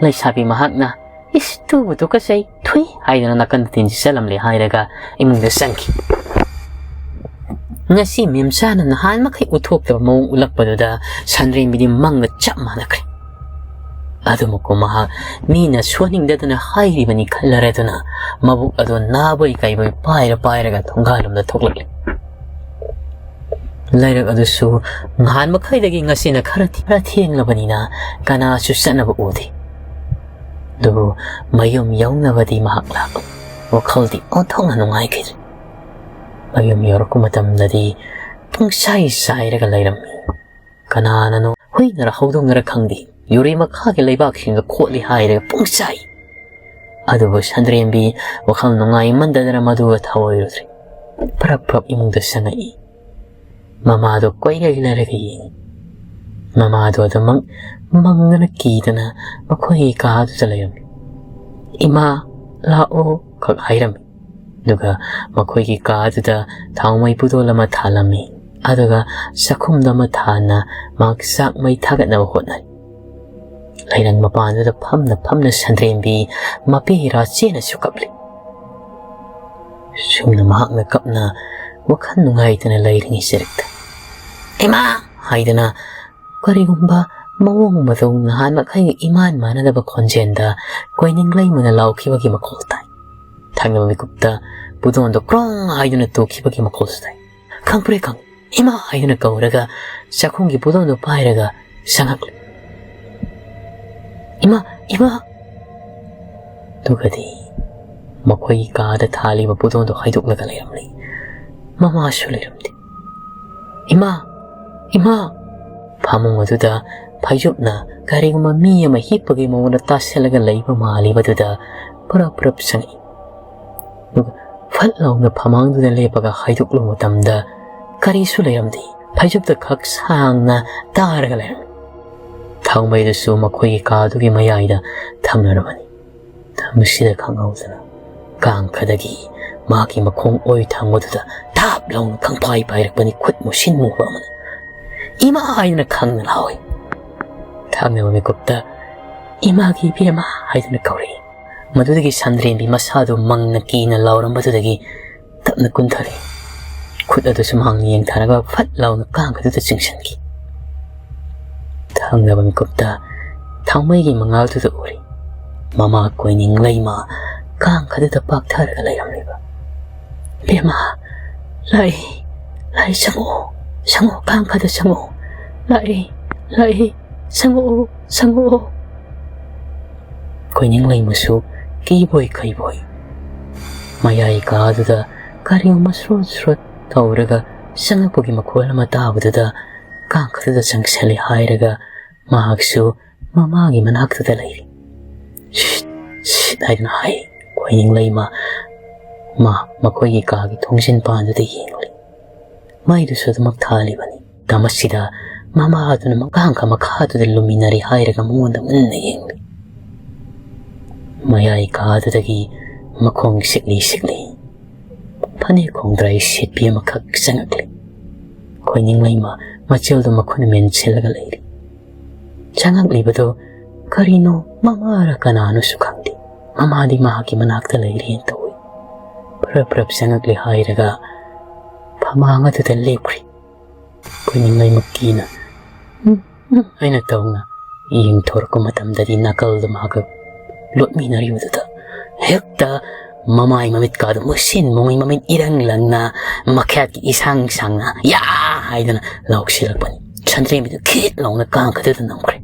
ꯂꯩꯁꯥꯕꯤ ꯃꯍꯥꯛꯅ꯫ ꯏꯁ, ꯇꯨꯕꯨ ꯇꯨꯀꯠꯆꯩ, ꯊꯨꯏ" ꯍꯥꯏꯗꯅ ꯅꯥꯀꯟꯗ ꯇꯤꯟꯁꯤ ꯆꯠꯂꯝꯂꯦ ꯍꯥꯏꯔꯒ ꯏꯃꯨꯡꯗ ꯆꯪꯈꯤ꯫ ꯉꯁꯤ ꯃꯦꯝꯆꯥꯅ ꯅꯍꯥꯟ ꯃꯈꯩ ꯎꯠꯊꯣꯛꯇꯕ ꯃꯑꯣꯡ ꯎꯠꯂꯛꯄꯗꯨꯗ ꯁꯟꯗ꯭ꯔꯦꯝꯕꯤꯗꯤ ꯃꯪꯒ ꯆꯞ ꯃꯥꯟꯅꯈ꯭ꯔꯦ꯫ ꯑꯗꯨꯃꯛꯄꯨ ꯃꯍꯥꯛ ꯃꯤꯅ ꯁꯣꯟꯅꯤꯡꯗꯗꯅ ꯍꯥꯏꯔꯤꯕꯅꯤ ꯈꯜꯂꯔꯦꯗꯅ ꯃꯕꯨꯛ ꯑꯗꯨ ꯅꯥꯕꯣꯏ ꯀꯩꯕꯣꯏ ꯄꯥꯏꯔ ꯄꯥꯏꯔꯒ ꯊꯣꯡꯒꯥꯜꯂꯣꯝꯗ ꯊꯣꯛꯂꯛꯂꯦ꯫ ꯂꯩꯔꯛ ꯑꯗꯨꯁꯨ ꯅꯍꯥꯟ ꯃꯈꯩꯗꯒꯤ ꯉꯁꯤꯅ ꯈꯔ ꯊꯤ-, ꯈꯔ ꯊꯦꯡꯂꯕꯅꯤꯅ ꯀꯅꯥꯁꯨ ꯆꯠꯅꯕ ꯎꯗꯦ꯫ ꯑꯗꯨꯕꯨ ꯃꯌꯨꯝ ꯌꯧꯅꯕꯗꯤ ꯃꯍꯥꯛ ꯂꯥꯛꯂꯦ꯫ ꯋꯥꯈꯜꯗꯤ ꯑꯣꯟꯊꯣꯛꯅ ꯅꯨꯡꯉꯥꯏꯈꯤꯗ꯭ꯔꯦ꯫ ꯃꯌꯨꯝ ꯌꯧꯔꯛꯄ ꯃꯇꯝꯗꯗꯤ ꯄꯨꯡꯁꯥꯏ ꯁꯥꯏꯔꯒ ꯂꯩꯔꯝꯃꯤ꯫ ꯀꯅꯥꯅꯅꯣ ꯍꯨꯏꯅꯔ ꯍꯧꯗꯣꯡꯅꯔ ꯈꯪꯗꯦ, ꯌꯨꯔꯦ ꯃꯈꯥꯒꯤ ꯂꯩꯕꯥꯛꯁꯤꯡꯗ ꯈꯣꯠꯂꯤ ꯍꯥꯏꯔꯒ ꯄꯨꯡꯆꯥꯏ꯫ ꯑꯗꯨꯕꯨ ꯁꯟꯗ꯭ꯔꯦꯝꯕꯤ ꯋꯥꯈꯜ ꯅꯨꯡꯉꯥꯏꯃꯟꯗꯗꯅ ꯃꯗꯨꯒ ꯊꯧꯑꯣꯏꯔꯨꯗ꯭ꯔꯦ꯫ ꯄ꯭ꯔꯞ ꯄ꯭ꯔꯞ ꯏꯃꯨꯡꯗ ꯆꯪꯉꯛꯏ꯫ ꯃꯃꯥꯗꯣ ꯀꯣꯏꯂꯩ ꯂꯩꯔꯒ ꯌꯦꯡꯉꯤ꯫ ꯃꯃꯥꯗꯣ ꯑꯗꯨꯃꯛ ꯃꯪꯗꯅ ꯀꯤꯗꯅ ꯃꯈꯣꯏꯒꯤ ꯀꯥꯗꯨꯗ ꯂꯩꯔꯝꯃꯤ꯫ "ꯏꯃꯥ, ꯂꯥꯛꯑꯣ" ꯈꯛ ꯍꯥꯏꯔꯝꯃꯤ꯫ ꯑꯗꯨꯒ ꯃꯈꯣꯏꯒꯤ ꯀꯥꯗꯨꯗ ꯊꯥꯎ ꯃꯩ ꯄꯨꯗꯣꯜ ꯑꯃ ꯊꯥꯜꯂꯝꯃꯤ꯫ ꯑꯗꯨꯒ ꯆꯥꯛꯈꯨꯝꯗ ꯑꯃ ꯊꯥꯟꯅ ꯃꯍꯥꯛ ꯆꯥꯛ ꯃꯩ ꯊꯥꯒꯠꯅꯕ ꯍꯣꯠꯅꯔꯤ꯫ ꯂꯩꯔꯪ ꯃꯄꯥꯟꯗꯨꯗ ꯐꯝꯅ ꯐꯝꯅ ꯁꯟꯗ꯭ꯔꯦꯝꯕꯤ ꯃꯄꯤ ꯔꯥꯆꯦꯅꯁꯨ ꯀꯞꯂꯤ꯫ ꯁꯨꯝꯅ ꯃꯍꯥꯛꯅ ꯀꯞꯅ ꯋꯥꯈꯜ ꯅꯨꯡꯉꯥꯏꯇꯅ ꯂꯩꯔꯤꯉꯩ ꯆꯔꯛꯇ "ꯏꯃꯥ!" ꯍꯥꯏꯗꯅ ꯀꯔꯤꯒꯨꯝꯕ ꯃꯑꯣꯡ ꯃꯇꯧ ꯅꯍꯥꯟ ꯃꯈꯩꯒ ꯏꯃꯥꯟ ꯃꯥꯟꯅꯗꯕ ꯈꯣꯟꯖꯦꯜꯗ ꯀꯣꯏꯅꯤꯡ ꯂꯩꯃꯅ ꯂꯥꯎꯈꯤꯕꯒꯤ ꯃꯈꯣꯜ ꯇꯥꯏ꯫ ꯊꯪꯅꯕ ꯃꯤꯀꯨꯞꯇ ꯄꯨꯗꯣꯟꯗꯣ ꯀ꯭ꯔꯣꯡ ꯍꯥꯏꯗꯨꯅ ꯇꯨꯈꯤꯕꯒꯤ ꯃꯈꯣꯜꯁꯨ ꯇꯥꯏ꯫ "ꯈꯪꯄ꯭ꯔꯦ ꯈꯪ, ꯏꯃꯥ!" ꯍꯥꯏꯗꯨꯅ ꯀꯧꯔꯒ ꯆꯥꯛꯈꯨꯝꯒꯤ ꯄꯨꯗꯣꯟꯗꯨ ꯄꯥꯏꯔꯒ ꯆꯪꯉꯛꯂꯦ꯫ "ꯏꯃꯥ! ꯏꯃꯥ!" ꯑꯗꯨꯒꯗꯤ ꯃꯈꯣꯏꯒꯤ ꯀꯥꯗ ꯊꯥꯜꯂꯤꯕ ꯄꯨꯗꯣꯟꯗꯣ ꯍꯥꯏꯗꯣꯛꯂꯒ ꯂꯩꯔꯝꯂꯦ꯫ ꯃꯃꯥꯁꯨ ꯂꯩꯔꯝꯗꯦ꯫ "ꯏꯃꯥ! ꯏꯃꯥ!" ꯐꯃꯨꯡ ꯑꯗꯨꯗ ꯐꯩꯖꯨꯞꯅ ꯀꯔꯤꯒꯨꯝꯕ ꯃꯤ ꯑꯃ ꯍꯤꯞꯄꯒꯤ ꯃꯑꯣꯡꯗ ꯇꯥꯁꯤꯜꯂꯒ ꯂꯩꯕ ꯃꯥꯜꯂꯤꯕꯗꯨꯗ ꯄꯨꯔꯞ ꯄꯨꯔꯞ ꯆꯪꯉꯛꯏ꯫ ꯑꯗꯨꯒ ꯐꯠ ꯂꯥꯎꯅ ꯐꯃꯥꯡꯗꯨꯗ ꯂꯦꯞꯄꯒ ꯍꯥꯏꯗꯣꯛꯂꯨꯕ ꯃꯇꯝꯗ ꯀꯔꯤꯁꯨ ꯂꯩꯔꯝꯗꯦ꯫ ꯐꯩꯖꯨꯞꯇ ꯈꯛ ꯁꯥꯡꯅ ꯇꯥꯔꯒ ꯂꯩꯔꯝꯃꯤ꯫ ꯊꯥꯎꯃꯩꯗꯨꯁꯨ ꯃꯈꯣꯏꯒꯤ ꯀꯥꯗꯨꯒꯤ ꯃꯌꯥꯏꯗ ꯊꯝꯂꯔꯕꯅꯤ꯫ ꯃꯁꯤꯗ ꯈꯪꯍꯧꯗꯅ ꯀꯥꯡꯈꯗꯒꯤ ꯃꯍꯥꯛꯀꯤ ꯃꯈꯣꯡ ꯑꯣꯏ ꯊꯪꯕꯗꯨꯗ ꯊꯥꯞ ꯂꯥꯎꯅ ꯈꯪꯄꯥꯏ ꯄꯥꯏꯔꯛꯄꯅꯤ ꯈꯨꯠ ꯃꯨꯁꯤꯟ ꯃꯨꯕ ꯑꯃꯅ꯫ "ꯏꯃꯥ!" ꯍꯥꯏꯗꯨꯅ ꯈꯪꯅ ꯂꯥꯎꯏ꯫ ꯊꯥꯡꯅꯕ ꯃꯤꯀꯨꯞꯇ "ꯏꯃꯥꯒꯤ ꯏꯕꯦꯝꯃ" ꯍꯥꯏꯗꯨꯅ ꯀꯧꯔꯛꯏ꯫ ꯃꯗꯨꯗꯒꯤ ꯁꯟꯗ꯭ꯔꯦꯝꯕꯤ ꯃꯁꯥꯗꯨ ꯃꯪꯅ ꯀꯤꯅ ꯂꯥꯎꯔꯝꯕꯗꯨꯗꯒꯤ ꯇꯞꯅ ꯀꯨꯟꯊꯔꯛꯏ꯫ ꯈꯨꯠ ꯑꯗꯨꯁꯨ ꯃꯍꯥꯛꯅ ꯌꯦꯡꯊꯔꯒ ꯐꯠ ꯂꯥꯎꯅ ꯀꯥꯡꯈꯗꯨꯗ ꯆꯤꯡꯁꯤꯟꯈꯤ꯫ ꯊꯥꯡꯅꯕ ꯃꯤꯀꯨꯞꯇ ꯊꯥꯎꯃꯩꯒꯤ ꯃꯉꯥꯜꯗꯨꯗ ꯎꯔꯤ꯫ ꯃꯃꯥ ꯀꯣꯏꯅꯤꯡ ꯂꯩꯃ ꯀꯥꯡꯈꯗꯨꯗ ꯄꯥꯛꯊꯔꯒ ꯂꯩꯔꯝꯂꯤꯕ꯫ "ꯕꯦꯝꯃ, ꯂꯥꯛꯏ, ꯂꯥꯛꯏ, ꯆꯪꯉꯛꯑꯣ, ꯆꯪꯉꯛꯑꯣ, ꯀꯥꯡꯈꯗ ꯆꯪꯉꯛꯑꯣ, ꯂꯥꯛꯏ, ꯂꯥꯛꯏ, ꯆꯪꯉꯛꯑꯣ, ꯆꯪꯉꯛꯑꯣ"꯫ ꯀꯣꯏꯅꯤꯡ ꯂꯩꯃꯁꯨ ꯀꯤꯕꯣꯏ ꯀꯩꯕꯣꯏ ꯃꯌꯥꯏ ꯀꯥꯗꯨꯗ ꯀꯔꯤꯒꯨꯝꯕ ꯁ꯭ꯔꯣꯠ ꯁ꯭ꯔꯣꯠ ꯇꯧꯔꯒ ꯆꯪꯉꯛꯄꯒꯤ ꯃꯈꯣꯜ ꯑꯃ ꯇꯥꯕꯗꯨꯗ ꯀꯥꯡꯈꯗꯨꯗ ꯆꯪꯁꯤꯜꯂꯤ ꯍꯥꯏꯔꯒ ꯃꯍꯥꯛꯁꯨ ꯃꯃꯥꯒꯤ ꯃꯅꯥꯛꯇꯨꯗ ꯂꯩꯔꯤ꯫ "ꯁꯤꯠ, ꯁꯤꯠ" ꯍꯥꯏꯗꯨꯅ ꯍꯥꯏ꯫ ꯀꯣꯏꯅꯤꯡ ꯂꯩꯃ ꯃꯥ ꯃꯈꯣꯏꯒꯤ ꯀꯥꯒꯤ ꯊꯣꯡꯖꯤꯟ ꯄꯥꯟꯗꯨꯗ ꯌꯦꯡꯂꯤ꯫ ꯃꯩꯗꯨꯁꯨ ꯑꯗꯨꯃꯛ ꯊꯥꯜꯂꯤꯕꯅꯤ꯫ ꯃꯇꯝ ꯑꯁꯤꯗ ꯃꯃꯥ ꯑꯗꯨꯅ ꯀꯥꯡꯈ ꯃꯈꯥꯗꯨꯗ ꯂꯨꯝꯃꯤꯟꯅꯔꯤ ꯍꯥꯏꯔꯒ ꯃꯉꯣꯟꯗ ꯃꯨꯟꯅ ꯌꯦꯡꯂꯤ꯫ ꯃꯌꯥꯏ ꯀꯥꯗꯨꯗꯒꯤ ꯃꯈꯣꯡ ꯁꯤꯛꯂꯤ ꯁꯤꯛꯂꯤ ꯐꯅꯦꯛ ꯈꯣꯡꯗ꯭ꯔꯥꯏ ꯁꯦꯠꯄꯤ ꯑꯃꯈꯛ ꯆꯪꯉꯛꯂꯤ꯫ ꯀꯣꯏꯅꯤꯡ ꯂꯩꯃ ꯃꯆꯦꯜꯗꯨ ꯃꯈꯨꯠꯅ ꯃꯦꯟꯁꯤꯜꯂꯒ ꯂꯩꯔꯤ꯫ ꯆꯪꯉꯛꯂꯤꯕꯗꯨ ꯀꯔꯤꯅꯣ ꯃꯃꯥꯔ ꯀꯅꯥꯅꯣꯁꯨ ꯈꯪꯗꯦ꯫ ꯃꯃꯥꯗꯤ ꯃꯍꯥꯛꯀꯤ ꯃꯅꯥꯛꯇ ꯂꯩꯔꯦꯅ ꯇꯧꯏ꯫ ꯄ꯭ꯔꯞ ꯄ꯭ꯔꯞ ꯆꯪꯉꯛꯂꯦ ꯍꯥꯏꯔꯒ ꯐꯃꯥꯡ ꯑꯗꯨꯗ ꯂꯦꯞꯈ꯭ꯔꯤ꯫ ꯀꯣꯏꯅꯤꯡ ꯂꯩꯃ ꯀꯤꯅ "ꯎꯝ, ꯎꯝ" ꯍꯥꯏꯅ ꯇꯧꯅ ꯌꯦꯡꯊꯣꯔꯛꯄ ꯃꯇꯝꯗꯗꯤ ꯅꯥꯀꯜꯗ ꯃꯍꯥꯛꯀ ꯂꯣꯠꯃꯤꯟꯅꯔꯤꯕꯗꯨꯗ ꯍꯦꯛꯇ ꯃꯃꯥꯏ ꯃꯃꯤꯠꯀꯥꯗꯨ ꯃꯨꯁꯤꯟ ꯃꯨꯉꯩ, ꯃꯃꯤꯠ ꯏꯔꯪ ꯂꯪꯅ, ꯃꯈ꯭ꯌꯥꯠꯀꯤ ꯏꯁꯥꯡ ꯁꯥꯡꯅ "ꯌꯥ!" ꯍꯥꯏꯗꯨꯅ ꯂꯥꯎꯁꯤꯜꯂꯛꯄꯅꯤ꯫ ꯁꯟꯗ꯭ꯔꯦꯝꯕꯤꯗꯨ ꯈꯤꯠ ꯂꯥꯎꯅ ꯀꯥꯡ ꯑꯗꯨꯗ ꯅꯝꯈ꯭ꯔꯦ꯫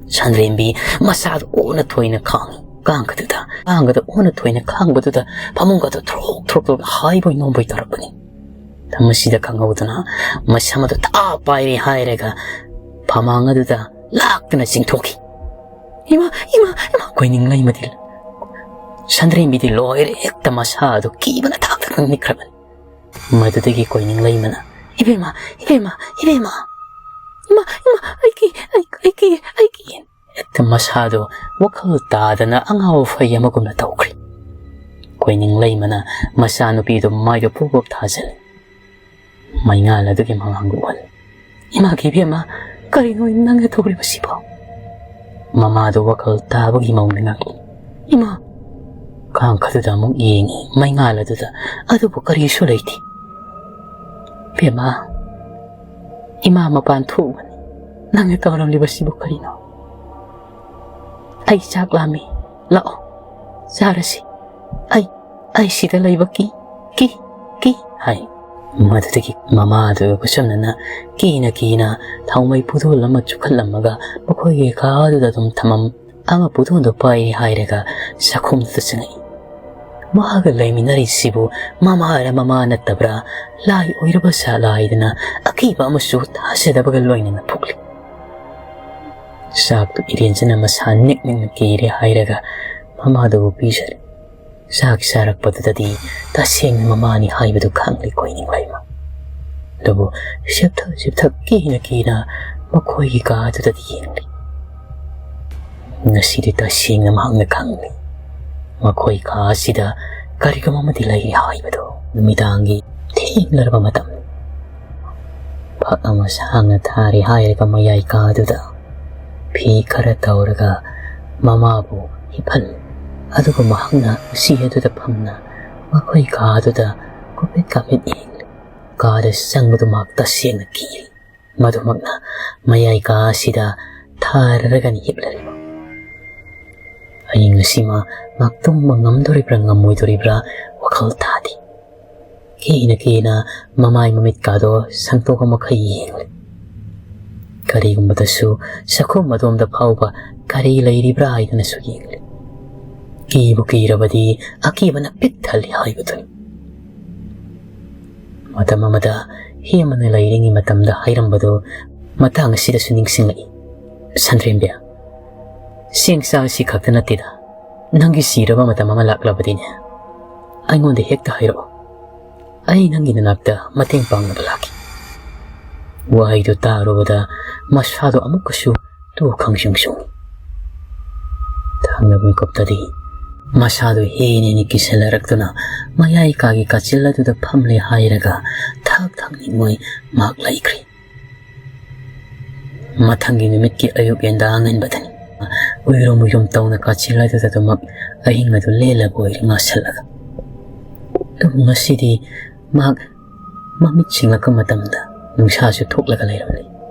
ꯁꯟꯗ꯭ꯔꯦꯝꯕꯤ ꯃꯁꯥꯗꯨ ꯑꯣꯟꯅ ꯊꯣꯏꯅ ꯈꯥꯡꯉꯤ꯫ ꯀꯥꯡ ꯑꯗꯨꯗ, ꯀꯥꯡ ꯑꯗꯨ ꯑꯣꯟꯅ ꯊꯣꯏꯅ ꯈꯥꯡꯕꯗꯨꯗ ꯐꯃꯨꯡ ꯑꯗꯨ ꯊ꯭ꯔꯣꯛ ꯊ꯭ꯔꯣꯛ ꯇꯧꯔꯒ ꯍꯥꯏꯕꯣꯏ ꯅꯣꯝꯕꯣꯏ ꯇꯧꯔꯛꯄꯅꯤ꯫ ꯃꯁꯤꯗ ꯈꯪꯍꯧꯗꯅ ꯃꯁꯝ ꯑꯗꯨ ꯊꯥ ꯄꯥꯏꯔꯦ ꯍꯥꯏꯔꯒ ꯐꯃꯥꯡ ꯑꯗꯨꯗ ꯂꯥꯛꯇꯨꯅ ꯆꯤꯡꯊꯣꯛꯈꯤ꯫ ꯏꯃꯥ, ꯏꯃꯥ, ꯏꯃꯥ! ꯀꯣꯏꯅꯤꯡꯂꯩꯃꯗꯤ, ꯁꯟꯗ꯭ꯔꯦꯝꯕꯤꯗꯤ ꯂꯣꯏꯔꯦ, ꯍꯦꯛꯇ ꯃꯁꯥ ꯑꯗꯨ ꯀꯤꯕꯅ ꯊꯥꯛ ꯊꯥꯛ ꯅꯤꯛꯈ꯭ꯔꯕꯅꯤ꯫ ꯃꯗꯨꯗꯒꯤ ꯀꯣꯏꯅꯤꯡꯂꯩꯃꯅ, "ꯏꯕꯦꯝꯃ, ꯏꯕꯦꯝꯃ, ꯏꯕꯦꯝꯃ! ꯏꯃꯥ, ꯏꯃꯥ, ꯑꯩ ꯀꯤ, ꯑꯩ, ꯑꯩ ꯀꯤ, ꯑꯩ ꯀꯤ!" ꯍꯦꯛꯇ ꯃꯁꯥꯗꯣ ꯋꯥꯈꯜ ꯇꯥꯗꯅ ꯑꯉꯥꯎ ꯑꯐꯩ ꯑꯃꯒꯨꯝꯅ ꯇꯧꯈ꯭ꯔꯦ꯫ ꯀꯣꯏꯅꯤꯡꯂꯩꯃꯅ ꯃꯆꯥꯅꯨꯄꯤꯗꯣ ꯃꯥꯏꯗꯣ ꯄꯨꯞ ꯄꯨꯞ ꯊꯥꯖꯤꯜꯂꯦ꯫ ꯃꯩꯉꯥꯜ ꯑꯗꯨꯒꯤ ꯃꯉꯥꯡꯗ ꯎꯍꯜꯂꯦ꯫ "ꯏꯃꯥꯒꯤ ꯏꯕꯦꯝꯃ, ꯀꯔꯤꯅꯣ ꯅꯪꯅ ꯇꯧꯔꯤꯕꯁꯤꯕꯣ?" ꯃꯃꯥꯗꯣ ꯋꯥꯈꯜ ꯇꯥꯕꯒꯤ ꯃꯑꯣꯡꯗ ꯉꯥꯡꯉꯤ꯫ "ꯏꯃꯥ!" ꯀꯥꯡ ꯑꯗꯨꯗ ꯑꯃꯨꯛ ꯌꯦꯡꯉꯤ ꯃꯩꯉꯥꯜ ꯑꯗꯨꯗ, ꯑꯗꯨꯕꯨ ꯀꯔꯤꯁꯨ ꯂꯩꯇꯦ꯫ "ꯏꯕꯦꯝꯃ, ꯏꯃꯥ ꯃꯄꯥꯟ ꯊꯣꯛꯎꯕꯅꯤ꯫ ꯅꯪꯅ ꯇꯧꯔꯝꯂꯤꯕꯁꯤꯕꯨ ꯀꯔꯤꯅꯣ? ꯑꯩ ꯆꯥꯛ ꯂꯥꯝꯃꯤ꯫ ꯂꯥꯛꯑꯣ, ꯆꯥꯔꯁꯤ꯫ ꯑꯩ, ꯑꯩ ꯁꯤꯗ ꯂꯩꯕ ꯀꯤ, ꯀꯤ, ꯀꯤ," ꯍꯥꯏ꯫ ꯃꯗꯨꯗꯒꯤ ꯃꯃꯥꯗꯨ ꯒꯨꯁꯝꯅꯅ ꯀꯤꯅ ꯀꯤꯅ ꯊꯥꯎꯃꯩ ꯄꯨꯗꯣꯜ ꯑꯃ ꯆꯨꯞꯈꯠꯂꯝꯃꯒ ꯃꯈꯣꯏꯒꯤ ꯀꯥ ꯑꯗꯨꯗ ꯑꯗꯨꯝ ꯊꯝꯃꯝ ꯑꯃ ꯄꯨꯗꯣꯟꯗꯨ ꯄꯥꯏꯔꯤ ꯍꯥꯏꯔꯒ ꯆꯥꯛꯈꯨꯝꯗꯨꯗ ꯆꯪꯉꯛꯏ꯫ ꯃꯍꯥꯛꯀ ꯂꯩꯃꯤꯟꯅꯔꯤꯁꯤꯕꯨ ꯃꯃꯥꯔ ꯃꯃꯥ ꯅꯠꯇꯕ꯭ꯔꯥ, ꯂꯥꯏ ꯑꯣꯏꯔꯕ ꯖꯥꯠꯂꯥ ꯍꯥꯏꯗꯅ ꯑꯀꯤꯕ ꯑꯃꯁꯨ ꯊꯥꯖꯗꯕꯒ ꯂꯣꯏꯅꯅ ꯄꯣꯛꯂꯤ꯫ ꯆꯥꯛꯇꯨ ꯏꯔꯦꯟꯖꯅ ꯃꯁꯥ ꯅꯤꯛ ꯅꯤꯛꯅ ꯀꯤꯔꯦ ꯍꯥꯏꯔꯒ ꯃꯃꯥꯗꯨꯕꯨ ꯄꯤꯖꯔꯦ꯫ ꯆꯥꯛ ꯆꯥꯔꯛꯄꯗꯨꯗꯗꯤ ꯇꯁꯦꯡꯅ ꯃꯃꯥꯅꯤ ꯍꯥꯏꯕꯗꯨ ꯈꯪꯂꯤ ꯀꯣꯏꯅꯤꯡꯂꯩꯃ꯫ ꯑꯗꯨꯕꯨ ꯆꯤꯞꯊꯛ ꯆꯤꯞꯊꯛ ꯀꯤꯅ ꯀꯤꯅ ꯃꯈꯣꯏꯒꯤ ꯀꯥ ꯑꯗꯨꯗꯗꯤ ꯌꯦꯡꯂꯤ꯫ ꯉꯁꯤꯗꯤ ꯇꯁꯦꯡꯅ ꯃꯍꯥꯛꯅ ꯈꯪꯂꯤ꯫ ꯃꯈꯣꯏ ꯀꯥ ꯑꯁꯤꯗ ꯀꯔꯤꯒꯨꯝꯕ ꯑꯃꯗꯤ ꯂꯩꯔꯤ ꯍꯥꯏꯕꯗꯨ꯫ ꯅꯨꯃꯤꯗꯥꯡꯒꯤ ꯊꯦꯡꯂꯔꯕ ꯃꯇꯝ꯫ ꯐꯛ ꯑꯃ ꯁꯥꯡꯅ ꯊꯥꯔꯦ ꯍꯥꯏꯔꯒ ꯃꯌꯥꯏ ꯀꯥ ꯑꯗꯨꯗ ꯐꯤ ꯈꯔ ꯇꯧꯔꯒ ꯃꯃꯥꯕꯨ ꯍꯤꯞꯍꯜꯂꯤ꯫ ꯑꯗꯨꯒ ꯃꯍꯥꯛꯅ ꯎꯆꯤ ꯑꯗꯨꯗ ꯐꯝꯅ ꯃꯈꯣꯏ ꯀꯥ ꯑꯗꯨꯗ ꯀꯨꯞꯄꯦꯠ ꯀꯥꯞꯄꯦꯠ ꯌꯦꯡꯂꯤ꯫ ꯀꯥꯗ ꯆꯪꯕꯗꯨ ꯃꯍꯥꯛ ꯇꯁꯦꯡꯅ ꯀꯤꯔꯤ꯫ ꯃꯗꯨꯃꯛꯅ ꯃꯌꯥꯏ ꯀꯥ ꯑꯁꯤꯗ ꯊꯥꯔꯔꯒꯅꯤ ꯍꯤꯞꯂꯔꯤꯕ꯫ ꯑꯩ ꯉꯁꯤ ꯃꯥ ꯉꯥꯛꯇꯨꯝꯕ ꯉꯝꯗꯣꯔꯤꯕ꯭ꯔꯥ ꯉꯝꯃꯣꯏꯗꯣꯔꯤꯕ꯭ꯔꯥ ꯋꯥꯈꯜ ꯇꯥꯗꯦ꯫ ꯀꯤꯅ ꯀꯤꯅ ꯃꯃꯥꯏ ꯃꯃꯤꯠꯀꯥꯗꯣ ꯁꯪꯇꯣꯛꯑ ꯃꯈꯩ ꯌꯦꯡꯂꯦ꯫ ꯀꯔꯤꯒꯨꯝꯕꯗꯁꯨ ꯆꯥꯛꯈꯨꯝ ꯑꯗꯣꯝꯗ ꯐꯥꯎꯕ ꯀꯔꯤ ꯂꯩꯔꯤꯕ꯭ꯔꯥ ꯍꯥꯏꯗꯅꯁꯨ ꯌꯦꯡꯂꯦ꯫ ꯀꯤꯕꯨ ꯀꯤꯔꯕꯗꯤ ꯑꯀꯤꯕꯅ ꯄꯤꯛ ꯊꯜꯂꯤ ꯍꯥꯏꯕꯗꯨꯅꯤ꯫ ꯃꯇꯝ ꯑꯃꯗ ꯍꯦꯃꯅ ꯂꯩꯔꯤꯉꯩ ꯃꯇꯝꯗ ꯍꯥꯏꯔꯝꯕꯗꯨ ꯃꯇꯥꯡ ꯑꯁꯤꯗꯁꯨ ꯅꯤꯡꯁꯤꯡꯂꯛꯏ꯫ "ꯁꯟꯗ꯭ꯔꯦꯝꯕꯤ, ꯆꯦꯡ ꯆꯥꯛ ꯑꯁꯤ ꯈꯛꯇ ꯅꯠꯇꯦꯗ, ꯅꯪꯒꯤ ꯁꯤꯔꯕ ꯃꯇꯝ ꯑꯃ ꯂꯥꯛꯂꯕꯗꯤꯅꯦ, ꯑꯩꯉꯣꯟꯗ ꯍꯦꯛꯇ ꯍꯥꯏꯔꯛꯑꯣ꯫ ꯑꯩ ꯅꯪꯒꯤ ꯅꯅꯥꯛꯇ ꯃꯇꯦꯡ ꯄꯥꯡꯅꯕ ꯂꯥꯛꯀꯦ꯫" ꯋꯥꯍꯩꯗꯨ ꯇꯥꯔꯨꯕꯗ ꯃꯁꯥꯗꯣ ꯑꯃꯨꯛꯀꯁꯨ ꯇꯨ ꯈꯪꯁꯨꯡ ꯁꯨꯡꯏ꯫ ꯊꯪꯅꯕ ꯃꯤꯀꯨꯞꯇꯗꯤ ꯃꯁꯥꯗꯨ ꯍꯦꯟꯅ ꯍꯦꯟꯅ ꯀꯤꯁꯤꯜꯂꯔꯛꯇꯨꯅ ꯃꯌꯥꯏ ꯀꯥꯒꯤ ꯀꯥꯆꯤꯜ ꯑꯗꯨꯗ ꯐꯝꯂꯦ ꯍꯥꯏꯔꯒ ꯊꯛ ꯊꯛ ꯅꯤꯡꯉꯣꯏ ꯃꯍꯥꯛ ꯂꯩꯈ꯭ꯔꯦ꯫ ꯃꯊꯪꯒꯤ ꯅꯨꯃꯤꯠꯀꯤ ꯑꯌꯨꯛ ꯌꯦꯟꯗꯥ ꯑꯉꯟꯕꯗꯅꯤ꯫ ꯎꯏꯔꯨꯝ ꯎꯏꯔꯨꯝ ꯇꯧꯅ ꯀꯥꯆꯤꯜ ꯑꯗꯨꯗ ꯑꯗꯨꯃꯛ ꯑꯍꯤꯡ ꯑꯗꯨ ꯂꯦꯜꯂꯕ ꯑꯣꯏꯔꯦ ꯉꯥꯁꯜꯂꯒ꯫ ꯑꯗꯨꯕꯨ ꯉꯁꯤꯗꯤ ꯃꯍꯥꯛ ꯃꯃꯤꯠ ꯁꯤꯡꯂꯛꯄ ꯃꯇꯝꯗ ꯅꯨꯡꯁꯥꯁꯨ ꯊꯣꯛꯂꯒ ꯂꯩꯔꯝꯂꯦ꯫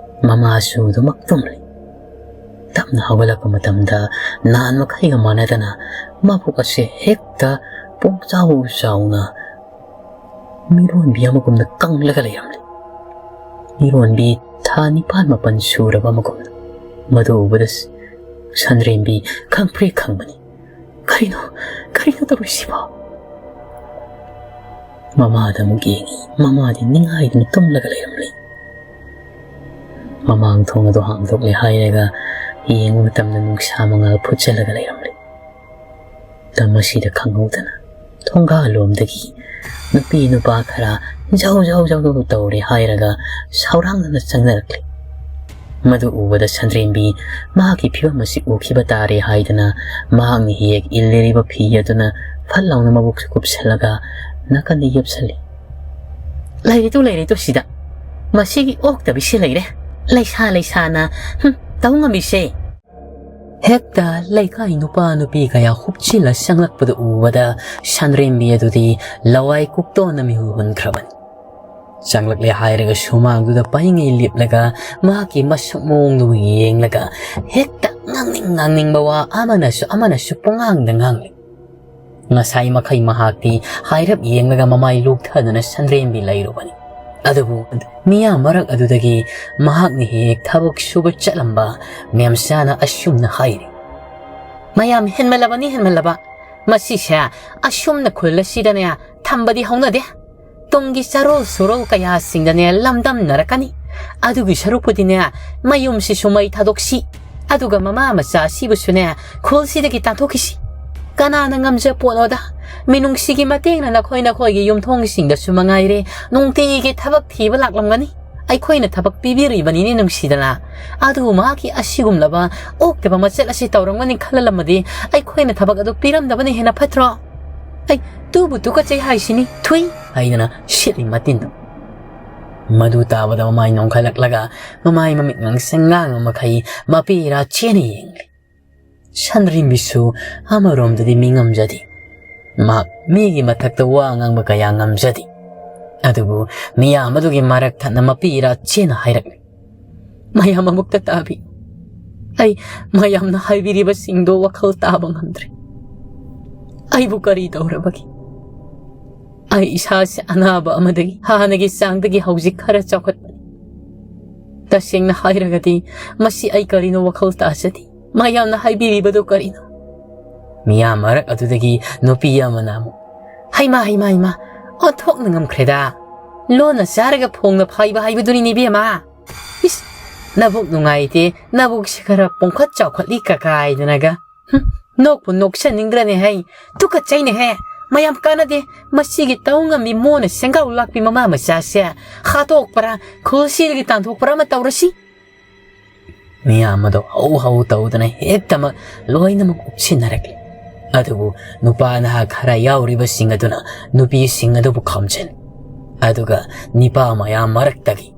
ꯃꯃꯥꯁꯨ ꯑꯗꯨꯃꯛ ꯇꯨꯝꯂꯤ꯫ ꯇꯞꯅ ꯍꯧꯒꯠꯂꯛꯄ ꯃꯇꯝꯗ ꯅꯍꯥꯟ ꯃꯈꯩꯒ ꯃꯥꯟꯅꯗꯅ ꯃꯕꯨꯛ ꯑꯁꯦ ꯍꯦꯛꯇ ꯄꯣꯡꯆꯥꯎ ꯆꯥꯎꯅ ꯃꯤꯔꯣꯟꯕꯤ ꯑꯃꯒꯨꯝꯅ ꯀꯪꯂꯒ ꯂꯩꯔꯝꯂꯦ꯫ ꯃꯤꯔꯣꯟꯕꯤ ꯊꯥ ꯅꯤꯄꯥꯟ ꯃꯥꯄꯟ ꯁꯨꯔꯕ ꯑꯃꯒꯨꯝꯅ꯫ ꯃꯗꯨ ꯎꯕꯗ ꯁꯟꯗ꯭ꯔꯦꯝꯕꯤ ꯈꯪꯄ꯭ꯔꯦꯛ ꯈꯪꯕꯅꯤ꯫ "ꯀꯔꯤꯅꯣ, ꯀꯔꯤꯅꯣ ꯇꯧꯔꯤꯁꯤꯕꯣ?" ꯃꯃꯥꯗ ꯑꯃꯨꯛ ꯌꯦꯡꯉꯤ꯫ ꯃꯃꯥꯗꯤ ꯅꯤꯡꯉꯥꯏꯗꯨꯅ ꯇꯨꯝꯂꯒ ꯂꯩꯔꯝꯂꯦ꯫ ꯃꯃꯥꯡ ꯊꯣꯡ ꯑꯗꯨ ꯍꯥꯡꯗꯣꯛꯂꯦ ꯍꯥꯏꯔꯒ ꯌꯦꯡꯕ ꯃꯇꯝꯗ ꯅꯨꯡꯁꯥ ꯃꯉꯥꯜ ꯐꯨꯠꯆꯜꯂꯒ ꯂꯩꯔꯝꯂꯦ꯫ ꯃꯇꯝ ꯑꯁꯤꯗ ꯈꯪꯍꯧꯗꯅ ꯊꯣꯡꯒꯥꯜꯂꯣꯝꯗꯒꯤ ꯅꯨꯄꯤ ꯅꯨꯄꯥ ꯈꯔ ꯖꯧ ꯖꯧ ꯖꯧ ꯖꯧ ꯇꯧꯔꯦ ꯍꯥꯏꯔꯒ ꯁꯥꯎꯔꯥꯡꯅꯅ ꯆꯪꯅꯔꯛꯂꯦ꯫ ꯃꯗꯨ ꯎꯕꯗ ꯁꯟꯗ꯭ꯔꯦꯝꯕꯤ ꯃꯍꯥꯛꯀꯤ ꯐꯤꯕꯝ ꯑꯁꯤ ꯎꯈꯤꯕ ꯇꯥꯔꯦ ꯍꯥꯏꯗꯅ ꯃꯍꯥꯛꯅ ꯍꯦꯛ ꯏꯜꯂꯤꯔꯤꯕ ꯐꯤ ꯑꯗꯨꯅ ꯐꯠ ꯂꯥꯎꯅ ꯃꯕꯨꯛꯁꯨ ꯀꯨꯞꯁꯜꯂꯒ ꯅꯥꯀꯟꯗ ꯌꯦꯞꯁꯜꯂꯤ꯫ "ꯂꯩꯔꯤꯗꯨ ꯂꯩꯔꯤꯗꯨ ꯁꯤꯗ ꯃꯁꯤꯒꯤ ꯑꯣꯛꯇꯕꯤꯁꯤ ꯂꯩꯔꯦ꯫ ꯂꯩꯁꯥ ꯂꯩꯁꯥꯅ, ꯍꯨꯝ, ꯇꯧ ꯉꯝꯃꯤꯁꯦ꯫" ꯍꯦꯛꯇ ꯂꯩꯀꯥꯏ ꯅꯨꯄꯥ ꯅꯨꯄꯤ ꯀꯌꯥ ꯍꯨꯞꯆꯤꯜꯂ ꯆꯪꯂꯛꯄꯗ ꯎꯕꯗ ꯁꯟꯗ꯭ꯔꯦꯝꯕꯤ ꯑꯗꯨꯗꯤ ꯂꯋꯥꯏ ꯀꯨꯛꯇꯣꯟꯅ ꯃꯤꯍꯨ ꯍꯨꯟꯈ꯭ꯔꯕꯅꯤ꯫ ꯆꯪꯂꯛꯂꯦ ꯍꯥꯏꯔꯒ ꯁꯨꯃꯥꯡꯗꯨꯗ ꯄꯩꯉꯩ ꯂꯦꯞꯂꯒ ꯃꯍꯥꯛꯀꯤ ꯃꯁꯛ ꯃꯑꯣꯡꯗꯨ ꯌꯦꯡꯂꯒ ꯍꯦꯛꯇ ꯉꯥꯡꯅꯤꯡ ꯉꯥꯡꯅꯤꯡꯕ ꯋꯥ ꯑꯃꯅꯁꯨ ꯑꯃꯅꯁꯨ ꯄꯨꯡꯉꯥꯡꯗ ꯉꯥꯡꯂꯤ꯫ ꯉꯁꯥꯏ ꯃꯈꯩ ꯃꯍꯥꯛꯇꯤ ꯍꯥꯏꯔꯞ ꯌꯦꯡꯂꯒ ꯃꯃꯥꯏ ꯂꯣꯛꯊꯗꯨꯅ ꯁꯟꯗ꯭ꯔꯦꯝꯕꯤ ꯂꯩꯔꯨꯕꯅꯤ꯫ ꯑꯗꯨꯕꯨ ꯃꯤꯌꯥꯝ ꯃꯔꯛ ꯑꯗꯨꯗꯒꯤ ꯃꯍꯥꯛꯅ ꯍꯦꯛ ꯊꯕꯛ ꯁꯨꯕ ꯆꯠꯂꯝꯕ ꯃꯦꯝꯆꯥꯅ ꯑꯁꯨꯝꯅ ꯍꯥꯏꯔꯤ꯫ "ꯃꯌꯥꯝ ꯍꯦꯟꯃꯜꯂꯕꯅꯤ, ꯍꯦꯟꯃꯜꯂꯕ꯫ ꯃꯁꯤꯁꯦ ꯑꯁꯨꯝꯅ ꯈꯨꯜ ꯑꯁꯤꯗꯅꯦ ꯊꯝꯕꯗꯤ ꯍꯧꯅꯗꯦ꯫ ꯇꯨꯡꯒꯤ ꯆꯥꯔꯣꯜ ꯁꯨꯔꯣꯜ ꯀꯌꯥꯁꯤꯡꯗꯅꯦ ꯂꯝꯗꯝꯅꯔꯛꯀꯅꯤ꯫ ꯑꯗꯨꯒꯤ ꯁꯔꯨꯛꯄꯨꯗꯤꯅꯦ ꯃꯌꯨꯝꯁꯤꯁꯨ ꯃꯩ ꯊꯥꯗꯣꯛꯁꯤ꯫ ꯑꯗꯨꯒ ꯃꯃꯥ ꯃꯆꯥ ꯑꯁꯤꯕꯨꯁꯨꯅꯦ ꯈꯨꯜꯁꯤꯗꯒꯤ ꯇꯥꯟꯊꯣꯛꯈꯤꯁꯤ꯫ ꯀꯅꯥꯅ ꯉꯝꯖ ꯄꯣꯠꯅꯣꯗ? ꯃꯤꯅꯨꯡꯁꯤꯒꯤ ꯃꯇꯦꯡꯅ ꯅꯈꯣꯏ ꯅꯈꯣꯏꯒꯤ ꯌꯨꯝꯊꯣꯡꯁꯤꯡꯗꯁꯨ ꯃꯉꯥꯏꯔꯦ ꯅꯨꯡꯇꯤꯒꯤ ꯊꯕꯛ ꯊꯤꯕ ꯂꯥꯛꯂꯝꯒꯅꯤ꯫ ꯑꯩꯈꯣꯏꯅ ꯊꯕꯛ ꯄꯤꯕꯤꯔꯤꯕꯅꯤꯅꯦ ꯅꯨꯡꯁꯤꯗꯅ꯫ ꯑꯗꯨꯕꯨ ꯃꯍꯥꯛꯀꯤ ꯑꯁꯤꯒꯨꯝꯂꯕ ꯑꯣꯛꯇꯕ ꯃꯆꯦꯠ ꯑꯁꯤ ꯇꯧꯔꯝꯒꯅꯤ ꯈꯜꯂꯝꯃꯗꯤ ꯑꯩꯈꯣꯏꯅ ꯊꯕꯛ ꯑꯗꯨ ꯄꯤꯔꯝꯗꯕꯅ ꯍꯦꯟꯅ ꯐꯠꯇ꯭ꯔꯣ? ꯑꯩ ꯇꯨꯕꯨ ꯇꯨꯀꯠꯆꯩ ꯍꯥꯏꯁꯤꯅꯤ, ꯊꯨꯏ!" ꯍꯥꯏꯗꯅ ꯁꯤꯠꯂꯤ ꯃꯇꯤꯟꯗꯣ꯫ ꯃꯗꯨ ꯇꯥꯕꯗ ꯃꯃꯥꯏ ꯅꯣꯡꯈꯠꯂꯛꯂꯒ ꯃꯃꯥꯏ ꯃꯃꯤꯠ ꯉꯥꯡꯁꯪ ꯉꯥꯡꯕ ꯃꯈꯩ ꯃꯄꯤ ꯏꯔꯥ ꯆꯦꯅ ꯌꯦꯡꯂꯤ꯫ ꯁꯟꯗ꯭ꯔꯦꯝꯕꯤꯁꯨ ꯑꯃꯔꯣꯝꯗꯗꯤ ꯃꯤ ꯉꯝꯖꯗꯦ꯫ ꯃꯍꯥꯛ ꯃꯤꯒꯤ ꯃꯊꯛꯇ ꯋꯥ ꯉꯥꯡꯕ ꯀꯌꯥ ꯉꯝꯖꯗꯦ꯫ ꯑꯗꯨꯕꯨ ꯃꯤꯌꯥꯝ ꯑꯗꯨꯒꯤ ꯃꯔꯛ ꯊꯠꯅ ꯃꯄꯤ ꯏꯔꯥ ꯆꯦꯅ ꯍꯥꯏꯔꯛꯂꯤ꯫ "ꯃꯌꯥꯝ ꯑꯃꯨꯛꯇ ꯇꯥꯕꯤ꯫ ꯑꯩ ꯃꯌꯥꯝꯅ ꯍꯥꯏꯕꯤꯔꯤꯕꯁꯤꯡꯗꯣ ꯋꯥꯈꯜ ꯇꯥꯕ ꯉꯝꯗ꯭ꯔꯦ꯫ ꯑꯩꯕꯨ ꯀꯔꯤ ꯇꯧꯔꯕꯒꯦ? ꯑꯩ ꯏꯁꯥꯁꯦ ꯑꯅꯥꯕ ꯑꯃꯗꯒꯤ ꯍꯥꯟꯅꯒꯤ ꯆꯥꯡꯗꯒꯤ ꯍꯧꯖꯤꯛ ꯈꯔ ꯆꯥꯎꯈꯠꯄꯅꯤ꯫ ꯇꯁꯦꯡꯅ ꯍꯥꯏꯔꯒꯗꯤ ꯃꯁꯤ ꯑꯩ ꯀꯔꯤꯅꯣ ꯋꯥꯈꯜ ꯇꯥꯖꯗꯦ꯫ ꯃꯌꯥꯝꯅ ꯍꯥꯏꯕꯤꯔꯤꯕꯗꯨ ꯀꯔꯤꯅꯣ?" ꯃꯤꯌꯥꯝ ꯃꯔꯛ ꯑꯗꯨꯗꯒꯤ ꯅꯨꯄꯤ ꯑꯃꯅ ꯑꯃꯨꯛ, "ꯍꯩꯃꯥ, ꯍꯩꯃꯥ, ꯍꯩꯃꯥ, ꯑꯣꯟꯊꯣꯛꯅ ꯉꯝꯈ꯭ꯔꯦꯗ꯫ ꯂꯣꯟꯅ ꯆꯥꯔꯒ ꯐꯣꯡꯅ ꯐꯥꯏꯕ ꯍꯥꯏꯕꯗꯨꯅꯤꯅꯦ ꯏꯕꯦꯝꯃ꯫ ꯏꯁ, ꯅꯕꯨꯛ ꯅꯨꯡꯉꯥꯏꯇꯦ, ꯅꯕꯨꯛꯁꯦ ꯈꯔ ꯄꯣꯡꯈꯠ ꯆꯥꯎꯈꯠꯂꯤ ꯀꯀꯥꯏꯗꯅꯒ꯫ ꯍꯨꯝ, ꯅꯣꯛꯄꯨ ꯅꯣꯛꯆꯅꯤꯡꯗ꯭ꯔꯅꯦ ꯍꯩ, ꯇꯨꯀꯠꯆꯩꯅꯦ ꯍꯦ꯫ ꯃꯌꯥꯝ ꯀꯥꯟꯅꯗꯦ, ꯃꯁꯤꯒꯤ ꯇꯧ ꯉꯝꯕꯤ ꯃꯣꯟꯅ ꯁꯦꯡꯒꯥꯎ ꯂꯥꯛꯄꯤ ꯃꯃꯥ ꯃꯆꯥꯁꯦ ꯍꯥꯠꯇꯣꯛꯄ꯭ꯔꯥ, ꯈꯨꯜꯁꯤꯗꯒꯤ ꯇꯥꯟꯊꯣꯛꯄ꯭ꯔꯥ ꯑꯃ ꯇꯧꯔꯁꯤ꯫" ꯃꯤꯌꯥꯝ ꯑꯗꯨ ꯍꯧ ꯍꯧ ꯇꯧꯗꯨꯅ ꯍꯦꯛꯇꯃꯛ ꯂꯣꯏꯅꯃꯛ ꯎꯞꯁꯤꯟꯅꯔꯛꯂꯤ꯫ ꯑꯗꯨꯕꯨ ꯅꯨꯄꯥ ꯅꯍꯥ ꯈꯔ ꯌꯥꯎꯔꯤꯕꯁꯤꯡ ꯑꯗꯨꯅ ꯅꯨꯄꯤꯁꯤꯡ ꯑꯗꯨꯕꯨ ꯈꯥꯝꯖꯤꯜꯂꯤ꯫ ꯑꯗꯨꯒ ꯅꯤꯄꯥ ꯃꯌꯥꯝ ꯃꯔꯛꯇꯒꯤ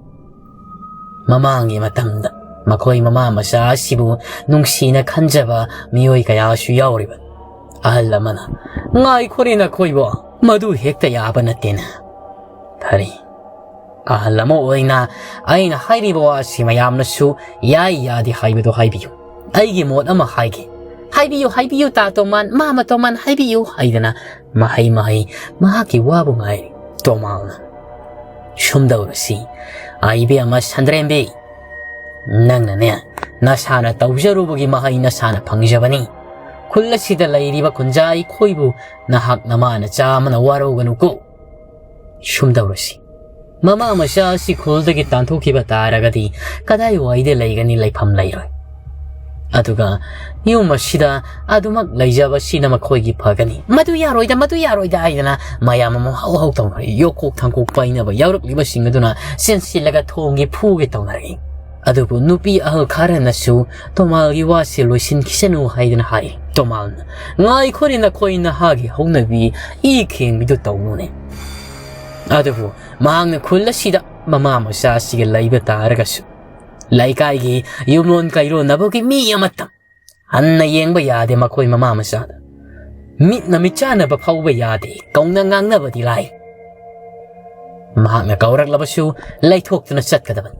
ꯃꯃꯥꯡꯒꯤ ꯃꯇꯝꯗ ꯃꯈꯣꯏ ꯃꯃꯥ ꯃꯆꯥ ꯑꯁꯤꯕꯨ ꯅꯨꯡꯁꯤꯅ ꯈꯟꯖꯕ ꯃꯤꯑꯣꯏ ꯀꯌꯥꯁꯨ ꯌꯥꯎꯔꯤꯕ꯫ ꯑꯍꯜ ꯑꯃꯅ, "ꯉꯥꯏꯈꯣꯅꯦ ꯅꯈꯣꯏꯕꯣ, ꯃꯗꯨ ꯍꯦꯛꯇ ꯌꯥꯕ ꯅꯠꯇꯦꯅ꯫ ꯐꯔꯦ, ꯑꯍꯜ ꯑꯃ ꯑꯣꯏꯅ ꯑꯩꯅ ꯍꯥꯏꯔꯤꯕ ꯋꯥ ꯑꯁꯤ ꯃꯌꯥꯝꯅꯁꯨ ꯌꯥꯏ ꯌꯥꯗꯦ ꯍꯥꯏꯕꯗꯣ ꯍꯥꯏꯕꯤꯌꯨ꯫ ꯑꯩꯒꯤ ꯃꯣꯠ ꯑꯃ ꯍꯥꯏꯒꯦ꯫ "ꯍꯥꯏꯕꯤꯌꯨ, ꯍꯥꯏꯕꯤꯌꯨ, ꯇꯥ ꯇꯣꯃꯥꯟ, ꯃꯥꯃ ꯇꯣꯃꯥꯟ, ꯍꯥꯏꯕꯤꯌꯨ" ꯍꯥꯏꯗꯅ ꯃꯍꯩ ꯃꯍꯩ ꯃꯍꯥꯛꯀꯤ ꯋꯥꯕꯨ ꯉꯥꯏꯔꯤ꯫ ꯇꯣꯃꯥꯜꯅ, "ꯁꯨꯝꯗꯧꯔꯁꯤ, ꯑꯥ, ꯏꯕꯦꯝꯃ ꯁꯟꯗ꯭ꯔꯦꯝꯕꯤ, ꯅꯪꯅꯅꯦ, ꯅꯁꯥꯅ ꯇꯧꯖꯔꯨꯕꯒꯤ ꯃꯍꯩ ꯅꯁꯥꯅ ꯐꯪꯖꯕꯅꯤ꯫ ꯈꯨꯜ ꯑꯁꯤꯗ ꯂꯩꯔꯤꯕ ꯈꯨꯟꯖꯥ ꯑꯩꯈꯣꯏꯕꯨ ꯅꯍꯥꯛ ꯅꯃꯥ ꯅꯆꯥ ꯑꯃꯅ ꯋꯥꯔꯧꯒꯅꯨꯀꯣ꯫ ꯁꯨꯝꯗꯧꯔꯁꯤ, ꯃꯃꯥ ꯃꯆꯥ ꯑꯁꯤ ꯈꯨꯜꯗꯒꯤ ꯇꯥꯟꯊꯣꯛꯈꯤꯕ ꯇꯥꯔꯒꯗꯤ ꯀꯗꯥꯏꯋꯥꯏꯗ ꯂꯩꯒꯅꯤ? ꯂꯩꯐꯝ ꯂꯩꯔꯣꯏ꯫ ꯑꯗꯨꯒ ꯌꯨꯝ ꯑꯁꯤꯗ ꯑꯗꯨꯃꯛ ꯂꯩꯖꯕꯁꯤꯅ ꯃꯈꯣꯏꯒꯤ ꯐꯒꯅꯤ꯫ ꯃꯗꯨ ꯌꯥꯔꯣꯏꯗ, ꯃꯗꯨ ꯌꯥꯔꯣꯏꯗ" ꯍꯥꯏꯗꯅ ꯃꯌꯥꯝ ꯑꯃ ꯍꯧ ꯍꯧ ꯇꯧꯅꯔꯛꯏ꯫ ꯌꯣꯛꯈꯣꯛ ꯊꯥꯡꯀꯣꯛ ꯄꯥꯏꯅꯕ ꯌꯥꯎꯔꯛꯂꯤꯕꯁꯤꯡ ꯑꯗꯨꯅ ꯆꯦꯟꯁꯤꯜꯂꯒ ꯊꯣꯡꯒꯤ ꯐꯨꯒꯦ ꯇꯧꯅꯔꯛꯏ꯫ ꯑꯗꯨꯕꯨ ꯅꯨꯄꯤ ꯑꯍꯜ ꯈꯔꯅꯁꯨ ꯇꯣꯃꯥꯜꯒꯤ ꯋꯥꯁꯤ ꯂꯣꯏꯁꯤꯟꯈꯤꯁꯅꯨ ꯍꯥꯏꯗꯨꯅ ꯍꯥꯏ꯫ ꯇꯣꯃꯥꯜꯅ, "ꯉꯥꯏꯈꯣꯅꯦ, ꯅꯈꯣꯏ ꯅꯍꯥꯒꯤ ꯍꯧꯅꯕꯤ ꯏ ꯈꯦꯡꯕꯤꯗꯨ ꯇꯧꯅꯨꯅꯦ꯫ ꯑꯗꯨꯕꯨ ꯃꯍꯥꯛꯅ ꯈꯨꯜ ꯑꯁꯤꯗ ꯃꯃꯥ ꯃꯆꯥ ꯑꯁꯤꯒ ꯂꯩꯕ ꯇꯥꯔꯒꯁꯨ, ꯂꯩꯀꯥꯏꯒꯤ ꯌꯨꯝꯂꯣꯟ ꯀꯩꯔꯣꯟꯅꯕꯒꯤ ꯃꯤ ꯑꯃꯠꯇ ꯍꯟꯅ ꯌꯦꯡꯕ ꯌꯥꯗꯦ ꯃꯈꯣꯏ ꯃꯃꯥ ꯃꯆꯥꯗ꯫ ꯃꯤꯠꯅ ꯃꯤꯠꯆꯥꯟꯅꯕ ꯐꯥꯎꯕ ꯌꯥꯗꯦ, ꯀꯧꯅ ꯉꯥꯡꯅꯕꯗꯤ ꯂꯥꯏ꯫ ꯃꯍꯥꯛꯅ ꯀꯧꯔꯛꯂꯕꯁꯨ ꯂꯩꯊꯣꯛꯇꯨꯅ ꯆꯠꯀꯗꯕꯅꯤ꯫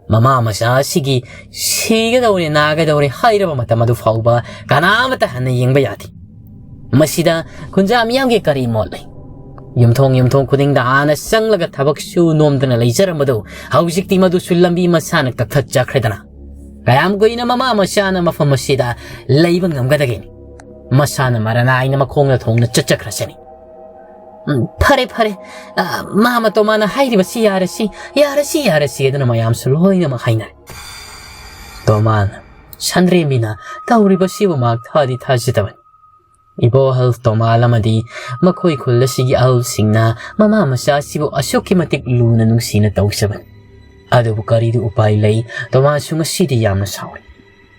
ꯃꯃꯥ ꯃꯆꯥ ꯑꯁꯤꯒꯤ ꯁꯤꯒꯗꯧꯔꯦ, ꯅꯥꯒꯗꯧꯔꯦ ꯍꯥꯏꯔꯕ ꯃꯇꯝ ꯑꯗꯨ ꯐꯥꯎꯕ ꯀꯅꯥꯃꯠꯇ ꯍꯟꯅ ꯌꯦꯡꯕ ꯌꯥꯗꯦ꯫ ꯃꯁꯤꯗ ꯈꯨꯟꯖꯥ ꯃꯤꯌꯥꯝꯒꯤ ꯀꯔꯤ ꯃꯣꯠ ꯂꯩ? ꯌꯨꯝꯊꯣꯡ ꯌꯨꯝꯊꯣꯡ ꯈꯨꯗꯤꯡꯗ ꯍꯥꯟꯅ ꯆꯪꯂꯒ ꯊꯕꯛ ꯁꯨ ꯅꯣꯝꯗꯅ ꯂꯩꯖꯔꯝꯕꯗꯨ ꯍꯧꯖꯤꯛꯇꯤ ꯃꯗꯨꯁꯨ ꯂꯝꯕꯤ ꯃꯁꯥꯅ ꯀꯛꯊꯠꯆꯈ꯭ꯔꯦꯗꯅ꯫ ꯀꯌꯥꯝ ꯀꯨꯏꯅ ꯃꯃꯥ ꯃꯆꯥꯅ ꯃꯐꯝ ꯑꯁꯤꯗ ꯂꯩꯕ ꯉꯝꯒꯗꯒꯦ? ꯃꯁꯥꯅ ꯃꯔꯥ ꯅꯥꯏꯅ ꯃꯈꯣꯡꯅ ꯊꯣꯡꯅ ꯆꯠꯆꯈ꯭ꯔꯁꯅꯤ꯫ "ꯎꯝ, ꯐꯔꯦ, ꯐꯔꯦ, ꯑ, ꯃꯥꯃ ꯇꯣꯃꯥꯅ ꯍꯥꯏꯔꯤꯕꯁꯤ ꯌꯥꯔꯁꯤ, ꯌꯥꯔꯁꯤ, ꯌꯥꯔꯁꯤ" ꯑꯗꯨꯅ ꯃꯌꯥꯝꯁꯨ ꯂꯣꯏꯅꯃꯛ ꯍꯥꯏꯅꯔꯦ꯫ ꯇꯣꯃꯥꯅ ꯁꯟꯗ꯭ꯔꯦꯝꯕꯤꯅ ꯇꯧꯔꯤꯕꯁꯤꯕꯨ ꯃꯍꯥꯛ ꯊꯥꯗꯤ ꯊꯥꯖꯗꯕꯅꯤ꯫ ꯏꯕꯣ ꯑꯍꯜ ꯇꯣꯃꯥꯜ ꯑꯃꯗꯤ ꯃꯈꯣꯏ ꯈꯨꯜ ꯑꯁꯤꯒꯤ ꯑꯍꯜꯁꯤꯡꯅ ꯃꯃꯥ ꯃꯆꯥ ꯑꯁꯤꯕꯨ ꯑꯁꯨꯛꯀꯤ ꯃꯇꯤꯛ ꯂꯨꯅ ꯅꯨꯡꯁꯤꯅ ꯇꯧꯖꯕꯅꯤ꯫ ꯑꯗꯨꯕꯨ ꯀꯔꯤꯗꯤ ꯎꯄꯥꯏ ꯂꯩ, ꯇꯣꯃꯥꯜꯁꯨ ꯉꯁꯤꯗꯤ ꯌꯥꯝꯅ ꯁꯥꯎꯔꯤ꯫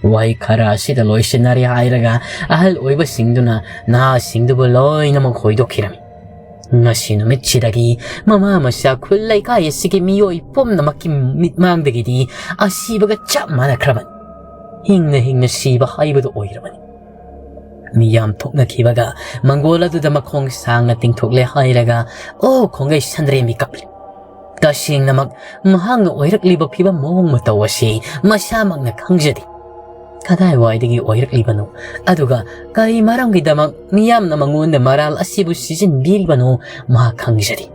ꯋꯥꯍꯩ ꯈꯔ ꯑꯁꯤꯗ ꯂꯣꯏꯁꯤꯟꯅꯔꯦ ꯍꯥꯏꯔꯒ ꯑꯍꯜ ꯑꯣꯏꯕꯁꯤꯡꯗꯨꯅ ꯅꯍꯥꯁꯤꯡꯗꯨꯕꯨ ꯂꯣꯏꯅꯃꯛ ꯍꯣꯏꯗꯣꯛꯈꯤꯔꯝꯃꯤ꯫ ꯉꯁꯤ ꯅꯨꯃꯤꯠꯁꯤꯗꯒꯤ ꯃꯃꯥ ꯃꯆꯥ ꯈꯨꯜ ꯂꯩꯀꯥꯏ ꯑꯁꯤꯒꯤ ꯃꯤꯑꯣꯏ ꯄꯨꯝꯅꯃꯛꯀꯤ ꯃꯤꯠꯃꯥꯡꯗꯒꯤꯗꯤ ꯑꯁꯤꯕꯒ ꯆꯞ ꯃꯥꯟꯅꯈ꯭ꯔꯕꯅꯤ꯫ ꯍꯤꯡꯅ ꯍꯤꯡꯅ ꯁꯤꯕ ꯍꯥꯏꯕꯗꯨ ꯑꯣꯏꯔꯕꯅꯤ꯫ ꯃꯤꯌꯥꯝ ꯊꯣꯛꯅꯈꯤꯕꯒ ꯃꯪꯒꯣꯜ ꯑꯗꯨꯗ ꯃꯈꯣꯡ ꯁꯥꯡꯅ ꯇꯤꯡꯊꯣꯛꯂꯦ ꯍꯥꯏꯔꯒ, ꯑꯣ, ꯈꯣꯡꯒꯩ ꯁꯟꯗ꯭ꯔꯦꯝꯕꯤ ꯀꯞꯂꯤ꯫ ꯇꯁꯦꯡꯅꯃꯛ ꯃꯍꯥꯛꯅ ꯑꯣꯏꯔꯛꯂꯤꯕ ꯐꯤꯕꯝ ꯃꯑꯣꯡ ꯃꯇꯧ ꯑꯁꯤ ꯃꯁꯥꯃꯛꯅ ꯈꯪꯖꯗꯦ꯫ ꯀꯗꯥꯏꯋꯥꯏꯗꯒꯤ ꯑꯣꯏꯔꯛꯂꯤꯕꯅꯣ? ꯑꯗꯨꯒ ꯀꯔꯤ ꯃꯔꯝꯒꯤꯗꯃꯛ ꯃꯤꯌꯥꯝꯅ ꯃꯉꯣꯟꯗ ꯃꯔꯥꯜ ꯑꯁꯤꯕꯨ ꯁꯤꯖꯤꯟꯕꯤꯔꯤꯕꯅꯣ ꯃꯍꯥꯛ ꯈꯪꯖꯔꯤ꯫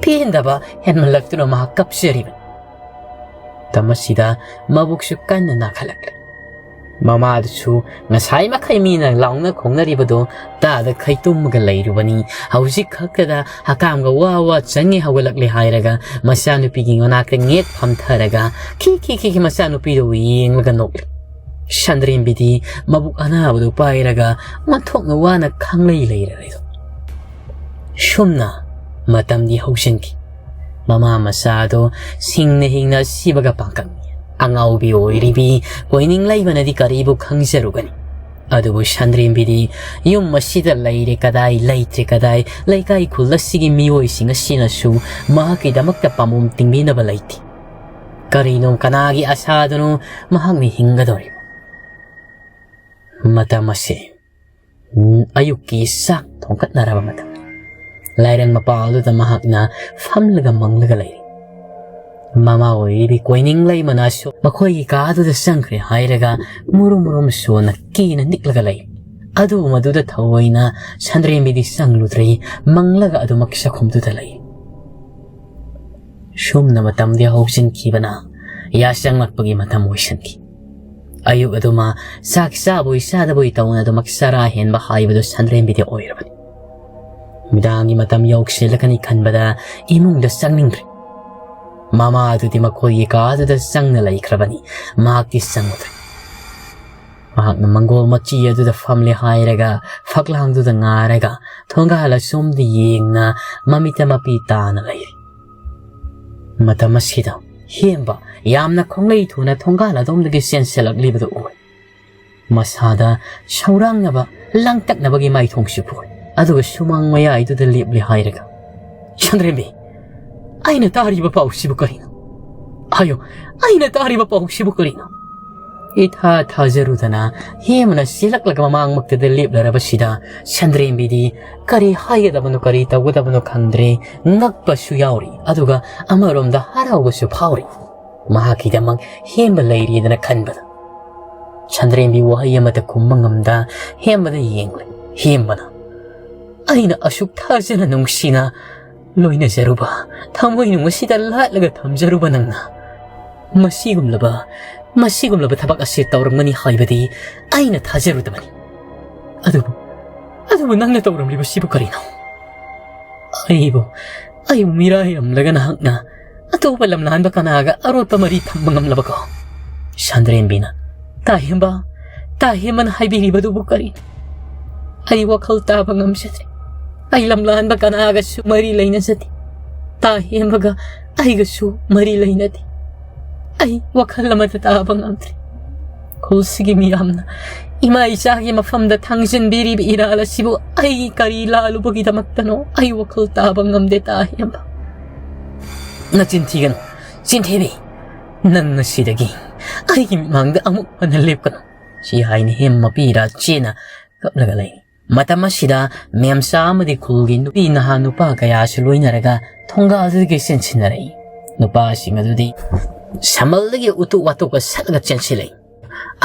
ꯄꯦꯟꯗꯕ ꯍꯦꯟꯃꯜꯂꯛꯇꯨꯅ ꯃꯍꯥꯛ ꯀꯞꯆꯔꯤꯕꯅꯤ꯫ ꯃꯇꯝ ꯑꯁꯤꯗ ꯃꯕꯨꯛꯁꯨ ꯀꯟꯅ ꯅꯥꯈꯠꯂꯛꯂꯦ꯫ ꯃꯃꯥꯗꯨꯁꯨ ꯉꯁꯥꯏ ꯃꯈꯩ ꯃꯤꯅ ꯂꯥꯎꯅ ꯈꯣꯡꯅꯔꯤꯕꯗꯣ ꯇꯥꯗ ꯈꯩꯇꯨꯝꯃꯒ ꯂꯩꯔꯨꯕꯅꯤ꯫ ꯍꯧꯖꯤꯛ ꯈꯛꯇꯗ ꯍꯀꯥꯝꯒ ꯋꯥ ꯋꯥ ꯆꯪꯉꯦ ꯍꯧꯒꯠꯂꯛꯂꯦ ꯍꯥꯏꯔꯒ ꯃꯆꯥꯅꯨꯄꯤꯒꯤ ꯃꯅꯥꯛꯇ ꯉꯦꯛ ꯐꯝꯊꯔꯒ ꯈꯤ ꯈꯤ ꯈꯤ ꯈꯤ ꯃꯆꯥꯅꯨꯄꯤꯗꯨꯕꯨ ꯌꯦꯡꯂꯒ ꯅꯣꯛꯂꯤ꯫ ꯁꯟꯗ꯭ꯔꯦꯝꯕꯤꯗꯤ ꯃꯕꯨꯛ ꯑꯅꯥꯕꯗꯨ ꯄꯥꯏꯔꯒ ꯑꯣꯟꯊꯣꯛꯅ ꯋꯥꯅ ꯈꯪꯂꯩ ꯂꯩꯔꯔꯦꯗꯣ꯫ ꯁꯨꯝꯅ ꯃꯇꯝꯗꯤ ꯍꯧꯖꯤꯟꯈꯤ꯫ ꯃꯃꯥ ꯃꯆꯥꯗꯣ ꯁꯤꯡꯅ ꯍꯤꯡꯅ ꯁꯤꯕꯒ ꯄꯥꯡꯀꯛꯅꯤ꯫ ꯑꯉꯥꯎꯕꯤ ꯑꯣꯏꯔꯤꯕꯤ ꯀꯣꯏꯅꯤꯡ ꯂꯩꯕꯅꯗꯤ ꯀꯔꯤꯕꯨ ꯈꯪꯖꯔꯨꯒꯅꯤ? ꯑꯗꯨꯕꯨ ꯁꯟꯗ꯭ꯔꯦꯝꯕꯤꯗꯤ ꯌꯨꯝ ꯑꯁꯤꯗ ꯂꯩꯔꯦ ꯀꯗꯥꯏ, ꯂꯩꯇ꯭ꯔꯦ ꯀꯗꯥꯏ, ꯂꯩꯀꯥꯏ ꯈꯨꯜ ꯑꯁꯤꯒꯤ ꯃꯤꯑꯣꯏꯁꯤꯡ ꯑꯁꯤꯅꯁꯨ ꯃꯍꯥꯛꯀꯤꯗꯃꯛꯇ ꯄꯥꯝꯕꯣꯝ ꯇꯤꯡꯕꯤꯅꯕ ꯂꯩꯇꯦ꯫ ꯀꯔꯤꯅꯣ, ꯀꯅꯥꯒꯤ ꯑꯁꯥꯗꯅꯣ ꯃꯍꯥꯛꯅ ꯍꯤꯡꯒꯗꯧꯔꯤꯕ? ꯃꯇꯝ ꯑꯁꯤ, ꯎꯝ, ꯑꯌꯨꯛꯀꯤ ꯆꯥꯛ ꯊꯣꯡꯒꯠꯅꯔꯕ ꯃꯇꯝ꯫ ꯂꯥꯏꯔꯪ ꯃꯄꯥꯜꯗꯨꯗ ꯃꯍꯥꯛꯅ ꯐꯝꯂꯒ ꯃꯪꯂꯒ ꯂꯩꯔꯤ꯫ ꯃꯃꯥ ꯑꯣꯏꯔꯤꯕꯤ ꯀꯣꯏꯅꯤꯡ ꯂꯩꯃꯅꯁꯨ ꯃꯈꯣꯏꯒꯤ ꯀꯥꯗꯨꯗ ꯆꯪꯈ꯭ꯔꯦ ꯍꯥꯏꯔꯒ ꯃꯨꯔꯨꯝ ꯃꯨꯔꯨꯝ ꯁꯣꯟꯅ ꯀꯤꯅ ꯅꯤꯛꯂꯒ ꯂꯩ꯫ ꯑꯗꯨꯕꯨ ꯃꯗꯨꯗ ꯊꯑꯣꯏꯅ ꯁꯟꯗ꯭ꯔꯦꯝꯕꯤꯗꯤ ꯆꯪꯂꯨꯗ꯭ꯔꯦ, ꯃꯪꯂꯒ ꯑꯗꯨꯃꯛ ꯆꯥꯛꯈꯨꯝꯗꯨꯗ ꯂꯩ꯫ ꯁꯨꯝꯅ ꯃꯇꯝꯗꯤ ꯍꯧꯖꯤꯟꯈꯤꯕꯅ ꯌꯥꯆꯪꯂꯛꯄꯒꯤ ꯃꯇꯝ ꯑꯣꯏꯁꯤꯟꯈꯤ꯫ ꯑꯌꯨꯛ ꯑꯗꯨꯃ ꯆꯥꯛ ꯆꯥꯕꯣꯏ ꯆꯥꯗꯕꯣꯏ ꯇꯧꯅ ꯑꯗꯨꯃꯛ ꯆꯔꯥ ꯍꯦꯟꯕ ꯍꯥꯏꯕꯗꯨ ꯁꯟꯗ꯭ꯔꯦꯝꯕꯤꯗꯤ ꯑꯣꯏꯔꯕꯅꯤ꯫ ꯅꯨꯃꯤꯗꯥꯡꯒꯤ ꯃꯇꯝ ꯌꯧꯁꯤꯜꯂꯛꯀꯅꯤ ꯈꯟꯕꯗ ꯏꯃꯨꯡꯗ ꯆꯪꯅꯤꯡꯗ꯭ꯔꯦ꯫ ꯃꯃꯥ ꯑꯗꯨꯗꯤ ꯃꯈꯣꯏꯒꯤ ꯀꯥꯗꯨꯗ ꯆꯪꯅ ꯂꯩꯈ꯭ꯔꯕꯅꯤ꯫ ꯃꯍꯥꯛꯇꯤ ꯆꯪꯉꯨꯗ꯭ꯔꯦ꯫ ꯃꯍꯥꯛꯅ ꯃꯪꯒꯣꯜ ꯃꯆꯤ ꯑꯗꯨꯗ ꯐꯝꯂꯦ ꯍꯥꯏꯔꯒ ꯐꯛꯂꯥꯡꯗꯨꯗ ꯉꯥꯔꯒ ꯊꯣꯡꯒꯥꯜ ꯑꯁꯣꯝꯗ ꯌꯦꯡꯅ ꯃꯃꯤꯠꯇ ꯃꯄꯤ ꯇꯥꯅ ꯂꯩꯔꯤ꯫ ꯃꯇꯝ ꯑꯁꯤꯗ ꯍꯦꯝꯕ ꯌꯥꯝꯅ ꯈꯣꯡꯂꯩ ꯊꯨꯅ ꯊꯣꯡꯒꯥꯜ ꯑꯗꯣꯝꯗꯒꯤ ꯆꯦꯟꯁꯤꯜꯂꯛꯂꯤꯕꯗꯨ ꯎꯏ꯫ ꯃꯁꯥꯗ ꯁꯧꯔꯥꯡꯅꯕ, ꯂꯥꯡꯇꯛꯅꯕꯒꯤ ꯃꯥꯏꯊꯣꯡꯁꯨ ꯄꯨꯏ꯫ ꯑꯗꯨꯒ ꯁꯨꯃꯥꯡ ꯃꯌꯥꯏꯗꯨꯗ ꯂꯦꯞꯂꯦ ꯍꯥꯏꯔꯒ, "ꯁꯟꯗ꯭ꯔꯦꯝꯕꯤ, ꯑꯩꯅ ꯇꯥꯔꯤꯕ ꯄꯥꯎꯁꯤꯕꯨ ꯀꯔꯤꯅꯣ? ꯍꯥꯏꯌꯨ, ꯑꯩꯅ ꯇꯥꯔꯤꯕ ꯄꯥꯎꯁꯤꯕꯨ ꯀꯔꯤꯅꯣ?" ꯏꯊꯥ ꯊꯥꯖꯔꯨꯗꯅ ꯍꯦꯃꯅ ꯆꯦꯜꯂꯛꯂꯒ ꯃꯃꯥꯡꯃꯛꯇꯗ ꯂꯦꯞꯂꯔꯕꯁꯤꯗ ꯁꯟꯗ꯭ꯔꯦꯝꯕꯤꯗꯤ ꯀꯔꯤ ꯍꯥꯏꯒꯗꯕꯅꯣ, ꯀꯔꯤ ꯇꯧꯒꯗꯕꯅꯣ ꯈꯪꯗ꯭ꯔꯦ꯫ ꯉꯛꯄꯁꯨ ꯌꯥꯎꯔꯤ, ꯑꯗꯨꯒ ꯑꯃꯔꯣꯝꯗ ꯍꯔꯥꯎꯕꯁꯨ ꯐꯥꯎꯔꯤ꯫ ꯃꯍꯥꯛꯀꯤꯗꯃꯛ ꯍꯦꯝꯕ ꯂꯩꯔꯤꯗꯅ ꯈꯟꯕꯗ꯫ ꯁꯟꯗ꯭ꯔꯦꯝꯕꯤ ꯋꯥꯍꯩ ꯑꯃꯠꯇ ꯈꯨꯝꯕ ꯉꯝꯗ ꯍꯦꯝꯕꯗ ꯌꯦꯡꯂꯦ꯫ ꯍꯦꯝꯕꯅ, "ꯑꯩꯅ ꯑꯁꯨꯛ ꯊꯥꯖꯅ ꯅꯨꯡꯁꯤꯅ ꯂꯣꯏꯅꯖꯔꯨꯕ, ꯊꯃꯣꯏꯅꯨꯡ ꯑꯁꯤꯗ ꯂꯥꯠꯂꯒ ꯊꯝꯖꯔꯨꯕ ꯅꯪꯅ ꯃꯁꯤꯒꯨꯝꯂꯕ, ꯃꯁꯤꯒꯨꯝꯂꯕ ꯊꯕꯛ ꯑꯁꯤ ꯇꯧꯔꯝꯒꯅꯤ ꯍꯥꯏꯕꯗꯤ ꯑꯩꯅ ꯊꯥꯖꯔꯨꯗꯕꯅꯤ꯫ ꯑꯗꯨꯕꯨ, ꯑꯗꯨꯕꯨ ꯅꯪꯅ ꯇꯧꯔꯝꯂꯤꯕꯁꯤꯕꯨ ꯀꯔꯤꯅꯣ? ꯑꯩꯕꯨ, ꯑꯩꯕꯨ ꯃꯤꯔꯥꯏꯔꯝꯂꯒ ꯅꯍꯥꯛꯅ ꯑꯇꯣꯞꯄ ꯂꯝꯂꯥꯟꯕ ꯀꯅꯥꯒ ꯑꯔꯣꯠꯄ ꯃꯔꯤ ꯊꯝꯕ ꯉꯝꯂꯕꯀꯣ?" ꯁꯟꯗ꯭ꯔꯦꯝꯕꯤꯅ, "ꯇꯥ ꯍꯦꯝꯕ, ꯇꯥ ꯍꯦꯝꯕꯅ ꯍꯥꯏꯕꯤꯔꯤꯕꯗꯨꯕꯨ ꯀꯔꯤꯅꯣ? ꯑꯩ ꯋꯥꯈꯜ ꯇꯥꯕ ꯉꯝꯖꯗ꯭ꯔꯦ꯫ ꯑꯩ ꯂꯝꯂꯥꯟꯕ ꯀꯅꯥꯒꯁꯨ ꯃꯔꯤ ꯂꯩꯅꯖꯗꯦ꯫ ꯇꯥ ꯍꯦꯝꯕꯒ ꯑꯩꯒꯁꯨ ꯃꯔꯤ ꯂꯩꯅꯗꯦ꯫ ꯑꯩ ꯋꯥꯈꯜ ꯑꯃꯠꯇ ꯇꯥꯕ ꯉꯝꯗ꯭ꯔꯦ꯫ ꯈꯨꯜꯁꯤꯒꯤ ꯃꯤꯌꯥꯝꯅ ꯏꯃꯥ ꯏꯆꯥꯒꯤ ꯃꯐꯝꯗ ꯊꯥꯡꯖꯤꯟꯕꯤꯔꯤꯕ ꯏꯔꯥꯜ ꯑꯁꯤꯕꯨ ꯑꯩ ꯀꯔꯤ ꯂꯥꯜꯂꯨꯕꯒꯤꯗꯃꯛꯇꯅꯣ? ꯑꯩ ꯋꯥꯈꯜ ꯇꯥꯕ ꯉꯝꯗꯦ, ꯇꯥ ꯍꯦꯝꯕ꯫ ꯅꯆꯤꯟ ꯊꯤꯒꯅꯨ, ꯆꯤꯟꯊꯤꯕꯤ꯫ ꯅꯪ ꯉꯁꯤꯗꯒꯤ ꯑꯩꯒꯤ ꯃꯤꯃꯥꯡꯗ ꯑꯃꯨꯛ ꯍꯟꯅ ꯂꯦꯞꯀꯅꯨ꯫" ꯁꯤ ꯍꯥꯏꯅ ꯍꯦꯝ ꯃꯄꯤ ꯏꯔꯥ ꯆꯦꯅ ꯀꯞꯂꯒ ꯂꯩ꯫ ꯃꯇꯝ ꯑꯁꯤꯗ ꯃꯦꯝꯆꯥ ꯑꯃꯗꯤ ꯈꯨꯜꯒꯤ ꯅꯨꯄꯤ ꯅꯍꯥ ꯅꯨꯄꯥ ꯀꯌꯥꯁꯨ ꯂꯣꯏꯅꯔꯒ ꯊꯣꯡꯒꯥꯜꯗꯨꯗꯒꯤ ꯆꯦꯟꯁꯤꯟꯅꯔꯛꯏ꯫ ꯅꯨꯄꯥꯁꯤꯡ ꯑꯗꯨꯗꯤ ꯁꯝꯕꯜꯗꯒꯤ ꯎꯇꯨꯞ ꯋꯥꯇꯨꯞꯀ ꯁꯠꯂꯒ ꯆꯦꯟꯁꯤꯜꯂꯛꯏ꯫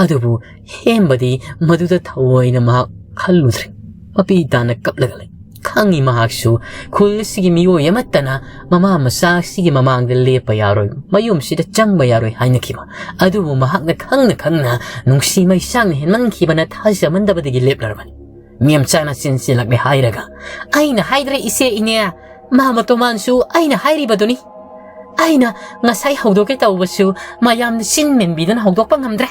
ꯑꯗꯨꯕꯨ ꯍꯦꯝꯕꯗꯤ ꯃꯗꯨꯗ ꯊꯑꯣꯏꯅ ꯃꯍꯥꯛ ꯈꯜꯂꯨꯗ꯭ꯔꯦ꯫ ꯃꯄꯤ ꯇꯥꯅ ꯀꯞꯂꯒ ꯂꯩ꯫ ꯈꯪꯉꯤ ꯃꯍꯥꯛꯁꯨ ꯈꯨꯜ ꯑꯁꯤꯒꯤ ꯃꯤꯑꯣꯏ ꯑꯃꯠꯇꯅ ꯃꯃꯥ ꯃꯆꯥ ꯑꯁꯤꯒꯤ ꯃꯃꯥꯡꯗ ꯂꯦꯞꯄ ꯌꯥꯔꯣꯏ, ꯃꯌꯨꯝꯁꯤꯗ ꯆꯪꯕ ꯌꯥꯔꯣꯏ ꯍꯥꯏꯅꯈꯤꯕ꯫ ꯑꯗꯨꯕꯨ ꯃꯍꯥꯛꯅ ꯈꯪꯅ ꯈꯪꯅ ꯅꯨꯡꯁꯤ ꯃꯩꯁꯥꯡꯅ ꯍꯦꯟꯃꯟꯈꯤꯕꯅ ꯊꯥꯖꯃꯟꯗꯕꯗꯒꯤ ꯂꯦꯞꯂꯔꯕꯅꯤ꯫ ꯃꯦꯝꯆꯥꯅ ꯆꯦꯟꯁꯤꯜꯂꯛꯂꯦ ꯍꯥꯏꯔꯒ, "ꯑꯩꯅ ꯍꯥꯏꯗ꯭ꯔꯦ ꯏꯆꯦ, ꯏꯅꯦ, ꯃꯥ ꯃꯇꯣꯃꯥꯟꯁꯨ ꯑꯩꯅ ꯍꯥꯏꯔꯤꯕꯗꯨꯅꯤ꯫ ꯑꯩꯅ ꯉꯁꯥꯏ ꯍꯧꯗꯣꯛꯀꯦ ꯇꯧꯕꯁꯨ ꯃꯌꯥꯝꯅ ꯆꯤꯟ ꯃꯦꯟꯕꯤꯗꯅ ꯍꯧꯗꯣꯛꯄ ꯉꯝꯗ꯭ꯔꯦ꯫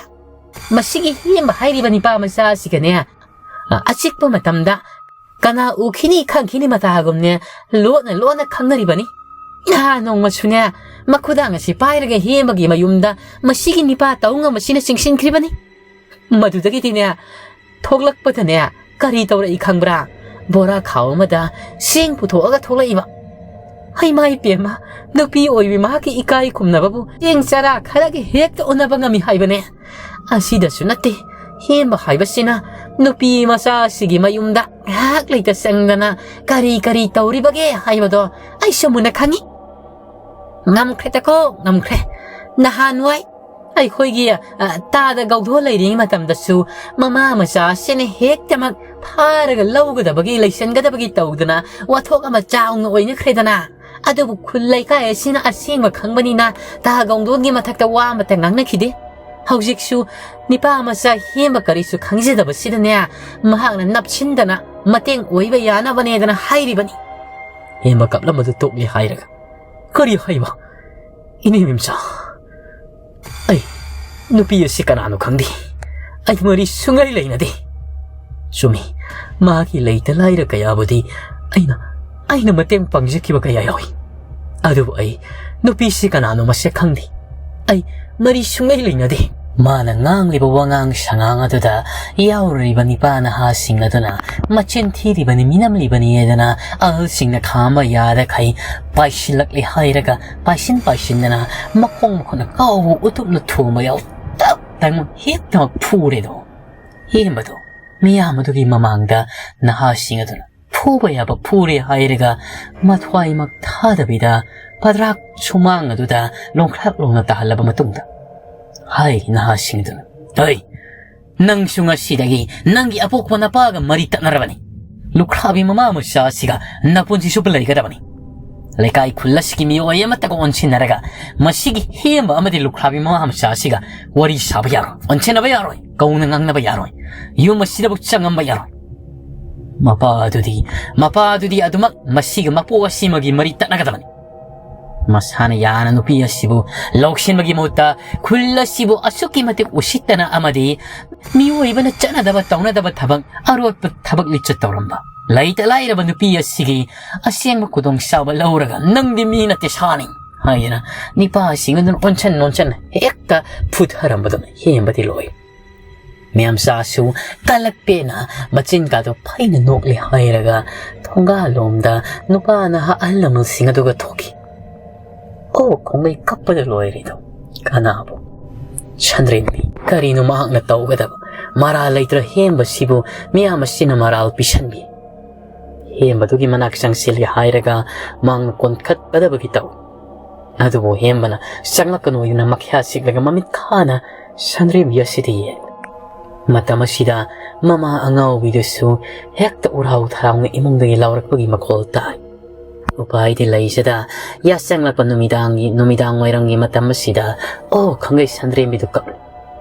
ꯃꯁꯤꯒꯤ ꯍꯦꯝꯕ ꯍꯥꯏꯔꯤꯕ ꯅꯤꯄꯥ ꯃꯆꯥ ꯑꯁꯤꯒꯅꯦ, ꯑ, ꯑꯆꯤꯛꯄ ꯃꯇꯝꯗ ꯀꯅꯥ ꯎꯈꯤꯅꯤ ꯈꯪꯈꯤꯅꯤ ꯃꯇꯥꯒꯨꯝꯅꯦ ꯂꯣꯠꯅ ꯂꯣꯠꯅ ꯈꯪꯅꯔꯤꯕꯅꯤ꯫ ꯅꯍꯥꯟ ꯅꯣꯡꯃꯁꯨꯅꯦ ꯃꯈꯨꯗꯥꯡ ꯑꯁꯤ ꯄꯥꯏꯔꯒ ꯍꯦꯝꯕꯒꯤ ꯃꯌꯨꯝꯗ ꯃꯁꯤꯒꯤ ꯅꯤꯄꯥ ꯇꯧ ꯉꯝꯕꯁꯤꯅ ꯆꯤꯡꯁꯤꯟꯈ꯭ꯔꯤꯕꯅꯤ꯫ ꯃꯗꯨꯗꯒꯤꯗꯤꯅꯦ ꯊꯣꯛꯂꯛꯄꯗꯅꯦ ꯀꯔꯤ ꯇꯧꯔꯛꯏ ꯈꯪꯕ꯭ꯔꯥ? ꯕꯣꯔꯥ ꯈꯥꯎ ꯑꯃꯗ ꯆꯦꯡ ꯄꯨꯊꯣꯛꯑꯒ ꯊꯣꯛꯂꯛꯏꯕ꯫ ꯍꯩꯃꯥ ꯏꯄꯦꯝꯃ, ꯅꯨꯄꯤ ꯑꯣꯏꯕꯤ ꯃꯍꯥꯛꯀꯤ ꯏꯀꯥꯏ ꯈꯨꯝꯅꯕꯕꯨ ꯆꯦꯡ ꯆꯔꯥ ꯈꯔꯒ ꯍꯦꯛꯇ ꯎꯅꯕ ꯉꯝꯃꯤ ꯍꯥꯏꯕꯅꯦ꯫ ꯑꯁꯤꯗꯁꯨ ꯅꯠꯇꯦ, ꯍꯦꯝꯕ ꯍꯥꯏꯕꯁꯤꯅ ꯅꯨꯄꯤ ꯃꯆꯥꯁꯤꯒꯤ ꯃꯌꯨꯝꯗ ꯉꯥꯏꯍꯥꯛ ꯂꯩꯇ ꯆꯪꯗꯅ ꯀꯔꯤ ꯀꯔꯤ ꯇꯧꯔꯤꯕꯒꯦ ꯍꯥꯏꯕꯗꯣ ꯑꯩꯁꯨ ꯃꯨꯟꯅ ꯈꯪꯏ꯫ ꯉꯝꯈ꯭ꯔꯦꯗꯀꯣ, ꯉꯝꯈ꯭ꯔꯦ꯫ ꯅꯍꯥꯟꯋꯥꯏ ꯑꯩꯈꯣꯏꯒꯤ, ꯑ, ꯇꯥꯗ ꯒꯧꯗꯣ ꯂꯩꯔꯤꯉꯩ ꯃꯇꯝꯗꯁꯨ ꯃꯃꯥ ꯃꯆꯥꯁꯤꯅ ꯍꯦꯛꯇꯃꯛ ꯐꯥꯔꯒ ꯂꯧꯒꯗꯕꯒꯤ, ꯂꯩꯁꯟꯒꯗꯕꯒꯤ ꯇꯧꯗꯅ ꯋꯥꯊꯣꯛ ꯑꯃ ꯆꯥꯎꯅ ꯑꯣꯏꯅꯈ꯭ꯔꯦꯗꯅ꯫ ꯑꯗꯨꯕꯨ ꯈꯨꯜ ꯂꯩꯀꯥꯏ ꯑꯁꯤꯅ ꯑꯁꯦꯡꯕ ꯈꯪꯕꯅꯤꯅ ꯇꯥ ꯒꯧꯗꯣꯟꯒꯤ ꯃꯊꯛꯇ ꯋꯥ ꯑꯃꯠꯇ ꯉꯥꯡꯅꯈꯤꯗꯦ꯫ ꯍꯧꯖꯤꯛꯁꯨ ꯅꯤꯄꯥ ꯃꯆꯥ ꯍꯦꯝꯕ ꯀꯔꯤꯁꯨ ꯈꯪꯖꯗꯕꯁꯤꯗꯅꯦ, ꯃꯍꯥꯛꯅ ꯅꯞꯁꯤꯟꯗꯅ ꯃꯇꯦꯡ ꯑꯣꯏꯕ ꯌꯥꯅꯕꯅꯦꯗꯅ ꯍꯥꯏꯔꯤꯕꯅꯤ꯫ ꯍꯦꯝꯕ ꯀꯞꯂꯝꯕꯗꯨ ꯇꯣꯛꯂꯦ ꯍꯥꯏꯔꯒ, "ꯀꯔꯤ ꯍꯥꯏꯕ? ꯏꯅꯦ ꯃꯦꯝꯆꯥ, ꯑꯩ ꯅꯨꯄꯤ ꯑꯁꯤ ꯀꯅꯥꯅꯣ ꯈꯪꯗꯦ꯫ ꯑꯩ ꯃꯔꯤ ꯁꯨꯡꯂꯩ ꯂꯩꯅꯗꯦ꯫ ꯆꯨꯝꯃꯤ, ꯃꯥꯒꯤ ꯂꯩꯇ ꯂꯥꯏꯔ ꯀꯌꯥꯕꯨꯗꯤ ꯑꯩꯅ, ꯑꯩꯅ ꯃꯇꯦꯡ ꯄꯥꯡꯖꯈꯤꯕ ꯀꯌꯥ ꯌꯥꯎꯏ꯫ ꯑꯗꯨꯕꯨ ꯑꯩ ꯅꯨꯄꯤꯁꯤ ꯀꯅꯥꯅꯣ ꯃꯁꯛ ꯈꯪꯗꯦ꯫ ꯑꯩ ꯃꯔꯤ ꯁꯨꯡꯂꯩ ꯂꯩꯅꯗꯦ꯫" ꯃꯥꯅ ꯉꯥꯡꯂꯤꯕ ꯋꯥꯉꯥꯡ ꯁꯉꯥꯡ ꯑꯗꯨꯗ ꯌꯥꯎꯔꯤꯕ ꯅꯤꯄꯥ ꯅꯍꯥꯁꯤꯡ ꯑꯗꯨꯅ ꯃꯆꯤꯟ ꯊꯤꯔꯤꯕꯅꯤ, ꯃꯤꯅꯝꯂꯤꯕꯅꯤ ꯍꯥꯏꯗꯅ ꯑꯍꯜꯁꯤꯡꯅ ꯈꯥꯝꯕ ꯌꯥꯗꯈꯩ ꯄꯥꯏꯁꯤꯜꯂꯛꯂꯦ ꯍꯥꯏꯔꯒ ꯄꯥꯏꯁꯤꯟ ꯄꯥꯏꯁꯤꯟꯗꯅ ꯃꯈꯣꯡ ꯃꯈꯨꯠꯅ ꯀꯥꯎꯕ ꯎꯇꯨꯞꯅ ꯊꯣꯝꯕ ꯌꯥꯎ ꯇꯞ ꯇꯥꯏꯃꯨ ꯍꯦꯛꯇꯃꯛ ꯐꯨꯔꯦꯗꯣ꯫ ꯍꯦꯝꯕꯗꯣ ꯃꯤꯌꯥꯝ ꯑꯗꯨꯒꯤ ꯃꯃꯥꯡꯗ ꯅꯍꯥꯁꯤꯡ ꯑꯗꯨꯅ ꯐꯨꯕ ꯌꯥꯕ ꯐꯨꯔꯦ ꯍꯥꯏꯔꯒ ꯃꯊ꯭ꯋꯥꯏꯃꯛ ꯊꯥꯗꯕꯤꯗ ꯄꯗ꯭ꯔꯥꯛ ꯁꯨꯃꯥꯡ ꯑꯗꯨꯗ ꯂꯣꯡꯈ꯭ꯔꯥꯛ ꯂꯣꯡꯅ ꯇꯥꯍꯜꯂꯕ ꯃꯇꯨꯡꯗ ꯍꯥꯏꯔꯤ ꯅꯍꯥꯁꯤꯡ ꯑꯗꯨꯅ, "ꯍꯩ, ꯅꯪꯁꯨ ꯉꯁꯤꯗꯒꯤ ꯅꯪꯒꯤ ꯑꯄꯣꯛꯄ ꯅꯄꯥꯒ ꯃꯔꯤ ꯇꯠꯅꯔꯕꯅꯤ꯫ ꯂꯨꯈ꯭ꯔꯥꯕꯤ ꯃꯃꯥ ꯃꯆꯥ ꯑꯁꯤꯒ ꯅꯄꯨꯟꯁꯤ ꯆꯨꯞꯄ ꯂꯩꯒꯗꯕꯅꯤ꯫ ꯂꯩꯀꯥꯏ ꯈꯨꯜ ꯑꯁꯤꯒꯤ ꯃꯤꯑꯣꯏ ꯑꯃꯠꯇꯒ ꯑꯣꯟꯁꯤꯟꯅꯔꯒ ꯃꯁꯤꯒꯤ ꯍꯦꯝꯕ ꯑꯃꯗꯤ ꯂꯨꯈ꯭ꯔꯥꯕꯤ ꯃꯃꯥ ꯃꯆꯥ ꯑꯁꯤꯒ ꯋꯥꯔꯤ ꯁꯥꯕ ꯌꯥꯔꯣꯏ, ꯑꯣꯟꯁꯤꯟꯅꯕ ꯌꯥꯔꯣꯏ, ꯀꯧꯅ ꯉꯥꯡꯅꯕ ꯌꯥꯔꯣꯏ, ꯌꯨꯝ ꯑꯁꯤꯗꯕꯨ ꯆꯪꯉꯝꯕ ꯌꯥꯔꯣꯏ꯫" ꯃꯄꯥ ꯑꯗꯨꯗꯤ, ꯃꯄꯥ ꯑꯗꯨꯗꯤ ꯑꯗꯨꯃꯛ ꯃꯁꯤꯒ ꯃꯄꯣꯛ ꯑꯁꯤꯃꯒꯤ ꯃꯔꯤ ꯇꯠꯅꯒꯗꯕꯅꯤ꯫ ꯃꯁꯥꯅ ꯌꯥꯅ ꯅꯨꯄꯤ ꯑꯁꯤꯕꯨ ꯂꯧꯁꯤꯟꯕꯒꯤ ꯃꯍꯨꯠꯇ ꯈꯨꯜ ꯑꯁꯤꯕꯨ ꯑꯁꯨꯛꯀꯤ ꯃꯇꯤꯛ ꯎꯁꯤꯠꯇꯅ ꯑꯃꯗꯤ ꯃꯤꯑꯣꯏꯕꯅ ꯆꯠꯅꯗꯕ ꯇꯧꯅꯗꯕ ꯊꯕꯛ, ꯑꯔꯣꯠꯄ ꯊꯕꯛ ꯂꯤꯆꯠ ꯇꯧꯔꯝꯕ ꯂꯩꯇ ꯂꯥꯏꯔꯕ ꯅꯨꯄꯤ ꯑꯁꯤꯒꯤ ꯑꯁꯦꯡꯕ ꯈꯨꯗꯣꯡꯆꯥꯕ ꯂꯧꯔꯒ, "ꯅꯪꯗꯤ ꯃꯤ ꯅꯠꯇꯦ, ꯁꯥꯅꯤ" ꯍꯥꯏꯗꯅ ꯅꯤꯄꯥꯁꯤꯡ ꯑꯗꯨꯅ ꯑꯣꯟꯁꯟ ꯑꯣꯟꯁꯟ ꯍꯦꯛꯇ ꯐꯨꯊꯔꯝꯕꯗꯨꯅ ꯍꯦꯟꯕꯗꯤ ꯂꯣꯏ꯫ ꯃꯦꯝꯆꯥꯁꯨ ꯀꯂꯛꯄꯦꯅ ꯃꯆꯤꯟ ꯀꯥꯗꯣ ꯐꯩꯅ ꯅꯣꯛꯂꯦ ꯍꯥꯏꯔꯒ ꯊꯣꯡꯒꯥꯜꯂꯣꯝꯗ ꯅꯨꯄꯥ ꯅꯍꯥ ꯑꯍꯜ ꯂꯃꯟꯁꯤꯡ ꯑꯗꯨꯒ ꯊꯣꯛꯈꯤ꯫ ꯑꯣ, ꯈꯣꯡꯒꯩ ꯀꯞꯄꯗ ꯂꯣꯏꯔꯦꯗꯣ꯫ ꯀꯅꯥꯕꯨ? ꯁꯟꯗ꯭ꯔꯦꯝꯕꯤ꯫ ꯀꯔꯤꯅꯣ ꯃꯍꯥꯛꯅ ꯇꯧꯒꯗꯕ? ꯃꯔꯥꯜ ꯂꯩꯇ꯭ꯔ ꯍꯦꯝꯕꯁꯤꯕꯨ ꯃꯤꯌꯥꯝ ꯑꯁꯤꯅ ꯃꯔꯥꯜ ꯄꯤꯁꯟꯕꯤ꯫ ꯍꯦꯝꯕꯗꯨꯒꯤ ꯃꯅꯥꯛ ꯆꯪꯁꯤꯜꯂꯦ ꯍꯥꯏꯔꯒ ꯃꯍꯥꯛꯅ ꯀꯣꯟꯈꯠꯀꯗꯕꯒꯤ ꯇꯧ꯫ ꯑꯗꯨꯕꯨ ꯍꯦꯝꯕꯅ ꯆꯪꯂꯛꯀꯅꯣ ꯍꯥꯏꯗꯨꯅ ꯃꯈ꯭ꯌꯥ ꯁꯤꯛꯂꯒ ꯃꯃꯤꯠ ꯈꯥꯅ ꯁꯟꯗ꯭ꯔꯦꯝꯕꯤ ꯑꯁꯤꯗ ꯌꯦꯡ꯫ ꯃꯇꯝ ꯑꯁꯤꯗ ꯃꯃꯥ ꯑꯉꯥꯎꯕꯤꯗꯨꯁꯨ ꯍꯦꯛꯇ ꯎꯔꯥꯎ ꯊꯔꯥꯎꯅ ꯏꯃꯨꯡꯗꯒꯤ ꯂꯥꯎꯔꯛꯄꯒꯤ ꯃꯈꯣꯜ ꯇꯥꯏ꯫ ꯎꯄꯥꯏꯗꯤ ꯂꯩꯖꯗ ꯌꯥꯆꯪꯂꯛꯄ ꯅꯨꯃꯤꯗꯥꯡꯒꯤ, ꯅꯨꯃꯤꯗꯥꯡ ꯋꯥꯏꯔꯝꯒꯤ ꯃꯇꯝ ꯑꯁꯤꯗ ꯑꯣ ꯈꯪꯒꯩ ꯁꯟꯗ꯭ꯔꯦꯝꯕꯤꯗꯨ ꯀꯞꯂꯤ꯫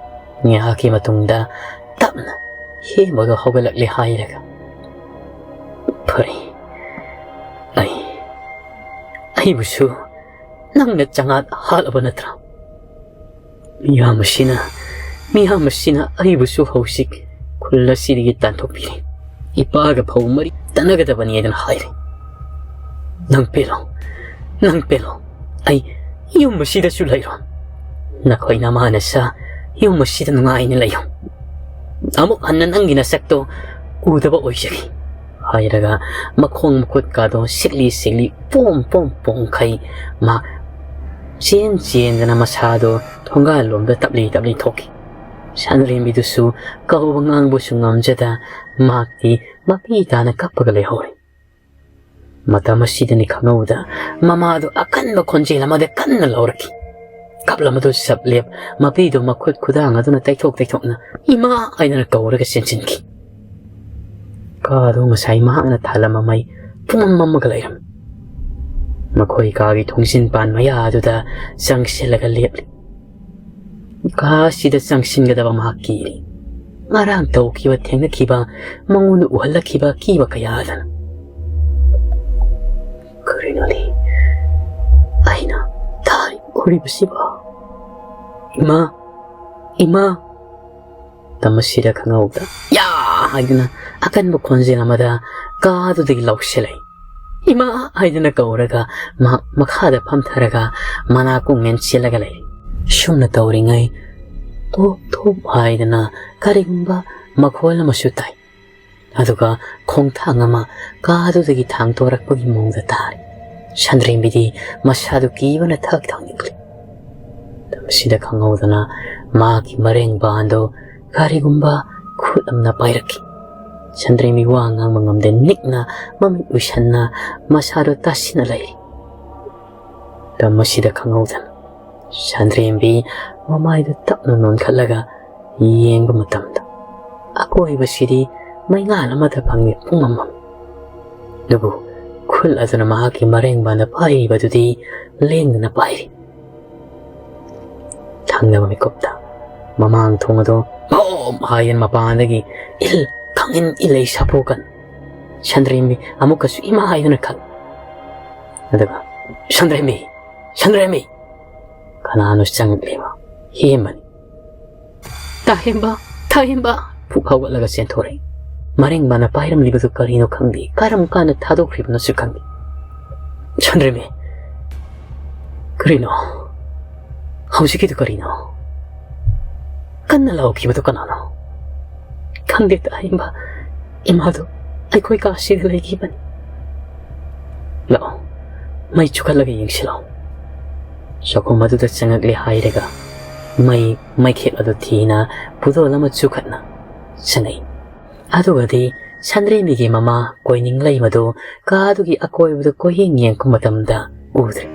ꯉꯥꯏꯍꯥꯛꯀꯤ ꯃꯇꯨꯡꯗ ꯇꯞꯅ ꯍꯦꯝꯕꯒ ꯍꯧꯒꯠꯂꯛꯂꯦ ꯍꯥꯏꯔꯒ, "ꯐꯔꯦ, ꯑꯩ, ꯑꯩꯕꯨꯁꯨ ꯅꯪꯅ ꯆꯉꯥꯛ ꯍꯥꯠꯂꯕ ꯅꯠꯇ꯭ꯔꯥ? ꯃꯤꯌꯥꯝ ꯑꯁꯤꯅ, ꯃꯤꯌꯥꯝ ꯑꯁꯤꯅ ꯑꯩꯕꯨꯁꯨ ꯍꯧꯖꯤꯛ ꯈꯨꯜ ꯑꯁꯤꯗꯒꯤ ꯇꯥꯟꯊꯣꯛꯄꯤꯔꯦ꯫ ꯏꯄꯥꯒ ꯐꯧ ꯃꯔꯤ ꯇꯠꯅꯒꯗꯕꯅꯤ ꯍꯥꯏꯗꯅ ꯍꯥꯏꯔꯦ꯫ ꯅꯪ ꯄꯦꯜꯂꯣ, ꯅꯪ ꯄꯦꯜꯂꯣ꯫ ꯑꯩ ꯌꯨꯝ ꯑꯁꯤꯗꯁꯨ ꯂꯩꯔꯣ꯫ ꯅꯈꯣꯏ ꯅꯃꯥꯅꯁꯥ ꯌꯨꯝ ꯑꯁꯤꯗ ꯅꯨꯡꯉꯥꯏꯅ ꯂꯩꯌꯨ꯫ ꯑꯃꯨꯛ ꯍꯟꯅ ꯅꯪꯒꯤ ꯅꯁꯛꯇꯣ ꯎꯗꯕ ꯑꯣꯏꯖꯒꯦ," ꯍꯥꯏꯔꯒ ꯃꯈꯣꯡ ꯃꯈꯨꯠꯀꯥꯗꯣ ꯁꯤꯛꯂꯤ ꯁꯤꯛꯂꯤ ꯄꯣꯝ ꯄꯣꯝ ꯄꯣꯡꯈꯩ ꯃꯍꯥꯛ ꯆꯦꯟ ꯆꯦꯟꯗꯅ ꯃꯁꯥꯗꯣ ꯊꯣꯡꯒꯥꯜꯂꯣꯝꯗ ꯇꯞꯂꯤ ꯇꯞꯂꯤ ꯊꯣꯛꯈꯤ꯫ ꯁꯟꯗ꯭ꯔꯦꯝꯕꯤꯗꯨꯁꯨ ꯀꯧꯕ ꯉꯥꯡꯕꯁꯨ ꯉꯝꯖꯗ ꯃꯍꯥꯛꯇꯤ ꯃꯄꯤ ꯇꯥꯅ ꯀꯞꯄꯒ ꯂꯩꯍꯧꯔꯦ꯫ ꯃꯇꯝ ꯑꯁꯤꯗꯅꯤ ꯈꯪꯍꯧꯗ ꯃꯃꯥꯗꯨ ꯑꯀꯟꯕ ꯈꯣꯟꯖꯦꯜ ꯑꯃꯗ ꯀꯟꯅ ꯂꯥꯎꯔꯛꯈꯤ꯫ ꯀꯞꯂꯝꯕꯗꯨ ꯁꯞ ꯂꯦꯞ ꯃꯄꯤꯗꯨ ꯃꯈꯨꯠ ꯈꯨꯗꯥꯡ ꯑꯗꯨꯅ ꯇꯩꯊꯣꯛ ꯇꯩꯊꯣꯛꯅ "ꯏꯃꯥ" ꯍꯥꯏꯗꯅ ꯀꯧꯔꯒ ꯆꯦꯟꯁꯤꯟꯈꯤ꯫ ꯀꯥꯗꯨ ꯉꯁꯥꯏ ꯃꯍꯥꯛꯅ ꯊꯥꯜꯂꯝꯕ ꯃꯩ ꯄꯨꯝꯃꯝ ꯃꯝꯃꯒ ꯂꯩꯔꯝꯃꯤ꯫ ꯃꯈꯣꯏ ꯀꯥꯒꯤ ꯊꯣꯡꯖꯤꯟ ꯄꯥꯟ ꯃꯌꯥ ꯑꯗꯨꯗ ꯆꯪꯁꯤꯜꯂꯒ ꯂꯦꯞꯂꯤ꯫ ꯀꯥ ꯑꯁꯤꯗ ꯆꯪꯁꯤꯟꯒꯗꯕ ꯃꯍꯥꯛ ꯀꯤꯔꯤ꯫ ꯉꯔꯥꯡ ꯇꯧꯈꯤꯕ, ꯊꯦꯡꯅꯈꯤꯕ, ꯃꯉꯣꯟꯗ ꯎꯍꯜꯂꯛꯈꯤꯕ ꯑꯀꯤꯕ ꯀꯌꯥ ꯑꯗꯨꯅ꯫ "ꯀꯔꯤꯅꯣꯅꯦ ꯑꯩꯅ ꯇꯥꯔꯤ ꯎꯔꯤꯕꯁꯤꯕꯣ? ꯏꯃꯥ, ꯏꯃꯥ!" ꯃꯇꯝ ꯑꯁꯤꯗ ꯈꯪꯍꯧꯗ "ꯌꯥ!" ꯍꯥꯏꯗꯨꯅ ꯑꯀꯟꯕ ꯈꯣꯟꯖꯦꯜ ꯑꯃꯗ ꯀꯥꯗꯨꯗꯒꯤ ꯂꯥꯎꯁꯤꯜꯂꯛꯏ꯫ "ꯏꯃꯥ!" ꯍꯥꯏꯗꯨꯅ ꯀꯧꯔꯒ ꯃꯍꯥꯛ ꯃꯈꯥꯗ ꯐꯝꯊꯔꯒ ꯃꯅꯥꯀꯣꯡ ꯃꯦꯟꯁꯤꯜꯂꯒ ꯂꯩꯔꯤ꯫ ꯁꯨꯝꯅ ꯇꯧꯔꯤꯉꯩ ꯊꯣꯞ ꯊꯣꯞ ꯍꯥꯏꯗꯅ ꯀꯔꯤꯒꯨꯝꯕ ꯃꯈꯣꯜ ꯑꯃꯁꯨ ꯇꯥꯏ꯫ ꯑꯗꯨꯒ ꯈꯣꯡꯊꯥꯡ ꯑꯃ ꯀꯥꯗꯨꯗꯒꯤ ꯊꯥꯡꯗꯣꯔꯛꯄꯒꯤ ꯃꯑꯣꯡꯗ ꯇꯥꯔꯤ꯫ ꯁꯟꯗ꯭ꯔꯦꯝꯕꯤꯗꯤ ꯃꯁꯥꯗꯨ ꯀꯤꯕꯅ ꯊꯛ ꯊꯛ ꯅꯤꯛꯂꯤ꯫ ꯃꯇꯝ ꯑꯁꯤꯗ ꯈꯪꯍꯧꯗꯅ ꯃꯍꯥꯛꯀꯤ ꯃꯔꯦꯡꯕꯥꯟꯗꯣ ꯀꯔꯤꯒꯨꯝꯕ ꯈꯨꯠ ꯑꯃꯅ ꯄꯥꯏꯔꯛꯈꯤ꯫ ꯁꯟꯗ꯭ꯔꯦꯝꯕꯤ ꯋꯥ ꯉꯥꯡꯕ ꯉꯝꯗꯦ, ꯅꯤꯛꯅ ꯃꯃꯤꯠ ꯎꯏꯁꯟꯅ ꯃꯁꯥꯗꯣ ꯇꯥꯁꯤꯟꯅ ꯂꯩꯔꯤ꯫ ꯃꯇꯝ ꯑꯁꯤꯗ ꯈꯪꯍꯧꯗꯅ ꯁꯟꯗ꯭ꯔꯦꯝꯕꯤ ꯃꯃꯥꯏꯗꯨ ꯇꯞꯅ ꯅꯣꯟꯈꯠꯂꯒ ꯌꯦꯡꯕ ꯃꯇꯝꯗ, ꯑꯀꯣꯏꯕꯁꯤꯗꯤ ꯃꯩꯉꯥꯜ ꯑꯃꯗ ꯐꯪꯉꯤ, ꯄꯨꯡꯃꯝ ꯃꯝꯃꯤ꯫ ꯑꯗꯨꯕꯨ ꯈꯨꯜ ꯑꯗꯨꯅ ꯃꯍꯥꯛꯀꯤ ꯃꯔꯦꯡꯕꯥꯟꯗ ꯄꯥꯏꯔꯤꯕꯗꯨꯗꯤ ꯂꯦꯡꯗꯅ ꯄꯥꯏꯔꯤ꯫ ꯊꯪꯅꯕ ꯃꯤꯀꯨꯞꯇ ꯃꯃꯥꯡ ꯊꯣꯡ ꯑꯗꯨ ꯚꯣꯝ ꯍꯥꯏꯗꯨꯅ ꯃꯄꯥꯟꯗꯒꯤ ꯏꯜ ꯈꯪꯏꯟ ꯏꯜꯂꯩ ꯁꯥꯄꯣꯛꯀꯟ ꯁꯟꯗ꯭ꯔꯦꯝꯕꯤ ꯑꯃꯨꯛꯀꯁꯨ ꯏꯃꯥ ꯍꯥꯏꯗꯨꯅ ꯈꯪꯏ꯫ ꯑꯗꯨꯒ "ꯁꯟꯗ꯭ꯔꯦꯝꯕꯤ! ꯁꯟꯗ꯭ꯔꯦꯝꯕꯤ!" ꯀꯅꯥꯅꯣ ꯆꯪꯂꯛꯂꯤꯕ? ꯍꯦꯝꯕꯅꯤ꯫ "ꯇꯥꯍꯦꯝꯕ! ꯇꯥꯍꯦꯝꯕ!" ꯐꯨꯛ ꯍꯧꯒꯠꯂꯒ ꯆꯦꯟꯊꯣꯔꯛꯏ꯫ ꯃꯔꯦꯡꯕꯥꯟꯅ ꯄꯥꯏꯔꯝꯂꯤꯕꯗꯨ ꯀꯔꯤꯅꯣ ꯈꯪꯗꯦ, ꯀꯔꯝ ꯀꯥꯟꯗ ꯊꯥꯗꯣꯛꯈ꯭ꯔꯤꯕꯅꯣꯁꯨ ꯈꯪꯗꯦ꯫ "ꯁꯟꯗ꯭ꯔꯦꯝꯕꯤ! ꯀꯔꯤꯅꯣ? ꯍꯧꯖꯤꯛꯀꯤꯗꯨ ꯀꯔꯤꯅꯣ?" "ꯀꯟꯅ ꯂꯥꯎꯈꯤꯕꯗꯨ ꯀꯅꯥꯅꯣ?" "ꯈꯪꯗꯦ ꯇꯥꯍꯦꯝꯕ, ꯏꯃꯥꯗꯨ ꯑꯩꯈꯣꯏ ꯀꯥꯁꯤꯗ ꯂꯩꯈꯤꯕꯅꯤ꯫" "ꯂꯥꯛꯑꯣ, ꯃꯩ ꯆꯨꯈꯠꯂꯒ ꯌꯦꯡꯁꯤ ꯂꯥꯛꯑꯣ꯫" ꯆꯥꯛꯈꯨꯝ ꯑꯗꯨꯗ ꯆꯪꯉꯛꯂꯦ ꯍꯥꯏꯔꯒ ꯃꯩ ꯃꯩꯈꯦꯠ ꯑꯗꯨ ꯊꯤꯅ ꯄꯨꯗꯣꯜ ꯑꯃ ꯆꯨꯈꯠꯅ ꯆꯪꯉꯛꯏ꯫ ꯑꯗꯨꯒꯗꯤ ꯁꯟꯗ꯭ꯔꯦꯝꯕꯤꯒꯤ ꯃꯃꯥ ꯀꯣꯏꯅꯤꯡꯂꯩꯃꯗꯨ ꯀꯥꯗꯨꯒꯤ ꯑꯀꯣꯏꯕꯗ ꯀꯣꯏꯌꯦꯡ ꯌꯦꯡꯉꯛꯄ ꯃꯇꯝꯗ ꯎꯗ꯭ꯔꯦ꯫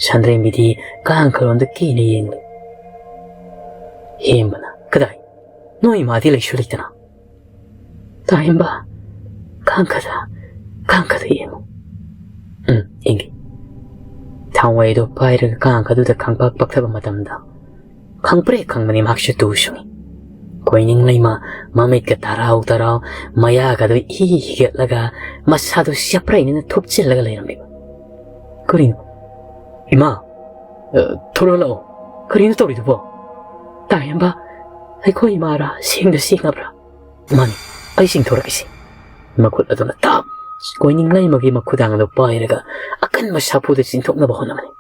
ꯁꯟꯗ꯭ꯔꯦꯝꯕꯤꯗꯤ ꯀꯥꯡꯈꯜꯂꯣꯝꯗ ꯀꯤꯅ ꯌꯦꯡꯂꯤ꯫ ꯍꯦꯝꯕꯅ, "ꯀꯗꯥꯏ? ꯅꯣꯏ ꯏꯃꯥꯗꯤ ꯂꯩꯁꯨ ꯂꯩꯇꯅ?" "ꯇꯥꯍꯦꯝꯕ, ꯀꯥꯡꯈꯗ, ꯀꯥꯡꯈꯗ ꯌꯦꯡꯉꯨ꯫" ꯎꯝ, ꯌꯦꯡꯒꯦ꯫ ꯊꯥꯡꯋꯩꯗꯣ ꯄꯥꯏꯔꯒ ꯀꯥꯡꯈꯗꯨꯗ ꯈꯪꯄꯥꯛ ꯄꯥꯛꯊꯕ ꯃꯇꯝꯗ ꯈꯪꯄ꯭ꯔꯦꯛ ꯈꯪꯕꯅꯤ ꯃꯍꯥꯛꯁꯨ ꯇꯨ ꯁꯨꯡꯏ꯫ ꯀꯣꯏꯅꯤꯡꯂꯩꯃ ꯃꯃꯤꯠꯀ ꯇꯔꯥꯎ ꯇꯔꯥꯎ, ꯃꯌꯥꯒꯗꯣ ꯏ ꯍꯤꯒꯠꯂꯒ ꯃꯁꯥꯗꯣ ꯆꯦꯞꯄ꯭ꯔꯩꯅꯅ ꯊꯨꯞꯆꯤꯜꯂꯒ ꯂꯩꯔꯝꯂꯤꯕ꯫ "ꯀꯔꯤꯅꯣ? ꯏꯃꯥ, ꯑ, ꯊꯣꯔꯛꯂꯛꯑꯣ꯫ ꯀꯔꯤꯅꯣ ꯇꯧꯔꯤꯗꯨꯕꯣ? ꯇꯥꯍꯦꯝꯕ, ꯑꯩꯈꯣꯏ ꯏꯃꯥꯔꯥ? ꯁꯦꯡꯗ ꯁꯦꯡꯉꯕ꯭ꯔꯥ?" "ꯃꯥꯅꯤ, ꯑꯩ ꯆꯤꯡꯊꯣꯔꯛꯏꯁꯤ꯫" ꯃꯈꯨꯠ ꯑꯗꯨꯅ ꯇꯥꯞ ꯀꯣꯏꯅꯤꯡꯂꯩꯃꯒꯤ ꯃꯈꯨꯗꯥꯡ ꯑꯗꯨ ꯄꯥꯏꯔꯒ ꯑꯀꯟꯕ ꯁꯥꯐꯨꯗ ꯆꯤꯡꯊꯣꯛꯅꯕ ꯍꯣꯠꯅꯕꯅꯤ꯫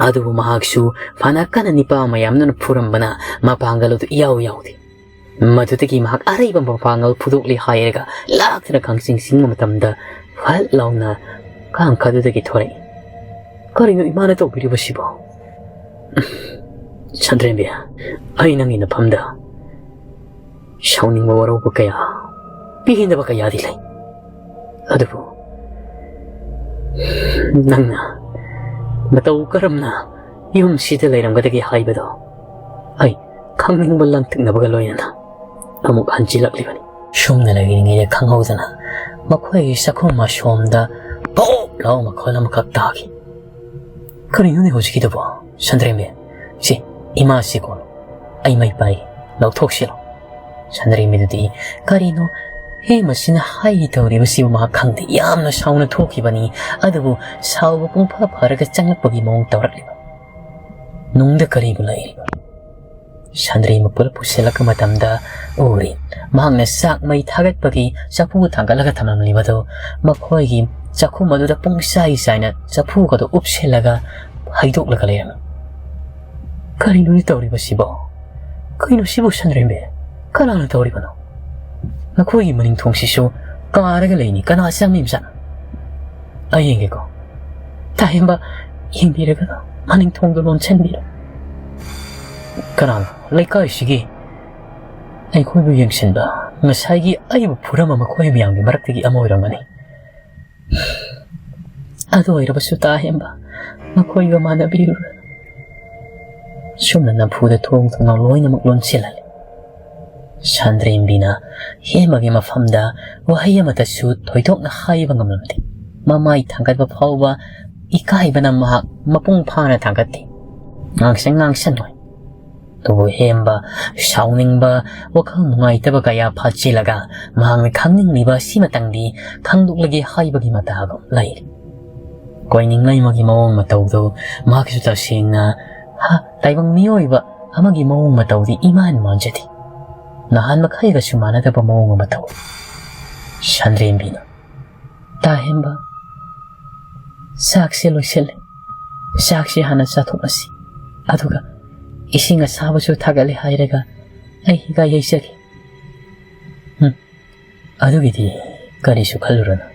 ꯑꯗꯨꯕꯨ ꯃꯍꯥꯛꯁꯨ ꯐꯅ ꯀꯟꯅ ꯅꯤꯄꯥ ꯃꯌꯥꯝꯗꯨꯅ ꯐꯨꯔꯝꯕꯅ ꯃꯄꯥꯡꯒꯜ ꯑꯗꯨ ꯏꯌꯥꯎ ꯌꯥꯎꯗꯦ꯫ ꯃꯗꯨꯗꯒꯤ ꯃꯍꯥꯛ ꯑꯔꯩꯕ ꯃꯄꯥꯡꯒꯜ ꯐꯨꯗꯣꯛꯂꯦ ꯍꯥꯏꯔꯒ ꯂꯥꯛꯇꯨꯅ ꯀꯥꯡꯆꯤꯡ ꯆꯤꯡꯕ ꯃꯇꯝꯗ ꯐꯠ ꯂꯥꯎꯅ ꯀꯥꯡꯈꯗꯨꯗꯒꯤ ꯊꯣꯔꯛꯏ꯫ "ꯀꯔꯤꯅꯣ ꯏꯃꯥꯅ ꯇꯧꯕꯤꯔꯤꯕꯁꯤꯕꯣ?" ꯁꯟꯗ꯭ꯔꯦꯝꯕꯤ, ꯑꯩ ꯅꯪꯒꯤ ꯅꯐꯝꯗ ꯁꯥꯎꯅꯤꯡꯕ ꯋꯥꯔꯧꯕ ꯀꯌꯥ, ꯄꯦꯟꯗꯕ ꯀꯌꯥꯗꯤ ꯂꯩ꯫ ꯑꯗꯨꯕꯨ ꯅꯪꯅ ꯃꯇꯧ ꯀꯔꯝꯅ ꯌꯨꯝꯁꯤꯗ ꯂꯩꯔꯝꯒꯗꯒꯦ ꯍꯥꯏꯕꯗꯣ ꯑꯩ ꯈꯪꯅꯤꯡꯕ ꯂꯪꯇꯛꯅꯕꯒ ꯂꯣꯏꯅꯅ ꯑꯃꯨꯛ ꯍꯟꯖꯤꯜꯂꯛꯂꯤꯕꯅꯤ꯫ ꯁꯨꯝꯅ ꯂꯩꯔꯤꯉꯩꯗ ꯈꯪꯍꯧꯗꯅ ꯃꯈꯣꯏꯒꯤ ꯆꯥꯛꯈꯨꯝ ꯑꯁꯣꯝꯗ ꯄꯣꯞ ꯂꯥꯎ ꯃꯈꯣꯜ ꯑꯃꯈꯛ ꯇꯥꯈꯤ꯫ "ꯀꯔꯤꯅꯣꯅꯦ ꯍꯧꯖꯤꯛꯀꯤꯗꯨꯕꯣ? ꯁꯟꯗ꯭ꯔꯦꯝꯕꯤ, ꯁꯤ ꯏꯃꯥꯁꯤ ꯀꯣ, ꯑꯩ ꯃꯩ ꯄꯥꯏ, ꯂꯧꯊꯣꯛꯁꯤꯔꯣ?" ꯁꯟꯗ꯭ꯔꯦꯝꯕꯤꯗꯨꯗꯤ ꯀꯔꯤꯅꯣ ꯍꯦ ꯃꯁꯤꯅ ꯍꯥꯏꯒꯦ ꯇꯧꯔꯤꯕꯁꯤꯕꯨ ꯃꯍꯥꯛ ꯈꯪꯗꯦ꯫ ꯌꯥꯝꯅ ꯁꯥꯎꯅ ꯊꯣꯛꯈꯤꯕꯅꯤ꯫ ꯑꯗꯨꯕꯨ ꯁꯥꯎꯕ ꯄꯨꯡꯐ ꯐꯔꯒ ꯆꯪꯂꯛꯄꯒꯤ ꯃꯑꯣꯡ ꯇꯧꯔꯛꯂꯤꯕ꯫ ꯅꯨꯡꯗ ꯀꯔꯤꯕꯨ ꯂꯩꯔꯤꯕ? ꯁꯟꯗ꯭ꯔꯦꯝꯕꯤ ꯄꯨꯂꯞ ꯄꯨꯁꯤꯜꯂꯛꯄ ꯃꯇꯝꯗ ꯎꯔꯦ꯫ ꯃꯍꯥꯛꯅ ꯆꯥꯛ ꯃꯩ ꯊꯥꯒꯠꯄꯒꯤ ꯆꯐꯨ ꯊꯥꯡꯒꯠꯂꯒ ꯊꯝꯂꯝꯂꯤꯕꯗꯨ ꯃꯈꯣꯏꯒꯤ ꯆꯥꯛꯈꯨꯝ ꯑꯗꯨꯗ ꯄꯨꯡꯆꯥꯏ ꯆꯥꯏꯅ ꯆꯐꯨꯒꯗꯨ ꯎꯞꯁꯤꯜꯂꯒ ꯍꯩꯗꯣꯛꯂꯒ ꯂꯩꯔꯝꯃꯤ꯫ "ꯀꯔꯤꯅꯣꯅꯦ ꯇꯧꯔꯤꯕꯁꯤꯕꯣ? ꯀꯩꯅꯣ ꯁꯤꯕꯨ ꯁꯟꯗ꯭ꯔꯦꯝꯕꯤ? ꯀꯅꯥꯅ ꯇꯧꯔꯤꯕꯅꯣ? ꯅꯈꯣꯏꯒꯤ ꯃꯅꯤꯡ ꯊꯣꯡꯁꯤꯁꯨ ꯀꯥꯔꯒ ꯂꯩꯅꯤ, ꯀꯅꯥ ꯆꯪꯂꯤꯕꯖꯥꯠꯅꯣ? ꯑꯩ ꯌꯦꯡꯒꯦꯀꯣ꯫ ꯇꯥꯍꯦꯝꯕ, ꯌꯦꯡꯕꯤꯔꯒ ꯃꯅꯤꯡ ꯊꯣꯡꯗꯣ ꯂꯣꯟꯁꯤꯟꯕꯤꯔꯣ꯫ ꯀꯅꯥꯅꯣ ꯂꯩꯀꯥꯏꯁꯤꯒꯤ ꯑꯩꯈꯣꯏꯕꯨ ꯌꯦꯡꯁꯤꯟꯕ? ꯉꯁꯥꯏꯒꯤ ꯑꯩꯕꯨ ꯐꯨꯔꯝꯕ ꯃꯈꯣꯏ ꯃꯌꯥꯝꯒꯤ ꯃꯔꯛꯇꯒꯤ ꯑꯃ ꯑꯣꯏꯔꯝꯒꯅꯤ꯫ ꯑꯗꯨ ꯑꯣꯏꯔꯕꯁꯨ ꯇꯥꯍꯦꯝꯕ, ꯃꯈꯣꯏꯒ ꯃꯥꯟꯅꯕꯤꯔꯨꯔꯅꯨ꯫" ꯁꯨꯝꯅ ꯅꯝꯐꯨꯗ ꯊꯣꯡ ꯊꯣꯡꯅꯥꯎ ꯂꯣꯏꯅꯃꯛ ꯂꯣꯟꯁꯤꯜꯍꯜꯂꯤ꯫ ꯁꯟꯗ꯭ꯔꯦꯝꯕꯤꯅ ꯍꯦꯃꯒꯤ ꯃꯐꯝꯗ ꯋꯥꯍꯩ ꯑꯃꯠꯇꯁꯨ ꯊꯣꯏꯗꯣꯛꯅ ꯍꯥꯏꯕ ꯉꯝꯂꯝꯗꯦ꯫ ꯃꯃꯥꯏ ꯊꯥꯡꯒꯠꯄ ꯐꯥꯎꯕ ꯏꯀꯥꯏꯕꯅ ꯃꯍꯥꯛ ꯃꯄꯨꯡ ꯐꯥꯅ ꯊꯥꯡꯒꯠꯇꯦ꯫ ꯉꯥꯡꯁꯪ ꯉꯥꯡꯁꯪ ꯑꯣꯏ꯫ ꯑꯗꯨꯕꯨ ꯍꯦꯝꯕ ꯁꯥꯎꯅꯤꯡꯕ, ꯋꯥꯈꯜ ꯅꯨꯡꯉꯥꯏꯇꯕ ꯀꯌꯥ ꯐꯥꯆꯤꯜꯂꯒ ꯃꯍꯥꯛꯅ ꯈꯪꯅꯤꯡꯂꯤꯕ ꯑꯁꯤꯃꯇꯪꯗꯤ ꯈꯪꯗꯣꯛꯂꯒꯦ ꯍꯥꯏꯕꯒꯤ ꯃꯇꯥꯒꯨꯝ ꯂꯩꯔꯤ꯫ ꯀꯣꯏꯅꯤꯡꯂꯩꯃꯒꯤ ꯃꯑꯣꯡ ꯃꯇꯧꯗꯨ ꯃꯍꯥꯛꯁꯨ ꯇꯁꯦꯡꯅ, ꯍꯥ, ꯇꯥꯏꯕꯪ ꯃꯤꯑꯣꯏꯕ ꯑꯃꯒꯤ ꯃꯑꯣꯡ ꯃꯇꯧꯗꯤ ꯏꯃꯥꯟ ꯃꯥꯟꯖꯗꯦ꯫ ꯅꯍꯥꯟ ꯃꯈꯩꯒꯁꯨ ꯃꯥꯟꯅꯗꯕ ꯃꯑꯣꯡ ꯑꯃ ꯇꯧꯏ꯫ ꯁꯟꯗ꯭ꯔꯦꯝꯕꯤꯅ, "ꯇꯥꯍꯦꯝꯕ, ꯆꯥꯛꯁꯦ ꯂꯣꯏꯁꯤꯜꯂꯦ꯫ ꯆꯥꯛꯁꯦ ꯍꯥꯟꯅ ꯆꯥꯊꯣꯛꯂꯁꯤ꯫ ꯑꯗꯨꯒ ꯏꯁꯤꯡ ꯑꯁꯥꯕꯁꯨ ꯊꯥꯒꯠꯂꯦ ꯍꯥꯏꯔꯒ ꯑꯩ ꯍꯤꯒꯥꯏ ꯍꯩꯖꯒꯦ꯫" "ꯎꯝ, ꯑꯗꯨꯒꯤꯗꯤ ꯀꯔꯤꯁꯨ ꯈꯜꯂꯨꯔꯅꯨ꯫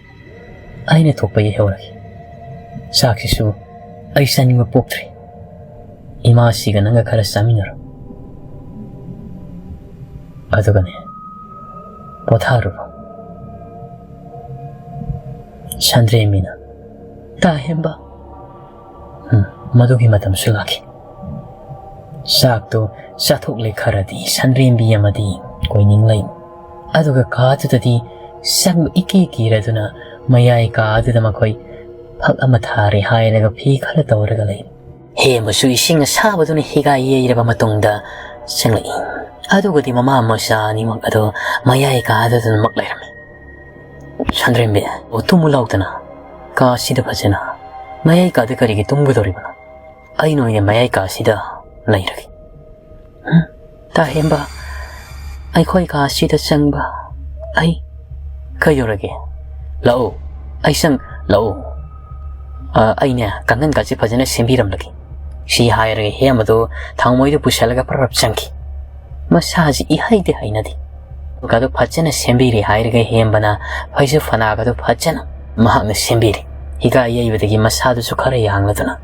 ꯑꯩꯅ ꯊꯣꯛꯄ ꯌꯩꯍꯧꯔꯒꯦ꯫ ꯆꯥꯛꯁꯤꯁꯨ ꯑꯩ ꯆꯥꯅꯤꯡꯕ ꯄꯣꯛꯇ꯭ꯔꯤ꯫" ꯏꯃꯥꯁꯤꯒ ꯅꯪꯒ ꯈꯔ ꯆꯥꯃꯤꯟꯅꯔꯣ꯫ ꯑꯗꯨꯒꯅꯦ, ꯄꯣꯊꯥꯔꯨꯔꯣ꯫ ꯁꯟꯗ꯭ꯔꯦꯝꯕꯤꯅ, "ꯇꯥ ꯍꯦꯝꯕ, ꯎꯝ, ꯃꯗꯨꯒꯤ ꯃꯇꯝꯁꯨ ꯂꯥꯛꯈꯤ꯫" ꯆꯥꯛꯇꯣ ꯆꯥꯊꯣꯛꯂꯦ ꯈꯔꯗꯤ ꯁꯟꯗ꯭ꯔꯦꯝꯕꯤ ꯑꯃꯗꯤ ꯀꯣꯏꯅꯤꯡꯂꯩ꯫ ꯑꯗꯨꯒ ꯀꯥꯗꯨꯗꯗꯤ ꯆꯪꯕ ꯏꯀꯤ ꯀꯤꯔꯗꯨꯅ ꯃꯌꯥꯏ ꯀꯥꯗꯨꯗ ꯃꯈꯣꯏ ꯐꯛ ꯑꯃ ꯊꯥꯔꯦ ꯍꯥꯏꯔꯒ ꯐꯤ ꯈꯔ ꯇꯧꯔꯒ ꯂꯩ꯫ ꯍꯦꯝꯕꯁꯨ ꯏꯁꯤꯡ ꯑꯁꯥꯕꯗꯨꯅ ꯍꯤꯒꯥꯏ ꯌꯩꯔꯕ ꯃꯇꯨꯡꯗ ꯆꯪꯂꯛꯏ꯫ ꯑꯗꯨꯒꯗꯤ ꯃꯃꯥ ꯃꯆꯥ ꯑꯅꯤꯃꯛ ꯑꯗꯨ ꯃꯌꯥꯏ ꯀꯥꯗꯨꯗꯃꯛ ꯂꯩꯔꯝꯃꯤ꯫ "ꯁꯟꯗ꯭ꯔꯦꯝꯕꯤ, ꯑꯣ, ꯇꯨꯝꯃꯨ ꯂꯥꯎꯗꯅ, ꯀꯥꯁꯤꯗ ꯐꯖꯅ꯫ ꯃꯌꯥꯏ ꯀꯥꯗ ꯀꯔꯤꯒꯤ ꯇꯨꯝꯒꯗꯧꯔꯤꯕꯅꯣ? ꯑꯩ ꯅꯣꯏꯅ ꯃꯌꯥꯏ ꯀꯥꯁꯤꯗ ꯂꯩꯔꯒꯦ꯫" "ꯍꯝ? ꯇꯥ ꯍꯦꯝꯕ, ꯑꯩꯈꯣꯏ ꯀꯥꯁꯤꯗ ꯆꯪꯕ꯫ ꯑꯩ ꯀꯩꯗꯧꯔꯒꯦ? ꯂꯥꯛꯑꯣ, ꯑꯩ ꯆꯪ-, ꯂꯥꯛꯑꯣ꯫ ꯑ, ꯑꯩꯅꯦ, ꯀꯥꯡꯈꯟ ꯀꯥꯁꯦ ꯐꯖꯅ ꯁꯦꯝꯕꯤꯔꯝꯂꯒꯦ꯫" ꯁꯤ ꯍꯥꯏꯔꯒ ꯍꯦꯝꯕꯗꯨ ꯊꯥꯡꯃꯣꯏꯗꯨ ꯄꯨꯁꯜꯂꯒ ꯄ꯭ꯔꯞ ꯆꯪꯈꯤ꯫ ꯃꯁꯥꯁꯤ ꯏꯍꯩꯗꯤ ꯍꯩꯅꯗꯦ꯫ ꯀꯥꯗꯨ ꯐꯖꯅ ꯁꯦꯝꯕꯤꯔꯦ ꯍꯥꯏꯔꯒ ꯍꯦꯝꯕꯅ ꯐꯩꯖꯨꯞ ꯐꯅꯥꯒꯗꯨ ꯐꯖꯅ ꯃꯍꯥꯛꯅ ꯁꯦꯝꯕꯤꯔꯦ꯫ ꯍꯤꯒꯥꯏ ꯌꯩꯕꯗꯒꯤ ꯃꯁꯥꯗꯨꯁꯨ ꯈꯔ ꯌꯥꯡꯂꯗꯨꯅ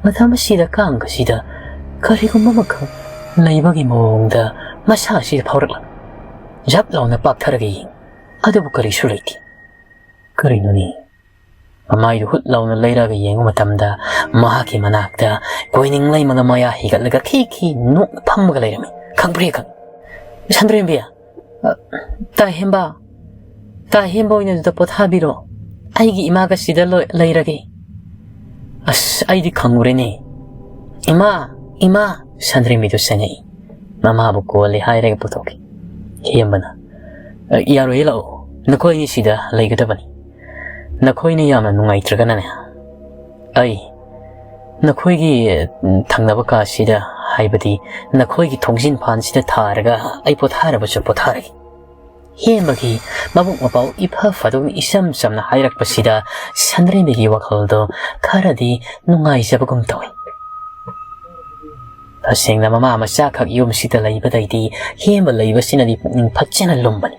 ꯃꯇꯝ ꯑꯁꯤꯗ ꯀꯥꯡ ꯑꯁꯤꯗ ꯀꯔꯤꯒꯨꯝꯕ ꯑꯃꯈꯛ ꯂꯩꯕꯒꯤ ꯃꯑꯣꯡꯗ ꯃꯁꯥ ꯑꯁꯤꯗ ꯐꯥꯎꯔꯛꯂꯝꯃꯤ꯫ ꯖꯞ ꯂꯥꯎꯅ ꯄꯥꯛꯊꯔꯒ ꯌꯦꯡ, ꯑꯗꯨꯕꯨ ꯀꯔꯤꯁꯨ ꯂꯩꯇꯦ꯫ ꯀꯔꯤꯅꯣꯅꯦ? ꯃꯃꯥꯏꯗꯨ ꯍꯨꯠ ꯂꯥꯎꯅ ꯂꯩꯔꯒ ꯌꯦꯡꯕ ꯃꯇꯝꯗ ꯃꯍꯥꯛꯀꯤ ꯃꯅꯥꯛꯇ ꯀꯣꯏꯅꯤꯡ ꯂꯩꯃꯒ ꯃꯌꯥ ꯍꯤꯒꯠꯂꯒ ꯈꯤ ꯈꯤ ꯅꯣꯛꯅ ꯐꯝꯃꯒ ꯂꯩꯔꯝꯃꯤ꯫ ꯈꯪꯄ꯭ꯔꯦꯛ ꯈꯪ-, "ꯁꯟꯗ꯭ꯔꯦꯝꯕꯤ, ꯑ, ꯇꯥ ꯍꯦꯝꯕ, ꯇꯥ ꯍꯦꯝꯕ ꯑꯣꯏꯅ ꯑꯗꯨꯗ ꯄꯣꯊꯥꯕꯤꯔꯣ꯫ ꯑꯩꯒꯤ ꯏꯃꯥꯒ ꯁꯤꯗ ꯂꯣꯏ-, ꯂꯩꯔꯒꯦ꯫" "ꯑꯁ, ꯑꯩꯗꯤ ꯈꯪꯉꯨꯔꯦꯅꯦ꯫ ꯏꯃꯥ, ꯏꯃꯥ!" ꯁꯟꯗ꯭ꯔꯦꯝꯕꯤꯗꯨ ꯆꯪꯉꯛꯏ꯫ ꯃꯃꯥꯕꯨ ꯀꯣꯜꯂꯦ ꯍꯥꯏꯔꯒ ꯄꯨꯊꯣꯛꯈꯤ꯫ ꯍꯦꯝꯕꯅ, "ꯑ, ꯌꯥꯔꯣꯏꯌꯦ, ꯂꯥꯛꯑꯣ꯫ ꯅꯈꯣꯏ ꯑꯅꯤ ꯁꯤꯗ ꯂꯩꯒꯗꯕꯅꯤ꯫ ꯅꯈꯣꯏꯅ ꯌꯥꯝꯅ ꯅꯨꯡꯉꯥꯏꯇ꯭ꯔꯒꯅꯅꯦ, ꯑꯩ ꯅꯈꯣꯏꯒꯤ, ꯎꯝ, ꯊꯪꯅꯕ ꯀꯥꯁꯤꯗ, ꯍꯥꯏꯕꯗꯤ ꯅꯈꯣꯏꯒꯤ ꯊꯣꯡꯖꯤꯟ ꯐꯥꯟꯁꯤꯗ ꯊꯥꯔꯒ ꯑꯩ ꯄꯣꯊꯥꯔꯕꯁꯨ ꯄꯣꯊꯥꯔꯒꯦ꯫" ꯍꯦꯝꯕꯒꯤ ꯃꯕꯨꯛ ꯃꯄꯥꯎ ꯏꯐ ꯐꯗꯨꯝ ꯏꯆꯝ ꯆꯝꯅ ꯍꯥꯏꯔꯛꯄꯁꯤꯗ ꯁꯟꯗ꯭ꯔꯦꯝꯕꯤꯒꯤ ꯋꯥꯈꯜꯗꯣ ꯈꯔꯗꯤ ꯅꯨꯡꯉꯥꯏꯖꯕꯒꯨꯝ ꯇꯧꯏ꯫ ꯇꯁꯦꯡꯅ ꯃꯃꯥ ꯃꯆꯥꯈꯛ ꯌꯨꯝꯁꯤꯗ ꯂꯩꯕꯗꯩꯗꯤ ꯍꯦꯝꯕ ꯂꯩꯕꯁꯤꯅꯗꯤ ꯄꯨꯛꯅꯤꯡ ꯐꯖꯅ ꯂꯨꯝꯕꯅꯤ꯫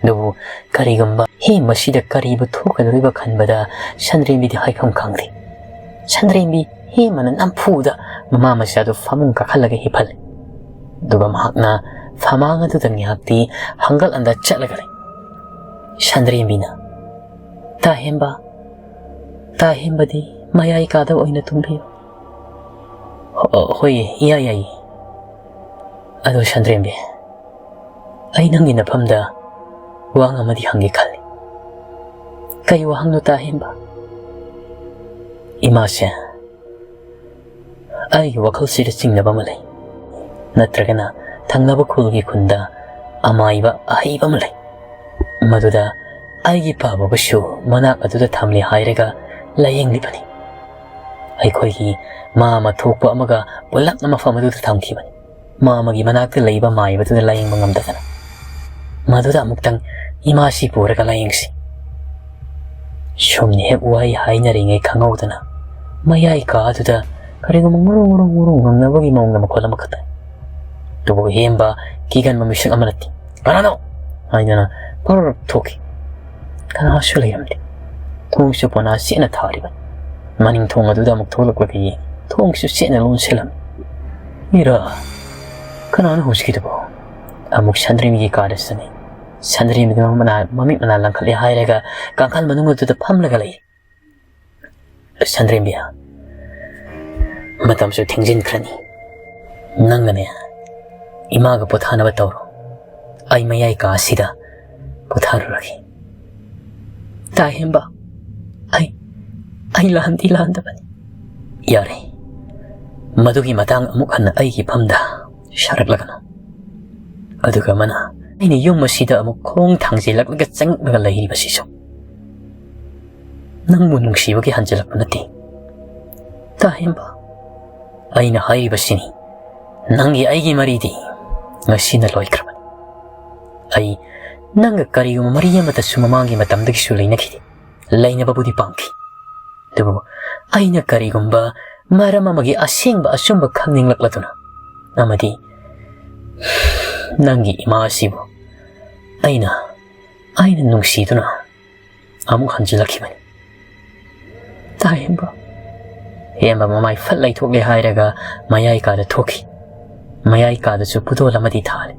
ꯑꯗꯨꯕꯨ ꯀꯔꯤꯒꯨꯝꯕ ꯍꯦꯝꯕꯁꯤꯗ ꯀꯔꯤꯕꯨ ꯊꯣꯛꯀꯗꯧꯔꯤꯕ ꯈꯟꯕꯗ ꯁꯟꯗ꯭ꯔꯦꯝꯕꯤꯗꯤ ꯍꯥꯏꯐꯝ ꯈꯪꯗꯦ꯫ ꯁꯟꯗ꯭ꯔꯦꯝꯕꯤ ꯍꯦꯝꯕꯅ ꯅꯝꯐꯨꯗ ꯃꯃꯥ ꯃꯆꯥꯗꯨ ꯐꯃꯨꯡ ꯀꯥꯈꯠꯂꯒ ꯍꯤꯞꯍꯜꯂꯤ꯫ ꯑꯗꯨꯒ ꯃꯍꯥꯛꯅ ꯐꯃꯥꯡ ꯑꯗꯨꯗ ꯉꯥꯏꯍꯥꯛꯇꯤ ꯍꯪꯒꯠ ꯍꯟꯗ ꯆꯠꯂꯒ ꯂꯩ꯫ ꯁꯟꯗ꯭ꯔꯦꯝꯕꯤꯅ, "ꯇꯥ ꯍꯦꯝꯕ, ꯇꯥ ꯍꯦꯝꯕꯗꯤ ꯃꯌꯥꯏ ꯀꯥꯗ ꯑꯣꯏꯅ ꯇꯨꯝꯕꯤꯌꯨ꯫" "ꯍꯣ-, ꯍꯣꯏꯌꯦ, ꯏꯌꯥ ꯌꯥꯏꯌꯦ꯫ ꯑꯗꯣ ꯁꯟꯗ꯭ꯔꯦꯝꯕꯤ, ꯑꯩ ꯅꯪꯒꯤ ꯅꯐꯝꯗ ꯋꯥꯍꯪ ꯑꯃꯗꯤ ꯍꯪꯒꯦ ꯈꯜꯂꯤ꯫" "ꯀꯩ ꯋꯥꯍꯪꯅꯣ, ꯇꯥ ꯍꯦꯝꯕ?" "ꯏꯃꯥꯁꯦ, ꯑꯩꯒꯤ ꯋꯥꯈꯜꯁꯤꯗ ꯆꯤꯡꯅꯕ ꯑꯃ ꯂꯩ꯫ ꯅꯠꯇ꯭ꯔꯒꯅ ꯊꯪꯅꯕ ꯈꯨꯜꯒꯤ ꯈꯨꯟꯗ ꯑꯃꯥꯏꯕ ꯑꯍꯩꯕ ꯑꯃ ꯂꯩ꯫ ꯃꯗꯨꯗ ꯑꯩꯒꯤ ꯄꯥꯕꯕꯨꯁꯨ ꯃꯅꯥꯛ ꯑꯗꯨꯗ ꯊꯝꯂꯦ ꯍꯥꯏꯔꯒ ꯂꯥꯌꯦꯡꯂꯤꯕꯅꯤ꯫ ꯑꯩꯈꯣꯏꯒꯤ ꯃꯥ ꯑꯃ ꯊꯣꯛꯄ ꯑꯃꯒ ꯄꯨꯂꯞꯅ ꯃꯐꯝ ꯑꯗꯨꯗ ꯊꯝꯈꯤꯕꯅꯤ꯫ ꯃꯥ ꯑꯃꯒꯤ ꯃꯅꯥꯛꯇ ꯂꯩꯕ ꯃꯥꯏꯕꯗꯨꯗ ꯂꯥꯌꯦꯡꯕ ꯉꯝꯗꯗꯅ꯫ ꯃꯗꯨꯗ ꯑꯃꯨꯛꯇꯪ ꯏꯃꯥꯁꯤ ꯄꯨꯔꯒ ꯂꯥꯌꯦꯡꯁꯤ꯫" ꯁꯨꯝꯅ ꯍꯦꯛ ꯋꯥꯍꯩ ꯍꯥꯏꯅꯔꯤꯉꯩ ꯈꯪꯍꯧꯗꯅ ꯃꯌꯥꯏ ꯀꯥ ꯑꯗꯨꯗ ꯀꯔꯤꯒꯨꯝꯕ ꯉꯨꯔꯨ ꯉꯨꯔꯨ ꯉꯨꯔꯨ ꯉꯪꯅꯕꯒꯤ ꯃꯑꯣꯡꯗ ꯃꯈꯣꯜ ꯑꯃꯈꯛ ꯇꯥꯏ꯫ ꯑꯗꯨꯕꯨ ꯍꯦꯝꯕ ꯀꯤꯒꯟꯕ ꯃꯤꯁꯛ ꯑꯃ ꯅꯠꯇꯦ꯫ "ꯀꯅꯥꯅꯣ?" ꯍꯥꯏꯗꯅ ꯄꯔ ꯊꯣꯛꯈꯤ꯫ ꯀꯅꯥꯁꯨ ꯂꯩꯔꯝꯗꯦ꯫ ꯊꯣꯡꯁꯨ ꯄꯣꯅꯥ ꯆꯦꯠꯅ ꯊꯥꯔꯤꯕꯅꯤ꯫ ꯃꯅꯤꯡ ꯊꯣꯡ ꯑꯗꯨꯗ ꯑꯃꯨꯛ ꯊꯣꯛꯂꯛꯂꯒ ꯌꯦꯡ, ꯊꯣꯡꯁꯨ ꯆꯦꯠꯅ ꯂꯣꯟꯁꯤꯜꯂꯝꯃꯤ꯫ "ꯏꯔꯥ, ꯀꯅꯥꯅꯣ ꯍꯧꯖꯤꯛꯀꯤꯗꯨꯕꯣ?" ꯑꯃꯨꯛ ꯁꯟꯗ꯭ꯔꯦꯝꯕꯤꯒꯤ ꯀꯥꯗ ꯆꯪꯉꯤ꯫ ꯁꯟꯗ꯭ꯔꯦꯝꯕꯤꯒꯤ ꯃꯃꯤꯠ ꯃꯅꯥ, ꯃꯃꯤꯠ ꯃꯅꯥ ꯂꯪꯈꯠꯂꯦ ꯍꯥꯏꯔꯒ ꯀꯥꯡꯈꯜ ꯃꯅꯨꯡ ꯑꯗꯨꯗ ꯐꯝꯂꯒ ꯂꯩ꯫ "ꯁꯟꯗ꯭ꯔꯦꯝꯕꯤ, ꯃꯇꯝꯁꯨ ꯊꯦꯡꯖꯤꯟꯈ꯭ꯔꯅꯤ꯫ ꯅꯪꯅꯅꯦ, ꯏꯃꯥꯒ ꯄꯣꯊꯥꯅꯕ ꯇꯧꯔꯣ꯫ ꯑꯩ ꯃꯌꯥꯏ ꯀꯥ ꯑꯁꯤꯗ ꯄꯣꯊꯥꯔꯨꯔꯒꯦ꯫" "ꯇꯥ ꯍꯦꯝꯕ, ꯑꯩ, ꯑꯩ ꯂꯥꯟꯗꯤ ꯂꯥꯟꯗꯕꯅꯤ꯫" "ꯌꯥꯔꯦ, ꯃꯗꯨꯒꯤ ꯃꯇꯥꯡ ꯑꯃꯨꯛ ꯍꯟꯅ ꯑꯩꯒꯤ ꯐꯝꯗ ꯁꯥꯔꯛꯂꯒꯅꯨ꯫ ꯑꯗꯨꯒ ꯑꯃꯅ, ꯑꯩꯅ ꯌꯨꯝ ꯑꯁꯤꯗ ꯑꯃꯨꯛ ꯈꯣꯡ ꯊꯥꯡꯖꯤꯜꯂꯛꯂꯒ ꯆꯪꯂꯛꯂꯒ ꯂꯩꯔꯤꯕꯁꯤꯁꯨ ꯅꯪꯕꯨ ꯅꯨꯡꯁꯤꯕꯒꯤ ꯍꯟꯖꯤꯜꯂꯛꯄ ꯅꯠꯇꯦ꯫ ꯇꯥ ꯍꯦꯝꯕ, ꯑꯩꯅ ꯍꯥꯏꯔꯤꯕꯁꯤꯅꯤ, ꯅꯪꯒꯤ ꯑꯩꯒꯤ ꯃꯔꯤꯗꯤ ꯉꯁꯤꯅ ꯂꯣꯏꯈ꯭ꯔꯕꯅꯤ꯫ ꯑꯩ ꯅꯪꯒ ꯀꯔꯤꯒꯨꯝꯕ ꯃꯔꯤ ꯑꯃꯠꯇꯁꯨ ꯃꯃꯥꯡꯒꯤ ꯃꯇꯝꯗꯒꯤꯁꯨ ꯂꯩꯅꯈꯤꯗꯦ, ꯂꯩꯅꯕꯕꯨꯗꯤ ꯄꯥꯝꯈꯤ꯫ ꯑꯗꯨꯕꯨ ꯑꯩꯅ ꯀꯔꯤꯒꯨꯝꯕ ꯃꯔꯝ ꯑꯃꯒꯤ ꯑꯁꯦꯡꯕ ꯑꯆꯨꯝꯕ ꯈꯪꯅꯤꯡꯂꯛꯂꯗꯨꯅ ꯑꯃꯗꯤ ꯅꯪꯒꯤ ꯏꯃꯥ ꯑꯁꯤꯕꯨ ꯑꯩꯅ, ꯑꯩꯅ ꯅꯨꯡꯁꯤꯗꯨꯅ ꯑꯃꯨꯛ ꯍꯟꯖꯤꯜꯂꯛꯈꯤꯕꯅꯤ꯫ ꯇꯥ ꯍꯦꯝꯕ, ꯍꯦꯝꯕ ꯃꯃꯥꯏ ꯐꯠ ꯂꯩꯊꯣꯛꯂꯦ ꯍꯥꯏꯔꯒ ꯃꯌꯥꯏ ꯀꯥꯗ ꯊꯣꯛꯈꯤ꯫ ꯃꯌꯥꯏ ꯀꯥꯗꯁꯨ ꯄꯨꯗꯣꯜ ꯑꯃꯗꯤ ꯊꯥꯜꯂꯤ꯫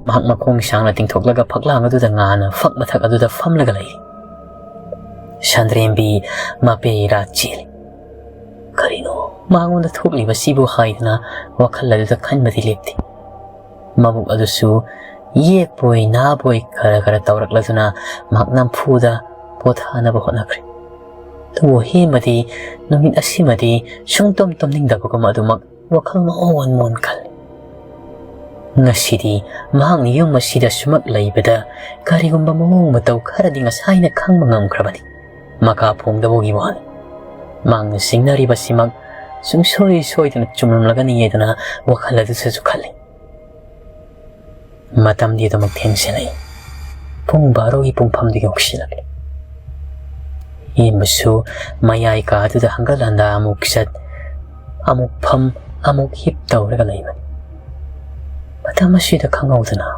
ꯃꯍꯥꯛ ꯃꯈꯣꯡ ꯁꯥꯡꯅ ꯇꯤꯡꯊꯣꯛꯂꯒ ꯐꯛꯂꯥꯡ ꯑꯗꯨꯗ ꯉꯥꯅ ꯐꯛ ꯃꯊꯛ ꯑꯗꯨꯗ ꯐꯝꯂꯒ ꯂꯩꯔꯤ꯫ ꯁꯟꯗ꯭ꯔꯦꯝꯕꯤ ꯃꯄꯦ ꯏꯔꯥ ꯆꯦꯜꯂꯤ꯫ ꯀꯔꯤꯅꯣ ꯃꯉꯣꯟꯗ ꯊꯣꯛꯂꯤꯕꯁꯤꯕꯨ ꯍꯥꯏꯗꯅ ꯋꯥꯈꯜ ꯑꯗꯨꯗ ꯈꯟꯕꯗꯤ ꯂꯦꯞꯇꯦ꯫ ꯃꯕꯨꯛ ꯑꯗꯨꯁꯨ ꯌꯦꯛꯄꯣꯏ ꯅꯥꯕꯣꯏ ꯈꯔ ꯈꯔ ꯇꯧꯔꯛꯂꯗꯨꯅ ꯃꯍꯥꯛ ꯅꯝꯐꯨꯗ ꯄꯣꯊꯥꯅꯕ ꯍꯣꯠꯅꯈ꯭ꯔꯦ꯫ ꯑꯗꯨꯕꯨ ꯍꯦꯃꯗꯤ ꯅꯨꯃꯤꯠ ꯑꯁꯤꯃꯗꯤ ꯁꯨꯡꯇꯨꯝ ꯇꯨꯝꯅꯤꯡꯗꯕꯒꯨꯝ ꯑꯗꯨꯃꯛ ꯋꯥꯈꯜ ꯃꯑꯣꯟ ꯃꯑꯣꯟ ꯈꯜꯂꯤ꯫ ꯉꯁꯤꯗꯤ ꯃꯍꯥꯛꯅ ꯌꯨꯝ ꯑꯁꯤꯗ ꯁꯨꯃꯛ ꯂꯩꯕꯗ ꯀꯔꯤꯒꯨꯝꯕ ꯃꯑꯣꯡ ꯃꯇꯧ ꯈꯔꯗꯤ ꯉꯁꯥꯏꯅ ꯈꯪꯕ ꯉꯝꯈ꯭ꯔꯕꯅꯤ꯫ ꯃꯀꯥ ꯐꯣꯡꯗꯕꯒꯤ ꯋꯥꯅꯤ꯫ ꯃꯍꯥꯛꯅ ꯆꯤꯡꯅꯔꯤꯕꯁꯤꯃꯛ ꯁꯨꯡꯁꯣꯏ ꯁꯣꯏꯗꯅ ꯆꯨꯝꯂꯝꯂꯒꯅꯤ ꯍꯥꯏꯗꯨꯅ ꯋꯥꯈꯜ ꯑꯗꯨꯗꯁꯨ ꯈꯜꯂꯤ꯫ ꯃꯇꯝꯗꯤ ꯑꯗꯨꯃꯛ ꯊꯦꯡꯖꯤꯜꯂꯛꯏ꯫ ꯄꯨꯡ ꯕꯥꯔꯣꯒꯤ ꯄꯨꯡꯐꯝꯗꯨ ꯌꯧꯁꯤꯜꯂꯛꯂꯦ꯫ ꯍꯦꯝꯕꯁꯨ ꯃꯌꯥꯏ ꯀꯥꯗꯨꯗ ꯍꯪꯒꯠ ꯍꯟꯗꯥ ꯑꯃꯨꯛ ꯆꯠ, ꯑꯃꯨꯛ ꯐꯝ, ꯑꯃꯨꯛ ꯍꯤꯞ ꯇꯧꯔꯒ ꯂꯩꯕꯅꯤ꯫ ꯃꯇꯝ ꯑꯁꯤꯗ ꯈꯪꯍꯧꯗꯅ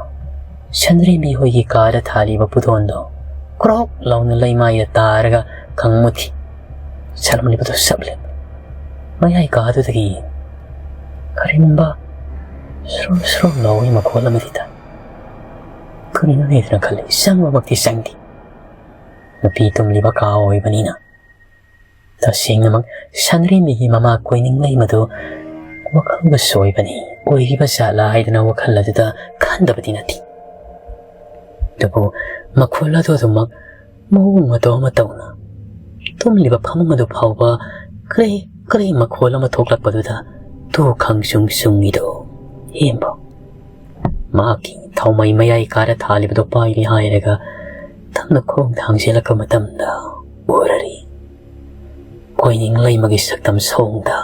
ꯁꯟꯗ꯭ꯔꯦꯝꯕꯤ ꯍꯣꯏꯒꯤ ꯀꯥꯗ ꯊꯥꯜꯂꯤꯕ ꯄꯨꯗꯣꯟꯗꯣ ꯀ꯭ꯔꯣꯛ ꯂꯥꯎꯅ ꯂꯩꯃꯥꯏꯗ ꯇꯥꯔꯒ ꯈꯪꯃꯨꯠꯈꯤ꯫ ꯁꯠꯂꯝꯂꯤꯕꯗꯨ ꯁꯞꯂꯦ꯫ ꯃꯌꯥꯏ ꯀꯥꯗꯨꯗꯒꯤ ꯀꯔꯤꯒꯨꯝꯕ ꯁ꯭ꯔꯣ ꯁ꯭ꯔꯣ ꯂꯥꯎꯕꯒꯤ ꯃꯈꯣꯜ ꯑꯃꯗꯤ ꯇꯥꯏ꯫ ꯀꯔꯤꯅꯣꯅꯦꯗꯅ ꯈꯜꯂꯤ꯫ ꯆꯪꯕꯃꯛꯇꯤ ꯆꯪꯗꯦ꯫ ꯅꯨꯄꯤ ꯇꯨꯝꯂꯤꯕ ꯀꯥ ꯑꯣꯏꯕꯅꯤꯅ꯫ ꯇꯁꯦꯡꯅꯃꯛ ꯁꯟꯗ꯭ꯔꯦꯝꯕꯤꯒꯤ ꯃꯃꯥ ꯀꯣꯏꯅꯤꯡꯂꯩꯃꯗꯨ ꯋꯥꯈꯜꯒ ꯁꯣꯏꯕꯅꯤ꯫ ꯑꯣꯏꯔꯤꯕ ꯖꯥꯠꯂꯥ ꯍꯥꯏꯗꯅ ꯋꯥꯈꯜ ꯑꯗꯨꯗ ꯈꯟꯗꯕꯗꯤ ꯅꯠꯇꯦ꯫ ꯑꯗꯨꯕꯨ ꯃꯈꯣꯜ ꯑꯗꯨ ꯑꯗꯨꯃꯛ ꯃꯑꯣꯡ ꯃꯇꯧ ꯑꯃ ꯇꯧꯅ ꯇꯨꯝꯂꯤꯕ ꯐꯃꯨꯡ ꯑꯗꯨ ꯐꯥꯎꯕ ꯀ꯭ꯔꯦ ꯀ꯭ꯔꯦ ꯃꯈꯣꯜ ꯑꯃ ꯊꯣꯛꯂꯛꯄꯗꯨꯗ ꯇꯨ ꯈꯪꯁꯨꯡ ꯁꯨꯡꯉꯤꯗꯣ ꯍꯦꯝꯕ꯫ ꯃꯍꯥꯛꯀꯤ ꯊꯥꯎꯃꯩ ꯃꯌꯥꯏ ꯀꯥꯔ ꯊꯥꯜꯂꯤꯕꯗꯨ ꯄꯥꯏꯔꯤ ꯍꯥꯏꯔꯒ ꯇꯞꯅ ꯈꯣꯡ ꯊꯥꯡꯖꯤꯜꯂꯛꯄ ꯃꯇꯝꯗ ꯎꯔꯔꯤ꯫ ꯀꯣꯏꯅꯤꯡ ꯂꯩꯃꯒꯤ ꯁꯛꯇꯝ ꯁꯣꯡꯗ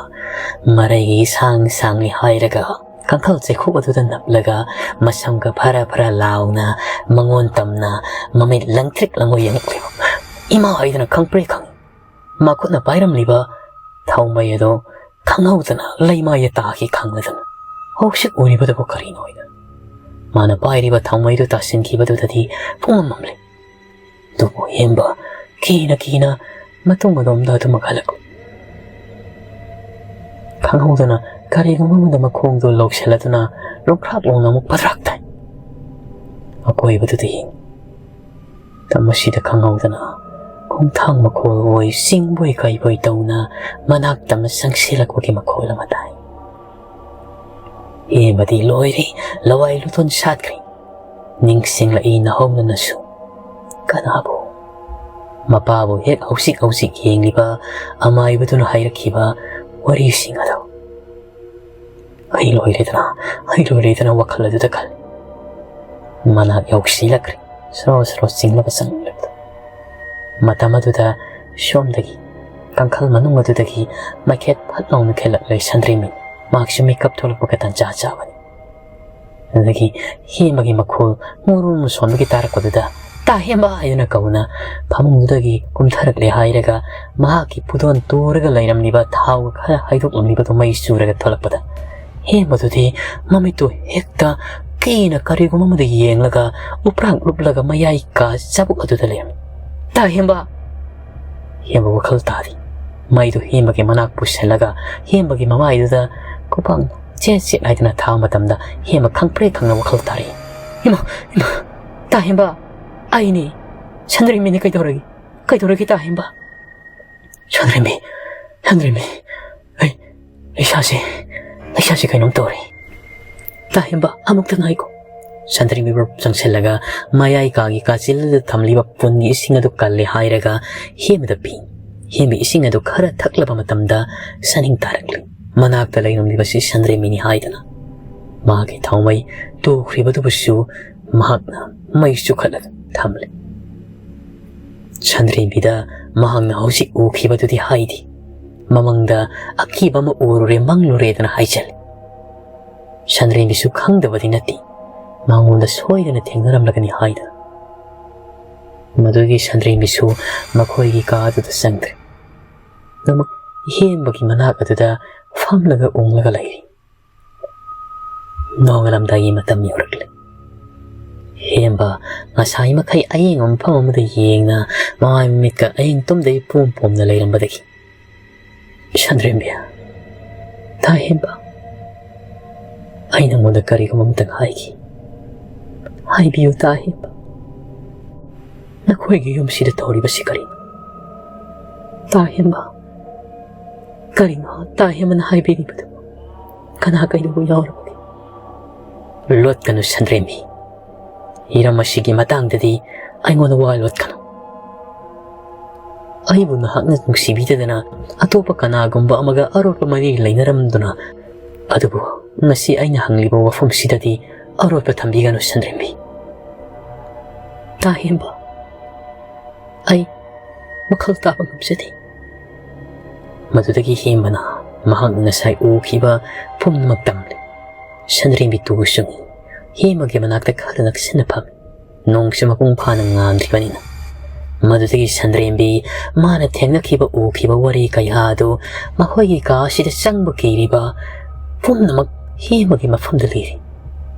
ꯃꯔꯩꯒꯤ ꯁꯥꯡ ꯁꯥꯡꯂꯤ ꯍꯥꯏꯔꯒ ꯀꯥꯡꯈꯜ ꯆꯩꯈꯣꯛ ꯑꯗꯨꯗ ꯅꯞꯂꯒ ꯃꯁꯝꯒ ꯐꯔ ꯐꯔ ꯂꯥꯎꯅ ꯃꯉꯣꯟ ꯇꯝꯅ ꯃꯃꯤꯠ ꯂꯪꯇ꯭ꯔꯤꯛ ꯂꯪꯉꯣꯏ ꯌꯦꯡꯂꯛꯂꯤꯕ ꯏꯃꯥ ꯍꯥꯏꯗꯅ ꯈꯪꯄ꯭ꯔꯦ ꯈꯪꯏ꯫ ꯃꯈꯨꯠꯅ ꯄꯥꯏꯔꯝꯂꯤꯕ ꯊꯥꯎꯃꯩ ꯑꯗꯨ ꯈꯪꯍꯧꯗꯅ ꯂꯩꯃꯥꯏꯗ ꯇꯥꯈꯤ ꯈꯪꯂꯗꯅ ꯍꯧꯖꯤꯛ ꯎꯔꯤꯕꯗꯨꯕꯨ ꯀꯔꯤꯅꯣ ꯍꯥꯏꯅ ꯃꯥꯅ ꯄꯥꯏꯔꯤꯕ ꯊꯥꯎꯃꯩꯗꯨ ꯇꯥꯁꯤꯟꯈꯤꯕꯗꯨꯗꯗꯤ ꯄꯨꯡꯃꯝ ꯃꯝꯂꯦ꯫ ꯑꯗꯨꯕꯨ ꯍꯦꯝꯕ ꯀꯤꯅ ꯀꯤꯅ ꯃꯇꯨꯡ ꯑꯗꯣꯝꯗ ꯑꯗꯨꯃꯛ ꯍꯜꯂꯛꯂꯤ꯫ ꯈꯪꯍꯧꯗꯅ ꯀꯔꯤꯒꯨꯝꯕ ꯑꯃꯗ ꯃꯈꯣꯡꯗꯨ ꯂꯧꯁꯤꯜꯂꯗꯨꯅ ꯂꯣꯡꯈ꯭ꯔꯥꯛ ꯂꯣꯡꯅ ꯑꯃꯨꯛ ꯄꯗ꯭ꯔꯥꯛ ꯇꯥꯏ꯫ ꯑꯀꯣꯏꯕꯗꯨꯗ ꯌꯦꯡ꯫ ꯃꯁꯤꯗ ꯈꯪꯍꯧꯗꯅ ꯈꯣꯡꯊꯥꯡ ꯃꯈꯣꯜ ꯑꯣꯏ ꯆꯤꯡꯕꯣꯏ ꯀꯩꯕꯣꯏ ꯇꯧꯅ ꯃꯅꯥꯛꯇ ꯑꯃ ꯆꯪꯁꯤꯜꯂꯛꯄꯒꯤ ꯃꯈꯣꯜ ꯑꯃ ꯇꯥꯏ꯫ ꯍꯦꯃꯗꯤ ꯂꯣꯏꯔꯦ, ꯂꯋꯥꯏ ꯂꯨꯇꯣꯟ ꯁꯥꯠꯈ꯭ꯔꯦ꯫ ꯅꯤꯡꯁꯤꯡꯂꯛꯏ ꯅꯍꯧꯗꯅꯁꯨ꯫ ꯀꯅꯥꯕꯨ? ꯃꯄꯥꯕꯨ ꯍꯦꯛ ꯍꯧꯖꯤꯛ ꯍꯧꯖꯤꯛ ꯌꯦꯡꯂꯤꯕ ꯑꯃꯥꯏꯕꯗꯨꯅ ꯍꯥꯏꯔꯛꯈꯤꯕ ꯋꯥꯔꯤꯁꯤꯡ ꯑꯗꯣ꯫ ꯑꯩ ꯂꯣꯏꯔꯦꯗꯅ, ꯑꯩ ꯂꯣꯏꯔꯦꯗꯅ ꯋꯥꯈꯜ ꯑꯗꯨꯗ ꯈꯜꯂꯤ꯫ ꯃꯅꯥꯛ ꯌꯧꯁꯤꯜꯂꯛꯈ꯭ꯔꯦ꯫ ꯁꯣꯔꯣ ꯁꯣꯔꯣ ꯆꯤꯡꯂꯒ ꯆꯪꯂꯛꯂꯦ꯫ ꯃꯇꯝ ꯑꯗꯨꯗ ꯁꯣꯝꯗꯒꯤ ꯀꯥꯡꯈꯜ ꯃꯅꯨꯡ ꯑꯗꯨꯗꯒꯤ ꯃꯩꯈꯦꯠ ꯐꯠ ꯂꯥꯎꯅ ꯈꯦꯠꯂꯛꯂꯦ ꯁꯟꯗ꯭ꯔꯦꯝꯕꯤ꯫ ꯃꯍꯥꯛꯁꯨ ꯃꯤꯀꯞ ꯊꯣꯛꯂꯛꯄꯒ ꯇꯟꯖꯥ ꯆꯥꯕꯅꯤ꯫ ꯑꯗꯨꯗꯒꯤ ꯍꯦꯃꯒꯤ ꯃꯈꯣꯜ ꯃꯨꯔꯨꯝ ꯁꯣꯟꯕꯒꯤ ꯇꯥꯔꯛꯄꯗꯨꯗ, "ꯇꯥ ꯍꯦꯝꯕ!" ꯍꯥꯏꯗꯨꯅ ꯀꯧꯅ ꯐꯃꯨꯡꯗꯨꯗꯒꯤ ꯀꯨꯝꯊꯔꯛꯂꯦ ꯍꯥꯏꯔꯒ ꯃꯍꯥꯛꯀꯤ ꯄꯨꯗꯣꯟ ꯇꯨꯔꯒ ꯂꯩꯔꯝꯂꯤꯕ ꯊꯥꯎꯒ ꯈꯔ ꯍꯩꯗꯣꯛꯂꯝꯂꯤꯕꯗꯨ ꯃꯩ ꯆꯨꯔꯒ ꯊꯣꯛꯂꯛꯄꯗ, ꯍꯦꯃꯗꯨꯗꯤ ꯃꯃꯤꯠꯇꯨ ꯍꯦꯛꯇ ꯀꯤꯅ ꯀꯔꯤꯒꯨꯝꯕ ꯑꯃꯗ ꯌꯦꯡꯂꯒ ꯎꯄ꯭ꯔꯥꯛ ꯂꯨꯞꯂꯒ ꯃꯌꯥꯏ ꯀꯥ ꯆꯥꯕꯨꯛ ꯑꯗꯨꯗ ꯂꯩꯔꯝꯃꯤ꯫ "ꯇꯥ ꯍꯦꯝꯕ!" ꯍꯦꯝꯕ ꯋꯥꯈꯜ ꯇꯥꯔꯤ꯫ ꯃꯩꯗꯨ ꯍꯦꯝꯕꯒꯤ ꯃꯅꯥꯛ ꯄꯨꯁꯤꯜꯂꯒ ꯍꯦꯝꯕꯒꯤ ꯃꯃꯥꯏꯗꯨꯗ ꯈꯨꯕꯥꯛ ꯆꯦꯠ ꯆꯦꯠ ꯍꯥꯏꯗꯨꯅ ꯊꯥꯕ ꯃꯇꯝꯗ ꯍꯦꯝꯕ ꯈꯪꯄ꯭ꯔꯦꯛ ꯈꯪꯅ ꯋꯥꯈꯜ ꯇꯥꯔꯤ꯫ "ꯏꯃꯥ, ꯏꯃꯥ, ꯇꯥ ꯍꯦꯝꯕ, ꯑꯩꯅꯤ, ꯁꯟꯗ꯭ꯔꯦꯝꯕꯤꯅꯤ꯫ ꯀꯩꯗꯧꯔꯒꯦ? ꯀꯩꯗꯧꯔꯒꯦ ꯇꯥ ꯍꯦꯝꯕ?" "ꯁꯟꯗ꯭ꯔꯦꯝꯕꯤ, ꯁꯟꯗ꯭ꯔꯦꯝꯕꯤ, ꯑꯩ, ꯏꯁꯥꯁꯦ, ꯏꯁꯥꯁꯦ ꯀꯩꯅꯣꯝ ꯇꯧꯔꯦ꯫ ꯇꯥ ꯍꯦꯝꯕ, ꯑꯃꯨꯛꯇ ꯉꯥꯏꯈꯣ꯫" ꯁꯟꯗ꯭ꯔꯦꯝꯕꯤ ꯕ꯭ꯔꯞ ꯆꯪꯁꯤꯜꯂꯒ ꯃꯌꯥꯏ ꯀꯥꯒꯤ ꯀꯥꯆꯤꯜꯗ ꯊꯝꯂꯤꯕ ꯄꯨꯟꯒꯤ ꯏꯁꯤꯡ ꯑꯗꯨ ꯀꯜꯂꯦ ꯍꯥꯏꯔꯒ ꯍꯦꯃꯗ ꯄꯤ꯫ ꯍꯦꯃ ꯏꯁꯤꯡ ꯑꯗꯨ ꯈꯔ ꯊꯛꯂꯕ ꯃꯇꯝꯗ ꯆꯥꯅꯤꯡ ꯇꯥꯔꯛꯂꯤ꯫ ꯃꯅꯥꯛꯇ ꯂꯩꯔꯝꯂꯤꯕꯁꯤ ꯁꯟꯗ꯭ꯔꯦꯝꯕꯤꯅꯤ ꯍꯥꯏꯗꯅ꯫ ꯃꯍꯥꯛꯀꯤ ꯊꯥꯎꯃꯩ ꯇꯨꯈ꯭ꯔꯤꯕꯗꯨꯕꯨꯁꯨ ꯃꯍꯥꯛꯅ ꯃꯩ ꯆꯨꯈꯠꯂꯒ ꯊꯝꯂꯦ꯫ ꯁꯟꯗ꯭ꯔꯦꯝꯕꯤꯗ ꯃꯍꯥꯛꯅ ꯍꯧꯖꯤꯛ ꯎꯈꯤꯕꯗꯨꯗꯤ ꯍꯥꯏꯗꯦ꯫ ꯃꯃꯪꯗ ꯑꯀꯤꯕ ꯑꯃ ꯎꯔꯨꯔꯦ, ꯃꯪꯂꯨꯔꯦꯗꯅ ꯍꯥꯏꯖꯜꯂꯤ꯫ ꯁꯟꯗ꯭ꯔꯦꯝꯕꯤꯁꯨ ꯈꯪꯗꯕꯗꯤ ꯅꯠꯇꯦ, ꯃꯉꯣꯟꯗ ꯁꯣꯏꯗꯅ ꯊꯦꯡꯅꯔꯝꯂꯒꯅꯤ ꯍꯥꯏꯗꯅ꯫ ꯃꯗꯨꯒꯤ ꯁꯟꯗ꯭ꯔꯦꯝꯕꯤꯁꯨ ꯃꯈꯣꯏꯒꯤ ꯀꯥ ꯑꯗꯨꯗ ꯆꯪꯈ꯭ꯔꯦ꯫ ꯑꯗꯨꯃꯛ ꯍꯦꯝꯕꯒꯤ ꯃꯅꯥꯛ ꯑꯗꯨꯗ ꯐꯝꯂꯒ ꯎꯪꯂꯒ ꯂꯩꯔꯤ꯫ ꯅꯣꯡꯉꯥꯜꯂꯝꯗꯥꯏꯒꯤ ꯃꯇꯝ ꯌꯧꯔꯛꯂꯦ꯫ ꯍꯦꯝꯕ ꯉꯁꯥꯏ ꯃꯈꯩ ꯑꯌꯦꯡꯕ ꯃꯐꯝ ꯑꯃꯗ ꯌꯦꯡꯅ ꯃꯃꯥꯏ ꯃꯃꯤꯠꯀ ꯑꯍꯤꯡ ꯇꯨꯝꯗꯩ ꯄꯣꯝ ꯄꯣꯝꯅ ꯂꯩꯔꯝꯕꯗꯒꯤ, "ꯁꯟꯗ꯭ꯔꯦꯝꯕꯤ, ꯇꯥꯍꯦꯟꯕ, ꯑꯩ ꯅꯉꯣꯟꯗ ꯀꯔꯤꯒꯨꯝꯕ ꯑꯃꯇꯪ ꯍꯥꯏꯒꯦ꯫ ꯍꯥꯏꯕꯤꯌꯨ ꯇꯥꯍꯦꯟꯕ, ꯅꯈꯣꯏꯒꯤ ꯌꯨꯝꯁꯤꯗ ꯇꯧꯔꯤꯕꯁꯤ ꯀꯔꯤꯅꯣ? ꯇꯥꯍꯦꯟꯕ, ꯀꯔꯤꯅꯣ ꯇꯥꯍꯦꯟꯕꯅ ꯍꯥꯏꯕꯤꯔꯤꯕꯗꯨ? ꯀꯅꯥ ꯀꯩꯗꯧꯕ ꯌꯥꯎꯔꯕꯒꯦ? ꯂꯣꯠꯀꯅꯨ ꯁꯟꯗ꯭ꯔꯦꯝꯕꯤ, ꯍꯤꯔꯝ ꯑꯁꯤꯒꯤ ꯃꯇꯥꯡꯗꯗꯤ ꯑꯩꯉꯣꯟꯗ ꯋꯥ ꯂꯣꯠꯀꯅꯨ꯫ ꯑꯩꯕꯨ ꯅꯍꯥꯛꯅ ꯅꯨꯡꯁꯤꯕꯤꯗꯗꯅ ꯑꯇꯣꯞꯄ ꯀꯅꯥꯒꯨꯝꯕ ꯑꯃꯒ ꯑꯔꯣꯠꯄ ꯃꯔꯤ ꯂꯩꯅꯔꯝꯗꯨꯅ, ꯑꯗꯨꯕꯨ ꯉꯁꯤ ꯑꯩꯅ ꯍꯪꯂꯤꯕ ꯋꯥꯐꯝꯁꯤꯗꯗꯤ ꯑꯔꯣꯠꯄ ꯊꯝꯕꯤꯒꯅꯨ ꯁꯟꯗ꯭ꯔꯦꯝꯕꯤ꯫ ꯇꯥꯍꯦꯟꯕ, ꯑꯩ ꯋꯥꯈꯜ ꯇꯥꯕ ꯉꯝꯖꯗꯦ꯫ ꯃꯗꯨꯗꯒꯤ ꯍꯦꯝꯕꯅ ꯃꯍꯥꯛꯅ ꯉꯁꯥꯏ ꯎꯈꯤꯕ ꯄꯨꯝꯅꯃꯛ ꯇꯝꯂꯦ꯫ ꯁꯟꯗ꯭ꯔꯦꯝꯕꯤ ꯇꯨ ꯆꯨꯡꯏ꯫ ꯍꯦꯝꯕꯒꯤ ꯃꯅꯥꯛꯇ ꯈꯔ ꯅꯛꯁꯤꯟꯅ ꯐꯝꯃꯤ꯫ ꯅꯣꯡꯁꯨ ꯃꯄꯨꯡ ꯐꯥꯅ ꯉꯥꯟꯗ꯭ꯔꯤꯕꯅꯤꯅ꯫ ꯃꯗꯨꯗꯒꯤ ꯁꯟꯗ꯭ꯔꯦꯝꯕꯤ ꯃꯥꯅ ꯊꯦꯡꯅꯈꯤꯕ ꯎꯈꯤꯕ ꯋꯥꯔꯤ ꯀꯌꯥ ꯑꯗꯨ ꯃꯈꯣꯏꯒꯤ ꯀꯥ ꯑꯁꯤꯗ ꯆꯪꯕ ꯀꯤꯔꯤꯕ ꯄꯨꯝꯅꯃꯛ ꯍꯦꯝꯕꯒꯤ ꯃꯐꯝꯗ ꯂꯩꯔꯤ꯫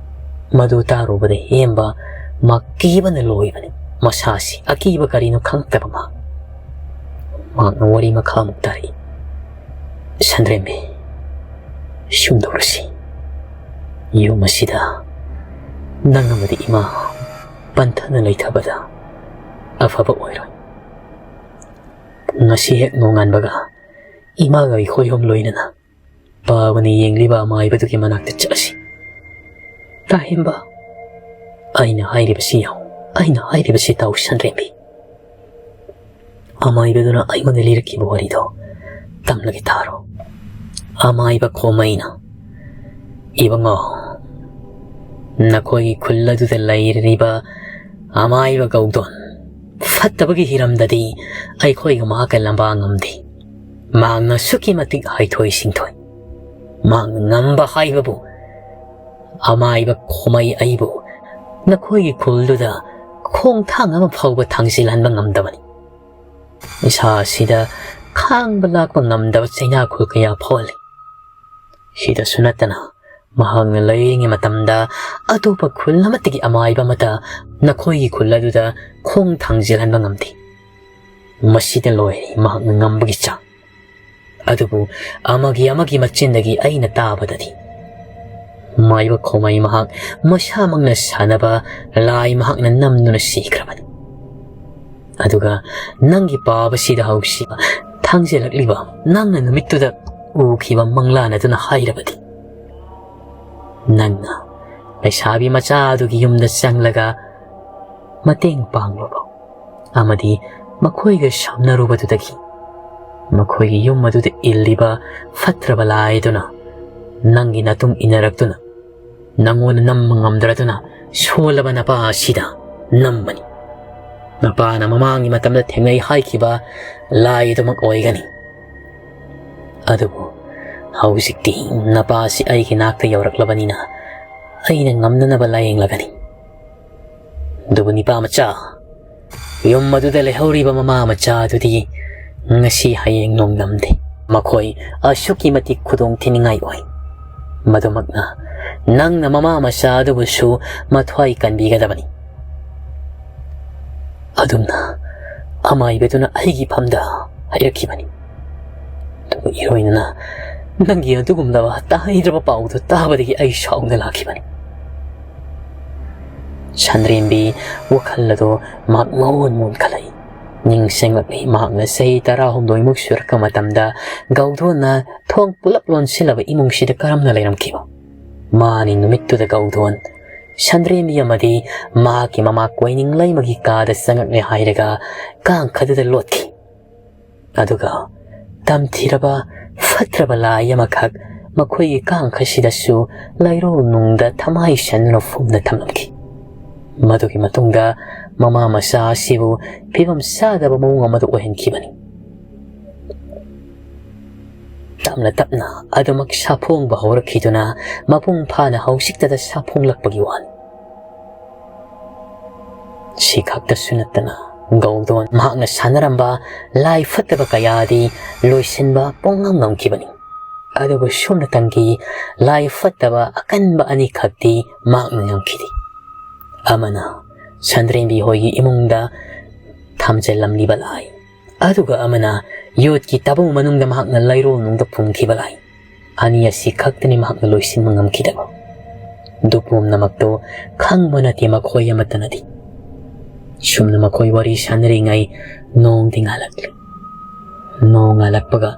ꯃꯗꯨ ꯇꯥꯔꯨꯕꯗ ꯍꯦꯝꯕ ꯃꯥ ꯀꯤꯕꯅ ꯂꯣꯏꯕꯅꯤ꯫ ꯃꯁꯥꯁꯤ ꯑꯀꯤꯕ ꯀꯔꯤꯅꯣ ꯈꯪꯂꯛꯇꯕ ꯃꯍꯥꯛ꯫ ꯃꯍꯥꯛꯅ ꯋꯥꯔꯤ ꯃꯈꯥ ꯑꯃꯨꯛ ꯇꯥꯔꯛꯏ꯫ ꯁꯟꯗ꯭ꯔꯦꯝꯕꯤ, ꯁꯨꯝ ꯇꯧꯔꯁꯤ꯫ ꯌꯨꯝ ꯑꯁꯤꯗ ꯅꯪ ꯑꯃꯗꯤ ꯏꯃꯥ ꯄꯟꯊꯅ ꯂꯩꯊꯕꯗ ꯑꯐꯕ ꯑꯣꯏꯔꯣꯏ꯫ ꯉꯁꯤ ꯍꯦꯛ ꯅꯣꯡꯉꯥꯟꯕꯒ ꯏꯃꯥꯒ ꯑꯩꯈꯣꯏ ꯑꯍꯨꯝ ꯂꯣꯏꯅꯅ ꯄꯥꯕꯅ ꯌꯦꯡꯂꯤꯕ ꯑꯃꯥꯏꯕꯗꯨꯒꯤ ꯃꯅꯥꯛꯇ ꯆꯠꯂꯁꯤ꯫ ꯇꯥꯍꯦꯝꯕ, ꯑꯩꯅ ꯍꯥꯏꯔꯤꯕꯁꯤ ꯌꯦꯡꯉꯨ, ꯑꯩꯅ ꯍꯥꯏꯔꯤꯕꯁꯤ ꯇꯥꯎ ꯁꯟꯗ꯭ꯔꯦꯝꯕꯤ꯫ ꯑꯃꯥꯏꯕꯗꯨꯅ ꯑꯩꯉꯣꯟꯗ ꯂꯤꯔꯛꯈꯤꯕ ꯋꯥꯔꯤꯗꯣ ꯇꯝꯂꯒꯦ ꯇꯥꯔꯣ꯫ ꯑꯃꯥꯏꯕ ꯈꯣꯃꯩꯅ, ꯏꯕꯨꯡꯉꯣ, ꯅꯈꯣꯏꯒꯤ ꯈꯨꯜ ꯑꯗꯨꯗ ꯂꯩꯔꯤꯕ ꯑꯃꯥꯏꯕ ꯒꯧꯗꯣꯟ ꯐꯠꯇꯕꯒꯤ ꯍꯤꯔꯝꯗꯗꯤ ꯑꯩꯈꯣꯏꯒ ꯃꯍꯥꯛꯀ ꯂꯝꯕꯥ ꯉꯝꯗꯦ꯫ ꯃꯍꯥꯛꯅ ꯑꯁꯨꯛꯀꯤ ꯃꯇꯤꯛ ꯍꯩꯊꯣꯏ ꯁꯤꯡꯊꯣꯏ꯫ ꯃꯍꯥꯛꯅ ꯉꯝꯕ ꯍꯥꯏꯕꯕꯨ ꯑꯃꯥꯏꯕ ꯈꯣꯃꯩ ꯑꯩꯕꯨ ꯅꯈꯣꯏꯒꯤ ꯈꯨꯜꯗꯨꯗ ꯈꯣꯡꯊꯥꯡ ꯑꯃ ꯐꯥꯎꯕ ꯊꯥꯡꯖꯤꯜꯍꯟꯕ ꯉꯝꯗꯕꯅꯤ꯫ ꯏꯁꯥ ꯑꯁꯤꯗ ꯈꯥꯡꯕ ꯂꯥꯛꯄ ꯉꯝꯗꯕ ꯆꯩꯅꯥꯈꯨꯜ ꯀꯌꯥ ꯐꯥꯎꯍꯜꯂꯤ꯫ ꯁꯤꯗꯁꯨ ꯅꯠꯇꯅ ꯃꯍꯥꯛꯅ ꯂꯩꯔꯤꯉꯩ ꯃꯇꯝꯗ ꯑꯇꯣꯞꯄ ꯈꯨꯜ ꯑꯃꯠꯇꯒꯤ ꯑꯃꯥꯏꯕ ꯑꯃꯠꯇ ꯅꯈꯣꯏꯒꯤ ꯈꯨꯜ ꯑꯗꯨꯗ ꯈꯣꯡ ꯊꯥꯡꯖꯤꯜꯍꯟꯕ ꯉꯝꯗꯦ꯫ ꯃꯁꯤꯗ ꯂꯣꯏꯔꯦ ꯃꯍꯥꯛꯅ ꯉꯝꯕꯒꯤ ꯆꯥꯡ꯫ ꯑꯗꯨꯕꯨ ꯑꯃꯒꯤ ꯑꯃꯒꯤ ꯃꯆꯤꯟꯗꯒꯤ ꯑꯩꯅ ꯇꯥꯕꯗꯗꯤ ꯃꯥꯏꯕ ꯈꯣꯃꯩ ꯃꯍꯥꯛ ꯃꯁꯥꯃꯛꯅ ꯁꯥꯟꯅꯕ ꯂꯥꯏ ꯃꯍꯥꯛꯅ ꯅꯝꯗꯨꯅ ꯁꯤꯈ꯭ꯔꯕꯅꯤ꯫ ꯑꯗꯨꯒ ꯅꯪꯒꯤ ꯄꯥꯕꯁꯤꯗ ꯍꯧꯁꯤ ꯊꯥꯡꯖꯜꯂꯛꯂꯤꯕ ꯅꯪꯅ ꯅꯨꯃꯤꯠꯇꯨꯗ ꯎꯈꯤꯕ ꯃꯪꯂꯥꯟ ꯑꯗꯨꯅ ꯍꯥꯏꯔꯕꯗꯤ, ꯅꯪꯅ ꯂꯩꯁꯥꯕꯤ ꯃꯆꯥ ꯑꯗꯨꯒꯤ ꯌꯨꯝꯗ ꯆꯪꯂꯒ ꯃꯇꯦꯡ ꯄꯥꯡꯂꯨꯕ ꯑꯃꯗꯤ ꯃꯈꯣꯏꯒ ꯁꯝꯅꯔꯨꯕꯗꯨꯗꯒꯤ ꯃꯈꯣꯏꯒꯤ ꯌꯨꯝ ꯑꯗꯨꯗ ꯏꯜꯂꯤꯕ ꯐꯠꯇ꯭ꯔꯕ ꯂꯥꯏ ꯑꯗꯨꯅ ꯅꯪꯒꯤ ꯅꯇꯨꯡ ꯏꯟꯅꯔꯛꯇꯨꯅ ꯅꯪꯉꯣꯟꯗ ꯅꯝꯕ ꯉꯝꯗ꯭ꯔꯗꯨꯅ ꯁꯣꯜꯂꯕ ꯅꯄꯥ ꯑꯁꯤꯗ ꯅꯝꯕꯅꯤ꯫ ꯅꯄꯥꯅ ꯃꯃꯥꯡꯒꯤ ꯃꯇꯝꯗ ꯊꯦꯡꯅꯩ ꯍꯥꯏꯈꯤꯕ ꯂꯥꯏ ꯑꯗꯨꯃꯛ ꯑꯣꯏꯒꯅꯤ꯫ ꯑꯗꯨꯕꯨ ꯍꯧꯖꯤꯛꯇꯤ ꯅꯄꯥ ꯑꯁꯤ ꯑꯩꯒꯤ ꯅꯥꯛꯇ ꯌꯧꯔꯛꯂꯕꯅꯤꯅ ꯑꯩꯅ ꯉꯝꯅꯅꯕ ꯂꯥꯌꯦꯡꯂꯒꯅꯤ꯫ ꯑꯗꯨꯕꯨ ꯅꯤꯄꯥ ꯃꯆꯥ, ꯌꯨꯝ ꯑꯗꯨꯗ ꯂꯩꯍꯧꯔꯤꯕ ꯃꯃꯥ ꯃꯆꯥ ꯑꯗꯨꯗꯤ ꯉꯁꯤ ꯍꯌꯦꯡ ꯅꯣꯡꯗꯝꯗꯦ꯫ ꯃꯈꯣꯏ ꯑꯁꯨꯛꯀꯤ ꯃꯇꯤꯛ ꯈꯨꯗꯣꯡ ꯊꯤꯅꯤꯡꯉꯥꯏ ꯑꯣꯏ꯫ ꯃꯗꯨꯃꯛꯅ ꯅꯪꯅ ꯃꯃꯥ ꯃꯆꯥ ꯑꯗꯨꯕꯨꯁꯨ ꯃꯊ꯭ꯋꯥꯏ ꯀꯟꯕꯤꯒꯗꯕꯅꯤ꯫ ꯑꯗꯨꯝꯅ ꯑꯃꯥꯏꯕꯗꯨꯅ ꯑꯩꯒꯤ ꯐꯝꯗ ꯍꯥꯏꯔꯛꯈꯤꯕꯅꯤ꯫ ꯑꯗꯨꯒ ꯏꯔꯣꯏꯅꯅ ꯅꯪꯒꯤ ꯑꯗꯨꯒꯨꯝꯂꯕ ꯇꯥꯍꯩꯗ꯭ꯔꯕ ꯄꯥꯎꯗꯨ ꯇꯥꯕꯗꯒꯤ ꯑꯩ ꯁꯥꯎꯅ ꯂꯥꯛꯈꯤꯕꯅꯤ꯫ ꯁꯟꯗ꯭ꯔꯦꯝꯕꯤ ꯋꯥꯈꯜ ꯑꯗꯨ ꯃꯍꯥꯛ ꯃꯑꯣꯟ ꯃꯑꯣꯟ ꯈꯜꯂꯛꯏ꯫ ꯅꯤꯡꯁꯤꯡꯂꯛꯂꯤ, ꯃꯍꯥꯛꯅ ꯆꯍꯤ ꯇꯔꯥꯍꯨꯝꯗꯣꯏꯃꯨꯛ ꯁꯨꯔꯛꯄ ꯃꯇꯝꯗ ꯒꯧꯗꯣꯟꯅ ꯊꯣꯡ ꯄꯨꯂꯞ ꯂꯣꯟꯁꯤꯜꯂꯕ ꯏꯃꯨꯡꯁꯤꯗ ꯀꯔꯝꯅ ꯂꯩꯔꯝꯈꯤꯕ꯫ ꯃꯥꯅꯤ ꯅꯨꯃꯤꯠꯇꯨꯗ ꯒꯧꯗꯣꯟ ꯁꯟꯗ꯭ꯔꯦꯝꯕꯤ ꯑꯃꯗꯤ ꯃꯍꯥꯛꯀꯤ ꯃꯃꯥ ꯀꯣꯏꯅꯤꯡꯂꯩꯃꯒꯤ ꯀꯥꯗ ꯆꯪꯉꯛꯂꯦ ꯍꯥꯏꯔꯒ ꯀꯥꯡꯈꯗꯨꯗ ꯂꯣꯠꯈꯤ꯫ ꯑꯗꯨꯒ ꯇꯝꯊꯤꯔꯕ ꯐꯠꯇ꯭ꯔꯕ ꯂꯥꯏ ꯑꯃꯈꯛ ꯃꯈꯣꯏꯒꯤ ꯀꯥꯡꯈꯁꯤꯗꯁꯨ ꯂꯩꯔꯣꯜ ꯅꯨꯡꯗ ꯊꯃꯥꯏ ꯁꯟꯗꯨꯅ ꯐꯨꯝꯅ ꯊꯝꯂꯝꯈꯤ꯫ ꯃꯗꯨꯒꯤ ꯃꯇꯨꯡꯗ ꯃꯃꯥ ꯃꯆꯥ ꯑꯁꯤꯕꯨ ꯐꯤꯕꯝ ꯆꯥꯗꯕ ꯃꯑꯣꯡ ꯑꯃꯗ ꯑꯣꯏꯍꯟꯈꯤꯕꯅꯤ꯫ ꯇꯞꯅ ꯇꯞꯅ ꯑꯗꯨꯃꯛ ꯁꯥꯐꯣꯡꯕ ꯍꯧꯔꯛꯈꯤꯗꯨꯅ ꯃꯄꯨꯡ ꯐꯥꯅ ꯍꯧꯖꯤꯛꯇꯗ ꯁꯥꯐꯣꯡꯂꯛꯄꯒꯤ ꯋꯥꯅꯤ꯫ ꯁꯤ ꯈꯛꯇꯁꯨ ꯅꯠꯇꯅ ꯒꯧꯗꯣꯟ ꯃꯍꯥꯛꯅ ꯁꯥꯟꯅꯔꯝꯕ ꯂꯥꯏ ꯐꯠꯇꯕ ꯀꯌꯥꯗꯤ ꯂꯣꯏꯁꯤꯟꯕ ꯄꯨꯡꯉꯝ ꯉꯝꯈꯤꯕꯅꯤ꯫ ꯑꯗꯨꯕꯨ ꯁꯨꯞꯅꯇꯪꯒꯤ ꯂꯥꯏ ꯐꯠꯇꯕ ꯑꯀꯟꯕ ꯑꯅꯤꯈꯛꯇꯤ ꯃꯍꯥꯛꯅ ꯉꯝꯈꯤꯗꯦ꯫ ꯑꯃꯅ ꯁꯟꯗ꯭ꯔꯦꯝꯕꯤ ꯍꯣꯏꯒꯤ ꯏꯃꯨꯡꯗ ꯊꯝꯖꯤꯜꯂꯝꯂꯤꯕ ꯂꯥꯏ, ꯑꯗꯨꯒ ꯑꯃꯅ ꯌꯣꯠꯀꯤ ꯇꯥꯕꯨ ꯃꯅꯨꯡꯗ ꯃꯍꯥꯛꯅ ꯂꯩꯔꯣꯜꯅꯨꯡꯗ ꯐꯨꯝꯈꯤꯕ ꯂꯥꯏ꯫ ꯑꯅꯤ ꯑꯁꯤ ꯈꯛꯇꯅꯤ ꯃꯍꯥꯛꯅ ꯂꯣꯏꯁꯤꯟꯕ ꯉꯝꯈꯤꯗꯕ꯫ ꯑꯗꯨ ꯄꯨꯝꯅꯃꯛꯇꯨ ꯈꯪꯕ ꯅꯠꯇꯦ ꯃꯈꯣꯏ ꯑꯃꯠꯇꯅꯗꯤ꯫ ꯁꯨꯝꯅ ꯃꯈꯣꯏ ꯋꯥꯔꯤ ꯁꯥꯟꯅꯔꯤꯉꯩ ꯅꯣꯡꯗꯤ ꯉꯥꯜꯂꯛꯂꯤ꯫ ꯅꯣꯡ ꯉꯥꯜꯂꯛꯄꯒ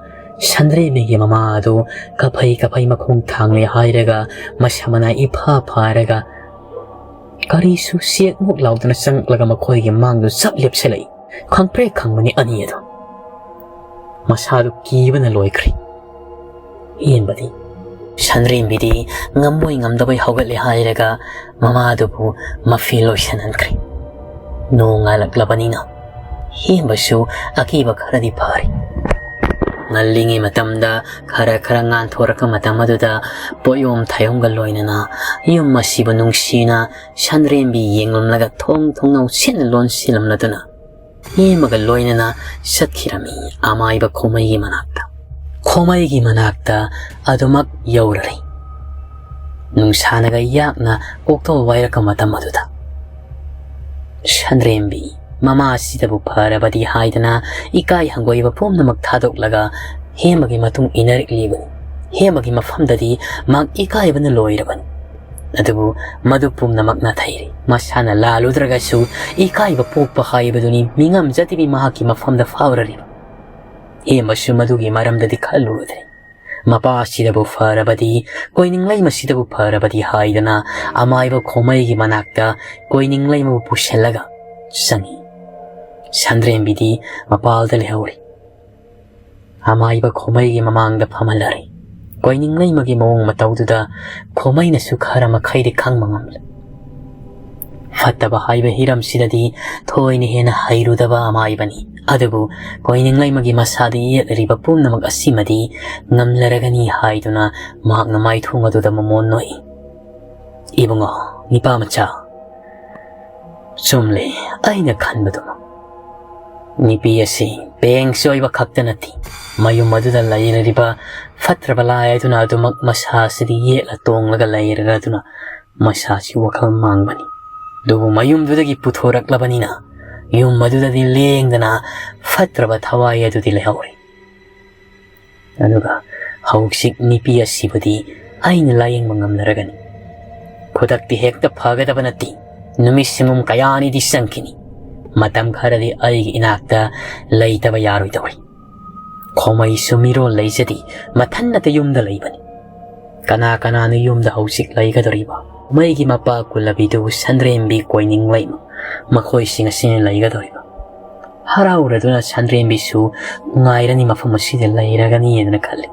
ꯁꯟꯗ꯭ꯔꯦꯝꯕꯤꯒꯤ ꯃꯃꯥ ꯑꯗꯨ ꯀꯐꯩ ꯀꯐꯩ ꯃꯈꯣꯡ ꯊꯥꯡꯂꯦ ꯍꯥꯏꯔꯒ ꯃꯁꯥ ꯃꯅꯥ ꯏꯐꯥ ꯐꯥꯔꯒ ꯀꯔꯤꯁꯨ ꯆꯦꯛꯃꯨꯛ ꯂꯥꯎꯗꯅ ꯆꯪꯂꯛꯂꯒ ꯃꯈꯣꯏꯒꯤ ꯃꯥꯡꯗꯨ ꯆꯞ ꯂꯦꯞꯁꯤꯜꯂꯛꯏ꯫ ꯈꯪꯄ꯭ꯔꯦꯛ ꯈꯪꯕꯅꯤ ꯑꯅꯤ ꯑꯗꯨ꯫ ꯃꯁꯥꯗꯨ ꯀꯤꯕꯅ ꯂꯣꯏꯈ꯭ꯔꯦ꯫ ꯍꯦꯟꯕꯗꯤ ꯁꯟꯗ꯭ꯔꯦꯝꯕꯤꯗꯤ ꯉꯝꯃꯣꯏ ꯉꯝꯗꯕꯩ ꯍꯧꯒꯠꯂꯦ ꯍꯥꯏꯔꯒ ꯃꯃꯥꯗꯨꯕꯨ ꯃꯐꯤ ꯂꯣꯏꯁꯤꯟꯍꯟꯈ꯭ꯔꯦ꯫ ꯅꯣꯡ ꯉꯥꯜꯂꯛꯂꯕꯅꯤꯅ ꯍꯦꯟꯕꯁꯨ ꯑꯀꯤꯕ ꯈꯔꯗꯤ ꯐꯔꯦ꯫ ꯉꯜꯂꯤꯉꯩ ꯃꯇꯝꯗ ꯈꯔ ꯈꯔ ꯉꯥꯟꯊꯣꯔꯛꯄ ꯃꯇꯝ ꯑꯗꯨꯗ ꯄꯣꯠꯌꯣꯝ ꯊꯥꯌꯣꯝꯒ ꯂꯣꯏꯅꯅ ꯌꯨꯝ ꯑꯁꯤꯕꯨ ꯅꯨꯡꯁꯤꯅ ꯁꯟꯗ꯭ꯔꯦꯝꯕꯤ ꯌꯦꯡꯂꯝꯂꯒ ꯊꯣꯡ ꯊꯣꯡꯅꯥꯎ ꯁꯦꯟꯅ ꯂꯣꯟꯁꯤꯜꯂꯝꯂꯗꯨꯅ ꯍꯦꯃꯒ ꯂꯣꯏꯅꯅ ꯆꯠꯈꯤꯔꯝꯃꯤ ꯑꯃꯥꯏꯕ ꯈꯣꯃꯩꯒꯤ ꯃꯅꯥꯛꯇ꯫ ꯈꯣꯃꯩꯒꯤ ꯃꯅꯥꯛꯇ ꯑꯗꯨꯃꯛ ꯌꯧꯔꯔꯦ꯫ ꯅꯨꯡꯁꯥꯅꯒ ꯌꯥꯛꯅ ꯀꯣꯛꯇꯣꯜ ꯋꯥꯏꯔꯛꯄ ꯃꯇꯝ ꯑꯗꯨꯗ ꯁꯟꯗ꯭ꯔꯦꯝꯕꯤ ꯃꯃꯥꯁꯤꯗꯕꯨ ꯐꯔꯕꯗꯤ ꯍꯥꯏꯗꯅ ꯏꯀꯥꯏ ꯍꯪꯒꯣꯏꯕ ꯄꯨꯝꯅꯃꯛ ꯊꯥꯗꯣꯛꯂꯒ ꯍꯦꯃꯒꯤ ꯃꯇꯨꯡ ꯏꯟꯅꯔꯛꯂꯤꯕꯅꯤ꯫ ꯍꯦꯃꯒꯤ ꯃꯐꯝꯗꯗꯤ ꯃꯍꯥꯛ ꯏꯀꯥꯏꯕꯅ ꯂꯣꯏꯔꯕꯅꯤ꯫ ꯑꯗꯨꯕꯨ ꯃꯗꯨ ꯄꯨꯝꯅꯃꯛ ꯅꯥꯊꯩꯔꯦ꯫ ꯃꯁꯥꯅ ꯂꯥꯜꯂꯨꯗ꯭ꯔꯒꯁꯨ ꯏꯀꯥꯏꯕ ꯄꯣꯛꯄ ꯍꯥꯏꯕꯗꯨꯅꯤ ꯃꯤꯉꯝꯖꯗꯕꯤ ꯃꯍꯥꯛꯀꯤ ꯃꯐꯝꯗ ꯐꯥꯎꯔꯔꯤꯕ꯫ ꯍꯦꯃꯁꯨ ꯃꯗꯨꯒꯤ ꯃꯔꯝꯗꯗꯤ ꯈꯜꯂꯨꯗ꯭ꯔꯦ꯫ ꯃꯄꯥꯁꯤꯗꯕꯨ ꯐꯔꯕꯗꯤ, ꯀꯣꯏꯅꯤꯡꯂꯩꯃꯁꯤꯗꯕꯨ ꯐꯔꯕꯗꯤ ꯍꯥꯏꯗꯅ ꯑꯃꯥꯏꯕ ꯈꯣꯃꯩꯒꯤ ꯃꯅꯥꯛꯇ ꯀꯣꯏꯅꯤꯡꯂꯩꯃꯕꯨ ꯄꯨꯁꯤꯜꯂꯒ ꯆꯪꯉꯤ꯫ ꯁꯟꯗ꯭ꯔꯦꯝꯕꯤꯗꯤ ꯃꯄꯥꯜꯗ ꯂꯩꯍꯧꯔꯤ꯫ ꯑꯃꯥꯏꯕ ꯈꯣꯃꯩꯒꯤ ꯃꯃꯥꯡꯗ ꯐꯝꯍꯜꯂꯔꯦ꯫ ꯀꯣꯏꯅꯤꯡꯂꯩꯃꯒꯤ ꯃꯑꯣꯡ ꯃꯇꯧꯗꯨꯗ ꯈꯣꯃꯩꯅꯁꯨ ꯈꯔ ꯃꯈꯩꯗꯤ ꯈꯪꯕ ꯉꯝꯂꯦ꯫ ꯐꯠꯇꯕ ꯍꯥꯏꯕ ꯍꯤꯔꯝꯁꯤꯗꯗꯤ ꯊꯣꯏꯅ ꯍꯦꯟꯅ ꯍꯩꯔꯨꯗꯕ ꯑꯃꯥꯏꯕꯅꯤ꯫ ꯑꯗꯨꯕꯨ ꯀꯣꯏꯅꯤꯡꯂꯩꯃꯒꯤ ꯃꯁꯥꯗ ꯌꯦꯠꯂꯤꯕ ꯄꯨꯝꯅꯃꯛ ꯑꯁꯤꯃꯗꯤ ꯉꯝꯂꯔꯒꯅꯤ ꯍꯥꯏꯗꯨꯅ ꯃꯍꯥꯛꯅ ꯃꯥꯏꯊꯣꯡ ꯑꯗꯨꯗ ꯃꯃꯣꯟ ꯅꯣꯛꯏ꯫ "ꯏꯕꯨꯡꯉꯣ, ꯅꯤꯄꯥ ꯃꯆꯥ, ꯆꯨꯝꯂꯦ, ꯑꯩꯅ ꯈꯟꯕꯗꯨꯃꯛ꯫ ꯅꯨꯄꯤ ꯑꯁꯤ ꯄꯦꯡ ꯆꯣꯏꯕ ꯈꯛꯇ ꯅꯠꯇꯦ, ꯃꯌꯨꯝ ꯑꯗꯨꯗ ꯂꯩꯔꯤꯕ ꯐꯠꯇ꯭ꯔꯕ ꯂꯥꯏ ꯑꯗꯨꯅ ꯑꯗꯨꯃꯛ ꯃꯁꯥꯁꯤꯗꯤ ꯌꯦꯠꯂ ꯇꯣꯡꯂꯒ ꯂꯩꯔꯦ ꯑꯗꯨꯅ ꯃꯁꯥꯁꯤ ꯋꯥꯈꯜ ꯃꯥꯡꯕꯅꯤ꯫ ꯑꯗꯨꯕꯨ ꯃꯌꯨꯝꯗꯨꯗꯒꯤ ꯄꯨꯊꯣꯔꯛꯂꯕꯅꯤꯅ ꯌꯨꯝ ꯑꯗꯨꯗꯗꯤ ꯂꯦꯡꯗꯅ ꯐꯠꯇ꯭ꯔꯕ ꯊꯋꯥꯏ ꯑꯗꯨꯗꯤ ꯂꯩꯍꯧꯔꯤ꯫ ꯑꯗꯨꯒ ꯍꯧꯖꯤꯛ ꯅꯨꯄꯤ ꯑꯁꯤꯕꯨꯗꯤ ꯑꯩꯅ ꯂꯥꯌꯦꯡꯕ ꯉꯝꯂꯔꯒꯅꯤ꯫ ꯈꯨꯗꯛꯇꯤ ꯍꯦꯛꯇ ꯐꯒꯗꯕ ꯅꯠꯇꯦ꯫ ꯅꯨꯃꯤꯠ ꯁꯤꯃꯨꯝ ꯀꯌꯥꯅꯤꯗꯤ ꯆꯪꯈꯤꯅꯤ꯫ ꯃꯇꯝ ꯈꯔꯗꯤ ꯑꯩꯒꯤ ꯏꯅꯥꯛꯇ ꯂꯩꯇꯕ ꯌꯥꯔꯣꯏꯗꯧꯔꯤ꯫ ꯈꯣꯃꯩꯁꯨ ꯃꯤꯔꯣꯜ ꯂꯩꯖꯗꯦ, ꯃꯊꯟꯅꯇ ꯌꯨꯝꯗ ꯂꯩꯕꯅꯤ꯫ ꯀꯅꯥ ꯀꯅꯥꯅꯣ ꯌꯨꯝꯗ ꯍꯧꯖꯤꯛ ꯂꯩꯒꯗꯧꯔꯤꯕ? ꯃꯩꯒꯤ ꯃꯄꯥ ꯀꯨꯂꯕꯤꯗꯨ, ꯁꯟꯗ꯭ꯔꯦꯝꯕꯤ, ꯀꯣꯏꯅꯤꯡꯂꯩꯃ, ꯃꯈꯣꯏꯁꯤꯡ ꯑꯁꯤꯅ ꯂꯩꯒꯗꯧꯔꯤꯕ? ꯍꯔꯥꯎꯔꯗꯨꯅ ꯁꯟꯗ꯭ꯔꯦꯝꯕꯤꯁꯨ ꯅꯨꯡꯉꯥꯏꯔꯅꯤ, ꯃꯐꯝ ꯑꯁꯤꯗ ꯂꯩꯔꯒꯅꯤ ꯍꯥꯏꯗꯅ ꯈꯜꯂꯤ꯫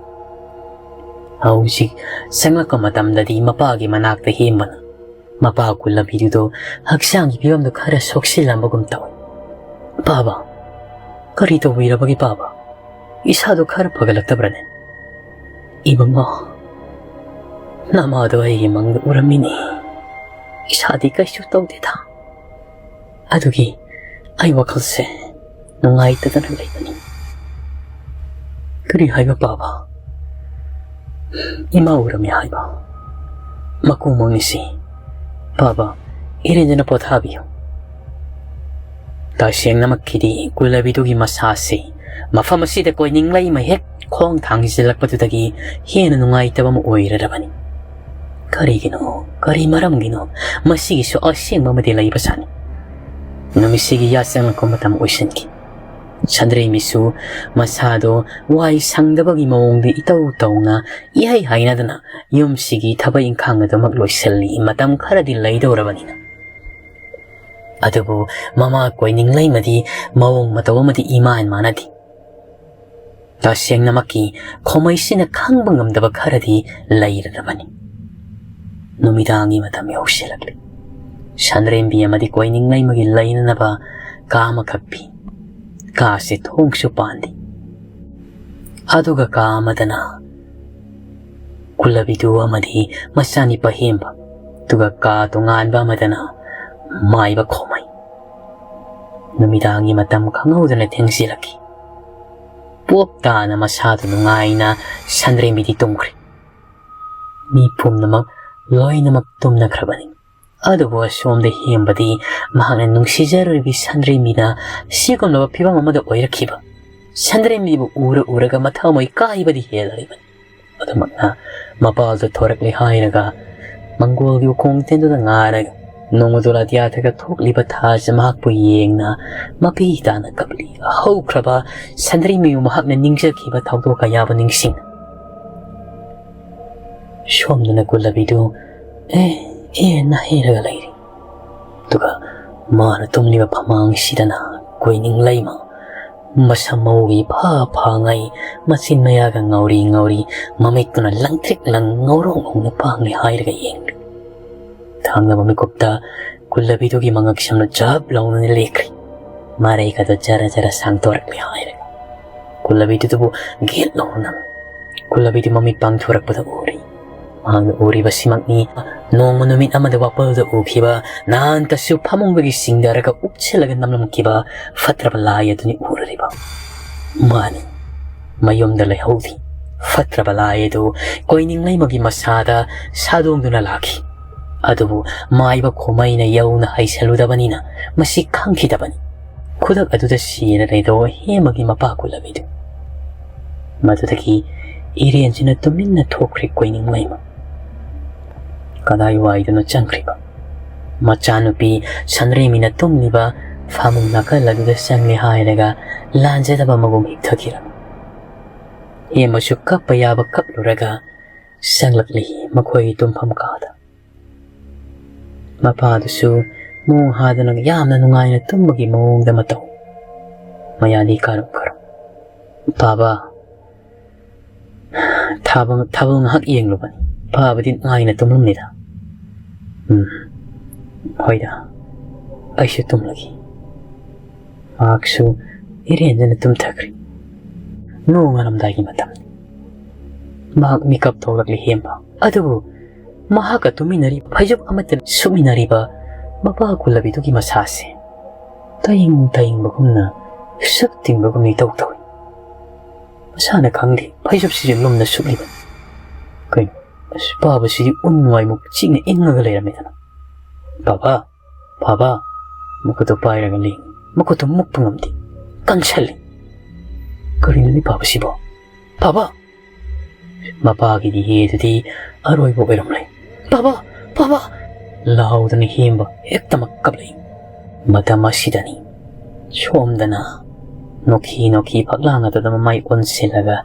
ꯍꯧꯖꯤꯛ ꯆꯪꯂꯛꯄ ꯃꯇꯝꯗꯗꯤ ꯃꯄꯥꯒꯤ ꯃꯅꯥꯛꯇ ꯍꯦꯟꯕꯅ ꯃꯄꯥ ꯀꯨꯂꯕꯤꯗꯨꯗꯣ ꯍꯛꯆꯥꯡꯒꯤ ꯐꯤꯕꯝꯗꯨ ꯈꯔ ꯁꯣꯛꯆꯤꯜꯂꯝꯕꯒꯨꯝ ꯇꯧꯏ꯫ "ꯄꯥꯕ, ꯀꯔꯤ ꯇꯧꯕꯤꯔꯕꯒꯦ ꯄꯥꯕ? ꯏꯁꯥꯗꯣ ꯈꯔ ꯐꯒꯠꯂꯛꯇꯕ꯭ꯔꯅꯦ?" "ꯏꯕꯨꯡꯉꯣ, ꯅꯃꯥꯗꯣ ꯑꯩꯒꯤ ꯃꯪꯗ ꯎꯔꯝꯃꯤꯅꯤ꯫ ꯏꯁꯥꯗꯤ ꯀꯩꯁꯨ ꯇꯧꯗꯦꯗ꯫ ꯑꯗꯨꯒꯤ ꯑꯩ ꯋꯥꯈꯜꯁꯦ ꯅꯨꯡꯉꯥꯏꯇꯗꯅ ꯂꯩꯕꯅꯤ꯫" "ꯀꯔꯤ ꯍꯥꯏꯕ ꯄꯥꯕ? ꯏꯃꯥ ꯎꯔꯝꯃꯤ ꯍꯥꯏꯕ? ꯃꯀꯨ ꯃꯪꯉꯤꯁꯤ꯫ ꯄꯥꯕ, ꯏꯔꯦꯟꯖꯅ ꯄꯣꯊꯥꯕꯤꯌꯨ꯫" ꯇꯁꯦꯡꯅꯃꯛꯀꯤꯗꯤ ꯀꯨꯂꯕꯤꯗꯨꯒꯤ ꯃꯁꯥꯁꯤ ꯃꯐꯝ ꯑꯁꯤꯗ ꯀꯣꯏꯅꯤꯡꯂꯩꯃ ꯍꯦꯛ ꯈꯣꯡ ꯊꯥꯡꯖꯤꯜꯂꯛꯄꯗꯨꯗꯒꯤ ꯍꯦꯟꯅ ꯅꯨꯡꯉꯥꯏꯇꯕ ꯑꯃ ꯑꯣꯏꯔꯔꯕꯅꯤ꯫ ꯀꯔꯤꯒꯤꯅꯣ, ꯀꯔꯤ ꯃꯔꯝꯒꯤꯅꯣ, ꯃꯁꯤꯒꯤꯁꯨ ꯑꯁꯦꯡꯕ ꯑꯃꯗꯤ ꯂꯩꯕ ꯁꯥꯅꯤ꯫ ꯅꯨꯃꯤꯠꯁꯤꯒꯤ ꯌꯥꯆꯪꯂꯛꯄ ꯃꯇꯝ ꯑꯣꯏꯁꯤꯟꯈꯤ꯫ ꯁꯟꯗ꯭ꯔꯦꯝꯕꯤꯁꯨ ꯃꯁꯥꯗꯣ ꯋꯥꯏ ꯁꯪꯗꯕꯒꯤ ꯃꯑꯣꯡꯗ ꯏꯇꯧ ꯇꯧꯅ, ꯏꯍꯩ ꯍꯩꯅꯗꯅ ꯌꯨꯝꯁꯤꯒꯤ ꯊꯕꯛ ꯏꯪꯈꯥꯡ ꯑꯗꯨꯃꯛ ꯂꯣꯏꯁꯤꯜꯂꯤ꯫ ꯃꯇꯝ ꯈꯔꯗꯤ ꯂꯩꯗꯧꯔꯕꯅꯤꯅ꯫ ꯑꯗꯨꯕꯨ ꯃꯃꯥ ꯀꯣꯏꯅꯤꯡꯂꯩꯃꯗꯤ ꯃꯑꯣꯡ ꯃꯇꯧ ꯑꯃꯗꯤ ꯏꯃꯥꯟ ꯃꯥꯟꯅꯗꯦ꯫ ꯇꯁꯦꯡꯅꯃꯛꯀꯤ ꯈꯣꯃꯩꯁꯤꯅ ꯈꯪꯕ ꯉꯝꯗꯕ ꯈꯔꯗꯤ ꯂꯩꯔꯔꯕꯅꯤ꯫ ꯅꯨꯃꯤꯗꯥꯡꯒꯤ ꯃꯇꯝ ꯌꯧꯁꯤꯜꯂꯛꯂꯤ꯫ ꯁꯟꯗ꯭ꯔꯦꯝꯕꯤ ꯑꯃꯗꯤ ꯀꯣꯏꯅꯤꯡꯂꯩꯃꯒꯤ ꯂꯩꯅꯅꯕ ꯀꯥ ꯑꯃꯈꯛ ꯄꯤ꯫ ꯀꯥꯁꯦ ꯊꯣꯡꯁꯨ ꯄꯥꯟꯗꯦ꯫ ꯑꯗꯨꯒ ꯀꯥ ꯑꯃꯗꯅ ꯀꯨꯂꯕꯤꯗꯨ ꯑꯃꯗꯤ ꯃꯆꯥꯅꯤꯄꯥ ꯍꯦꯝꯕ, ꯑꯗꯨꯒ ꯀꯥ ꯇꯣꯉꯥꯟꯕ ꯑꯃꯗꯅ ꯃꯥꯏꯕ ꯈꯣꯃꯩ꯫ ꯅꯨꯃꯤꯗꯥꯡꯒꯤ ꯃꯇꯝ ꯈꯪꯍꯧꯗꯅ ꯊꯦꯡꯖꯤꯜꯂꯛꯈꯤ꯫ ꯄꯣꯞ ꯇꯥꯅ ꯃꯁꯥꯗꯨ ꯅꯨꯡꯉꯥꯏꯅ ꯁꯟꯗ꯭ꯔꯦꯝꯕꯤꯗꯤ ꯇꯨꯝꯈ꯭ꯔꯦ꯫ ꯃꯤ ꯄꯨꯝꯅꯃꯛ ꯂꯣꯏꯅꯃꯛ ꯇꯨꯝꯅꯈ꯭ꯔꯕꯅꯤ꯫ ꯑꯗꯨꯕꯨ ꯑꯁꯣꯝꯗ ꯍꯦꯝꯕꯗꯤ ꯃꯍꯥꯛꯅ ꯅꯨꯡꯁꯤꯖꯔꯨꯔꯤꯕꯤ ꯁꯟꯗ꯭ꯔꯦꯝꯕꯤꯅ ꯁꯤꯒꯨꯝꯂꯕ ꯐꯤꯕꯝ ꯑꯃꯗ ꯑꯣꯏꯔꯛꯈꯤꯕ ꯁꯟꯗ꯭ꯔꯦꯝꯕꯤꯕꯨ ꯎꯔ ꯎꯔꯒ ꯃꯊꯃꯣꯏ ꯀꯥꯏꯕꯗꯤ ꯍꯦꯜꯂꯔꯤꯕꯅꯤ꯫ ꯑꯗꯨꯃꯛꯅ ꯃꯄꯥꯜꯗ ꯊꯣꯔꯛꯂꯦ ꯍꯥꯏꯔꯒ ꯃꯪꯒꯣꯜꯒꯤ ꯎꯈꯣꯡ ꯇꯦꯟꯗꯨꯗ ꯉꯥꯔꯒ ꯅꯣꯡꯃꯗꯣꯜ ꯑꯇꯤꯌꯥꯊꯛꯇ ꯊꯣꯛꯂꯤꯕ ꯊꯥꯁꯤ ꯃꯍꯥꯛꯄꯨ ꯌꯦꯡꯅ ꯃꯄꯤ ꯇꯥꯅ ꯀꯞꯂꯤ꯫ ꯍꯧꯈ꯭ꯔꯕ ꯁꯟꯗ꯭ꯔꯦꯝꯕꯤꯕꯨ ꯃꯍꯥꯛꯅ ꯅꯤꯡꯖꯈꯤꯕ ꯊꯧꯗꯣꯛ ꯀꯌꯥꯕꯨ ꯅꯤꯡꯁꯤꯡ ꯁꯣꯝꯗꯅ ꯀꯨꯜꯂꯕꯤꯗꯨ ꯑꯦ ꯑꯦ ꯅꯥꯍꯩꯔꯒ ꯂꯩꯔꯤ꯫ ꯑꯗꯨꯒ ꯃꯥꯅ ꯇꯨꯝꯂꯤꯕ ꯐꯃꯥꯡꯁꯤꯗꯅ ꯀꯣꯏꯅꯤꯡ ꯂꯩꯃ ꯃꯁꯝ ꯃꯎꯒꯤ ꯐꯥ ꯐꯥꯉꯩ ꯃꯆꯤꯟ ꯃꯌꯥꯒ ꯉꯧꯔꯤ ꯉꯧꯔꯤ ꯃꯃꯤꯠꯇꯨꯅ ꯂꯪꯇ꯭ꯔꯤꯛ ꯂꯪ ꯉꯧꯔꯣꯛ ꯉꯧꯅ ꯄꯥꯡꯂꯤ ꯍꯥꯏꯔꯒ ꯌꯦꯡꯂꯤ꯫ ꯊꯥꯡꯂꯕ ꯃꯤꯀꯨꯞꯇ ꯀꯨꯜꯂꯕꯤꯗꯨꯒꯤ ꯃꯉꯛꯁꯝꯅ ꯖꯞ ꯂꯥꯎꯅ ꯂꯦꯛꯈ꯭ꯔꯤ꯫ ꯃꯔꯩꯒꯗꯣ ꯖꯔ ꯖꯔ ꯁꯥꯡꯗꯣꯔꯛꯂꯤ ꯍꯥꯏꯔꯒ ꯀꯨꯜꯂꯕꯤꯗꯨꯗꯕꯨ ꯒꯦꯠ ꯂꯥꯎꯅ ꯅꯝꯃꯤ꯫ ꯀꯨꯜꯂꯕꯤꯗꯨ ꯃꯃꯤꯠ ꯄꯥꯡꯊꯣꯔꯛꯄꯗ ꯎꯔꯤ꯫ ꯃꯍꯥꯛꯅ ꯎꯔꯤꯕꯁꯤꯃꯛꯅꯤ ꯅꯣꯡꯃ ꯅꯨꯃꯤꯠ ꯑꯃꯗ ꯋꯥꯄꯜꯗ ꯎꯈꯤꯕ ꯅꯍꯥꯟꯇꯁꯨ ꯐꯃꯨꯡꯗꯒꯤ ꯆꯤꯡꯊꯔꯒ ꯎꯞꯁꯤꯜꯂꯒ ꯅꯝꯂꯝꯈꯤꯕ ꯐꯠꯇ꯭ꯔꯕ ꯂꯥꯏ ꯑꯗꯨꯅꯤ ꯎꯔꯔꯤꯕ꯫ ꯃꯥꯅꯤ, ꯃꯌꯨꯝꯗ ꯂꯩꯍꯧꯗꯦ꯫ ꯐꯠꯇ꯭ꯔꯕ ꯂꯥꯏ ꯑꯗꯨ ꯀꯣꯏꯅꯤꯡꯂꯩꯃꯒꯤ ꯃꯁꯥꯗ ꯁꯥꯗꯣꯡꯗꯨꯅ ꯂꯥꯛꯈꯤ꯫ ꯑꯗꯨꯕꯨ ꯃꯥꯏꯕ ꯈꯣꯃꯩꯅ ꯌꯧꯅ ꯍꯩꯁꯜꯂꯨꯗꯕꯅꯤꯅ ꯃꯁꯤ ꯈꯪꯈꯤꯗꯕꯅꯤ꯫ ꯈꯨꯗꯛ ꯑꯗꯨꯗ ꯁꯤꯔ ꯂꯩꯗꯧ ꯍꯦꯃꯒꯤ ꯃꯄꯥ ꯀꯨꯜꯂꯕꯤꯗꯨ꯫ ꯃꯗꯨꯗꯒꯤ ꯏꯔꯦꯟꯁꯤꯅ ꯇꯨꯃꯤꯟꯅ ꯊꯣꯛꯈ꯭ꯔꯦ ꯀꯣꯏꯅꯤꯡꯂꯩꯃ꯫ ꯀꯗꯥꯏ ꯋꯥꯏꯗꯅꯣ ꯆꯪꯈ꯭ꯔꯤꯕ? ꯃꯆꯥꯅꯨꯄꯤ ꯁꯟꯗ꯭ꯔꯦꯝꯕꯤꯅ ꯇꯨꯝꯂꯤꯕ ꯐꯃꯨꯡ ꯅꯥꯀꯜ ꯑꯗꯨꯗ ꯆꯪꯂꯦ ꯍꯥꯏꯔꯒ ꯂꯥꯟꯖꯗꯕ ꯃꯒꯨꯝ ꯍꯤꯞꯊꯈꯤꯔꯝꯃꯤ꯫ ꯍꯦꯃꯁꯨ ꯀꯞꯄ ꯌꯥꯕ ꯀꯞꯂꯨꯔꯒ ꯆꯪꯂꯛꯂꯤ ꯃꯈꯣꯏꯒꯤ ꯇꯨꯝꯐꯝ ꯀꯥꯗ꯫ ꯃꯄꯥꯗꯨꯁꯨ ꯃꯣꯡ ꯍꯥꯗꯅ ꯌꯥꯝꯅ ꯅꯨꯡꯉꯥꯏꯅ ꯇꯨꯝꯕꯒꯤ ꯃꯑꯣꯡꯗ ꯃꯇꯧ꯫ ꯃꯌꯥꯗꯤ ꯀꯥꯔꯨꯝ ꯀꯥꯔꯨꯝ꯫ "ꯄꯥꯕ, ꯊꯥꯕꯜ, ꯊꯥꯕꯜ ꯉꯥꯏꯍꯥꯛ ꯌꯦꯡꯂꯨꯕꯅꯤ꯫ ꯄꯥꯕꯗꯤ ꯅꯨꯡꯉꯥꯏꯅ ꯇꯨꯝꯂꯝꯅꯤꯗ꯫" "ꯎꯝ, ꯍꯣꯏꯗ, ꯑꯩꯁꯨ ꯇꯨꯝꯂꯒꯦ꯫" ꯃꯍꯥꯛꯁꯨ ꯏꯔꯦꯟꯖꯅ ꯇꯨꯝꯊꯈ꯭ꯔꯦ꯫ ꯅꯣꯡꯉꯥꯜꯂꯝꯗꯥꯏꯒꯤ ꯃꯇꯝꯅꯤ꯫ ꯃꯍꯥꯛ ꯃꯤꯀꯞ ꯊꯣꯛꯂꯛꯂꯤ ꯍꯦꯝꯕ꯫ ꯑꯗꯨꯕꯨ ꯃꯍꯥꯛꯀ ꯇꯨꯃꯤꯟꯅꯔꯤ, ꯐꯩꯖꯨꯞ ꯑꯃꯠꯇ ꯁꯨꯞꯃꯤꯟꯅꯔꯤꯕ ꯃꯄꯥ ꯀꯨꯜꯂꯕꯤꯗꯨꯒꯤ ꯃꯁꯥꯁꯦ ꯇꯌꯤꯡ ꯇꯌꯤꯡꯕꯒꯨꯝꯅ, ꯁꯨꯞ ꯇꯤꯡꯕꯒꯨꯝꯅ ꯏꯇꯧ ꯇꯧꯏ꯫ ꯃꯁꯥꯅ ꯈꯪꯗꯦ, ꯐꯩꯖꯨꯞꯁꯤꯁꯨ ꯂꯨꯝꯅ ꯁꯨꯞꯂꯤꯕꯅꯤ꯫ ꯀꯩꯅꯣ, ꯑꯁ, ꯄꯥꯕꯁꯤꯗꯤ ꯎꯟ ꯋꯥꯏꯃꯨꯛ ꯆꯤꯛꯅ ꯏꯪꯉꯒ ꯂꯩꯔꯝꯃꯦꯗꯅ꯫ "ꯄꯥꯕ, ꯄꯥꯕ!" ꯃꯈꯨꯠꯇꯨ ꯄꯥꯏꯔꯒ ꯂꯦꯡꯉꯤ꯫ ꯃꯈꯨꯠꯇꯨ ꯃꯨꯛꯄ ꯉꯝꯗꯦ꯫ ꯀꯟꯁꯜꯂꯤ꯫ ꯀꯔꯤꯅꯣꯅꯦ ꯄꯥꯕꯁꯤꯕꯣ? "ꯄꯥꯕ!" ꯃꯄꯥꯒꯤꯗꯤ ꯍꯦꯗꯨꯗꯤ ꯑꯔꯣꯏꯕ ꯑꯣꯏꯔꯝꯂꯦ꯫ "ꯄꯥꯕ! ꯄꯥꯕ!" ꯂꯥꯎꯗꯅ ꯍꯦꯝꯕ ꯍꯦꯛꯇꯃꯛ ꯀꯞꯂꯛꯏ꯫ ꯃꯇꯝ ꯑꯁꯤꯗꯅꯤ ꯁꯣꯝꯗꯅ ꯅꯣꯛꯈꯤ ꯅꯣꯛꯈꯤ ꯐꯛꯂꯥꯡ ꯑꯗꯨꯗ ꯃꯃꯥꯏ ꯑꯣꯟꯁꯤꯜꯂꯒ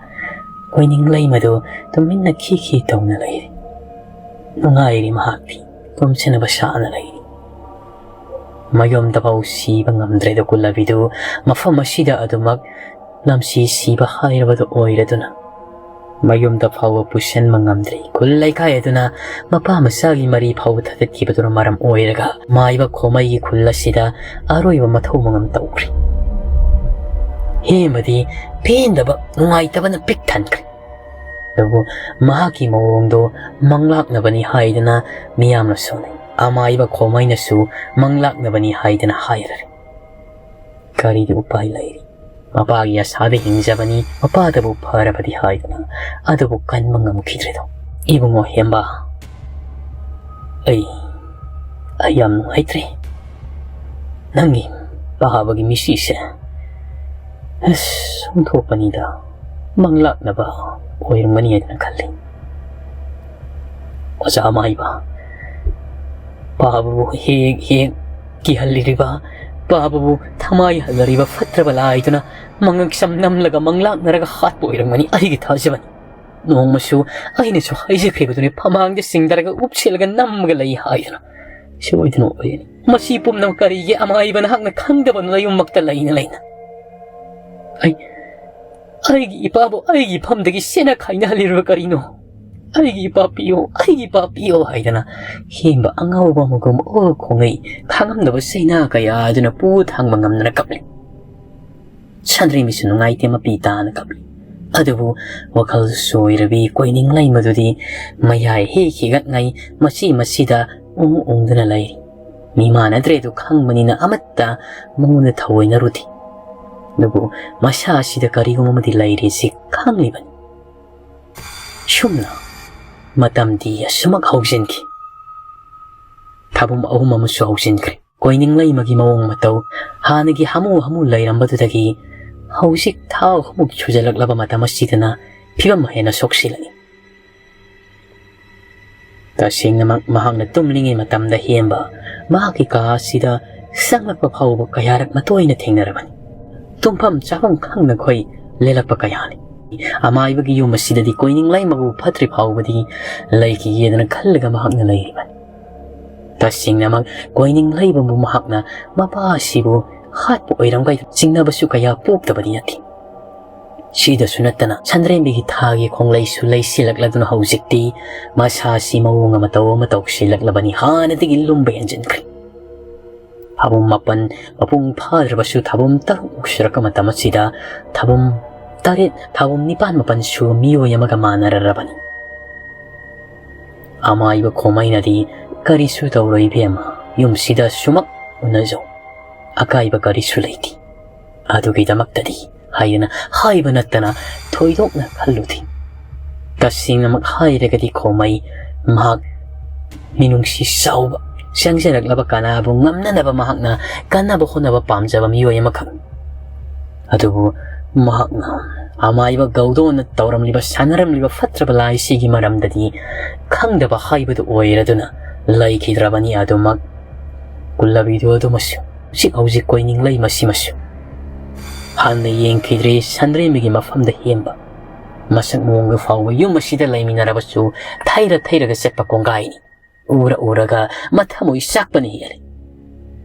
ꯀꯣꯏꯅꯤꯡꯂꯩꯃꯗꯨ ꯇꯨꯃꯤꯟꯅ ꯈꯤ ꯈꯤ ꯇꯧꯅ ꯂꯩꯔꯤ꯫ ꯅꯨꯡꯉꯥꯏꯔꯤ ꯃꯍꯥꯛꯇꯤ꯫ ꯀꯨꯝꯁꯤꯟꯅꯕ ꯁꯥꯅ ꯂꯩꯔꯤ꯫ ꯃꯌꯨꯝꯗꯐꯥꯎ ꯁꯤꯕ ꯉꯝꯗ꯭ꯔꯦꯗꯣ ꯀꯨꯜꯂꯕꯤꯗꯨ ꯃꯐꯝ ꯑꯁꯤꯗ ꯑꯗꯨꯃꯛ ꯂꯝꯁꯤ ꯁꯤꯕ ꯍꯥꯏꯔꯕꯗꯨ ꯑꯣꯏꯔꯗꯨꯅ ꯃꯌꯨꯝꯗ ꯐꯥꯎꯕ ꯄꯨꯁꯤꯟꯕ ꯉꯝꯗ꯭ꯔꯤ꯫ ꯈꯨꯜ ꯂꯩꯀꯥꯏ ꯑꯗꯨꯅ ꯃꯄꯥ ꯃꯆꯥꯒꯤ ꯃꯔꯤ ꯐꯥꯎꯕ ꯊꯥꯗꯠꯈꯤꯕꯗꯨꯅ ꯃꯔꯝ ꯑꯣꯏꯔꯒ ꯃꯥꯏꯕ ꯈꯣꯃꯩꯒꯤ ꯈꯨꯜ ꯑꯁꯤꯗ ꯑꯔꯣꯏꯕ ꯃꯊꯧ ꯃꯉꯝ ꯇꯧꯈ꯭ꯔꯤ꯫ ꯍꯦꯃꯗꯤ ꯄꯦꯟꯗꯕ, ꯅꯨꯡꯉꯥꯏꯇꯕꯅ ꯄꯤꯛ ꯊꯟꯈ꯭ꯔꯦ꯫ ꯑꯗꯨꯕꯨ ꯃꯍꯥꯛꯀꯤ ꯃꯑꯣꯡꯗꯣ ꯃꯪꯂꯥꯛꯅꯕꯅꯤ ꯍꯥꯏꯗꯅ ꯃꯤꯌꯥꯝꯅ ꯁꯣꯟꯅꯩ꯫ ꯑꯃꯥꯏꯕ ꯈꯣꯃꯩꯅꯁꯨ ꯃꯪꯂꯥꯛꯅꯕꯅꯤ ꯍꯥꯏꯗꯅ ꯍꯥꯏꯔꯔꯦ꯫ ꯀꯔꯤꯗꯤ ꯎꯄꯥꯏ ꯂꯩꯔꯤ? ꯃꯄꯥꯒꯤ ꯑꯁꯥꯗ ꯍꯤꯡꯖꯕꯅꯤ, ꯃꯄꯥꯗꯕꯨ ꯐꯔꯕꯗꯤ ꯍꯥꯏꯗꯅ꯫ ꯑꯗꯨꯕꯨ ꯀꯟꯕ ꯉꯝꯈꯤꯗ꯭ꯔꯦꯗꯣ꯫ ꯏꯕꯨꯡꯉꯣ ꯍꯦꯝꯕ, ꯑꯩ, ꯑꯩ ꯌꯥꯝ ꯅꯨꯡꯉꯥꯏꯇ꯭ꯔꯦ꯫ ꯅꯪꯒꯤ ꯄꯥꯕꯒꯤ ꯃꯤꯁꯤꯁꯦ ꯑꯁ, ꯑꯣꯟꯊꯣꯛꯄꯅꯤꯗ, ꯃꯪꯂꯥꯛꯅꯕ ꯑꯣꯏꯔꯝꯒꯅꯤ ꯍꯥꯏꯗꯅ ꯈꯜꯂꯤ꯫ ꯑꯣꯖꯥ ꯃꯥꯏꯕ, ꯄꯥꯕꯕꯨ ꯍꯦꯛ ꯍꯦꯛ ꯀꯤꯍꯜꯂꯤꯔꯤꯕ, ꯄꯥꯕꯕꯨ ꯊꯃꯥꯏ ꯍꯜꯂꯔꯤꯕ ꯐꯠꯇ꯭ꯔꯕ ꯂꯥꯏꯗꯨꯅ ꯃꯉꯛꯁꯝ ꯅꯝꯂꯒ ꯃꯪꯂꯥꯛꯅꯔꯒ ꯍꯥꯠꯄ ꯑꯣꯏꯔꯝꯒꯅꯤ ꯑꯩꯒꯤ ꯊꯥꯖꯕꯅꯤ꯫ ꯅꯣꯡꯃꯁꯨ ꯑꯩꯅꯁꯨ ꯍꯥꯏꯖꯈ꯭ꯔꯤꯕꯗꯨꯅꯤ, ꯐꯃꯥꯡꯗ ꯆꯤꯡꯊꯔꯒ ꯎꯞꯁꯤꯜꯂꯒ ꯅꯝꯃꯒ ꯂꯩ ꯍꯥꯏꯗꯨꯅ꯫ ꯁꯣꯏꯗꯅ ꯑꯣꯏꯒꯅꯤ꯫ ꯃꯁꯤ ꯄꯨꯝꯅꯃꯛ ꯀꯔꯤꯒꯤ ꯑꯃꯥꯏꯕ ꯅꯍꯥꯛꯅ ꯈꯪꯗꯕꯅꯣ ꯅꯌꯨꯝꯃꯛꯇ ꯂꯩꯅ ꯂꯩꯅ? ꯑꯩ, ꯑꯩꯒꯤ ꯏꯄꯥꯕꯨ ꯑꯩꯒꯤ ꯏꯐꯝꯗꯒꯤ ꯁꯦꯠꯅ ꯈꯥꯏꯅꯍꯜꯂꯤꯔꯕ ꯀꯔꯤꯅꯣ? "ꯑꯩꯒꯤ ꯏꯄꯥ ꯄꯤꯌꯣ, ꯑꯩꯒꯤ ꯏꯄꯥ ꯄꯤꯌꯣ" ꯍꯥꯏꯗꯅ ꯍꯦꯝꯕ ꯑꯉꯥꯎꯕ ꯑꯃꯒꯨꯝ ꯑꯣ ꯈꯣꯡꯉꯩ ꯈꯥꯡꯉꯝꯗꯕ ꯆꯩꯅꯥ ꯀꯌꯥ ꯑꯗꯨꯅ ꯄꯨ ꯊꯥꯡꯕ ꯉꯝꯗꯅ ꯀꯞꯂꯤ꯫ ꯁꯟꯗ꯭ꯔꯦꯝꯕꯤꯁꯨ ꯅꯨꯡꯉꯥꯏꯇꯦ, ꯃꯄꯤ ꯇꯥꯅ ꯀꯞꯂꯤ꯫ ꯑꯗꯨꯕꯨ ꯋꯥꯈꯜ ꯆꯣꯏꯔꯕꯤ ꯀꯣꯏꯅꯤꯡꯂꯩꯃꯗꯨꯗꯤ ꯃꯌꯥꯏ ꯍꯦꯛ ꯍꯤꯒꯠꯉꯩ ꯃꯆꯤ ꯃꯆꯤꯗ ꯎꯪ ꯎꯪꯗꯨꯅ ꯂꯩꯔꯤ꯫ ꯃꯤ ꯃꯥꯟꯅꯗ꯭ꯔꯦ ꯑꯗꯨ ꯈꯪꯕꯅꯤꯅ ꯑꯃꯠꯇ ꯃꯉꯣꯟꯗ ꯊꯑꯣꯏꯅꯔꯨꯗꯦ꯫ ꯑꯗꯨꯕꯨ ꯃꯁꯥ ꯑꯁꯤꯗ ꯀꯔꯤꯒꯨꯝꯕ ꯑꯃꯗꯤ ꯂꯩꯔꯦꯁꯤ ꯈꯪꯂꯤꯕꯅꯤ꯫ ꯁꯨꯝꯅ ꯃꯇꯝꯗꯤ ꯑꯁꯨꯃꯛ ꯍꯧꯖꯤꯟꯈꯤ꯫ ꯊꯥꯕꯨꯝ ꯑꯍꯨꯝ ꯑꯃꯁꯨ ꯍꯧꯖꯤꯟꯈ꯭ꯔꯦ꯫ ꯀꯣꯏꯅꯤꯡꯂꯩꯃꯒꯤ ꯃꯑꯣꯡ ꯃꯇꯧ ꯍꯥꯟꯅꯒꯤ ꯍꯥꯃꯨ ꯍꯥꯃꯨ ꯂꯩꯔꯝꯕꯗꯨꯗꯒꯤ ꯍꯧꯖꯤꯛ ꯊꯥ ꯑꯍꯨꯝꯃꯨꯛ ꯁꯨꯖꯜꯂꯛꯂꯕ ꯃꯇꯝ ꯑꯁꯤꯗꯅ ꯐꯤꯕꯝ ꯍꯦꯟꯅ ꯁꯣꯛꯁꯤꯜꯂꯛꯏ꯫ ꯇꯁꯦꯡꯅꯃꯛ ꯃꯍꯥꯛꯅ ꯇꯨꯝꯂꯤꯉꯩ ꯃꯇꯝꯗ ꯍꯦꯟꯕ ꯃꯍꯥꯛꯀꯤ ꯀꯥ ꯑꯁꯤꯗ ꯆꯪꯂꯛꯄ ꯐꯥꯎꯕ ꯀꯌꯥꯔꯛ ꯃꯇꯣꯏꯅ ꯊꯦꯡꯅꯔꯕꯅꯤ꯫ ꯇꯨꯝꯐꯝ ꯆꯥꯐꯝ ꯈꯪꯅꯈꯣꯏ ꯂꯦꯜꯂꯛꯄ ꯀꯌꯥꯅꯤ꯫ ꯑꯃꯥꯏꯕꯒꯤ ꯌꯨꯝ ꯑꯁꯤꯗꯗꯤ ꯀꯣꯏꯅꯤꯡꯂꯩꯃꯕꯨ ꯐꯠꯇ꯭ꯔꯤ ꯐꯥꯎꯕꯗꯤ ꯂꯩꯈꯤꯒꯦꯗꯅ ꯈꯜꯂꯒ ꯃꯍꯥꯛꯅ ꯂꯩꯔꯤꯕꯅꯤ꯫ ꯇꯁꯦꯡꯅꯃꯛ ꯀꯣꯏꯅꯤꯡꯂꯩꯃꯕꯨ ꯃꯍꯥꯛꯅ ꯃꯄꯥ ꯑꯁꯤꯕꯨ ꯍꯥꯠꯄ ꯑꯣꯏꯔꯝꯒꯗ꯭ꯔꯥ ꯆꯤꯡꯅꯕꯁꯨ ꯀꯌꯥ ꯄꯣꯛꯇꯕꯗꯤ ꯅꯠꯇꯦ꯫ ꯁꯤꯗꯁꯨ ꯅꯠꯇꯅ ꯁꯟꯗ꯭ꯔꯦꯝꯕꯤꯒꯤ ꯊꯥꯒꯤ ꯈꯣꯡꯂꯩꯁꯨ ꯂꯩꯁꯤꯜꯂꯛꯂꯗꯨꯅ ꯍꯧꯖꯤꯛꯇꯤ ꯃꯁꯥꯁꯤ ꯃꯑꯣꯡ ꯑꯃ ꯇꯧ ꯑꯃ ꯇꯧꯁꯤꯜꯂꯛꯂꯕꯅꯤ, ꯍꯥꯟꯅꯗꯒꯤ ꯂꯨꯝꯕ ꯍꯦꯟꯖꯤꯟꯈ꯭ꯔꯦ꯫ ꯊꯥꯕꯨꯝ ꯃꯥꯄꯟ ꯃꯄꯨꯡ ꯐꯥꯗ꯭ꯔꯕꯁꯨ ꯊꯥꯕꯨꯝ ꯇꯔꯨꯛꯃꯨꯛ ꯁꯨꯔꯛꯄ ꯃꯇꯝ ꯑꯁꯤꯗ ꯊꯥꯕꯨꯝ ꯇꯔꯦꯠ, ꯊꯥꯕꯨꯝ ꯅꯤꯄꯥꯟ ꯃꯥꯄꯟꯁꯨ ꯃꯤꯑꯣꯏ ꯑꯃꯒ ꯃꯥꯟꯅꯔꯔꯕꯅꯤ꯫ ꯑꯃꯥꯏꯕ ꯈꯣꯃꯩꯅꯗꯤ "ꯀꯔꯤꯁꯨ ꯇꯧꯔꯣꯏ ꯏꯕꯦꯝꯃ, ꯌꯨꯝꯁꯤꯗ ꯁꯨꯃꯛ ꯎꯅꯖꯧ, ꯑꯀꯥꯏꯕ ꯀꯔꯤꯁꯨ ꯂꯩꯇꯦ꯫ ꯑꯗꯨꯒꯤꯗꯃꯛꯇꯗꯤ" ꯍꯥꯏꯗꯅ ꯍꯥꯏꯕ ꯅꯠꯇꯅ ꯊꯣꯏꯗꯣꯛꯅ ꯈꯜꯂꯨꯗꯦ꯫ ꯇꯁꯦꯡꯅꯃꯛ ꯍꯥꯏꯔꯒꯗꯤ ꯈꯣꯃꯩ ꯃꯍꯥꯛ ꯃꯤꯅꯨꯡꯁꯤ ꯆꯥꯎꯕ, ꯆꯪꯖꯔꯛꯂꯕ ꯀꯅꯥꯕꯨ ꯉꯝꯅꯅꯕ ꯃꯍꯥꯛꯅ ꯀꯟꯅꯕ ꯍꯣꯠꯅꯕ ꯄꯥꯝꯖꯕ ꯃꯤꯑꯣꯏ ꯑꯃꯈꯛꯅꯤ꯫ ꯑꯗꯨꯕꯨ ꯃꯍꯥꯛꯅ ꯑꯃꯥꯏꯕ ꯒꯧꯗꯣꯟꯅ ꯇꯧꯔꯝꯂꯤꯕ, ꯁꯥꯟꯅꯔꯝꯂꯤꯕ ꯐꯠꯇ꯭ꯔꯕ ꯂꯥꯏꯁꯤꯒꯤ ꯃꯔꯝꯗꯗꯤ ꯈꯪꯗꯕ ꯍꯥꯏꯕꯗꯨ ꯑꯣꯏꯔꯗꯨꯅ ꯂꯩꯈꯤꯗ꯭ꯔꯕꯅꯤ꯫ ꯑꯗꯨꯃꯛ ꯀꯨꯜꯂꯕꯤꯗꯨ ꯑꯗꯨꯃꯁꯨ, ꯍꯧꯖꯤꯛ ꯍꯧꯖꯤꯛ ꯀꯣꯏꯅꯤꯡꯂꯩ ꯃꯁꯤꯃꯁꯨ ꯍꯟꯅ ꯌꯦꯡꯈꯤꯗ꯭ꯔꯦ꯫ ꯁꯟꯗ꯭ꯔꯦꯝꯕꯤꯒꯤ ꯃꯐꯝꯗ ꯍꯦꯟꯕ ꯃꯁꯛ ꯃꯑꯣꯡꯗ ꯐꯥꯎꯕ ꯌꯨꯝ ꯑꯁꯤꯗ ꯂꯩꯃꯤꯟꯅꯔꯕꯁꯨ ꯊꯩꯔ ꯊꯩꯔꯒ ꯆꯠꯄ ꯀꯣꯡꯒꯥꯏꯅꯤ꯫ ꯎꯔ ꯎꯔꯒ ꯃꯊꯃꯣꯏ ꯆꯥꯛꯄꯅ ꯍꯦꯜꯂꯤ꯫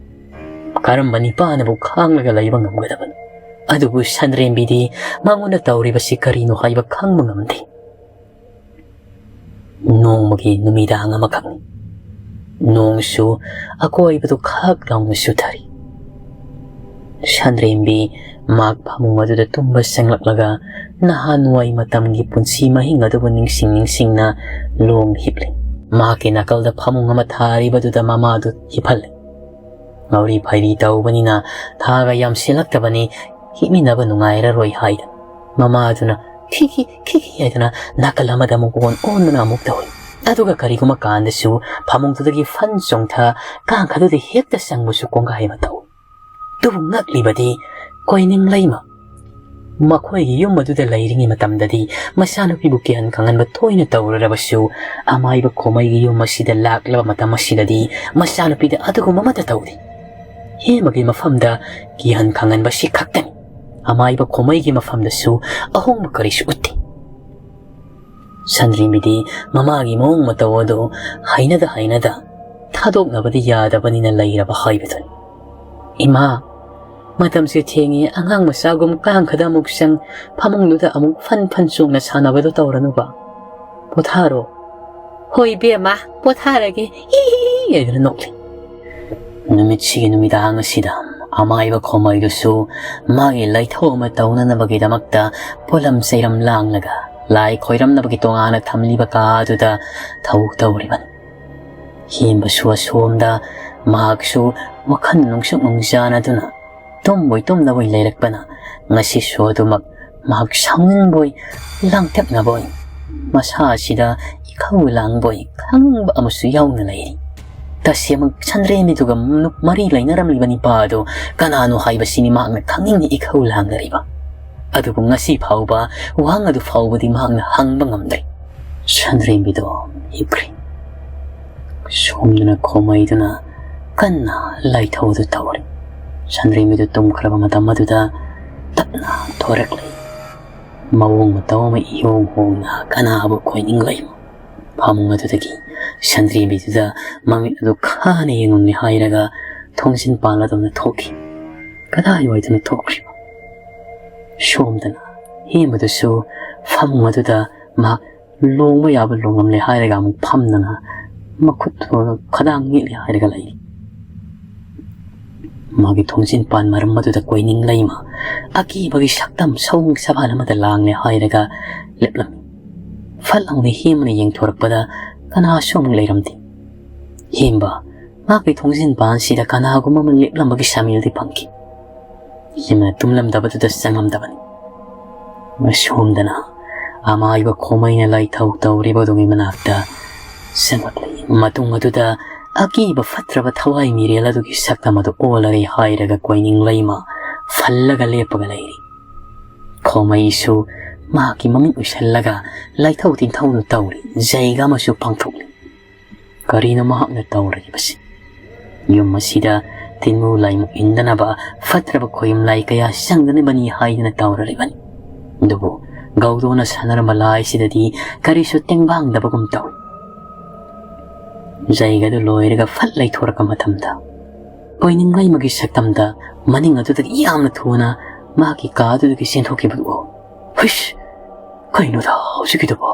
ꯀꯔꯝꯕ ꯅꯤꯄꯥꯅꯕꯨ ꯈꯥꯡꯂꯒ ꯂꯩꯕ ꯉꯝꯒꯗꯕꯅꯣ? ꯑꯗꯨꯕꯨ ꯁꯟꯗ꯭ꯔꯦꯝꯕꯤꯗꯤ ꯃꯉꯣꯟꯗ ꯇꯧꯔꯤꯕꯁꯤ ꯀꯔꯤꯅꯣ ꯍꯥꯏꯕ ꯈꯪꯕ ꯉꯝꯗꯦ꯫ ꯅꯣꯡꯃꯒꯤ ꯅꯨꯃꯤꯗꯥꯡ ꯑꯃꯈꯛꯅꯤ꯫ ꯅꯣꯡꯁꯨ ꯑꯀꯣꯏꯕꯗꯨ ꯈꯛ ꯂꯥꯎꯅ ꯆꯨꯊꯔꯤ꯫ ꯁꯟꯗ꯭ꯔꯦꯝꯕꯤ ꯃꯍꯥꯛ ꯐꯃꯨꯡ ꯑꯗꯨꯗ ꯇꯨꯝꯕ ꯆꯪꯂꯛꯂꯒ ꯅꯍꯥꯟꯋꯥꯏ ꯃꯇꯝꯒꯤ ꯄꯨꯟꯁꯤ ꯃꯍꯤꯡ ꯑꯗꯨꯕꯨ ꯅꯤꯡꯁꯤꯡ ꯅꯤꯡꯁꯤꯡꯅ ꯂꯣꯡ ꯍꯤꯞꯂꯤ꯫ ꯃꯍꯥꯛꯀꯤ ꯅꯥꯀꯜꯗ ꯐꯃꯨꯡ ꯑꯃ ꯊꯥꯔꯤꯕꯗꯨꯗ ꯃꯃꯥꯗꯨ ꯍꯤꯞꯍꯜꯂꯤ꯫ ꯉꯥꯎꯔꯤ ꯐꯩꯔꯤ ꯇꯧꯕꯅꯤꯅ ꯊꯥꯒ ꯌꯥꯝꯁꯤꯜꯂꯛꯇꯕꯅꯤ, ꯍꯤꯞꯃꯤꯟꯅꯕ ꯅꯨꯡꯉꯥꯏꯔꯔꯣꯏ ꯍꯥꯏꯗꯅ ꯃꯃꯥꯗꯨꯅ "ꯈꯤꯈꯤ ꯈꯤꯈꯤ" ꯍꯥꯏꯗꯅ ꯅꯥꯀꯜ ꯑꯃꯗ ꯑꯃꯨꯛ ꯑꯣꯟ ꯑꯣꯟꯗꯨꯅ ꯑꯃꯨꯛ ꯇꯧꯏ꯫ ꯑꯗꯨꯒ ꯀꯔꯤꯒꯨꯝꯕ ꯀꯥꯟꯗꯁꯨ ꯐꯃꯨꯡꯗꯨꯗꯒꯤ ꯐꯟ ꯆꯣꯡꯊ ꯀꯥꯡꯈꯗꯨꯗ ꯍꯦꯛꯇ ꯆꯪꯕꯁꯨ ꯀꯣꯡꯒꯥꯏ ꯑꯃ ꯇꯧ꯫ ꯑꯗꯨꯕꯨ ꯉꯛꯂꯤꯕꯗꯤ ꯀꯣꯏꯅꯤꯡꯂꯩꯃ ꯃꯈꯣꯏꯒꯤ ꯌꯨꯝ ꯑꯗꯨꯗ ꯂꯩꯔꯤꯉꯩ ꯃꯇꯝꯗꯗꯤ ꯃꯆꯥꯅꯨꯄꯤꯕꯨ ꯀꯤꯍꯟ ꯈꯪꯍꯟꯕ ꯇꯣꯏꯅ ꯇꯧꯔꯨꯔꯕꯁꯨ, ꯑꯃꯥꯏꯕ ꯈꯣꯃꯩꯒꯤ ꯌꯨꯝ ꯑꯁꯤꯗ ꯂꯥꯛꯂꯕ ꯃꯇꯝ ꯑꯁꯤꯗꯗꯤ ꯃꯆꯥꯅꯨꯄꯤꯗ ꯑꯗꯨꯒꯨꯝꯕ ꯑꯃꯠꯇ ꯇꯧꯗꯦ꯫ ꯍꯦꯃꯒꯤ ꯃꯐꯝꯗ ꯀꯤꯍꯟ ꯈꯪꯍꯟꯕꯁꯤ ꯈꯛꯇꯅꯤ꯫ ꯑꯃꯥꯏꯕ ꯈꯣꯃꯩꯒꯤ ꯃꯐꯝꯗꯁꯨ ꯑꯍꯣꯡꯕ ꯀꯔꯤꯁꯨ ꯎꯠꯇꯦ꯫ ꯁꯟꯗ꯭ꯔꯦꯝꯕꯤꯗꯤ ꯃꯃꯥꯒꯤ ꯃꯑꯣꯡ ꯃꯇꯧ ꯑꯗꯨ ꯍꯩꯅꯗ ꯍꯩꯅꯗ ꯊꯥꯗꯣꯛꯅꯕꯗꯤ ꯌꯥꯗꯕꯅꯤꯅ ꯂꯩꯔꯕ ꯍꯥꯏꯕꯗꯨꯅꯤ꯫ "ꯏꯃꯥ, ꯃꯇꯝꯁꯦ ꯊꯦꯡꯉꯦ, ꯑꯉꯥꯡ ꯃꯆꯥꯒꯨꯝ ꯀꯥꯡꯈꯗ ꯑꯃꯨꯛ ꯆꯪ, ꯐꯃꯨꯡꯗꯨꯗ ꯑꯃꯨꯛ ꯐꯟ ꯐꯟ ꯆꯣꯡꯅ ꯁꯥꯟꯅꯕꯗꯣ ꯇꯧꯔꯅꯨꯕ꯫ ꯄꯣꯊꯥꯔꯣ꯫" "ꯍꯣꯏ ꯏꯕꯦꯝꯃ, ꯄꯣꯊꯥꯔꯒꯦ, ꯍꯤ ꯍꯤ ꯍꯤ" ꯍꯥꯏꯗꯨꯅ ꯅꯣꯛꯂꯤ꯫ ꯅꯨꯃꯤꯠꯁꯤꯒꯤ ꯅꯨꯃꯤꯗꯥꯡ ꯑꯁꯤꯗ ꯑꯃꯥꯏꯕ ꯈꯣꯃꯩꯗꯨꯁꯨ ꯃꯥꯒꯤ ꯂꯥꯏꯊꯧ ꯑꯃ ꯇꯧꯅꯅꯕꯒꯤꯗꯃꯛꯇ ꯄꯣꯂꯝ ꯆꯩꯔꯝ ꯂꯥꯡꯂꯒ ꯂꯥꯏ ꯈꯣꯏꯔꯝꯅꯕꯒꯤ ꯇꯣꯉꯥꯟꯅ ꯊꯝꯂꯤꯕ ꯀꯥ ꯑꯗꯨꯗ ꯊꯧ ꯇꯧꯔꯤꯕꯅꯤ꯫ ꯍꯦꯝꯕꯁꯨ ꯑꯁꯣꯝꯗ ꯃꯍꯥꯛꯁꯨ ꯋꯥꯈꯜ ꯅꯨꯡꯁꯨꯛ ꯅꯨꯡꯖꯥꯅꯗꯨꯅ ꯇꯨꯝꯕꯣꯏ ꯇꯨꯝꯗꯕꯣꯏ ꯂꯩꯔꯛꯄꯅ ꯉꯁꯤꯁꯨ ꯑꯗꯨꯃꯛ ꯃꯍꯥꯛ ꯁꯥꯎꯅꯤꯡꯕꯣꯏ ꯂꯥꯡꯇꯛꯅꯕꯣꯏ ꯃꯁꯥ ꯑꯁꯤꯗ ꯏꯈꯧ ꯂꯥꯡꯕꯣꯏ ꯈꯪꯕ ꯑꯃꯁꯨ ꯌꯥꯎꯅ ꯂꯩꯔꯤ꯫ ꯇꯁꯦꯡꯅ ꯁꯟꯗ꯭ꯔꯦꯝꯕꯤꯗꯨꯒ ꯅꯨ-, ꯃꯔꯤ ꯂꯩꯅꯔꯝꯂꯤꯕ ꯅꯤꯄꯥ ꯑꯗꯨ ꯀꯅꯥꯅꯣ ꯍꯥꯏꯕꯁꯤꯅꯤ ꯃꯍꯥꯛꯅ ꯈꯪꯅꯤꯡꯅ ꯏꯈꯧ ꯂꯥꯡꯅꯔꯤꯕ꯫ ꯑꯗꯨꯕꯨ ꯉꯁꯤ ꯐꯥꯎꯕ ꯋꯥꯍꯪ ꯑꯗꯨ ꯐꯥꯎꯕꯗꯤ ꯃꯍꯥꯛꯅ ꯍꯪꯕ ꯉꯝꯗ꯭ꯔꯤ꯫ ꯁꯟꯗ꯭ꯔꯦꯝꯕꯤꯗꯣ ꯍꯤꯞꯈ꯭ꯔꯦ꯫ ꯁꯣꯝꯗꯅ ꯈꯣꯃꯩꯗꯨꯅ ꯀꯟꯅ ꯂꯥꯏꯊꯧꯗꯨ ꯇꯧꯔꯤ꯫ ꯁꯟꯗ꯭ꯔꯦꯝꯕꯤꯗꯨ ꯇꯨꯝꯈ꯭ꯔꯕ ꯃꯇꯝ ꯑꯗꯨꯗ ꯇꯞꯅ ꯊꯣꯔꯛꯂꯤ꯫ ꯃꯑꯣꯡ ꯃꯇꯧ ꯑꯃ ꯏꯍꯣꯡ ꯍꯣꯡꯅ ꯀꯅꯥꯕꯨ ꯀꯣꯏꯅꯤꯡꯂꯣꯏ? ꯐꯃꯨꯡ ꯑꯗꯨꯗꯒꯤ ꯁꯟꯗ꯭ꯔꯦꯝꯕꯤꯗꯨꯗ ꯃꯃꯤꯠ ꯑꯗꯨ ꯈꯥꯅ ꯌꯦꯡꯉꯝꯃꯤ ꯍꯥꯏꯔꯒ ꯊꯣꯡꯖꯤꯟ ꯄꯥꯜꯂꯗꯨꯅ ꯊꯣꯛꯈꯤ꯫ ꯀꯗꯥꯏꯋꯥꯏꯗꯅ ꯊꯣꯛꯈ꯭ꯔꯤꯕ? ꯁꯣꯝꯗꯅ ꯍꯦꯝꯕꯗꯨꯁꯨ ꯐꯃꯨꯡ ꯑꯗꯨꯗ ꯃꯍꯥꯛ ꯂꯣꯡꯕ ꯌꯥꯕ ꯂꯣꯡꯂꯝꯂꯦ ꯍꯥꯏꯔꯒ ꯑꯃꯨꯛ ꯐꯝꯗꯅ ꯃꯈꯨꯠꯇꯨ ꯈꯗꯥꯡ ꯅꯤꯛꯂꯦ ꯍꯥꯏꯔꯒ ꯂꯩꯔꯤ꯫ ꯃꯥꯒꯤ ꯊꯣꯡꯖꯤꯟ ꯄꯥꯟ ꯃꯔꯝ ꯑꯗꯨꯗ ꯀꯣꯏꯅꯤꯡ ꯂꯩꯃ ꯑꯀꯤꯕꯒꯤ ꯁꯛꯇꯝ ꯁꯑꯣꯡ ꯁꯕꯥꯟ ꯑꯃꯗ ꯂꯥꯡꯂꯦ ꯍꯥꯏꯔꯒ ꯂꯦꯞꯂꯝꯃꯤ꯫ ꯐꯠ ꯂꯥꯎꯅ ꯍꯦꯝꯕꯅ ꯌꯦꯡꯊꯣꯔꯛꯄꯗ ꯀꯅꯥꯁꯨ ꯑꯃꯨꯛ ꯂꯩꯔꯝꯗꯦ꯫ ꯍꯦꯝꯕ, ꯃꯥꯒꯤ ꯊꯣꯡꯖꯤꯟ ꯄꯥꯟꯁꯤꯗ ꯀꯅꯥꯒꯨꯝꯕ ꯑꯃ ꯂꯦꯞꯂꯝꯕꯒꯤ ꯁꯃꯤꯜꯗꯤ ꯐꯪꯈꯤ꯫ ꯍꯦꯝꯕꯅ ꯇꯨꯝꯂꯝꯗꯕꯗꯨꯗ ꯆꯪꯂꯝꯗꯕꯅꯤ꯫ ꯑꯁꯣꯝꯗꯅ ꯑꯃꯥꯏꯕ ꯈꯣꯃꯩꯅ ꯂꯥꯏꯊꯧ ꯇꯧꯔꯤꯕ ꯑꯗꯨꯒꯤ ꯃꯅꯥꯛꯇ ꯆꯪꯂꯛꯂꯤ꯫ ꯃꯇꯨꯡ ꯑꯗꯨꯗ ꯑꯀꯤꯕ ꯐꯠꯇ꯭ꯔꯕ ꯊꯋꯥꯏ ꯃꯤꯔꯦꯜ ꯑꯗꯨꯒꯤ ꯁꯛꯇꯝ ꯑꯗꯨ ꯑꯣꯜꯂꯔꯦ ꯍꯥꯏꯔꯒ ꯀꯣꯏꯅꯤꯡ ꯂꯩꯃ ꯐꯜꯂꯒ ꯂꯦꯞꯄꯒ ꯂꯩꯔꯤ꯫ ꯈꯣꯃꯩꯁꯨ ꯃꯍꯥꯛꯀꯤ ꯃꯃꯤꯠ ꯎꯏꯁꯜꯂꯒ ꯂꯥꯏꯊꯧ ꯇꯤꯟꯊꯧꯗꯨ ꯇꯧꯔꯤ꯫ ꯖꯩꯒ ꯑꯃꯁꯨ ꯄꯥꯡꯊꯣꯛꯂꯤ꯫ ꯀꯔꯤꯅꯣ ꯃꯍꯥꯛꯅ ꯇꯧꯔꯤꯕꯁꯤ? ꯌꯨꯝ ꯑꯁꯤꯗ ꯇꯤꯟꯃꯨ ꯂꯥꯏꯃꯨ ꯏꯟꯗꯅꯕ ꯐꯠꯇ꯭ꯔꯕ ꯈꯣꯌꯨꯝ ꯂꯥꯏ ꯀꯌꯥ ꯆꯪꯗꯅꯕꯅꯤ ꯍꯥꯏꯗꯨꯅ ꯇꯧꯔꯔꯤꯕꯅꯤ꯫ ꯑꯗꯨꯕꯨ ꯒꯧꯗꯣꯅ ꯁꯥꯟꯅꯔꯝꯕ ꯂꯥꯏꯁꯤꯗꯗꯤ ꯀꯔꯤꯁꯨ ꯇꯦꯡꯕꯥꯡꯗꯕꯒꯨꯝ ꯇꯧꯏ꯫ ꯖꯩꯒꯗꯨ ꯂꯣꯏꯔꯒ ꯐꯠ ꯂꯩꯊꯣꯔꯛꯄ ꯃꯇꯝꯗ ꯀꯣꯏꯅꯤꯡ ꯂꯩꯃꯒꯤ ꯁꯛꯇꯝꯗ ꯃꯅꯤꯡ ꯑꯗꯨꯗꯒꯤ ꯌꯥꯝꯅ ꯊꯨꯅ ꯃꯍꯥꯛꯀꯤ ꯀꯥ ꯑꯗꯨꯗꯒꯤ ꯆꯦꯟꯊꯣꯛꯈꯤꯕꯗꯨ ꯎ꯫ ꯍꯨꯏꯁ! ꯀꯩꯅꯣꯗ ꯍꯧꯖꯤꯛꯀꯤꯗꯨꯕꯣ?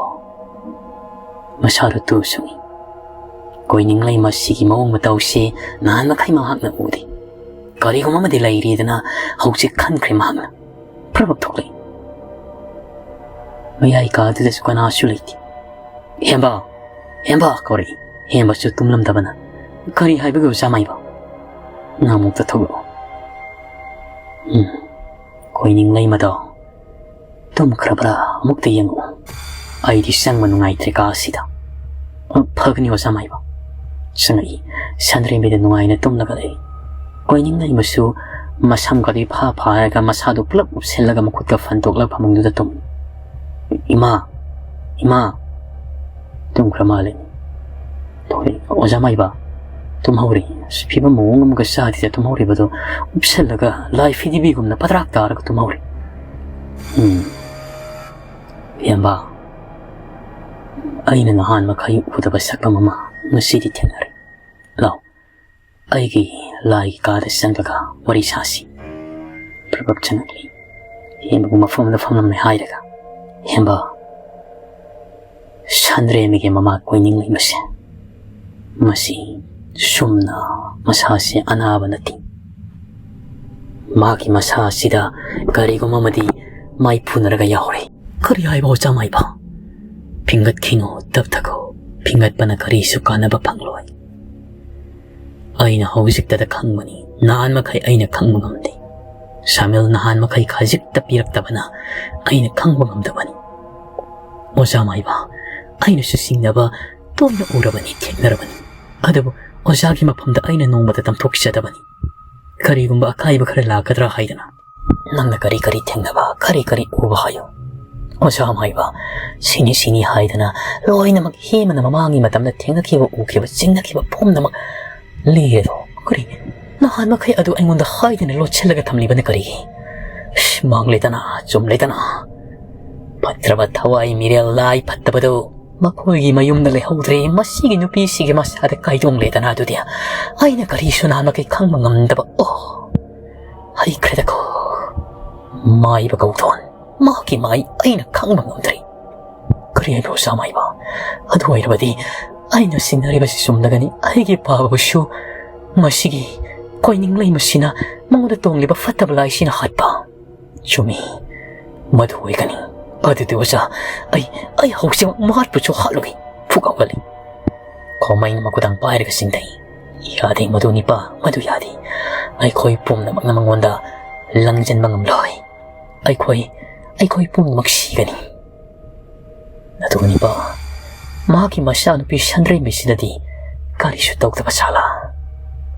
ꯃꯁꯥꯗꯨ ꯇꯨ ꯆꯨꯡꯏ꯫ ꯀꯣꯏꯅꯤꯡ ꯂꯩꯃ ꯁꯤꯒꯤ ꯃꯑꯣꯡ ꯃꯇꯧꯁꯦ ꯅꯍꯥꯟ ꯃꯈꯩ ꯃꯍꯥꯛꯅ ꯎꯗꯦ꯫ ꯀꯔꯤꯒꯨꯝꯕ ꯑꯃꯗꯤ ꯂꯩꯔꯦꯗꯅ ꯍꯧꯖꯤꯛ ꯈꯟꯈ꯭ꯔꯦ ꯃꯍꯥꯛꯅ꯫ ꯄ꯭ꯔꯕꯛ ꯊꯣꯛꯂꯛꯏ꯫ ꯃꯌꯥꯏ ꯀꯥꯗꯨꯗꯁꯨ ꯀꯅꯥꯁꯨ ꯂꯩꯇꯦ꯫ "ꯍꯦꯝꯕ! ꯍꯦꯝꯕ!" ꯀꯧꯔꯛꯏ꯫ ꯍꯦꯝꯕꯁꯨ ꯇꯨꯝꯂꯝꯗꯕꯅ, "ꯀꯔꯤ ꯍꯥꯏꯕꯒꯦ ꯑꯣꯖꯥ ꯃꯥꯏꯕ? ꯅꯪ ꯑꯃꯨꯛꯇ ꯊꯣꯛꯂꯛꯑꯣ꯫ ꯎꯝ, ꯀꯣꯏꯅꯤꯡ ꯂꯩꯃꯗꯣ ꯇꯨꯝꯈ꯭ꯔꯕ꯭ꯔꯥ? ꯑꯃꯨꯛꯇ ꯌꯦꯡꯉꯛꯑꯣ꯫ ꯑꯩꯗꯤ ꯆꯪꯕ ꯅꯨꯡꯉꯥꯏꯇ꯭ꯔꯦ ꯀꯥ ꯑꯁꯤꯗ꯫" "ꯑ, ꯐꯒꯅꯤ ꯑꯣꯖꯥ ꯃꯥꯏꯕ꯫" ꯆꯪꯉꯛꯏ꯫ ꯁꯟꯗ꯭ꯔꯦꯝꯕꯤꯗ ꯅꯨꯡꯉꯥꯏꯅ ꯇꯨꯝꯂꯒ ꯂꯩ꯫ ꯀꯣꯏꯅꯤꯡ ꯂꯩꯃꯁꯨ ꯃꯁꯝꯒꯗꯤ ꯐꯥ ꯐꯥꯔꯒ ꯃꯁꯥꯗꯨ ꯄꯨꯂꯞ ꯎꯞꯁꯤꯜꯂꯒ ꯃꯈꯨꯠꯀ ꯐꯟꯗꯣꯛꯂꯒ ꯐꯃꯨꯡꯗꯨꯗ ꯇꯨꯝꯃꯤ꯫ "ꯏꯃꯥ! ꯏꯃꯥ!" ꯇꯨꯝꯈ꯭ꯔ ꯃꯥꯜꯂꯦ꯫ ꯊꯣꯏ, ꯑꯣꯖꯥ ꯃꯥꯏꯕ, ꯇꯨꯝꯍꯧꯔꯤ꯫ ꯑꯁ, ꯐꯤꯕꯝ ꯃꯑꯣꯡ ꯑꯃꯒ ꯆꯥꯗꯦꯗ ꯇꯨꯝꯍꯧꯔꯤꯕꯗꯣ, ꯎꯞꯁꯜꯂꯒ ꯂꯥꯏ ꯐꯤꯗꯤꯕꯤꯒꯨꯝꯅ ꯄꯗ꯭ꯔꯥꯛ ꯇꯥꯔꯒ ꯇꯨꯝꯍꯧꯔꯤ꯫ ꯎꯝ꯫ ꯏꯌꯥꯝꯕ, ꯑꯩꯅ ꯅꯍꯥꯟ ꯃꯈꯩ ꯎꯗꯕ ꯁꯛꯐꯝ ꯑꯃ ꯉꯁꯤꯗꯤ ꯊꯦꯡꯅꯔꯦ꯫ ꯂꯥꯎ, ꯑꯩꯒꯤ ꯂꯥꯏꯒꯤ ꯀꯥꯗ ꯆꯪꯂꯒ ꯋꯥꯔꯤ ꯁꯥꯁꯤ꯫ ꯄ꯭ꯔꯕꯛ ꯆꯪꯂꯛꯂꯤ꯫ ꯍꯦꯝꯕꯕꯨ ꯃꯐꯝ ꯑꯃꯗ ꯐꯝꯂꯝꯃꯦ ꯍꯥꯏꯔꯒ, "ꯍꯦꯝꯕ, ꯁꯟꯗ꯭ꯔꯦꯝꯕꯤꯒꯤ ꯃꯃꯥ ꯀꯣꯏꯅꯤꯡ ꯂꯩꯃꯁꯦ, ꯃꯁꯤ ꯁꯨꯝꯅ ꯃꯁꯥꯁꯦ ꯑꯅꯥꯕ ꯅꯠꯇꯦ꯫ ꯃꯥꯒꯤ ꯃꯁꯥ ꯑꯁꯤꯗ ꯀꯔꯤꯒꯨꯝꯕ ꯑꯃꯗꯤ ꯃꯥꯏꯐꯨꯅꯔꯒ ꯌꯥꯎꯔꯦ꯫" "ꯀꯔꯤ ꯍꯥꯏꯕ ꯑꯣꯖꯥ ꯃꯥꯏꯕ? ꯐꯤꯡꯒꯠꯈꯤꯅꯨ, ꯇꯞꯊꯈꯣ꯫ ꯐꯤꯡꯒꯠꯄꯅ ꯀꯔꯤꯁꯨ ꯀꯥꯟꯅꯕ ꯐꯪꯂꯣꯏ꯫ ꯑꯩꯅ ꯍꯧꯖꯤꯛꯇꯗ ꯈꯪꯕꯅꯤ, ꯅꯍꯥꯟ ꯃꯈꯩ ꯑꯩꯅ ꯈꯪꯕ ꯉꯝꯗꯦ꯫ ꯁꯥꯃꯤꯜ ꯅꯍꯥꯟ ꯃꯈꯩ ꯈꯖꯤꯛꯇ ꯄꯤꯔꯛꯇꯕꯅ ꯑꯩꯅ ꯈꯪꯕ ꯉꯝꯗꯕꯅꯤ꯫ ꯑꯣꯖꯥ ꯃꯥꯏꯕ, ꯑꯩꯅꯁꯨ ꯆꯤꯡꯅꯕ ꯇꯣꯏꯅ ꯎꯔꯕꯅꯤ, ꯊꯦꯡꯅꯔꯕꯅꯤ꯫ ꯑꯗꯨꯕꯨ ꯑꯣꯖꯥꯒꯤ ꯃꯐꯝꯗ ꯑꯩꯅ ꯅꯣꯡꯃꯇ ꯇꯝꯊꯣꯛꯆꯗꯕꯅꯤ꯫ ꯀꯔꯤꯒꯨꯝꯕ ꯑꯀꯥꯏꯕ ꯈꯔ ꯂꯥꯛꯀꯗ꯭ꯔꯥ ꯍꯥꯏꯗꯅ꯫ ꯅꯪꯅ ꯀꯔꯤ ꯀꯔꯤ ꯊꯦꯡꯅꯕ, ꯀꯔꯤ ꯀꯔꯤ ꯎꯕ ꯍꯥꯏꯌꯨ꯫ ꯑꯣꯖꯥ ꯃꯥꯏꯕ, ꯁꯤꯅꯤ ꯁꯤꯅꯤ ꯍꯥꯏꯗꯅ ꯂꯣꯏꯅꯃꯛ ꯍꯦꯃꯅ ꯃꯃꯥꯡꯒꯤ ꯃꯇꯝꯗ ꯊꯦꯡꯅꯈꯤꯕ, ꯎꯈꯤꯕ, ꯆꯤꯡꯅꯈꯤꯕ ꯄꯨꯝꯅꯃꯛ ꯂꯤꯔꯦꯗꯣ꯫ ꯀꯔꯤ? ꯅꯍꯥꯟ ꯃꯈꯩ ꯑꯗꯨ ꯑꯩꯉꯣꯟꯗ ꯍꯥꯏꯗꯅ ꯂꯣꯠꯁꯤꯜꯂꯒ ꯊꯝꯂꯤꯕꯅ ꯀꯔꯤꯒꯤ? ꯏꯁ, ꯃꯥꯡꯂꯦꯗꯅ, ꯆꯨꯝꯂꯦꯗꯅ꯫ ꯐꯠꯇ꯭ꯔꯕ ꯊꯋꯥꯏ ꯃꯤꯔꯦꯜ ꯂꯥꯏ ꯐꯠꯇꯕꯗꯨ ꯃꯈꯣꯏꯒꯤ ꯃꯌꯨꯝꯗ ꯂꯩꯍꯧꯗ꯭ꯔꯦ꯫ ꯃꯁꯤꯒꯤ ꯅꯨꯄꯤꯁꯤꯒꯤ ꯃꯁꯥꯗ ꯀꯥꯏꯗꯣꯡꯂꯦꯗꯅ꯫ ꯑꯗꯨꯗꯤ ꯑꯩꯅ ꯀꯔꯤꯁꯨ ꯅꯍꯥꯟ ꯃꯈꯩ ꯈꯪꯕ ꯉꯝꯗꯕ꯫ ꯑꯣ, ꯍꯩꯈ꯭ꯔꯦꯗꯀꯣ꯫ ꯃꯥꯏꯕ ꯀꯧꯊꯣꯟ꯫ ꯃꯍꯥꯛꯀꯤ ꯃꯥꯏ ꯑꯩꯅ ꯈꯪꯕ ꯉꯝꯗ꯭ꯔꯦ꯫ ꯀꯔꯤ ꯍꯥꯏꯕ ꯑꯣꯖꯥ ꯃꯥꯏꯕ? ꯑꯗꯨ ꯑꯣꯏꯔꯕꯗꯤ ꯑꯩꯅ ꯆꯤꯡꯅꯔꯤꯕꯁꯤ ꯆꯨꯝꯂꯒꯅꯤ꯫ ꯑꯩꯒꯤ ꯄꯥꯕꯕꯨꯁꯨ ꯃꯁꯤꯒꯤ ꯀꯣꯏꯅꯤꯡꯂꯩ ꯃꯁꯤꯅ ꯃꯉꯣꯟꯗ ꯇꯣꯡꯂꯤꯕ ꯐꯠꯇꯕ ꯂꯥꯏꯁꯤꯅ ꯍꯥꯠꯄ꯫ ꯆꯨꯝꯃꯤ, ꯃꯗꯨ ꯑꯣꯏꯒꯅꯤ꯫ ꯑꯗꯨꯗꯤ ꯑꯣꯖꯥ, ꯑꯩ, ꯑꯩ ꯍꯧꯖꯤꯛꯃꯛ ꯃꯍꯥꯠꯄꯁꯨ ꯍꯥꯠꯂꯨꯒꯦ꯫ ꯐꯨꯛ ꯍꯧꯒꯠꯂꯦ꯫ ꯈꯣꯃꯩꯅ ꯃꯈꯨꯗꯥꯡ ꯄꯥꯏꯔꯒ ꯆꯤꯡꯊꯩ꯫ ꯌꯥꯗꯦ, ꯃꯗꯨ ꯅꯤꯄꯥ, ꯃꯗꯨ ꯌꯥꯗꯦ꯫ ꯑꯩꯈꯣꯏ ꯄꯨꯝꯅꯃꯛꯅ ꯃꯉꯣꯟꯗ ꯂꯪꯁꯤꯟꯕ ꯉꯝꯂꯣꯏ꯫ ꯑꯩꯈꯣꯏ, ꯑꯩꯈꯣꯏ ꯄꯨꯝꯅꯃꯛ ꯁꯤꯒꯅꯤ꯫ ꯑꯗꯨꯒ ꯅꯤꯄꯥ, ꯃꯍꯥꯛꯀꯤ ꯃꯆꯥꯅꯨꯄꯤ ꯁꯟꯗ꯭ꯔꯩꯃꯤꯁꯤꯗꯗꯤ ꯀꯔꯤꯁꯨ ꯇꯧꯗꯕ ꯖꯥꯠꯂꯥ?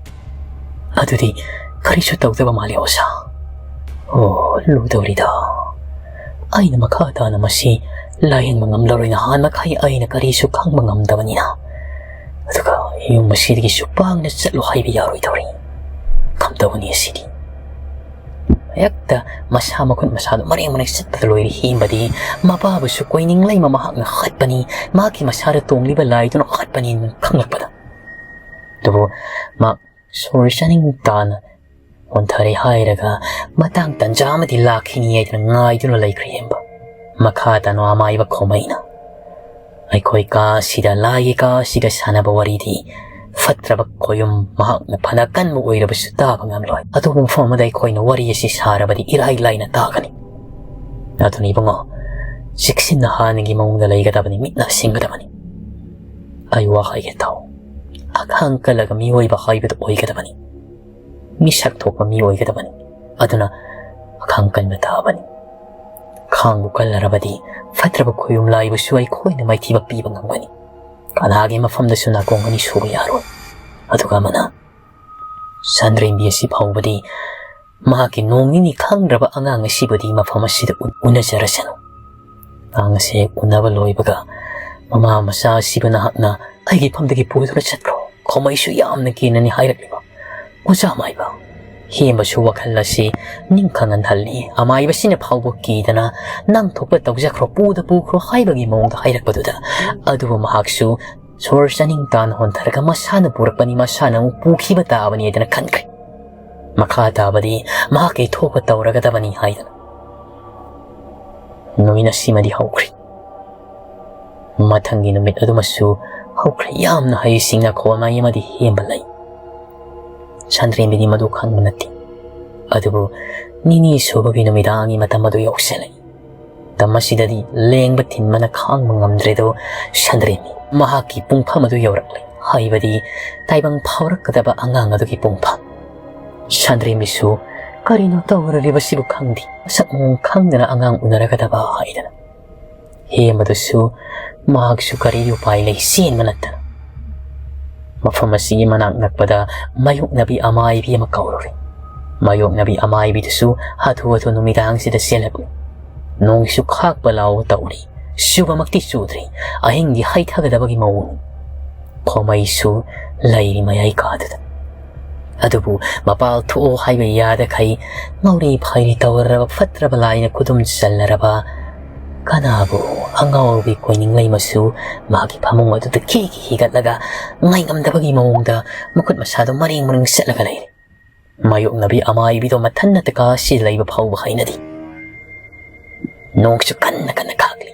ꯑꯗꯨꯗꯤ ꯀꯔꯤꯁꯨ ꯇꯧꯗꯕ ꯃꯥꯜꯂꯤ ꯑꯣꯖꯥ꯫ ꯑꯣ, ꯂꯨꯗꯧꯔꯤꯗ꯫ ꯑꯩꯅ ꯃꯈꯥ ꯇꯥꯅ ꯃꯁꯤ ꯂꯥꯌꯦꯡꯕ ꯉꯝꯂꯔꯣꯏ꯫ ꯅꯍꯥꯟ ꯃꯈꯩ ꯑꯩꯅ ꯀꯔꯤꯁꯨ ꯈꯪꯕ ꯉꯝꯗꯕꯅꯤꯅ꯫ ꯑꯗꯨꯒ ꯌꯨꯝ ꯑꯁꯤꯗꯒꯤꯁꯨ ꯄꯥꯡꯅ ꯆꯠꯂꯨ ꯍꯥꯏꯕ ꯌꯥꯔꯣꯏꯗꯧꯔꯤ꯫ ꯀꯝꯗꯧꯒꯅꯤ ꯑꯁꯤꯗꯤ? ꯍꯦꯛꯇ ꯃꯁꯥ ꯃꯈꯨꯠ ꯃꯁꯥꯗꯨ ꯃꯔꯦꯡ ꯃꯔꯦꯡ ꯆꯠꯄꯗ ꯂꯣꯏꯔꯦ꯫ ꯍꯦꯟꯕꯗꯤ ꯃꯄꯥꯕꯨꯁꯨ ꯀꯣꯏꯅꯤꯡꯂꯩꯃ ꯃꯍꯥꯛꯅ ꯍꯥꯠꯄꯅꯤ, ꯃꯍꯥꯛꯀꯤ ꯃꯁꯥꯗ ꯇꯣꯡꯂꯤꯕ ꯂꯥꯏꯗꯨꯅ ꯍꯥꯠꯄꯅꯤ ꯈꯪꯂꯛꯄꯗ꯫ ꯑꯗꯨꯕꯨ ꯃꯍꯥꯛ ꯁꯣꯔ ꯆꯥꯅꯤꯡ ꯇꯥꯅ ꯍꯣꯟꯊꯔꯦ ꯍꯥꯏꯔꯒ ꯃꯇꯥꯡ ꯇꯟꯖꯥ ꯑꯃꯗꯤ ꯂꯥꯛꯈꯤꯅꯤ ꯍꯥꯏꯗꯨꯅ ꯉꯥꯏꯗꯨꯅ ꯂꯩꯈ꯭ꯔꯦ ꯍꯦꯝꯕ꯫ ꯃꯈꯥ ꯇꯥꯅ ꯑꯃꯥꯏꯕ ꯈꯣꯃꯩꯅ ꯑꯩꯈꯣꯏ ꯀꯥꯁꯤꯗ, ꯂꯥꯏꯒꯤ ꯀꯥꯁꯤꯗ ꯁꯥꯟꯅꯕ ꯋꯥꯔꯤꯗꯤ ꯐꯠꯇ꯭ꯔꯕ ꯈꯣꯌꯨꯝ ꯃꯍꯥꯛꯅ ꯐꯅ ꯀꯟꯕ ꯑꯣꯏꯔꯕꯁꯨ ꯇꯥꯕ ꯉꯝꯂꯣꯏ꯫ ꯑꯗꯨꯒꯨꯝꯕ ꯃꯐꯝ ꯑꯃꯗ ꯑꯩꯈꯣꯏꯅ ꯋꯥꯔꯤ ꯑꯁꯤ ꯁꯥꯔꯕꯗꯤ ꯏꯔꯥꯏ ꯂꯥꯏꯅ ꯇꯥꯒꯅꯤ꯫ ꯑꯗꯨꯅ ꯏꯕꯨꯡꯉꯣ, ꯆꯦꯛꯁꯤꯟꯅ ꯍꯥꯟꯅꯒꯤ ꯃꯑꯣꯡꯗ ꯂꯩꯒꯗꯕꯅꯤ, ꯃꯤꯠꯅ ꯁꯤꯡꯒꯗꯕꯅꯤ꯫ ꯑꯩ ꯋꯥ ꯍꯥꯏꯒꯦ ꯇꯥꯎ꯫ ꯑꯈꯥꯡ ꯀꯜꯂꯒ ꯃꯤꯑꯣꯏꯕ ꯍꯥꯏꯕꯗꯨ ꯑꯣꯏꯒꯗꯕꯅꯤ꯫ ꯃꯤꯁꯛ ꯊꯣꯛꯄ ꯃꯤ ꯑꯣꯏꯒꯗꯕꯅꯤ꯫ ꯑꯗꯨꯅ ꯑꯈꯥꯡ ꯀꯟꯕ ꯇꯥꯕꯅꯤ꯫ ꯈꯥꯡꯕꯨ ꯀꯜꯂꯔꯕꯗꯤ ꯐꯠꯇ꯭ꯔꯕ ꯈꯣꯌꯨꯝ ꯂꯥꯏꯕꯨꯁꯨ ꯑꯩꯈꯣꯏꯅ ꯃꯥꯏꯊꯤꯕ ꯄꯤꯕ ꯉꯝꯒꯅꯤ꯫ ꯀꯅꯥꯒꯤ ꯃꯐꯝꯗꯁꯨ ꯅꯥꯀꯣꯡ ꯑꯅꯤ ꯁꯨꯕ ꯌꯥꯔꯣꯏ꯫ ꯑꯗꯨꯒ ꯑꯃꯅ, ꯁꯟꯗ꯭ꯔꯦꯝꯕꯤ ꯑꯁꯤ ꯐꯥꯎꯕꯗꯤ ꯃꯍꯥꯛꯀꯤ ꯅꯣꯡ ꯅꯤꯅꯤ ꯈꯪꯗ꯭ꯔꯕ ꯑꯉꯥꯡ ꯑꯁꯤꯕꯨꯗꯤ ꯃꯐꯝ ꯑꯁꯤꯗ ꯎ-, ꯎꯅꯖꯔꯁꯅꯨ꯫ ꯑꯉꯥꯡ ꯑꯁꯤ ꯎꯅꯕ ꯂꯣꯏꯕꯒ, "ꯃꯃꯥ ꯃꯆꯥ ꯑꯁꯤꯕꯨ ꯅꯍꯥꯛꯅ ꯑꯩꯒꯤ ꯐꯝꯗꯒꯤ ꯄꯨꯗꯨꯅ ꯆꯠꯈ꯭ꯔꯣ, ꯈꯣꯃꯩꯁꯨ ꯌꯥꯝꯅ ꯀꯤꯅꯅꯤ" ꯍꯥꯏꯔꯛꯂꯤꯕ꯫ ꯑꯣꯖꯥ ꯑꯃꯥꯏꯕ, ꯍꯦꯝꯕꯁꯨ ꯋꯥꯈꯜ ꯑꯁꯤ ꯅꯤꯡꯈ ꯉꯟꯊꯜꯂꯤ꯫ ꯑꯃꯥꯏꯕꯁꯤꯅ ꯐꯥꯎꯕ ꯀꯤꯗꯅ, "ꯅꯪ ꯊꯣꯛꯄ ꯇꯧꯖꯈ꯭ꯔꯣ, ꯄꯨꯗ ꯄꯨꯈ꯭ꯔꯣ" ꯍꯥꯏꯕꯒꯤ ꯃꯑꯣꯡꯗ ꯍꯥꯏꯔꯛꯄꯗꯨꯗ, ꯑꯗꯨꯕꯨ ꯃꯍꯥꯛꯁꯨ ꯁꯣꯔ ꯆꯥꯅꯤꯡ ꯇꯥꯅ ꯍꯣꯟꯊꯔꯒ, "ꯃꯁꯥꯅ ꯄꯨꯔꯛꯄꯅꯤ, ꯃꯁꯥꯅ ꯑꯃꯨꯛ ꯄꯨꯈꯤꯕ ꯇꯥꯕꯅꯤ" ꯍꯥꯏꯗꯅ ꯈꯟꯈ꯭ꯔꯦ꯫ ꯃꯈꯥ ꯇꯥꯕꯗꯤ ꯃꯍꯥꯛꯀꯤ ꯊꯣꯛꯄ ꯇꯧꯔꯒꯗꯕꯅꯤ ꯍꯥꯏꯗꯅ꯫ ꯅꯨꯃꯤꯠ ꯑꯁꯤꯃꯗꯤ ꯍꯧꯈ꯭ꯔꯦ꯫ ꯃꯊꯪꯒꯤ ꯅꯨꯃꯤꯠ ꯑꯗꯨꯃꯁꯨ ꯍꯧꯈ꯭ꯔꯦ꯫ ꯌꯥꯝꯅ ꯍꯩꯁꯤꯡꯅ ꯈꯣꯃꯩ ꯑꯃꯗꯤ ꯍꯦꯝꯕ ꯂꯩ꯫ ꯁꯟꯗ꯭ꯔꯦꯝꯕꯤꯗꯤ ꯃꯗꯨ ꯈꯪꯕ ꯅꯠꯇꯦ꯫ ꯑꯗꯨꯕꯨ ꯅꯤꯅꯤ ꯁꯨꯕꯒꯤ ꯅꯨꯃꯤꯗꯥꯡꯒꯤ ꯃꯇꯝ ꯑꯗꯨ ꯌꯧꯁꯤꯜꯂꯛꯏ꯫ ꯃꯇꯝ ꯑꯁꯤꯗꯗꯤ ꯂꯦꯡꯕ ꯊꯤꯟꯕꯅ ꯈꯥꯡꯕ ꯉꯝꯗ꯭ꯔꯦꯗꯣ ꯁꯟꯗ꯭ꯔꯦꯝꯕꯤ꯫ ꯃꯍꯥꯛꯀꯤ ꯄꯨꯡꯐꯝ ꯑꯗꯨ ꯌꯧꯔꯛꯂꯦ, ꯍꯥꯏꯕꯗꯤ ꯇꯥꯏꯕꯪ ꯐꯥꯎꯔꯛꯀꯗꯕ ꯑꯉꯥꯡ ꯑꯗꯨꯒꯤ ꯄꯨꯡꯐꯝ꯫ ꯁꯟꯗ꯭ꯔꯦꯝꯕꯤꯁꯨ ꯀꯔꯤꯅꯣ ꯇꯧꯔꯨꯔꯤꯕꯁꯤꯕꯨ ꯈꯪꯗꯦ꯫ ꯃꯁꯛ ꯃꯑꯣꯡ ꯈꯪꯗꯅ ꯑꯉꯥꯡ ꯎꯅꯔꯒꯗꯕ ꯍꯥꯏꯗꯅ꯫ ꯍꯦꯝꯕꯗꯨꯁꯨ ꯃꯍꯥꯛꯁꯨ ꯀꯔꯤ ꯎꯄꯥꯏ ꯂꯩ, ꯆꯦꯟꯕ ꯅꯠꯇꯅ꯫ ꯃꯐꯝ ꯑꯁꯤꯒꯤ ꯃꯅꯥꯛ ꯅꯛꯄꯗ ꯃꯥꯌꯣꯛꯅꯕꯤ ꯑꯃꯥꯏꯕꯤ ꯑꯃ ꯀꯧꯔꯨꯔꯦ꯫ ꯃꯥꯌꯣꯛꯅꯕꯤ ꯑꯃꯥꯏꯕꯤꯗꯨꯁꯨ ꯍꯥꯊꯨ ꯍꯥꯊꯨ ꯅꯨꯃꯤꯗꯥꯡꯁꯤꯗ ꯆꯦꯜꯂꯛꯂꯦ꯫ ꯅꯣꯡꯁꯨ ꯈꯥꯛꯄ ꯂꯥꯎꯕ ꯇꯧꯔꯤ꯫ ꯆꯨꯕꯃꯛꯇꯤ ꯆꯨꯗ꯭ꯔꯤ꯫ ꯑꯍꯤꯡꯗꯤ ꯍꯩꯊꯒꯗꯕꯒꯤ ꯃꯑꯣꯡ꯫ ꯈꯣꯃꯩꯁꯨ ꯂꯩꯔꯤ ꯃꯌꯥꯏ ꯀꯥꯗꯨꯗ꯫ ꯑꯗꯨꯕꯨ ꯃꯄꯥꯜ ꯊꯣꯛꯑꯣ ꯍꯥꯏꯕ ꯌꯥꯗꯈꯩ ꯉꯥꯎꯔꯤ ꯐꯥꯏꯔꯤ ꯇꯧꯔꯕ ꯐꯠꯇ꯭ꯔꯕ ꯂꯥꯏꯅ ꯈꯨꯗꯨꯝ ꯆꯜꯂꯔꯕ ꯀꯅꯥꯕꯨ ꯑꯉꯥꯎꯕꯤ ꯀꯣꯏꯅꯤꯡꯂꯩꯃꯁꯨ ꯃꯥꯒꯤ ꯐꯃꯨꯡ ꯑꯗꯨꯗ ꯈꯤ ꯈꯤ ꯍꯤꯒꯠꯂꯒ ꯉꯥꯏꯉꯝꯗꯕꯒꯤ ꯃꯑꯣꯡꯗ ꯃꯈꯨꯠ ꯃꯁꯥꯗꯨ ꯃꯔꯦꯡ ꯃꯔꯦꯡ ꯆꯠꯂꯒ ꯂꯩꯔꯦ꯫ ꯃꯥꯌꯣꯛꯅꯕꯤ ꯑꯃꯥꯏꯕꯤꯗꯣ ꯃꯊꯟꯅ ꯇꯀꯥ ꯑꯁꯤꯗ ꯂꯩꯕ ꯐꯥꯎꯕ ꯍꯩꯅꯗꯦ꯫ ꯅꯣꯡꯁꯨ ꯀꯟꯅ ꯀꯟꯅ ꯈꯥꯛꯂꯤ꯫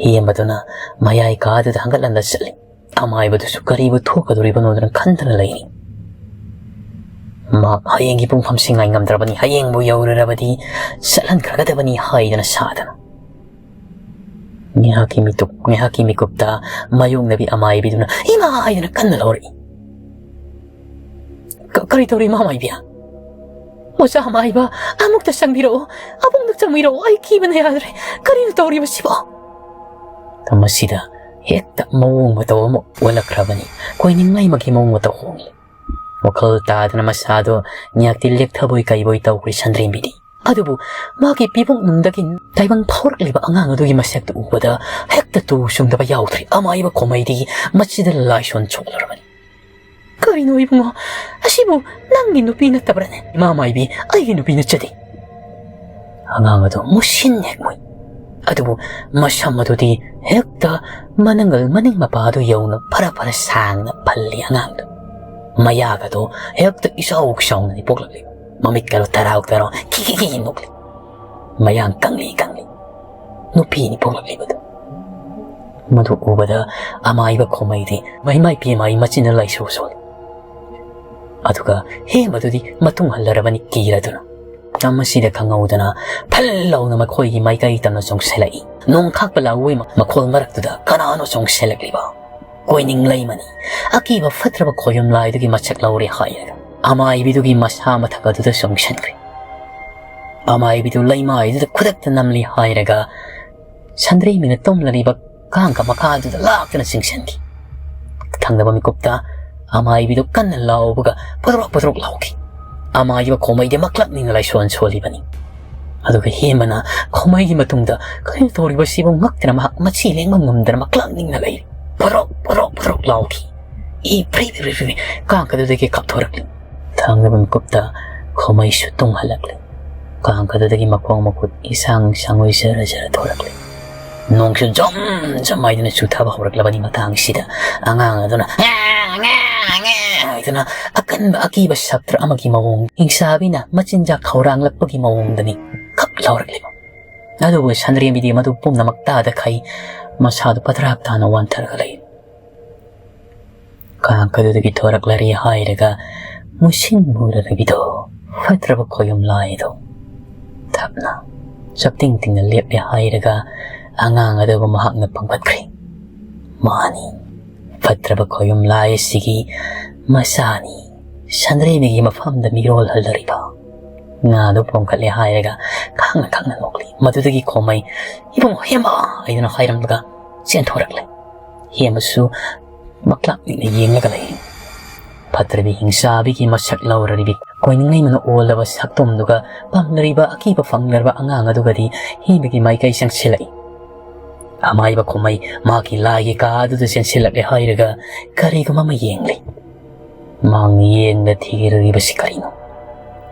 ꯍꯦꯝꯕꯗꯨꯅ ꯃꯌꯥꯏ ꯀꯥꯗꯨꯗ ꯍꯪꯒꯠ ꯍꯟꯗ ꯆꯠꯂꯤ꯫ ꯑꯃꯥꯏꯕꯗꯨꯁꯨ ꯀꯔꯤꯕꯨ ꯊꯣꯛꯀꯗꯧꯔꯤꯕꯅꯣꯗꯅ ꯈꯟꯗꯅ ꯂꯩꯔꯤ꯫ ꯃꯍꯥꯛ ꯍꯌꯦꯡꯒꯤ ꯄꯨꯡꯐꯝꯁꯤ ꯉꯥꯏ ꯉꯝꯗ꯭ꯔꯕꯅꯤ, ꯍꯌꯦꯡꯕꯨ ꯌꯧꯔꯨꯔꯕꯗꯤ ꯆꯠꯍꯟꯈ꯭ꯔꯒꯗꯕꯅꯤ ꯍꯥꯏꯗꯅ ꯁꯥꯗꯅ꯫ ꯉꯥꯏꯍꯥꯛꯀꯤ ꯃꯤꯇꯨꯞ, ꯉꯥꯏꯍꯥꯛꯀꯤ ꯃꯤꯀꯨꯞꯇ ꯃꯥꯌꯣꯛꯅꯕꯤ ꯑꯃꯥꯏꯕꯤꯗꯨꯅ "ꯏꯃꯥ!" ꯍꯥꯏꯗꯅ ꯀꯟꯅ ꯂꯧꯔꯛꯏ꯫ "ꯀ-, ꯀꯔꯤ ꯇꯧꯔꯤ, ꯏꯃꯥ ꯃꯥꯏꯕꯤ?" "ꯑꯣꯖꯥ ꯃꯥꯏꯕ, ꯑꯃꯨꯛꯇ ꯆꯪꯕꯤꯔꯛꯑꯣ, ꯑꯃꯨꯛꯇ ꯆꯪꯕꯤꯔꯛꯑꯣ, ꯑꯩ ꯀꯤꯕꯅ ꯌꯥꯗ꯭ꯔꯦ, ꯀꯔꯤꯅꯣ ꯇꯧꯔꯤꯕꯁꯤꯕꯣ?" ꯃꯁꯤꯗ ꯍꯦꯛꯇ ꯃꯑꯣꯡ ꯃꯇꯧ ꯑꯃ ꯑꯣꯜꯂꯛꯈ꯭ꯔꯕꯅꯤ꯫ ꯀꯣꯏꯅꯤꯡꯂꯩꯃꯒꯤ ꯃꯑꯣꯡ ꯃꯇꯧ ꯍꯣꯡꯂꯦ꯫ ꯋꯥꯈꯜ ꯇꯥꯗꯅ ꯃꯁꯥꯗꯣ ꯉꯥꯏꯍꯥꯛꯇꯤ ꯂꯦꯛꯊꯕꯣꯏ ꯀꯩꯕꯣꯏ ꯇꯧꯈ꯭ꯔꯦ ꯁꯟꯗ꯭ꯔꯦꯝꯕꯤꯗꯤ꯫ ꯑꯗꯨꯕꯨ ꯃꯥꯒꯤ ꯄꯤꯕꯨꯛꯅꯨꯡꯗꯒꯤ ꯇꯥꯏꯕꯪ ꯐꯥꯎꯔꯛꯂꯤꯕ ꯑꯉꯥꯡ ꯑꯗꯨꯒꯤ ꯃꯁꯛꯇꯨ ꯎꯕꯗ ꯍꯦꯛꯇ ꯇꯨ ꯆꯨꯡꯗꯕ ꯌꯥꯎꯗ꯭ꯔꯦ꯫ ꯑꯃꯥꯏꯕ ꯈꯣꯃꯩꯗꯤ ꯃꯆꯤꯗ ꯂꯥꯏꯁꯣꯟ ꯁꯣꯛꯂꯔꯕꯅꯤ꯫ "ꯀꯔꯤꯅꯣ ꯏꯕꯨꯡꯉꯣ? ꯑꯁꯤꯕꯨ ꯅꯪꯒꯤ ꯅꯨꯄꯤ ꯅꯠꯇꯕ꯭ꯔꯅꯦ?" "ꯏꯃꯥ ꯃꯥꯏꯕꯤ, ꯑꯩꯒꯤ ꯅꯨꯄꯤ ꯅꯠꯆꯗꯦ꯫" ꯑꯉꯥꯡ ꯑꯗꯨ ꯃꯨꯁꯤꯟ ꯍꯦꯛ ꯃꯨꯏ꯫ ꯑꯗꯨꯕꯨ ꯃꯁꯝ ꯑꯗꯨꯗꯤ ꯍꯦꯛꯇ ꯃꯅꯪꯒꯜ ꯃꯅꯤꯡ ꯃꯄꯥ ꯑꯗꯨ ꯌꯧꯅ ꯐꯔ ꯐꯔ ꯁꯥꯡꯅ ꯐꯜꯂꯤ ꯑꯉꯥꯡꯗꯨ꯫ ꯃꯌꯥꯒꯗꯣ ꯍꯦꯛꯇ ꯏꯆꯥꯎ ꯆꯥꯎꯅꯅꯤ ꯄꯣꯛꯂꯛꯂꯤ꯫ ꯃꯃꯤꯠꯀꯗꯣ ꯇꯔꯥꯎ ꯇꯔꯥꯎ ꯈꯤ ꯈꯤ ꯈꯤ ꯅꯣꯛꯂꯤ꯫ ꯃꯌꯥꯡ ꯀꯪꯂꯤ ꯀꯪꯂꯤ꯫ ꯅꯨꯄꯤꯅꯤ ꯄꯣꯛꯂꯛꯂꯤꯕꯗꯨ꯫ ꯃꯗꯨ ꯎꯕꯗ ꯑꯃꯥꯏꯕ ꯈꯣꯃꯩꯗꯤ ꯃꯩꯃꯥꯏ ꯄꯤꯃꯥꯏ ꯃꯆꯤꯟꯅ ꯂꯩꯁꯨ ꯁꯣꯜꯂꯤ꯫ ꯑꯗꯨꯒ ꯍꯦꯃꯗꯨꯗꯤ ꯃꯇꯨꯡ ꯍꯜꯂꯔꯕꯅꯤ ꯀꯤꯔꯗꯨꯅ꯫ ꯃꯇꯝ ꯑꯁꯤꯗ ꯈꯪꯍꯧꯗꯅ ꯐꯜ ꯂꯥꯎꯅ ꯃꯈꯣꯏꯒꯤ ꯃꯥꯏꯀꯩ ꯇꯝꯅ ꯆꯣꯡꯁꯤꯜꯂꯛꯏ꯫ ꯅꯣꯡ ꯈꯥꯛꯄ ꯂꯥꯎꯋꯏ ꯃꯈꯣꯜ ꯃꯔꯛꯇꯨꯗ ꯀꯅꯥꯅꯣ ꯆꯣꯡꯁꯤꯜꯂꯛꯂꯤꯕ? ꯀꯣꯏꯅꯤꯡ ꯂꯩꯃꯅꯤ꯫ ꯑꯀꯤꯕ ꯐꯠꯇ꯭ꯔꯕ ꯈꯣꯌꯨꯝ ꯂꯥꯏꯗꯨꯒꯤ ꯃꯁꯛ ꯂꯧꯔꯦ ꯍꯥꯏꯔꯒ ꯑꯃꯥꯏꯕꯤꯗꯨꯒꯤ ꯃꯁꯥ ꯃꯊꯛ ꯑꯗꯨꯗ ꯆꯣꯡꯁꯤꯟꯈ꯭ꯔꯦ꯫ ꯑꯃꯥꯏꯕꯤꯗꯨ ꯂꯩꯃꯥꯏꯗꯨꯗ ꯈꯨꯗꯛꯇ ꯅꯝꯂꯤ ꯍꯥꯏꯔꯒ ꯁꯟꯗ꯭ꯔꯦꯝꯕꯤꯅ ꯇꯨꯝꯂꯔꯤꯕ ꯀꯥꯡꯒ ꯃꯈꯥꯗꯨꯗ ꯂꯥꯛꯇꯨꯅ ꯆꯤꯡꯁꯤꯟꯈꯤ꯫ ꯊꯪꯅꯕ ꯃꯤꯀꯨꯞꯇ ꯑꯃꯥꯏꯕꯤꯗꯨ ꯀꯟꯅ ꯂꯥꯎꯕꯒ ꯄꯗ꯭ꯔꯣꯛ ꯄꯗ꯭ꯔꯣꯛ ꯂꯥꯎꯈꯤ꯫ ꯑꯃꯥꯏꯕ ꯈꯣꯃꯩꯗꯤ ꯃꯀ꯭ꯂꯛ ꯅꯤꯡꯅ ꯂꯥꯏꯁꯣꯟ ꯁꯣꯜꯂꯤꯕꯅꯤ꯫ ꯑꯗꯨꯒ ꯍꯦꯃꯅ ꯈꯣꯃꯩꯒꯤ ꯃꯇꯨꯡꯗ ꯀꯔꯤꯅꯣ ꯇꯧꯔꯤꯕꯁꯤꯕꯨ ꯉꯛꯇꯅ ꯃꯍꯥꯛ ꯃꯆꯤ ꯂꯦꯡꯕ ꯉꯝꯗꯅ ꯃꯀ꯭ꯂꯛ ꯅꯤꯡꯅ ꯂꯩꯔꯤ꯫ ꯄꯗ꯭ꯔꯣꯛ ꯄꯗ꯭ꯔꯣꯛ ꯄꯗ꯭ꯔꯣꯛ ꯂꯥꯎꯈꯤ꯫ E free free free free ꯀꯥꯡ ꯑꯗꯨꯗꯒꯤ ꯀꯥꯞꯊꯣꯔꯛꯂꯤ꯫ ꯊꯪꯅꯕ ꯃꯤꯀꯨꯞꯇ ꯈꯣꯃꯩꯁꯨ ꯇꯨꯝꯍꯜꯂꯛꯂꯦ꯫ ꯀꯥꯡ ꯑꯗꯨꯗꯒꯤ ꯃꯈꯣꯡ ꯃꯈꯨꯠ ꯏꯁꯥꯡ ꯁꯥꯡꯉꯣꯏ ꯖꯔ ꯖꯔ ꯊꯣꯔꯛꯂꯦ꯫ ꯅꯣꯡꯁꯨ ꯖꯝ ꯖꯝ ꯍꯥꯏꯗꯨꯅ ꯆꯨꯊꯕ ꯍꯧꯔꯛꯂꯕꯅꯤ꯫ ꯃꯇꯥꯡꯁꯤꯗ ꯑꯉꯥꯡ ꯑꯗꯨꯅ "ꯉꯥ, ꯉꯥ, ꯉꯥ" ꯍꯥꯏꯗꯨꯅ ꯑꯀꯟꯕ ꯑꯀꯤꯕ ꯁꯛꯇ꯭ꯔ ꯑꯃꯒꯤ ꯃꯑꯣꯡ, ꯍꯤꯡꯁꯥꯕꯤꯅ ꯃꯆꯤꯟꯖꯥꯛ ꯈꯧꯔꯥꯡꯂꯛꯄꯒꯤ ꯃꯑꯣꯡꯗꯅꯤ ꯀꯞ ꯂꯥꯎꯔꯛꯂꯤꯕ꯫ ꯑꯗꯨꯕꯨ ꯁꯟꯗ꯭ꯔꯦꯝꯕꯤꯗꯤ ꯃꯗꯨ ꯄꯨꯝꯅꯃꯛ ꯇꯥꯗ ꯈꯩ ꯃꯁꯥꯗꯨ ꯄꯗ꯭ꯔꯥꯛ ꯇꯥꯅ ꯋꯥꯟꯊꯔꯒ ꯂꯩ꯫ ꯀꯥꯡ ꯑꯗꯨꯗꯒꯤ ꯊꯣꯔꯛꯂꯔꯤ ꯍꯥꯏꯔꯒ ꯃꯨꯁꯤꯟ ꯃꯨꯔꯔꯕꯤꯗꯣ ꯐꯠꯇ꯭ꯔꯕ ꯈꯣꯌꯨꯝ ꯂꯥꯏꯗꯣ ꯇꯞꯅ ꯆꯞꯇꯤꯡ ꯇꯤꯡꯅ ꯂꯦꯞꯂꯦ ꯍꯥꯏꯔꯒ ꯑꯉꯥꯡ ꯑꯗꯨꯕꯨ ꯃꯍꯥꯛꯅ ꯄꯪꯕꯠꯈ꯭ꯔꯦ꯫ ꯃꯥꯅꯤ, ꯐꯠꯇ꯭ꯔꯕ ꯈꯣꯌꯨꯝ ꯂꯥꯏ ꯑꯁꯤꯒꯤ ꯃꯆꯥꯅꯤ꯫ ꯁꯟꯗ꯭ꯔꯦꯝꯕꯤꯒꯤ ꯃꯐꯝꯗ ꯃꯤꯔꯣꯜ ꯍꯜꯂꯔꯤꯕ ꯉꯥꯗꯨ ꯄꯣꯝꯈꯠꯂꯦ ꯍꯥꯏꯔꯒ ꯈꯪꯅ ꯈꯪꯅ ꯅꯣꯛꯂꯤ꯫ ꯃꯗꯨꯗꯒꯤ ꯈꯣꯃꯩ "ꯏꯕꯨꯡꯉꯣ ꯍꯦꯃ" ꯍꯥꯏꯗꯨꯅ ꯍꯥꯏꯔꯝꯂꯒ ꯆꯦꯟꯊꯣꯔꯛꯂꯦ꯫ ꯍꯦꯝꯕꯁꯨ ꯃꯀ꯭ꯂꯥꯛ ꯅꯤꯛꯅ ꯌꯦꯡꯂꯒ ꯂꯩꯔꯤ꯫ ꯐꯠꯇ꯭ꯔꯕꯤ ꯍꯤꯡꯆꯥꯕꯤꯒꯤ ꯃꯁꯛ ꯂꯧꯔꯔꯤꯕꯤ ꯀꯣꯏꯅꯤꯡꯂꯩꯃꯅ ꯑꯣꯜꯂꯕ ꯁꯛꯇꯣꯝꯗꯨꯒ ꯄꯥꯝꯂꯔꯤꯕ ꯑꯀꯤꯕ ꯐꯪꯂꯔꯕ ꯑꯉꯥꯡ ꯑꯗꯨꯒꯗꯤ ꯍꯦꯝꯕꯒꯤ ꯃꯥꯏꯀꯩ ꯆꯪꯁꯤꯜꯂꯛꯏ꯫ ꯑꯃꯥꯏꯕ ꯈꯣꯃꯩ ꯃꯍꯥꯛꯀꯤ ꯂꯥꯏꯒꯤ ꯀꯥ ꯑꯗꯨꯗ ꯆꯦꯟꯁꯤꯜꯂꯛꯂꯦ ꯍꯥꯏꯔꯒ ꯀꯔꯤꯒꯨꯝꯕ ꯑꯃ ꯌꯦꯡꯂꯤ꯫ ꯃꯍꯥꯛꯅ ꯌꯦꯡꯗ ꯊꯤꯔꯤꯕꯁꯤ ꯀꯔꯤꯅꯣ?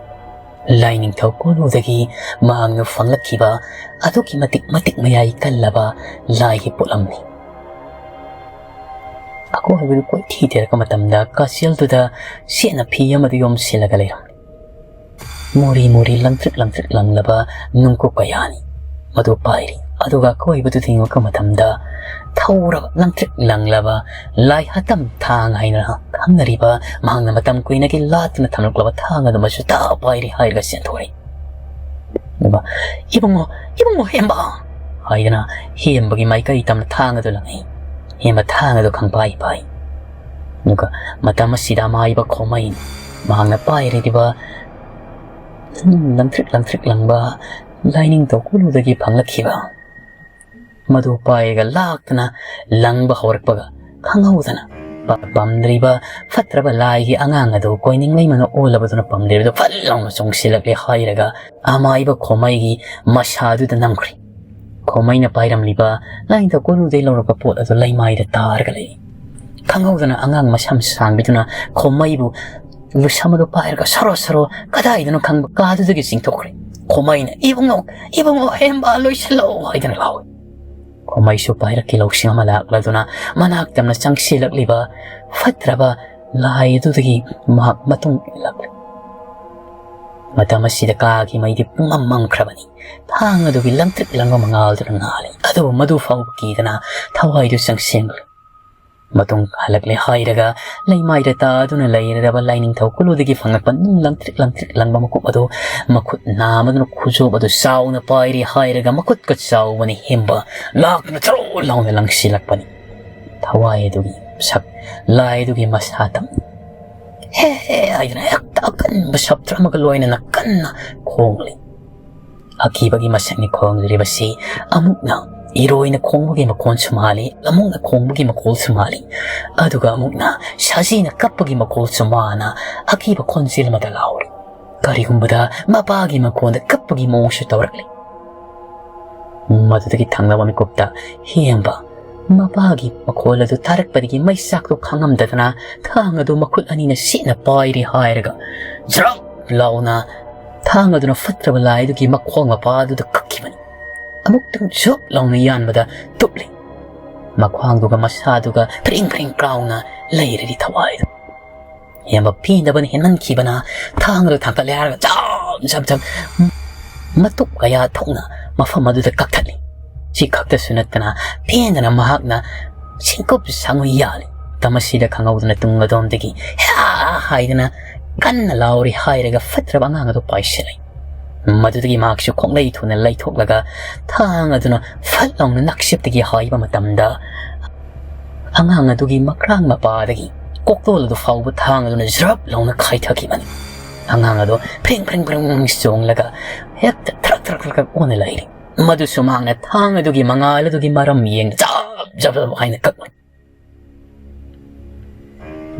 ꯂꯥꯏꯅꯤꯡꯊꯧ ꯀꯣꯅꯨꯗꯒꯤ ꯃꯍꯥꯛꯅ ꯐꯪꯂꯛꯈꯤꯕ ꯑꯗꯨꯛꯀꯤ ꯃꯇꯤꯛ ꯃꯇꯤꯛ ꯃꯌꯥꯏ ꯀꯜꯂꯕ ꯂꯥꯏꯒꯤ ꯄꯣꯠꯂꯝꯅꯤ꯫ ꯑꯀꯣꯏꯕꯗꯨ ꯀꯣꯏꯊꯤ ꯊꯤꯔꯛꯄ ꯃꯇꯝꯗ ꯀꯥꯁꯦꯜꯗꯨꯗ ꯁꯦꯠꯅ ꯐꯤ ꯑꯃꯗꯨ ꯌꯣꯝꯁꯤꯜꯂꯒ ꯂꯩꯔꯝꯃꯤ꯫ ꯃꯨꯔꯤ ꯃꯨꯔꯤ ꯂꯪꯇ꯭ꯔꯤꯛ ꯂꯪꯇ꯭ꯔꯤꯛ ꯂꯪꯂꯕ ꯅꯨꯡꯀꯨꯞ ꯀꯌꯥꯅꯤ ꯃꯗꯨ ꯄꯥꯏꯔꯤ꯫ ꯑꯗꯨꯒ ꯑꯀꯣꯏꯕꯗꯨꯗ ꯌꯦꯡꯂꯛꯄ ꯃꯇꯝꯗ ꯊꯧꯔꯕ ꯂꯪꯇ꯭ꯔꯤꯛ ꯂꯪꯂꯕ ꯂꯥꯏ ꯍꯥꯇꯝ ꯊꯥꯡ ꯍꯥꯏꯅ ꯈꯪꯅꯔꯤꯕ, ꯃꯍꯥꯛꯅ ꯃꯇꯝ ꯀꯨꯏꯅꯒꯤ ꯂꯥꯠꯇꯨꯅ ꯊꯝꯂꯛꯂꯕ ꯊꯥꯡ ꯑꯗꯨꯃꯁꯨ ꯇꯥ ꯄꯥꯏꯔꯤ ꯍꯥꯏꯔꯒ ꯆꯦꯟꯊꯣꯔꯛꯏ꯫ ꯑꯗꯨꯒ "ꯏꯕꯨꯡꯉꯣ, ꯏꯕꯨꯡꯉꯣ ꯍꯦꯝꯕ!" ꯍꯥꯏꯗꯅ ꯍꯦꯝꯕꯒꯤ ꯃꯥꯏꯀꯩ ꯇꯝꯅ ꯊꯥꯡ ꯑꯗꯨ ꯂꯪꯉꯤ꯫ ꯍꯦꯝꯕ ꯊꯥꯡ ꯑꯗꯨ ꯈꯪꯄꯥꯏ ꯄꯥꯏ꯫ ꯑꯗꯨꯒ ꯃꯇꯝ ꯑꯁꯤꯗ ꯑꯃꯥꯏꯕ ꯈꯣꯃꯩ ꯃꯍꯥꯛꯅ ꯄꯥꯏꯔꯤꯕ ꯂꯪꯇ꯭ꯔꯤꯛ ꯂꯪꯇ꯭ꯔꯤꯛ ꯂꯪꯕ ꯂꯥꯏꯅꯤꯡꯊꯧ ꯀꯣꯅꯨꯗꯒꯤ ꯐꯪꯂꯛꯈꯤꯕ ꯃꯗꯨ ꯄꯥꯏꯔꯒ ꯂꯥꯛꯇꯅ ꯂꯪꯕ ꯍꯧꯔꯛꯄꯒ ꯈꯪꯍꯧꯗꯅ ꯄ-, ꯄꯥꯝꯗ꯭ꯔꯤꯕ ꯐꯠꯇ꯭ꯔꯕ ꯂꯥꯏꯒꯤ ꯑꯉꯥꯡ ꯑꯗꯨ ꯀꯣꯏꯅꯤꯡꯂꯩꯃꯅ ꯑꯣꯜꯂꯕꯗꯨꯅ ꯄꯥꯝꯗ꯭ꯔꯤꯕꯗꯨ ꯐꯠ ꯂꯥꯎꯅ ꯆꯣꯡꯁꯤꯜꯂꯛꯂꯦ ꯍꯥꯏꯔꯒ ꯑꯃꯥꯏꯕ ꯈꯣꯃꯩꯒꯤ ꯃꯁꯥꯗꯨꯗ ꯅꯝꯈ꯭ꯔꯦ꯫ ꯈꯣꯃꯩꯅ ꯄꯥꯏꯔꯝꯂꯤꯕ ꯂꯥꯏꯅꯤꯡꯊꯧ ꯀꯣꯅꯨꯗꯒꯤ ꯂꯧꯔꯛꯄ ꯄꯣꯠ ꯑꯗꯨ ꯂꯩꯃꯥꯏꯗ ꯇꯥꯔꯒ ꯂꯩ꯫ ꯈꯪꯍꯧꯗꯅ ꯑꯉꯥꯡ ꯃꯁꯝ ꯁꯥꯡꯕꯤꯗꯨꯅ ꯈꯣꯃꯩꯕꯨ ꯂꯨꯁꯝ ꯑꯗꯨ ꯄꯥꯏꯔꯒ ꯁꯣꯔꯣ ꯁꯣꯔꯣ ꯀꯗꯥꯏꯗꯅꯣ ꯈꯪꯕ ꯀꯥꯗꯨꯗꯒꯤ ꯆꯤꯡꯊꯣꯛꯈ꯭ꯔꯦ꯫ ꯈꯣꯃꯩꯅ "ꯏꯕꯨꯡꯉꯣ, ꯏꯕꯨꯡꯉꯣ, ꯍꯦꯝꯕ ꯂꯣꯏꯁꯤꯜꯂꯣ" ꯍꯥꯏꯗꯨꯅ ꯂꯥꯎꯏ꯫ ꯈꯣꯃꯩꯁꯨ ꯄꯥꯏꯔꯛꯈꯤ ꯂꯧꯁꯤꯡ ꯑꯃ ꯂꯥꯛꯂꯗꯨꯅ ꯃꯅꯥꯛ ꯇꯝꯅ ꯆꯪꯁꯤꯜꯂꯛꯂꯤꯕ ꯐꯠꯇ꯭ꯔꯕ ꯂꯥꯏ ꯑꯗꯨꯗꯒꯤ ꯃꯍꯥꯛ ꯃꯇꯨꯡ ꯏꯜꯂꯛꯂꯤ꯫ ꯃꯇꯝ ꯑꯁꯤꯗ ꯀꯥꯒꯤ ꯃꯩꯗꯤ ꯄꯨꯡꯃꯝ ꯃꯝꯈ꯭ꯔꯕꯅꯤ꯫ ꯊꯥꯡ ꯑꯗꯨꯒꯤ ꯂꯪꯇ꯭ꯔꯤꯛ ꯂꯪꯕ ꯃꯉꯥꯜꯗꯨꯅ ꯉꯥꯜꯂꯤ꯫ ꯑꯗꯨꯕꯨ ꯃꯗꯨ ꯐꯥꯎꯕ ꯀꯤꯗꯅ ꯊꯋꯥꯏꯗꯨ ꯆꯪꯁꯤꯟꯈ꯭ꯔꯦ꯫ ꯃꯇꯨꯡ ꯍꯜꯂꯛꯂꯦ ꯍꯥꯏꯔꯒ ꯂꯩꯃꯥꯏꯗ ꯇꯥꯗꯨꯅ ꯂꯩꯔꯕ ꯂꯥꯏꯅꯤꯡꯊꯧ ꯀꯣꯅꯨꯗꯒꯤ ꯐꯪꯂꯛꯄ ꯅꯨꯡ ꯂꯪꯇ꯭ꯔꯤꯛ ꯂꯪꯇ꯭ꯔꯤꯛ ꯂꯪꯕ ꯃꯀꯨꯞ ꯑꯗꯨ ꯃꯈꯨꯠ ꯅꯥꯝꯃꯗꯨꯅ ꯈꯨꯖꯣꯞ ꯑꯗꯨ ꯆꯥꯎꯅ ꯄꯥꯏꯔꯤ ꯍꯥꯏꯔꯒ ꯃꯈꯨꯠꯀ ꯆꯥꯎꯕꯅ ꯍꯦꯝꯕ ꯂꯥꯛꯇꯨꯅ ꯆꯔꯣ ꯂꯥꯎꯅ ꯂꯪꯁꯤꯜꯂꯛꯄꯅꯤ꯫ ꯊꯋꯥꯏ ꯑꯗꯨꯒꯤ ꯁꯛ ꯂꯥꯏ ꯑꯗꯨꯒꯤ ꯃꯁꯥ ꯇꯝ "ꯍꯦ ꯍꯦ" ꯍꯥꯏꯗꯨꯅ ꯍꯦꯛꯇ ꯑꯀꯟꯕ ꯁꯞꯇ꯭ꯔ ꯑꯃꯒ ꯂꯣꯏꯅꯅ ꯀꯟꯅ ꯈꯣꯡꯂꯤ꯫ ꯑꯀꯤꯕꯒꯤ ꯃꯁꯛꯅꯤ ꯈꯣꯡꯂꯤꯕꯁꯤ꯫ ꯑꯃꯨꯛꯅ ꯏꯔꯣꯏꯅ ꯈꯣꯡꯕꯒꯤ ꯃꯈꯣꯟꯁꯨ ꯃꯥꯜꯂꯤ, ꯂꯃꯨꯛꯅ ꯈꯣꯡꯕꯒꯤ ꯃꯈꯣꯜꯁꯨ ꯃꯥꯜꯂꯤ꯫ ꯑꯗꯨꯒ ꯑꯃꯨꯛꯅ ꯁꯖꯤꯅ ꯀꯞꯄꯒꯤ ꯃꯈꯣꯜꯁꯨ ꯃꯥꯅ ꯑꯀꯤꯕ ꯈꯣꯟꯖꯦꯜ ꯑꯃꯗ ꯂꯥꯎꯔꯤ꯫ ꯀꯔꯤꯒꯨꯝꯕꯗ ꯃꯄꯥꯒꯤ ꯃꯈꯣꯟꯗ ꯀꯞꯄꯒꯤ ꯃꯑꯣꯡꯁꯨ ꯇꯧꯔꯛꯂꯤ꯫ ꯃꯗꯨꯗꯒꯤ ꯊꯪꯅꯕ ꯃꯤꯀꯨꯞꯇ ꯍꯦꯝꯕ ꯃꯄꯥꯒꯤ ꯃꯈꯣꯜ ꯑꯗꯨ ꯇꯥꯔꯛꯄꯗꯒꯤ ꯃꯩꯆꯥꯛꯇꯨ ꯈꯥꯡꯉꯝꯗꯗꯅ ꯊꯥꯡ ꯑꯗꯨ ꯃꯈꯨꯠ ꯑꯅꯤꯅ ꯁꯤꯠꯅ ꯄꯥꯏꯔꯤ ꯍꯥꯏꯔꯒ ꯖ꯭ꯔꯛ ꯂꯥꯎꯅ ꯊꯥꯡ ꯑꯗꯨꯅ ꯐꯠꯇ꯭ꯔꯕ ꯂꯥꯏ ꯑꯗꯨꯒꯤ ꯃꯈꯣꯡ ꯃꯄꯥ ꯑꯗꯨꯗ ꯀꯛꯈꯤꯕꯅꯤ꯫ ꯑꯃꯨꯛꯇꯪ ꯖꯨꯞ ꯂꯥꯎꯅ ꯌꯥꯟꯕꯗ ꯇꯨꯞꯂꯤ꯫ ꯃꯈ꯭ꯋꯥꯡꯗꯨꯒ ꯃꯁꯥꯗꯨꯒ ꯐ꯭ꯔꯤꯡ ꯐ꯭ꯔꯤꯡ ꯀꯥꯎꯅ ꯂꯩꯔꯔꯤ ꯊꯋꯥꯏꯗꯨ꯫ ꯌꯥꯝꯕ ꯄꯦꯟꯗꯕꯅ ꯍꯦꯟꯃꯟꯈꯤꯕꯅ ꯊꯥꯡ ꯑꯗꯨ ꯊꯥꯡꯀꯠꯂꯦ ꯍꯥꯏꯔꯒ ꯖꯞ ꯖꯞ ꯖꯞ ꯃꯇꯨꯞ ꯀꯌꯥ ꯊꯣꯛꯅ ꯃꯐꯝ ꯑꯗꯨꯗ ꯀꯛꯊꯠꯂꯤ꯫ ꯁꯤ ꯈꯛꯇꯁꯨ ꯅꯠꯇꯅ ꯄꯦꯟꯗꯅ ꯃꯍꯥꯛꯅ ꯁꯤꯡꯀꯨꯞ ꯁꯥꯡꯉꯨ ꯌꯥꯜꯂꯤ꯫ ꯃꯇꯝ ꯑꯁꯤꯗ ꯈꯪꯍꯧꯗꯅ ꯇꯨꯡ ꯑꯗꯣꯝꯗꯒꯤ ꯍ꯭ꯌꯥ ꯍꯥꯏꯗꯅ ꯀꯟꯅ ꯂꯥꯎꯔꯤ ꯍꯥꯏꯔꯒ ꯐꯠꯇ꯭ꯔꯕ ꯑꯉꯥꯡ ꯑꯗꯨ ꯄꯥꯏꯁꯤꯜꯂꯤ꯫ ꯃꯗꯨꯗꯒꯤ ꯃꯍꯥꯛꯁꯨ ꯈꯣꯡꯂꯩ ꯊꯨꯅ ꯂꯩꯊꯣꯛꯂꯒ ꯊꯥꯡ ꯑꯗꯨꯅ ꯐꯠ ꯂꯥꯎꯅ ꯅꯛꯁꯤꯞꯇꯒꯤ ꯍꯥꯏꯕ ꯃꯇꯝꯗ ꯑꯉꯥꯡ ꯑꯗꯨꯒꯤ ꯃꯈ꯭ꯔꯥꯡ ꯃꯄꯥꯗꯒꯤ ꯀꯣꯛꯇꯣꯜ ꯑꯗꯨ ꯐꯥꯎꯕ ꯊꯥꯡ ꯑꯗꯨꯅ ꯖ꯭ꯔꯞ ꯂꯥꯎꯅ ꯈꯥꯏꯊꯈꯤꯕꯅꯤ꯫ ꯑꯉꯥꯡ ꯑꯗꯨ ꯐ꯭ꯔꯤꯡ ꯐ꯭ꯔꯤꯡ ꯐ꯭ꯔꯤꯡ ꯆꯣꯡꯂꯒ ꯍꯦꯛꯇ ꯊ꯭ꯔꯛ ꯊ꯭ꯔꯛ ꯊ꯭ꯔꯛ ꯊ꯭ꯔꯛ ꯑꯣꯟꯅ ꯂꯩꯔꯤ꯫ ꯃꯗꯨꯁꯨ ꯃꯍꯥꯛꯅ ꯊꯥꯡ ꯑꯗꯨꯒꯤ ꯃꯉꯥꯜ ꯑꯗꯨꯒꯤ ꯃꯔꯝ ꯌꯦꯡꯅ ꯖꯞ ꯖꯞ ꯖꯞ ꯍꯥꯏꯅ ꯀꯛꯂꯤ꯫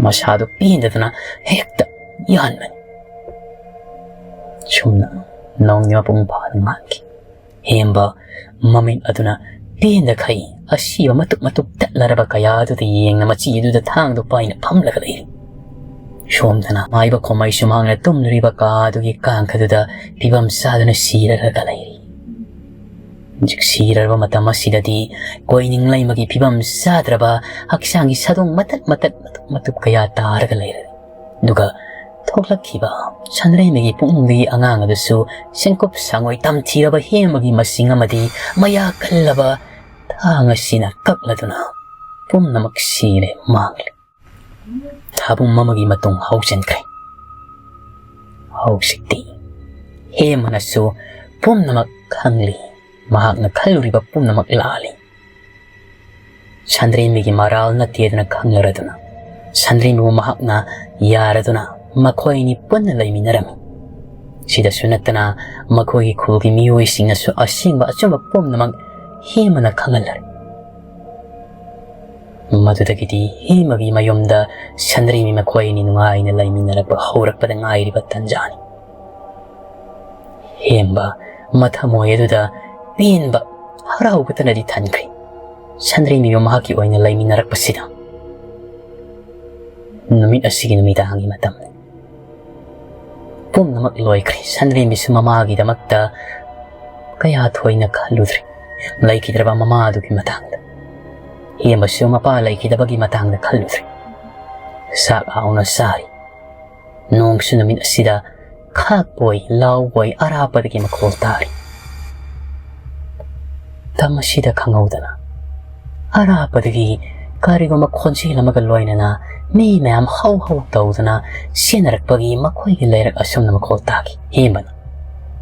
ꯃꯁꯥꯗꯨ ꯄꯦꯟꯗꯗꯅ ꯍꯦꯛꯇ ꯌꯥꯟꯕꯅꯤ꯫ ꯁꯨꯝꯅ ꯅꯣꯡꯒꯤ ꯃꯄꯨꯡ ꯐꯥꯅ ꯉꯥꯟꯈꯤ꯫ ꯍꯦꯝꯕ ꯃꯃꯤꯠ ꯑꯗꯨꯅ ꯄꯦꯟꯗꯈꯩ ꯑꯁꯤꯕ ꯃꯇꯨꯞ ꯃꯇꯨꯞ ꯇꯠꯂꯔꯕ ꯀꯌꯥ ꯑꯗꯨꯗ ꯌꯦꯡꯅ ꯃꯆꯤ ꯑꯗꯨꯗ ꯊꯥꯡꯗꯨ ꯄꯥꯏꯅ ꯐꯝꯂꯒ ꯂꯩꯔꯤ꯫ ꯁꯣꯝꯗꯅ ꯃꯥꯏꯕ ꯈꯣꯃꯩꯁꯨ ꯃꯍꯥꯛꯅ ꯇꯨꯝꯂꯤꯕ ꯀꯥ ꯑꯗꯨꯒꯤ ꯀꯥꯡꯈꯗꯨꯗ ꯐꯤꯕꯝ ꯆꯥꯗꯨꯅ ꯁꯤꯔꯔꯒ ꯂꯩꯔꯤ꯫ ꯍꯧꯖꯤꯛ ꯁꯤꯔꯔꯕ ꯃꯇꯝ ꯑꯁꯤꯗꯗꯤ ꯀꯣꯏꯅꯤꯡ ꯂꯩꯃꯒꯤ ꯐꯤꯕꯝ ꯆꯥꯗ꯭ꯔꯕ ꯍꯛꯆꯥꯡꯒꯤ ꯁꯥꯗꯣꯡ ꯃꯇꯠ ꯃꯇꯠ ꯃꯇꯨꯞ ꯃꯇꯨꯞ ꯀꯌꯥ ꯇꯥꯔꯒ ꯂꯩꯔꯦ꯫ ꯑꯗꯨꯒ ꯊꯣꯛꯂꯛꯈꯤꯕ ꯁꯟꯗ꯭ꯔꯩꯃꯒꯤ ꯄꯨꯛꯅꯤꯡꯗꯒꯤ ꯑꯉꯥꯡ ꯑꯗꯨꯁꯨ ꯁꯦꯡꯀꯨꯞ ꯁꯥꯡꯉꯣꯏ ꯇꯝꯊꯤꯔꯕ ꯍꯦꯝꯕꯒꯤ ꯃꯁꯤꯡ ꯑꯃꯗꯤ ꯃꯌꯥ ꯀꯜꯂꯕ ꯊꯥꯡ ꯑꯁꯤꯅ ꯀꯛꯂꯗꯨꯅ ꯄꯨꯝꯅꯃꯛ ꯁꯤꯔꯦ ꯃꯥꯡꯂꯦ꯫ ꯊꯥꯕꯨꯝ ꯑꯃꯒꯤ ꯃꯇꯨꯡ ꯍꯧꯖꯤꯟꯈ꯭ꯔꯦ꯫ ꯍꯧꯖꯤꯛꯇꯤ ꯍꯦꯃꯅꯁꯨ ꯄꯨꯝꯅꯃꯛ ꯈꯪꯂꯤ꯫ ꯃꯍꯥꯛꯅ ꯈꯜꯂꯨꯔꯤꯕ ꯄꯨꯝꯅꯃꯛ ꯂꯥꯜꯂꯤ꯫ ꯁꯟꯗ꯭ꯔꯦꯝꯕꯤꯒꯤ ꯃꯔꯥꯜ ꯅꯠꯇꯦꯗꯅ ꯈꯪꯂꯔꯗꯨꯅ ꯁꯟꯗ꯭ꯔꯦꯝꯕꯤꯕꯨ ꯃꯍꯥꯛꯅ ꯌꯥꯔꯗꯨꯅ ꯃꯈꯣꯏ ꯑꯅꯤ ꯄꯨꯟꯅ ꯂꯩꯃꯤꯟꯅꯔꯝꯃꯤ꯫ ꯁꯤꯗꯁꯨ ꯅꯠꯇꯅ ꯃꯈꯣꯏꯒꯤ ꯈꯨꯜꯒꯤ ꯃꯤꯑꯣꯏꯁꯤꯡꯅꯁꯨ ꯑꯁꯦꯡꯕ ꯑꯆꯨꯝꯕ ꯄꯨꯝꯅꯃꯛ ꯍꯦꯃꯅ ꯈꯪꯍꯜꯂꯔꯦ꯫ ꯃꯗꯨꯗꯒꯤꯗꯤ ꯍꯦꯃꯒꯤ ꯃꯌꯨꯝꯗ ꯁꯟꯗ꯭ꯔꯦꯝꯕꯤ ꯃꯈꯣꯏ ꯑꯅꯤ ꯅꯨꯡꯉꯥꯏꯅ ꯂꯩꯃꯤꯟꯅꯔꯛꯄ ꯍꯧꯔꯛꯄꯗ ꯉꯥꯏꯔꯤꯕ ꯇꯟꯖꯥꯅꯤ꯫ ꯍꯦꯝꯕ ꯃꯊꯃꯣꯏ ꯑꯗꯨꯗ ꯄꯦꯟꯕ, ꯍꯔꯥꯎꯕꯇꯅꯗꯤ ꯊꯟꯈ꯭ꯔꯦ꯫ ꯁꯟꯗ꯭ꯔꯦꯝꯕꯤꯕꯨ ꯃꯍꯥꯛꯀꯤ ꯑꯣꯏꯅ ꯂꯩꯃꯤꯟꯅꯔꯛꯄꯁꯤꯗ꯫ ꯅꯨꯃꯤꯠ ꯑꯁꯤꯒꯤ ꯅꯨꯃꯤꯗꯥꯡꯒꯤ ꯃꯇꯝꯅꯤ꯫ ꯄꯨꯝꯅꯃꯛ ꯂꯣꯏꯈ꯭ꯔꯦ꯫ ꯁꯟꯗ꯭ꯔꯦꯝꯕꯤꯁꯨ ꯃꯃꯥꯒꯤꯗꯃꯛꯇ ꯀꯌꯥ ꯊꯣꯏꯅ ꯈꯜꯂꯨꯗ꯭ꯔꯦ꯫ ꯂꯩꯈꯤꯗ꯭ꯔꯕ ꯃꯃꯥ ꯑꯗꯨꯒꯤ ꯃꯇꯥꯡꯗ꯫ ꯍꯦꯝꯕꯁꯨ ꯃꯄꯥ ꯂꯩꯈꯤꯗꯕꯒꯤ ꯃꯇꯥꯡꯗ ꯈꯜꯂꯨꯗ꯭ꯔꯦ꯫ ꯆꯥꯛ ꯍꯥꯎꯅ ꯆꯥꯔꯤ꯫ ꯅꯣꯡꯁꯨ ꯅꯨꯃꯤꯠ ꯑꯁꯤꯗ ꯈꯥꯛꯄꯣꯏ ꯂꯥꯎꯕꯣꯏ ꯑꯔꯥꯞꯄꯗꯒꯤ ꯃꯈꯣꯜ ꯇꯥꯔꯤ꯫ ꯃꯇꯝ ꯑꯁꯤꯗ ꯈꯪꯍꯧꯗꯅ ꯑꯔꯥꯞꯄꯗꯒꯤ ꯀꯔꯤꯒꯨꯝꯕ ꯈꯣꯟꯖꯦꯜ ꯑꯃꯒ ꯂꯣꯏꯅꯅ ꯃꯤ ꯃꯌꯥꯝ ꯍꯧ ꯍꯧ ꯇꯧꯗꯨꯅ ꯆꯦꯟꯅꯔꯛꯄꯒꯤ ꯃꯈꯣꯏꯒꯤ ꯂꯩꯔꯛ ꯑꯁꯨꯝꯅ ꯃꯈꯣꯜ ꯇꯥꯈꯤ꯫ ꯍꯦꯝꯕꯅ,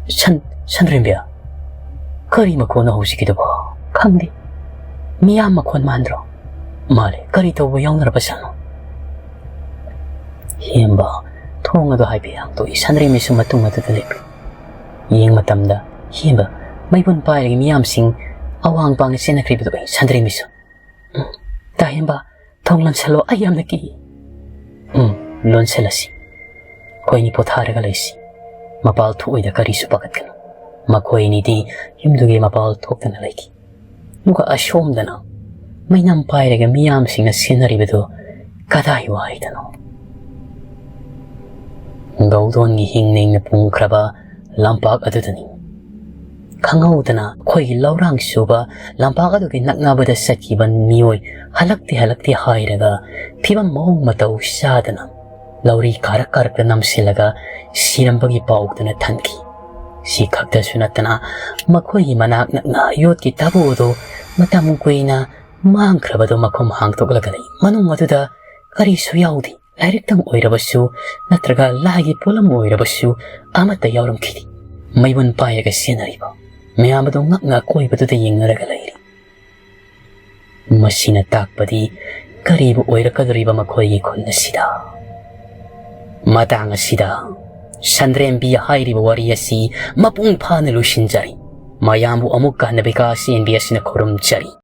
"ꯁꯟ-, ꯁꯟꯗ꯭ꯔꯦꯝꯕꯤ, ꯀꯔꯤ ꯃꯈꯣꯟꯅꯣ ꯍꯧꯖꯤꯛꯀꯤꯗꯨꯕꯣ?" "ꯈꯪꯗꯦ꯫ ꯃꯤꯌꯥꯝ ꯃꯈꯣꯟ ꯃꯥꯟꯗ꯭ꯔꯣ?" "ꯃꯥꯜꯂꯦ꯫ ꯀꯔꯤ ꯇꯧꯕ ꯌꯥꯎꯅꯔꯕꯖꯥꯠꯅꯣ?" ꯍꯦꯝꯕ ꯊꯣꯡ ꯑꯗꯨ ꯍꯥꯏꯐꯦꯠ ꯍꯥꯡꯗꯣꯛꯏ꯫ ꯁꯟꯗ꯭ꯔꯦꯝꯕꯤꯁꯨ ꯃꯇꯨꯡ ꯑꯗꯨꯗ ꯂꯦꯞꯂꯤ꯫ ꯌꯦꯡ ꯃꯇꯝꯗ ꯍꯦꯝꯕ ꯃꯩꯕꯨꯟ ꯄꯥꯏꯔꯒ ꯃꯤꯌꯥꯝꯁꯤꯡ ꯑꯋꯥꯡ ꯄꯥꯡꯅ ꯆꯦꯟꯅꯈ꯭ꯔꯤꯕꯗꯨ ꯎꯏ꯫ ꯁꯟꯗ꯭ꯔꯦꯝꯕꯤꯁꯨ, "ꯎꯝ, ꯇꯥ ꯍꯦꯝꯕ, ꯊꯣꯡ ꯂꯣꯟꯁꯜꯂꯣ, ꯑꯩ ꯌꯥꯝꯅ ꯀꯤ꯫" "ꯎꯝ, ꯂꯣꯟꯁꯜꯂꯁꯤ꯫ ꯑꯩꯈꯣꯏꯅꯤ ꯄꯣꯊꯥꯔꯒ ꯂꯩꯁꯤ꯫ ꯃꯄꯥꯜ ꯊꯣꯛꯑꯣꯏꯗ ꯀꯔꯤꯁꯨ ꯄꯥꯈꯠꯀꯅꯨ꯫" ꯃꯈꯣꯏ ꯑꯅꯤꯗꯤ ꯌꯨꯝꯗꯨꯒꯤ ꯃꯄꯥꯜ ꯊꯣꯛꯇꯅ ꯂꯩꯈꯤ꯫ ꯑꯗꯨꯒ ꯑꯁꯣꯝꯗꯅ ꯃꯩꯅꯝ ꯄꯥꯏꯔꯒ ꯃꯤꯌꯥꯝꯁꯤꯡꯅ ꯁꯦꯟꯅꯔꯤꯕꯗꯨ ꯀꯗꯥꯏ ꯋꯥꯏꯗꯅꯣ? ꯒꯧꯗꯣꯟꯒꯤ ꯍꯤꯡ ꯅꯤꯡꯅ ꯄꯨꯝꯈ꯭ꯔꯕ ꯂꯝꯄꯥꯛ ꯑꯗꯨꯗꯅꯤ꯫ ꯈꯪꯍꯧꯗꯅ ꯑꯩꯈꯣꯏꯒꯤ ꯂꯧꯔꯥꯡ ꯁꯨꯕ ꯂꯝꯄꯥꯛ ꯑꯗꯨꯒꯤ ꯅꯛꯅꯕꯗ ꯆꯠꯈꯤꯕ ꯃꯤꯑꯣꯏ ꯍꯜꯂꯛꯇꯦ ꯍꯜꯂꯛꯇꯦ ꯍꯥꯏꯔꯒ ꯐꯤꯕꯝ ꯃꯑꯣꯡ ꯃꯇꯧ ꯆꯥꯗꯅ ꯂꯧꯔꯤ ꯀꯥꯔꯛ ꯀꯥꯔꯛꯇ ꯅꯝꯁꯤꯜꯂꯒ ꯁꯤꯔꯝꯕꯒꯤ ꯄꯥꯎꯗꯨꯅ ꯊꯟꯈꯤ꯫ ꯁꯤ ꯈꯛꯇꯁꯨ ꯅꯠꯇꯅ ꯃꯈꯣꯏꯒꯤ ꯃꯅꯥꯛ ꯅꯛꯅ ꯌꯣꯠꯀꯤ ꯇꯥꯕꯨ ꯑꯗꯨ ꯃꯇꯝ ꯀꯨꯏꯅ ꯃꯥꯡꯈ꯭ꯔꯕꯗꯨ ꯃꯈꯨꯝ ꯍꯥꯡꯗꯣꯛꯂꯒ ꯂꯩ꯫ ꯃꯅꯨꯡ ꯑꯗꯨꯗ ꯀꯔꯤꯁꯨ ꯌꯥꯎꯗꯦ꯫ ꯂꯥꯏꯔꯤꯛꯇꯪ ꯑꯣꯏꯔꯕꯁꯨ ꯅꯠꯇ꯭ꯔꯒ ꯂꯥꯏꯒꯤ ꯄꯣꯠꯂꯝ ꯑꯣꯏꯔꯕꯁꯨ ꯑꯃꯠꯇ ꯌꯥꯎꯔꯝꯈꯤꯗꯦ꯫ ꯃꯩꯕꯨꯟ ꯄꯥꯏꯔꯒ ꯁꯦꯟꯅꯔꯤꯕ ꯃꯌꯥꯝ ꯑꯗꯨ ꯉꯛꯅ ꯑꯀꯣꯏꯕꯗꯨꯗ ꯌꯦꯡꯅꯔꯒ ꯂꯩꯔꯤ꯫ ꯃꯁꯤꯅ ꯇꯥꯛꯄꯗꯤ ꯀꯔꯤꯕꯨ ꯑꯣꯏꯔꯛꯀꯗꯧꯔꯤꯕ ꯃꯈꯣꯏꯒꯤ ꯈꯨꯟ ꯑꯁꯤꯗ? ꯃꯇꯥꯡ ꯑꯁꯤꯗ ꯁꯟꯗ꯭ꯔꯦꯝꯕꯤ ꯍꯥꯏꯔꯤꯕ ꯋꯥꯔꯤ ꯑꯁꯤ ꯃꯄꯨꯡ ꯐꯥꯅ ꯂꯣꯏꯁꯤꯟꯖꯔꯤ꯫ ꯃꯌꯥꯝꯕꯨ ꯑꯃꯨꯛꯀ ꯍꯟꯅ ꯕꯤꯀꯥꯁ ꯏꯟ ꯕꯤ ꯑꯦꯁꯅ ꯈꯨꯔꯨꯝꯖꯔꯤ꯫